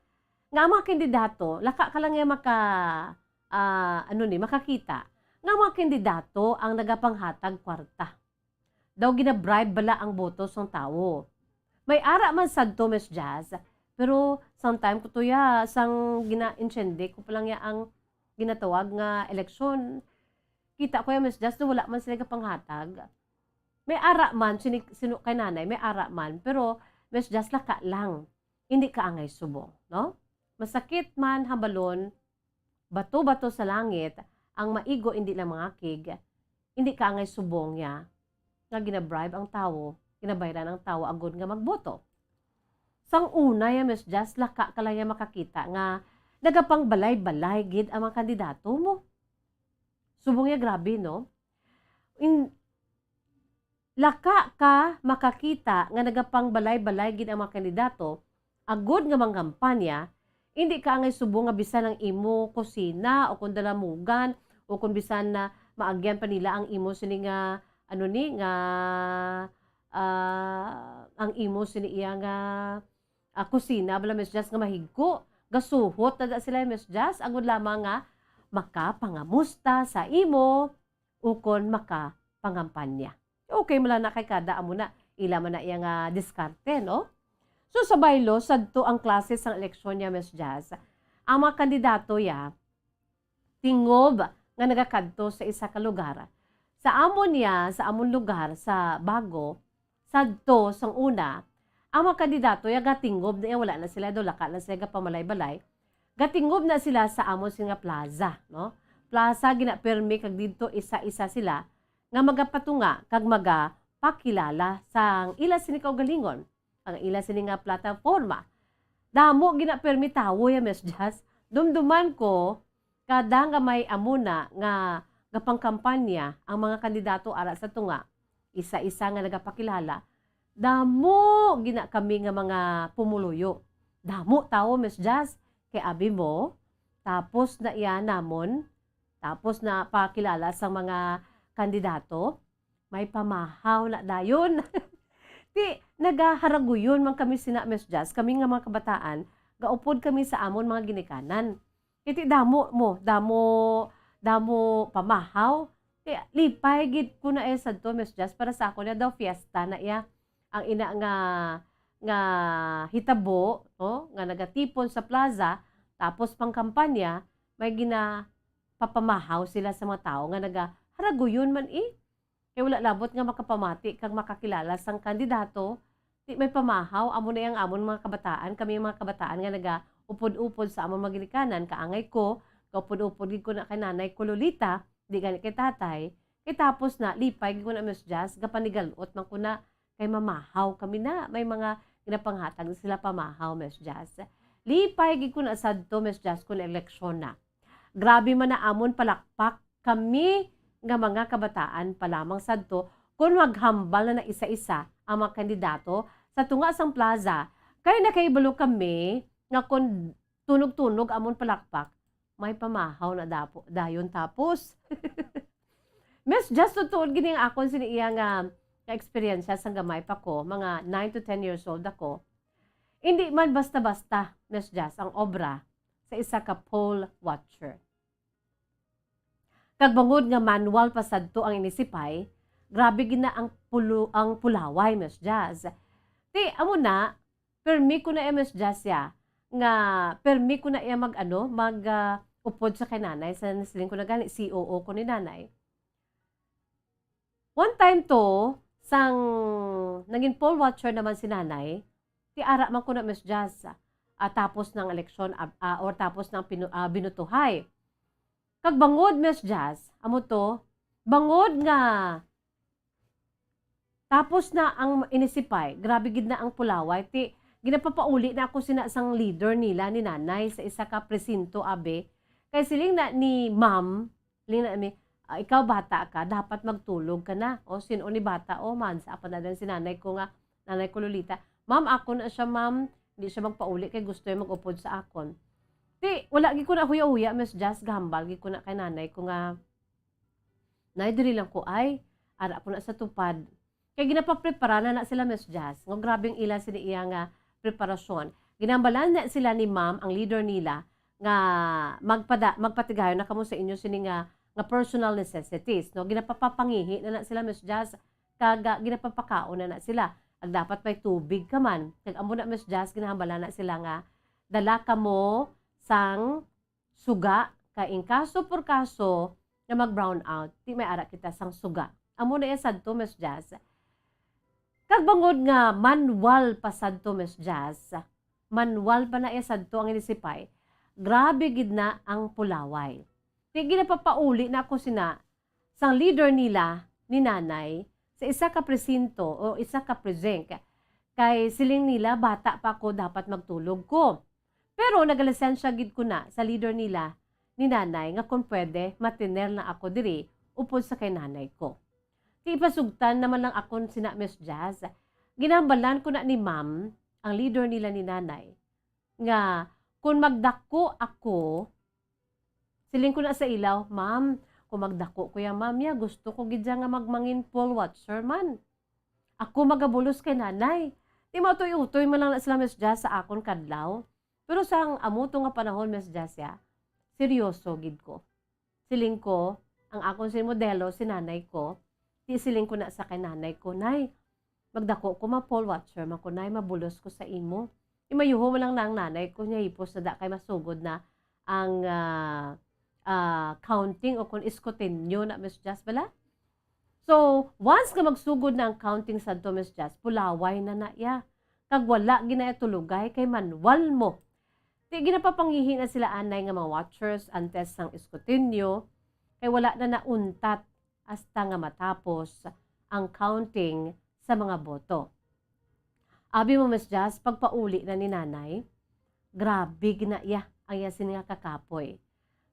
nga ang mga kandidato, laka ka lang ya maka, ah, ano ni, makakita nga ang mga kandidato ang nagapanghatag kwarta. Daw ginabribe bala ang boto sang tawo. May ara man sadto, Miss Jazz, pero sometime ko to ya, sang gina-intindi ko pa lang ya ang ginatawag nga eleksyon. Kita ko ya, Miss Jazz, na wala man sila gapanghatag. May ara man, sini-, sino kay Nanay, may ara man, pero Miss Jazz, laka lang. Hindi ka angay subong, no? Masakit man hambalon, bato-bato sa langit, ang maigo hindi lang mangakig, hindi ka angay subong ya nga ginabribe ang tawo, ginabayran ang tawo agod nga magboto. Sang una ya, Miss Jazz, laka ka lang ya makakita nga nagapangbalay-balay gid ang mga kandidato mo. Subong ya, grabe, no? In, laka ka makakita nga nagapangbalay-balay gid ang mga kandidato, agod nga mangkampanya, hindi ka angay subong nga bisan ang imo kusina o kung dalamugan o kung bisan na maagyan pa nila ang imo sini nga, ano ni, nga, ah, ang imo sini iya nga, ah, kusina, bala, Miss Jazz, nga mahigko. Gasuhot na da sila, Miss Jazz, agod lamang nga makapangamusta sa imo ukon makapangampanya. Okay man lang na kay kada amo na, ila man na iya nga diskarte, no? So, sa baylo, sadto ang klase sang eleksyon niya, Miss Jazz. Ang mga kandidato ya, tingob nga nagakadto sa isa ka lugar. Sa amon ya, sa amon lugar, sa Bago, sadto sang una, ang mga kandidato ya gatingob na iya, wala na sila, daw laka na sila gapamalay-balay. Gatingob na sila sa amon sini nga plaza, no? Plaza ginapermi kag didto isa-isa sila nga magapatunga kag magapakilala sang ila sini kaugalingon, ang ila sini nga plataporma. Damo ginapermi tawo ya, Miss Jazz. Dumduman ko, kada nga may amo na nga gapangkampanya ang mga kandidato ara sa tunga, isa-isa nga nagapakilala, damo gina kami nga mga pumuluyo. Damo tawo, Miss Jazz, kay abi mo, tapos na iya namon, tapos na pakilala sa mga kandidato, may pamahaw na dayon. Ti, nagaharaguyon man kami sina, Miss Jazz, kami nga mga kabataan, gaupod kami sa amon mga ginikanan. Iti damo mo, damo, damo pamahaw. Ti, lipay gid ko na, eh, sadto, Miss Jazz, para sa ako na daw fiesta na iya. Ang ina nga, nga hitabo, no, nga nagatipon sa plaza, tapos pangkampanya, may ginapapamahaw sila sa mga tawo nga nagaharaguyon man, eh. Kay wala labot nga makapamati kag makakilala sang kandidato, ti may pamahaw, amo na ang amon mga kabataan, kami ang mga kabataan nga nagaupod-upod sa amon mga ginikanan, kaangay ko, gaupod-upod gid ko na kay Nanay ko Lolita, di gani kay Tatay, kay tapos na, lipay gid ko na, Miss Jazz, gapanigal-ot man ko na, kay mamahaw kami na, may mga ginapanghatag sila pamahaw, Miss Jazz. Lipay gid ko na sadto, Miss Jazz, kun eleksyon na. Grabe man na amon palakpak kami nga mga kabataan pa lamang sadto, kun maghambal na na isa-isa ang mga kandidato sa tunga sang plaza, kay nakahibalo kami nga kun tunog-tunog amon palakpak, may pamahaw na dapo, dayon tapos. Miss Jazz, tutuod gid ang akon sini iya nga, nga eksperyensya sang gamay pa ko, mga nine to ten years old ako. Hindi man basta-basta, Miss Jazz, ang obra sa isa ka poll watcher. Kag bangod nga manual pa sadto ang inisipay, grabe gid na ang pulo-, ang pulaway, Miss Jazz. Ti, amo na, permi ko na, Miss Jazz, ya, nga permi ko na iya mag, ano, mag, ah, upod sa kay Nanay, sa nasiling ko na gani, C O O ko ni Nanay. One time to, sang naging poll watcher naman si Nanay, ti ara man ko na, Miss Jazz, ah, tapos ng eleksyon, ah, ah, or tapos ng pinu-, ah, binutuhay. Kag bangod, Miss Jazz, amo to, bangod nga tapos na ang inisipay, grabe gid na ang pulaway. Ti, ginapapauli na ako sina sang leader nila ni nanay sa isa ka presinto, abi. Kay siling na ni ma'am, siling na mi, "Ah, ikaw bata ka, dapat magtulog ka na." O, sin-o ni bata? O, mansa pa na din si nanay ko nga, nanay ko Lolita, "Ma'am, ako na siya, ma'am. Hindi siya magpauli kay gusto niya mag-upod sa akon." Ti, wala gid ko na huya-huya, Miss Jazz, gahambal gid ko na kay nanay ko nga, "Nay, diri lang ko, ay. Ara po na sa tupad." Kay ginapaprepara na na sila, Miss Jazz. Nga grabe ang ila sini iya nga preparasyon. Ginambalan na sila ni ma'am, ang leader nila, nga magpada-, magpatigayon na kamo sa inyo sini nga, nga personal necessities, no? Ginapapapangihi na na sila, Miss Jazz. Kag, ah, ginapapakaon na na sila. Ag dapat may tubig ka man. Kag amo na, Miss Jazz, ginahambalan na sila nga dala kamo sang suga, kay in kaso por kaso nga mag-brown out, di may ara kita sang suga. Amo na iya sadto, Miss Jazz. Kag bangod nga manual pa sadto, Miss Jazz, manual pa na iya sadto ang inisipay, grabe gid na ang pulaway. Di ginapapauli na ako sina sang leader nila ni nanay sa isa ka presinto o isa ka presinct, kay siling nila, "Bata pa ako, dapat magtulog ko." Pero nagalisensya gid ko na sa leader nila ni nanay nga kon pwede, matiner na ako diri upod sa kay nanay ko. Ti ipasugtan naman lang akon sina, Miss Jazz. Ginambalan ko na ni ma'am, ang leader nila ni nanay, nga kon magdako ako, siling ko na sa ilaw, "Ma'am, kung magdako ko ya, ma'am, ya, gusto ko gid ya nga magmangin poll watcher man. Ako magabulos kay nanay." Ti mautoy-utoy man lang na sila, Miss Jazz, sa akon kadlaw. Pero sang amo to nga panahon, Miss Jazz, ya, seryoso gid ko. Siling ko, ang akon sin modelo, si nanay ko. Ti siling ko na sa kay nanay ko, "Nay, magdako ko, ma-poll watcher man ko, nay, mabulos ko sa imo." Imayuho man lang na ang nanay ko, niya hipos na da kay masugod na ang, ah, ah, counting o kung iskutinyo na, Miss Jazz, bala? So, once nga magsugod na ang counting sadto, Miss Jazz, pulaway na na iya. Kag wala ginaya tulugay kay manual mo. Ti ginapapangihi na sila anay nga mga watchers antes sang iskutinyo, kay wala na nauntat hasta nga matapos ang counting sa mga boto. Abi mo, Miss Jazz, pagpauli na ni nanay, grabe gid na iya ang iya sini nga kakapoy.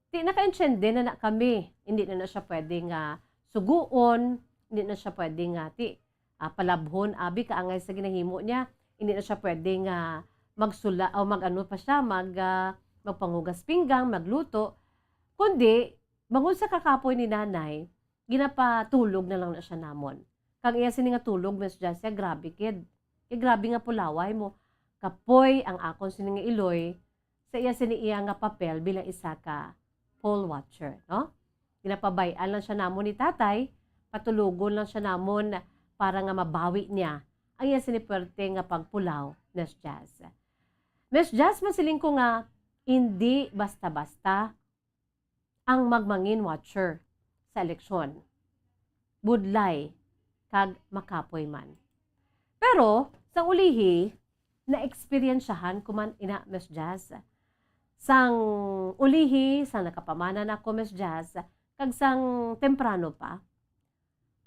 Ti nakaintiende na na kami, hindi na na siya pwede nga suguon, hindi na siya pwede nga ti, ah, palabhon, abi, kaangay sa ginahimo niya, hindi na siya pwede nga magsula o mag-ano pa siya, mag, ah, magpangugas pinggan, magluto, kundi bangod sa kakapoy ni nanay, ginapatulog na lang na siya namon. Kag iya sini nga tulog, Miss Jazz, ya, grabe gid. Kay grabe nga pulaway mo. Kapoy ang akon sini nga iloy sa iya sini iya nga papel bilang isa ka poll watcher, no? Ginapabay-an lang siya namon ni tatay, patulogon lang siya namon para nga mabawi niya ang iya sini puwerte nga pagpulaw, Miss Jazz. Miss Jazz, masiling ko nga hindi basta-basta ang magmangin watcher sa eleksyon. Budlay kag makapoy man. Pero, sang ulihi, naeksperyensyahan ko man ina, Miss Jazz. Sang ulihi, sang nakapamana na ako, Miss Jazz, kag sang temprano pa,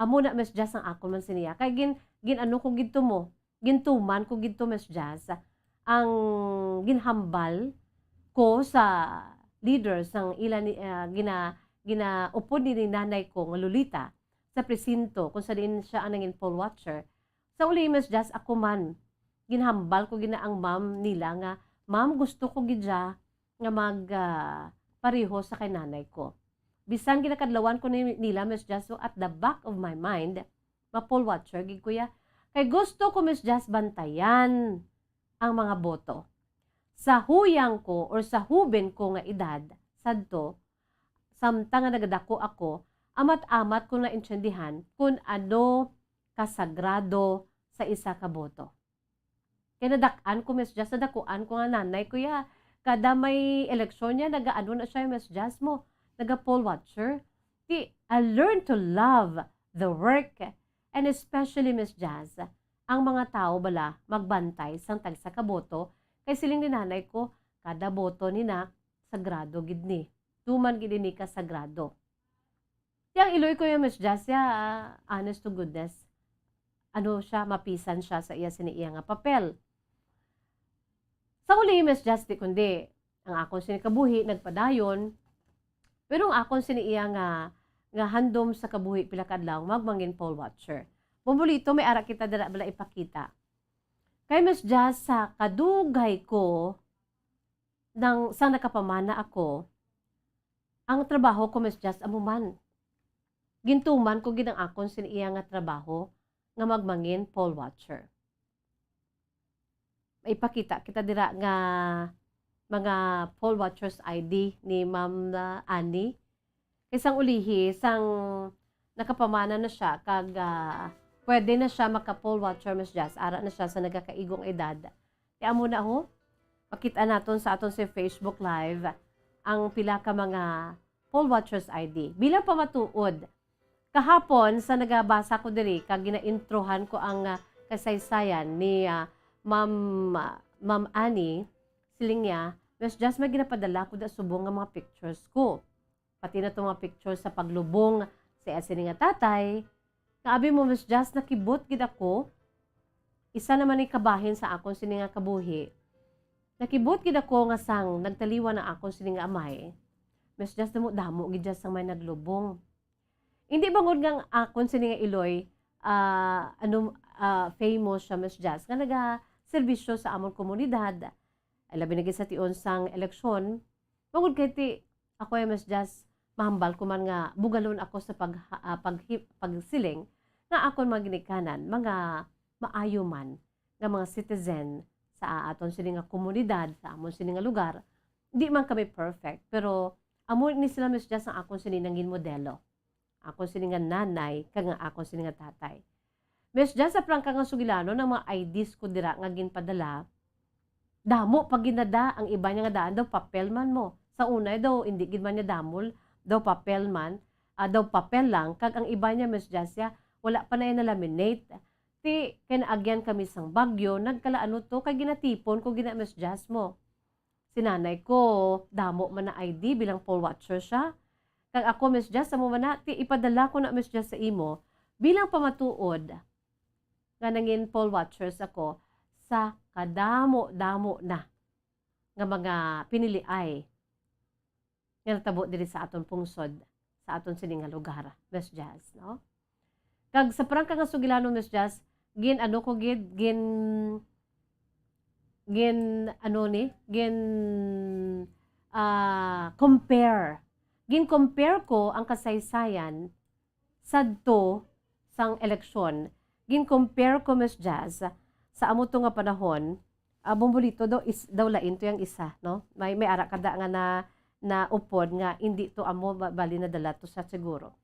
amo na, Miss Jazz, ang akon man siniya. Kay gin-, gin-ano ko gid to mo, gintuman ko gid to, Miss Jazz, ang ginhambal ko sa leader sang ila ni, ah, gina-, ginaupod ni, ni nanay ko nga Lolita sa presinto kung sa diin siya ang nangin poll watcher. Sa uli, Miss Jazz, ako man, ginhambal ko gid na ang ma'am nila nga, "Ma'am, gusto ko gid siya nga mag, ah, pareho sa kay nanay ko." Bisan ginakadlawan ko ni, nila, Miss Jazz, so at the back of my mind, ma-poll watcher gid ko ya. Kay gusto ko, Miss Jazz, bantayan ang mga boto. Sa huyang ko or sa huben ko nga edad, sadto, samtang nga nagadako ako, amat-amat ko naintindihan kun ano kasagrado sa isa ka boto. Kay nadak-an ko, Miss Jazz, nadakuan ko nga nanay ko ya. Kada may eleksyon niya, nagaano na siya, Miss Jazz mo, naga-poll watcher. Di, I learned to love the work, and especially, Miss Jazz, ang mga tawo bala magbantay sang tagsa ka boto, kay siling ni nanay ko, "Kada boto ni nak, sagrado gid ni." Tuman gid ini ka sagrado. Ti ang iloy ko yung Miss Jasia, ah, honest to goodness, ano siya, mapisan siya sa iya sini iya nga papel. Sa uli, Miss Jas, di kundi ang akon sini kabuhi nagpadayon, pero ang akon sini iya nga, nga handom sa kabuhi pila ka adlaw, magmangin poll watcher. Bumbulito, may ara kita dira bala ipakita. Kay Miss Jas, sa kadugay ko, nang, sang nakapamana ako, ang trabaho ko, Miss Jas, amo man. Gintuman ko gid ang akon sini iya nga trabaho nga magmangin poll watcher. Maipakita kita dira nga mga poll watchers I D ni Ma'am, ah, Annie. Kay sang ulihi, sang nakapamana na siya, kag, ah, pwede na siya maka-poll watcher, Miss Jas. Ara na siya sa nagakaigong edad. Kaya amo na, ho, makita naton sa aton sa Facebook Live ang pila ka mga poll watchers I D. Bilang pamatuod, kahapon sa nagabasa ko diri kag ginaintrohan ko ang, ah, kasaysayan ni, ah, Ma'am, ah, Ma'am Annie, siling niya, "Miss Jas, may ginapadala ko da subong nga mga pictures ko. Pati na to mga pictures sa paglubong sa iya sini nga tatay." Nga abi mo, Miss Jas, nakibot gid ako. Isa naman ni kabahin sa akon sini nga kabuhi. Nakibot gid ako nga sang nagtaliwan ang akon sini nga amay, Miss Jas, damo-damo gid dyan sang may naglubong. Hindi bangod nga ang akon sini nga iloy, ah, ano, ah, famous siya, Miss Jas, nga nagaserbisyo sa amon komunidad. Ay, labi na gid sa tion sang eleksyon. Bangod kay ti, ako ay, Miss Jas, mahambal ko man nga bugalon ako sa pag-, ah, paghi-, pagsiling nga akon mga ginikanan, mga maayo man nga mga citizen sa aton sini nga komunidad, sa amon sini nga lugar. Di man kami perfect, pero amo ni sila, Miss Jas, ang akon sini nangin modelo. Akon sini nga nanay, kag nga akon sini nga tatay. Miss Jas, sa prangka nga sugilanon, ang mga I Ds ko dira nga ginpadala, damo pa ginada. Ang iba niya nga daan daw papel man mo. Sa una daw, hindi gid man niya damol, daw papel man, ah, daw papel lang, kag ang iba niya, Miss Jas, ya, wala pa na iya na-laminate. Ti, kay naagyan kami sang bagyo, nagkalaano to, kay ginatipon ko gina, Miss Jas, mo. Si nanay ko, damo man na I D bilang poll watcher siya. Kag ako, Miss Jas, amo man na, ti, ipadala ko na, Miss Jas, sa imo bilang pamatuod nga nangin poll watchers ako sa kadamo-damo na nga mga piniliay nga natabo diri sa aton pungsod, sa aton sini nga lugar, Miss Jas, no? Kag sa prangka nga sugilanon, Miss Jas, gin-ano ko gid, gin-, gin-, ano ni, gin-, ah, compare. Gin-compare ko ang kasaysayan sadto sang eleksyon. Gin-compare ko, Miss Jas, sa amo to nga panahon, ah, Bombolito, daw is-, daw lain to yang isa, no? May, may ara kada nga na, na upod nga hindi to amo, ba-, bali nadala to sa siguro.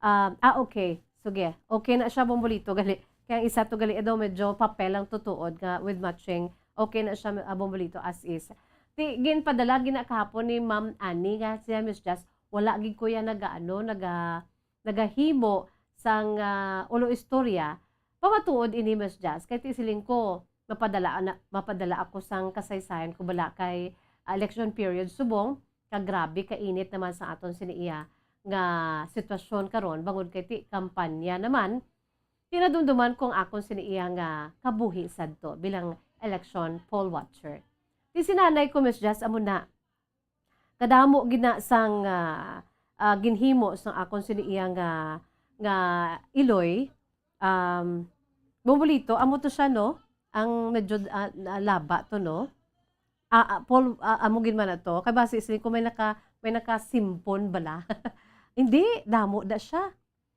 Ah, ah, okay. Sige. Okay na siya, Bombolito, gali. Kaya ang isa to gali, eh, daw medyo papel ang tutuod nga with matching. Okay na siya, ah, Bombolito, as is. Ti, ginpadala gina kahapon ni Ma'am Annie nga siya, Miss Jas, wala gid ko yan naga-, ano, naga-, nagahimo sang, ah, ulo istorya. Pamatuod ini, Miss Jas, kay ti siling ko, mapadala na, mapadala ako sang kasaysayan ko bala kay, ah, election period subong, kag grabe ka init naman sa aton sini iya nga sitwasyon karon, bangod kay ti kampanya naman, tinadumduman ko ang akon sini iya nga kabuhi sadto bilang election poll watcher. Ti si nanay ko, Miss Jas, amo na, kadamo gid na sang, ah, ah, ginhimo sang akon sini iya nga, nga iloy. Um, Bombolito, amo to siya, no? Ang medyo, ah, na-, laba to, no? Ah, ah, Paul, ah, amo gid man na to. Kay basi sini ko may naka-, may nakasimpon bala. Hindi, damo da siya.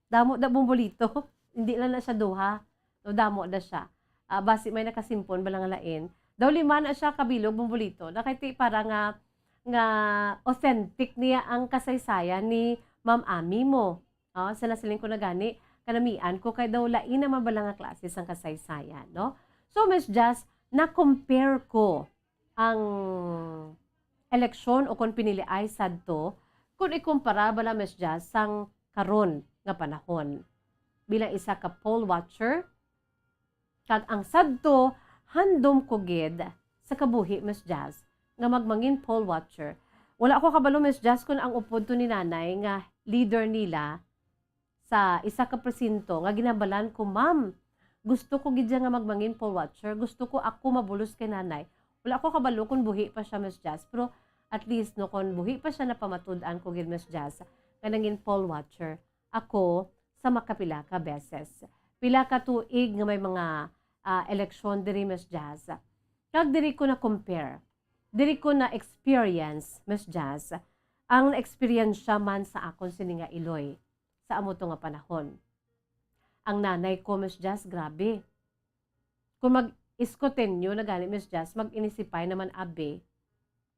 Damo da, Bombolito. Hindi lang na siya duha. No, damo da siya. Ah, basi may nakasimpon bala nga lain. Daw lima na siya kabilog, Bombolito. Nakay ti para nga, nga authentic niya ang kasaysayan ni Ma'am Ami mo. Ah, sa nasiling ko na gani, kanamian ko kay daw lain naman bala nga klase sang kasaysayan, no? So, Miss Jas, na-compare ko ang eleksyon o kon piniliay sadto, kon ikumpara bala, Miss Jas, sang karon nga panahon. Bilang isa ka poll watcher, kag ang sadto, handom ko gid sa kabuhi, Miss Jas, nga magmangin poll watcher, Wala ko kabalo, Miss Jazz, kung ang upod to ni Nanay nga leader nila sa isa ka presinto nga ginhambalan ko, "Ma'am, gusto ko gid siya nga magmangin poll watcher. Gusto ko ako mabulos kay Nanay." Wala ko kabalo kung buhi pa siya, Miss Jazz, pero at least, no, kung buhi pa siya, napamatud-an ko gid, Miss Jazz, nga nangin poll watcher ako sa makapila ka beses. Pila ka tuig nga may mga, ah, eleksyon diri, Miss Jazz. Kag diri ko na-compare, diri ko na-experience, Miss Jazz, ang na-experience man sa akon sini nga iloy sa amo to nga panahon. Ang nanay ko, Miss Jazz, grabe. Kung mag-iskutinyo na gani, Miss Jazz, mag-inisipay naman, abi.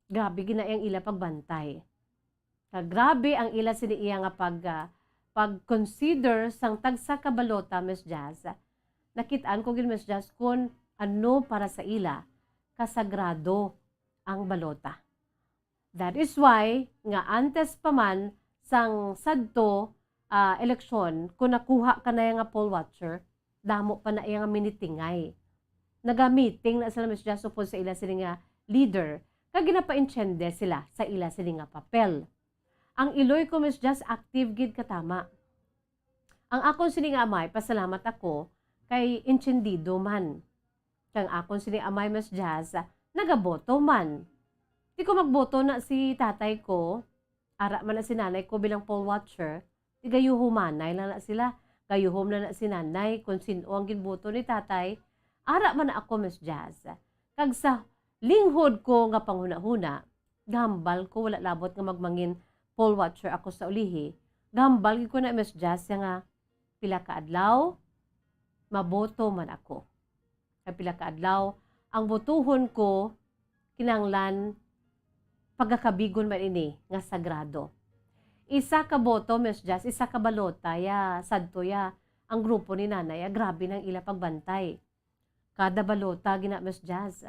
Grabe gid na ang ila pagbantay. Ka-, grabe ang ila sini iya nga pag, ah, pag-consider sang tagsa ka balota, Miss Jazz. Nakit-an ko gid, Miss Jazz, kun ano para sa ila kasagrado ang balota. That is why nga antes pa man sang sadto, ah, eleksyon, kung nakuha ka na nga poll watcher, damo pa na iya nga minitingay. Naga-meeting na sila, Miss Jazz, upod sa ila sini nga leader, kag ginapaintiende sila sa ila sini nga papel. Ang iloy ko, Miss Jazz, active gid katama. Ang akon sini nga amay, pasalamat ako, kay intiendido man. Kang akon sini amay, Miss Jazz, nagaboto man. Di ko magboto na si tatay ko, ara man na si nanay ko bilang poll watcher, di gayuhumanay lang na sila. Gayuhom lang na si nanay kung sin-o ang ginboto ni tatay, ara man na ako, Miss Jazz. Kag sa linghod ko nga panghunahuna, gahambal ko wala labot nga magmangin poll watcher ako sa ulihi. Gahambal gid ko na, Miss Jazz, ya nga pila ka adlaw, maboto man ako. Kag pila ka adlaw, ang botohon ko, kinahanglan pagakabigon man ini nga sagrado. Isa ka boto, Miss Jazz, isa ka balota, ya, sadto, ya, ang grupo ni Nanay, ya, grabe nang ila pagbantay. Kada balota, gina, Miss Jazz.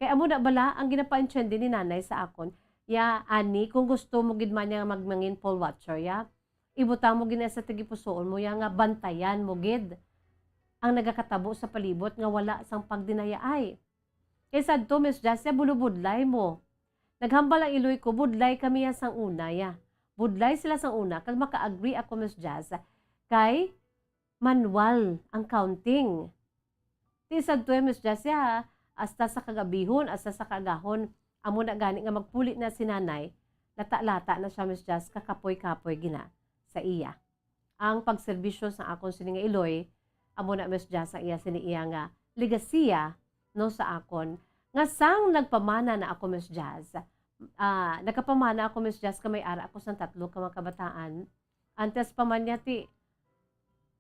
Kay amo na bala ang ginapaintiende ni Nanay sa akon, ya, ani, kung gusto mo gid man nga magmangin poll watcher, ya, ibutang mo gid na sa tagipusoon mo, ya, nga bantayan mo gid ang nagakatabo sa palibot nga wala sang pagdinayaay. Kay sadto, Miss Jazz, ya, bulubudlay mo. Naghambal ang iloy ko, budlay kami ya sang una, ya. Budlay sila sang una, kag maka-agree ako, Miss Jazz, kay manual ang counting. Ti sadto, ya, Miss Jazz, ya, hasta sa kagabihon, hasta sa kaagahon, amo na gani nga magpuli na si Nanay, lata-lata na siya, Miss Jazz, kakapoy-kapoy gina sa iya. Ang pagserbisyo sa akon sini nga iloy, amo na, Miss Jazz, ang iya sini iya nga legasiya, no, sa akon. Nga sang nagpamana na ako, Miss Jazz, ah, nagkapamana ako, Miss Jazz, ka may ara ako sang tatlo ka mga kabataan. Antes pa man niya, ti,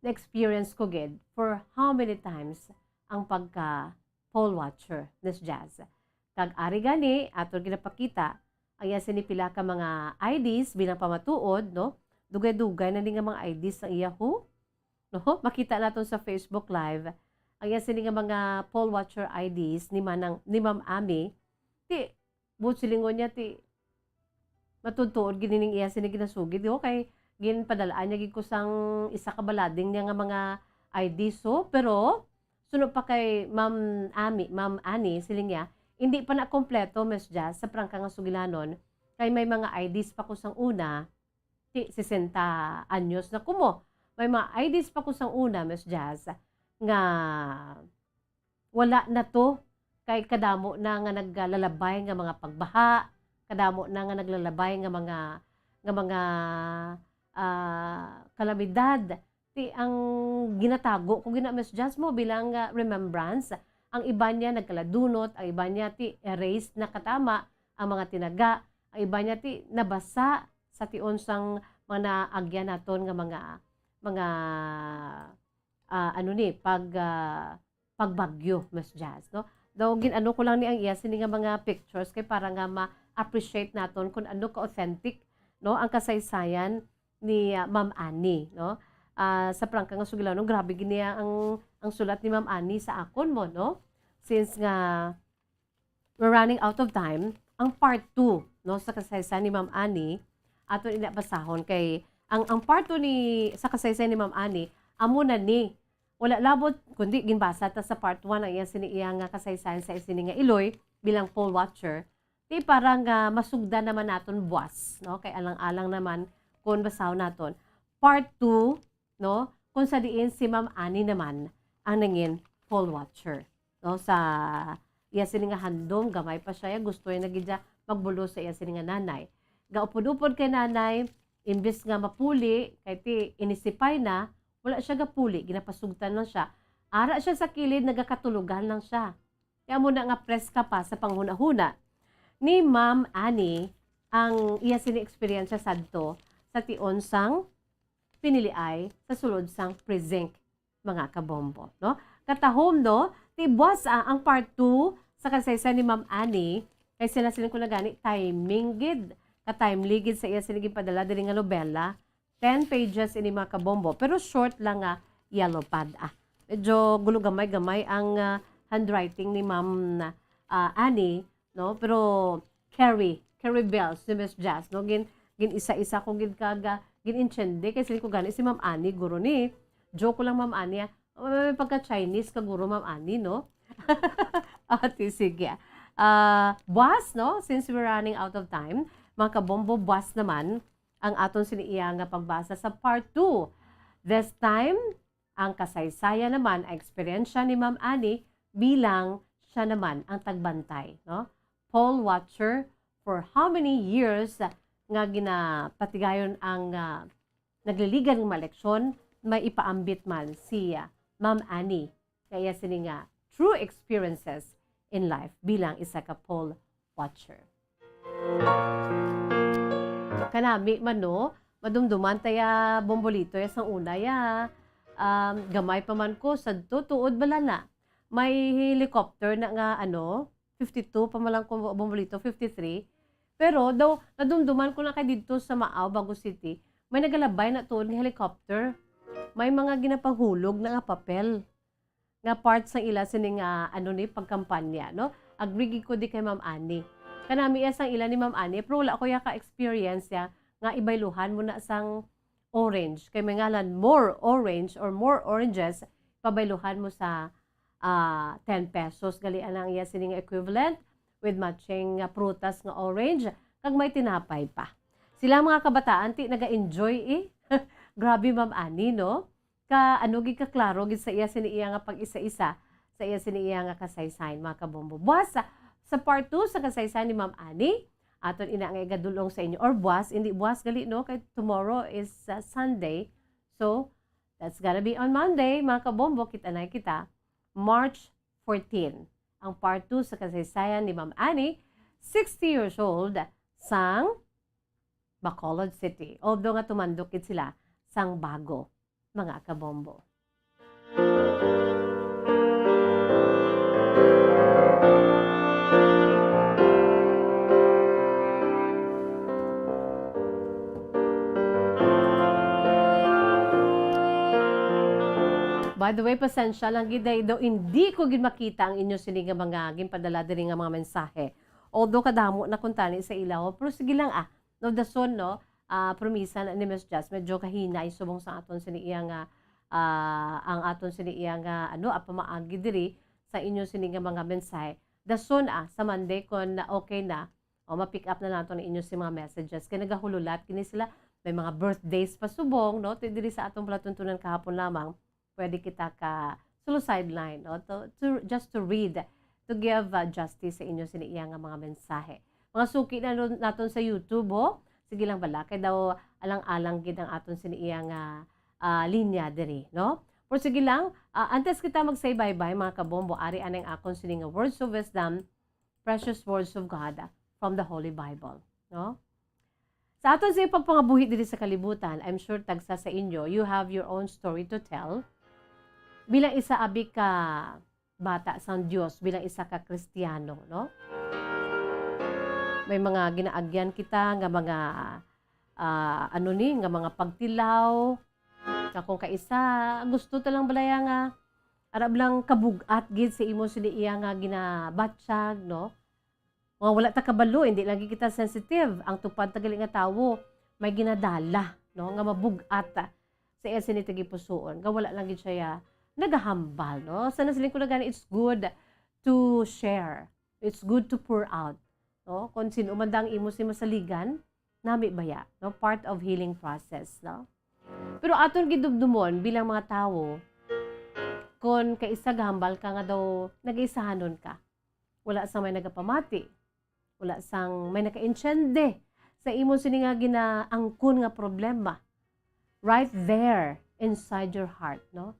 na-experience ko gid for how many times ang pagka poll watcher, Miss Jazz. Kag ari gani, aton ginapakita ang iya sini pila ka mga I Ds bilang pamatuod, no? Dugay-dugay na ni nga mga I Ds ang iya, ho? No? Makita naton sa Facebook Live ang iya sini nga mga poll watcher I Ds ni Manang, ni Ma'am Ami. Ti, buot silingon niya, ti, matuod-tuod gid ning iya sini ginasugid, ho, kay ginpadalaan niya gid ko sang isa ka balading niya nga mga I D. So, pero suno pa kay Ma'am Ami, Ma'am Ani, siling niya, "Hindi pa na kompleto, Miss Jazz, sa prangka nga sugilanon, kay may mga I Ds pa ko sang una, ti, sesenta anyos na ko mo. May mga I Ds pa ko sang una, Miss Jazz, nga wala na to, kay kadamo na nga naglalabay nga mga pagbaha, kadamo na nga naglalabay nga mga, nga mga, ah, kalamidad. Ti ang ginatago ko gina, Miss Jazz, mo bilang, ah, remembrance. Ang iban niya nagkaladunot, ang iban niya ti erased na katama ang mga tinaga, ang iban niya ti nabasa sa tion sang mga naagyan naton nga mga, mga, ah, ano ni, pag, ah, pagbagyo, Miss Jazz, no? Daw gin-ano ko lang ni ang iya sini nga mga pictures kay para nga ma-appreciate naton kung ano ka-authentic, no, ang kasaysayan ni, ah, Ma'am Annie, no? Ah, sa prangka nga sugilanon, grabe gid niya ang, ang sulat ni Ma'am Annie sa akon mo, no? Since nga we're running out of time, ang part two, no, sa kasaysayan ni Ma'am Annie, aton ina basahon kay ang, ang part two ni, sa kasaysayan ni Ma'am Annie, amo na ni, wala labot kundi ginbasa ta sa part one ang iya sini, iya nga kasaysayan sa sini nga iloy bilang poll watcher. Ti para nga masugdan naman naton buas, no? Kay alang-alang naman kung basahon naton. Part two, no? Kung sa diin si Ma'am Annie naman ang nangin poll watcher, no? Sa iya sini nga handom, gamay pa siya, gusto niya na gid siya magbulos sa iya sini nga nanay. Gaupod-upod kay nanay, imbis nga mapuli, kay ti inisipay na, wala siya gapuli, ginapasugtan lang siya. Ara siya sa kilid, nagakatulogan lang siya. Kaya mo na nga preska pa sa panghuna-huna ni Ma'am Annie ang iya sini eksperyensya sadto sa tion sang piniliay sa sulod sang precinct, mga kabombo, no? Katahom, no? Ti buas, ah, ang part two sa kasaysayan ni Ma'am Annie, kay sila sila ko na gani timing gid, ka-timely gid sa iya sini ginpadala diri nga nobela. Ten pages ini, mga kabombo, pero short lang nga yellow pad, ah. Medyo gulo gamay-gamay ang, ah, handwriting ni Ma'am, ah, Annie, no? Pero Carrie, Carrie Bells ni Miss Jazz, no? Gin-, gin-isa-isa ko gid kag, ah, gin-intindi kay sini ko gani si Ma'am Annie, guro ni. Joke ko lang, Ma'am Annie, ah. May, may pagka-Chinese ka guro, Ma'am Annie, no? Ati, sige. Ah, buas, no? Since we're running out of time, mga kabombo, buas naman ang aton sini iya nga pagbasa sa part two. This time, ang kasaysayan naman, ang eksperyensya ni Ma'am Annie bilang siya naman ang tagbantay, no? Poll watcher for how many years nga ginapatigayon ang, ah, nagliligan nga mga eleksyon, may ipaambit man si, ah, Ma'am Annie kaya sini nga true experiences in life bilang isa ka poll watcher. Kanami man, no, madumduman ta ya, Bombolito, ya sang una ya. Um, gamay pa man ko sadto, tuod bala na. May helicopter na nga, ano, fifty-two pa man lang ko, Bombolito, fifty-three. Pero daw, nadumduman ko na kay didto sa Maaw, Bago City, may nagalabay na tuod nga helicopter. May mga ginapanghulog na nga papel nga part sang ila sini nga, ano ni, pagkampanya, no? Agree gid ko di kay Ma'am Annie. Kanami iya sang ila ni Ma'am Annie, pero wala ko ya ka-experience ya nga ibayluhan mo na sang orange. Kay may ngalan, more orange or more oranges, pabayluhan mo sa, ah, ten pesos. Gali ang iya sini nga equivalent with matching, ah, prutas nga orange, kag may tinapay pa. Sila mga kabataan, ti naga-enjoy, eh. Grabe, Ma'am Annie, no? Ka, ano, gid kaklaro gid sa iya sini iya nga pag-isa-isa, sa iya sini iya nga kasaysayan, mga kabombo. Buwas sa, sa part two sa kasaysayan ni Ma'am Annie, aton ina nga igadulong sa inyo. Or buwas, hindi buwas gali, no? Kay tomorrow is, uh, Sunday. So, that's gonna be on Monday, mga kabombo. Kita na kita. March fourteen, ang part two sa kasaysayan ni Ma'am Annie, sixty years old, sang Bacolod City. Although nga tumandok gid sila sang Bago, mga kabombo. By the way, pasensya lang gid, eh, daw hindi ko gid makita ang inyo sini nga mga ginpadala diri nga mga mensahe. Although kadamo na kuntani sa ilaw, pero sige lang, ah. No, dason, no, ah, promisa na ni Miss Jazz, medyo kahinay subong sa aton sini iya nga, ah, ang aton sini iya nga, ano, ah, pamaagi diri sa inyo sini nga mga mensahe. Dason, ah, sa Monday, kung na okay na, o ma-pick up na nato ang inyo si mga messages. Kay nagahululat kini sila, may mga birthdays pa subong, no? Ti-, diri sa atong palatuntunan kahapon lamang, pwede kita ka solo sideline, no? To, to, just to read, to give, uh, justice sa inyo sini iya nga mga mensahe. Mga suki na nun-, naton sa YouTube, ho? Sige lang bala, kay daw alang-alang gid ang aton sini iya nga, ah, linya diri, no? Pero sige lang, ah, antes kita mag-say bye-bye, mga kabombo, ari anay ang akon sini nga words of wisdom, precious words of God from the Holy Bible, no? Sa aton sa pagpangabuhi diri sa kalibutan, I'm sure tagsa sa inyo, you have your own story to tell. Bilang isa abi ka bata sang Dios, bilang isa ka Kristiyano, no? May mga ginaagyan kita nga mga, ah, ano ni, nga mga pagtilaw, nga kung kaisa, gusto ta lang balaya nga, arab lang kabug-at gid sa imo sini iya nga ginabatyag, no? Nga wala ta kabalo, hindi lagi kita sensitive. Ang tupad ta gali nga tawo, may ginadala, no? Nga mabug-at sa iya sini tagipusoon. Nga wala lang gid siya nagahambal, no? Sa nasiling ko na gani, it's good to share. It's good to pour out. no? Kung sino man dang imo si masaligan, nami baya, no? Part of healing process, no? Pero aton gidumdumon bilang mga tawo, kung kaisa gahambal ka nga daw nagaisahanon ka, wala sang may nagapamati, wala sang may nakaintiende sa imo sini nga ginaangkon nga problema. Right there inside your heart, no?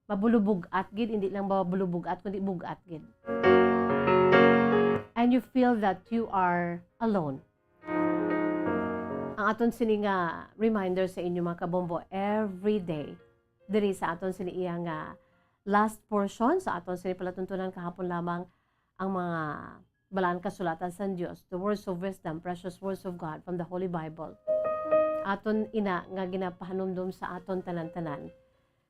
Mabulubog-at gid, hindi lang mabulubog-at, kundi bug-at gid. And you feel that you are alone. Ang aton sini nga reminder sa inyo, mga kabombo, every day, diri sa aton sini iya nga last portion sa aton sini palatuntunan kahapon lamang, ang mga balaan kasulatan sang Dios, the words of wisdom, precious words of God from the Holy Bible. Aton ina nga ginapahanumdom sa aton tanan-tanan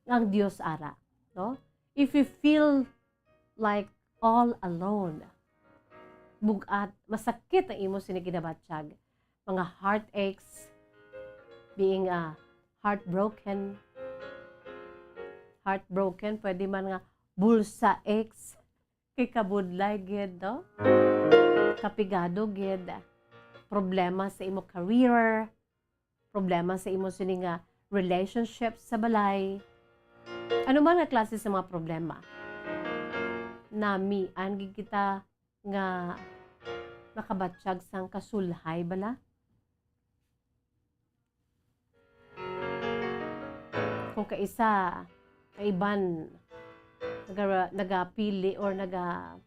nga ang Dios ara, no? If you feel like all alone, bug-at, masakit ang imo sini ginabatyag, mga heartaches, being a heartbroken, heartbroken, pwede man nga bulsa aches, kay kabudlay gid, no? Kapigado gid. Problema sa imo career, problema sa imo sini nga relationship sa balay. Ano man nga klase sa mga problema, namian gid kita nga makabatyag sang kasulhay bala. Kung kaisa, kaiban, naga-, nagapili or naga-,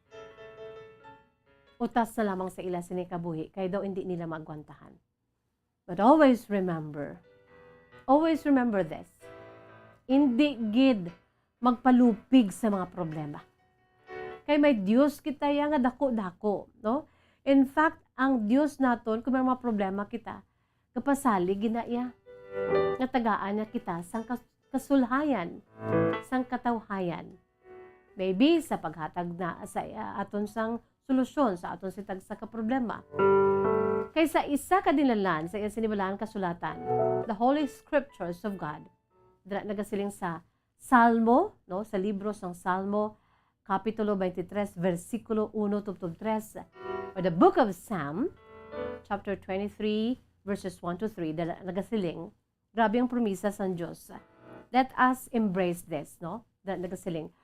utas na lamang sa ila sini kabuhi, kay daw hindi nila maagwantahan. But always remember, always remember this, hindi gid magpalupig sa mga problema. Kay may Dios kita ya nga dako-dako, no? In fact, ang Dios naton, kung may mga problema kita, kapasalig gid na iya. Nga tagaan niya kita sang kas-, kasulhayan, sang katawhayan. Maybe sa paghatag na sa, ah, aton sang solusyon sa aton sitag sa ka problema. Kay sa isa ka dinlanlan sa iyang sinibalaan kasulatan, the Holy Scriptures of God, dira nagasiling sa Salmo, no, sa libro sang Salmo, Kapitulo twenty-three, versikulo uno tubtob tres, or the book of Psalm, chapter twenty-three, verses one to three, dira nagasiling, grabe ang promisa sang Dios. Let us embrace this, no? Dira nagasiling,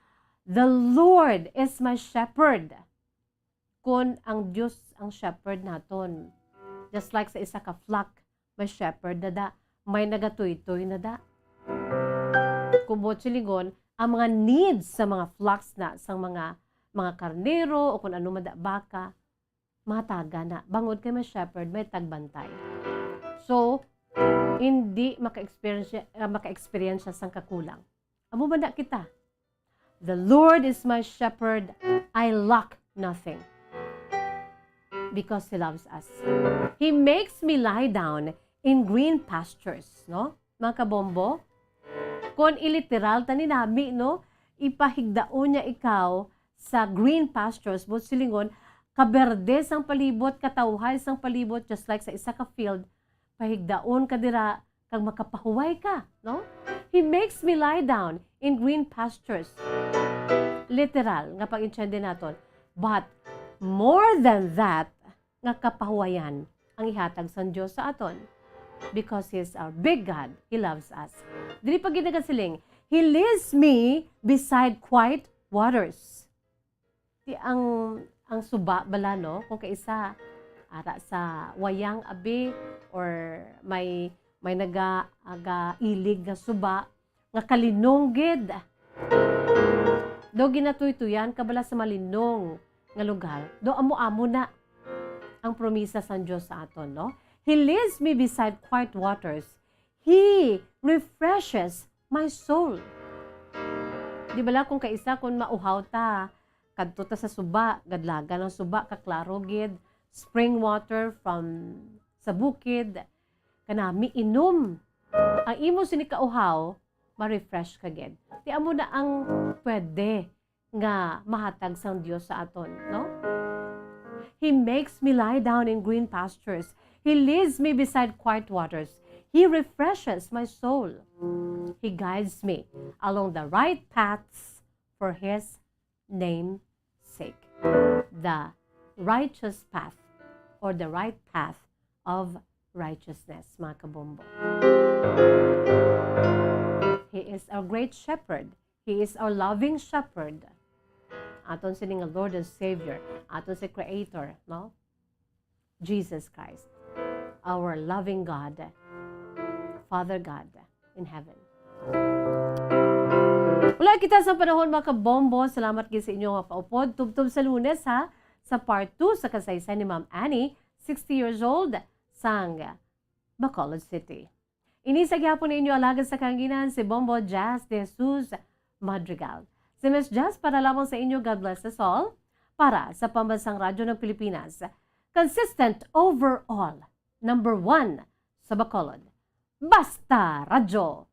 "The Lord is my shepherd." Kun ang Dios ang shepherd naton, just like sa isa ka flock, may shepherd na da, may nagatuytoy na da. Kung buot silingon, ang mga needs sa mga flocks na, sang mga, mga karnero o kung ano man da, baka, mataga na. Bangod kay may shepherd, may tagbantay. So, hindi maka-experience, ah, maka-experience siya sang kakulang. Amo man na kita. "The Lord is my shepherd, I lack nothing." Because He loves us. "He makes me lie down in green pastures," no? Mga kabombo, kung iliteral ta ni nami, no? Ipahigdaon niya ikaw sa green pastures, buot silingon, kaberde sang palibot, katawhay sang palibot, just like sa isa ka field, pahigdaon ka dira, kag makapahuway ka, no? "He makes me lie down in green pastures." Literal nga pag-intindi naton. But more than that, nga kapahuwayan ang ihatag sang Dios sa aton. Because He is our big God, He loves us. Diri pa gid nagasiling, "He leads me beside quiet waters." Ti ang, ang suba bala, no? Kung kaisa, ara sa wayang abi, or may, may naga-, aga-ilig nga suba, nga kalinong gid. Daw ginatuytuyan ka bala sa malinong nga lugar. Daw amo-amo na ang promisa sang Dios sa aton, no? "He leads me beside quiet waters. He refreshes my soul." Di bala kung kaisa, kung mauhaw ta, kadto ta sa suba, gadlagan ang suba, kaklaro gid, spring water from sa bukid, kanami inom. Ang imo sini kauhaw, ma-refresh ka gid. Ti amo na ang pwede nga mahatag sang Dios sa aton, no? "He makes me lie down in green pastures. He leads me beside quiet waters. He refreshes my soul. He guides me along the right paths for His name's sake." The righteous path. or the right path of righteousness, mga kabombo. He is our great shepherd. He is our loving shepherd. Aton sini nga Lord and Savior. Aton si Creator, no? Jesus Christ, our loving God, Father God in heaven. Wala kita sa panahon, mga kabombo. Salamat gid sa inyo nga paupod. Tubtob sa Lunes, ha, sa part two sa kasaysay ni Ma'am Annie, sixty years old, sang Bacolod City. Ini sa gihapon ninyo alagad sa kahanginan, si Bombo Jazz de Jesus Madrigal. Si Miss Jazz para lamang sa inyo, God bless us all. Para sa Pambansang Radyo ng Pilipinas, consistent overall, number one sa Bacolod. Basta Radyo.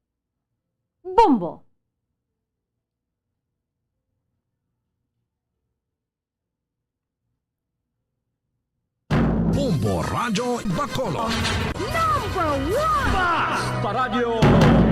Bombo! Bombo Radyo Bacolod. Number one! Basta Radyo!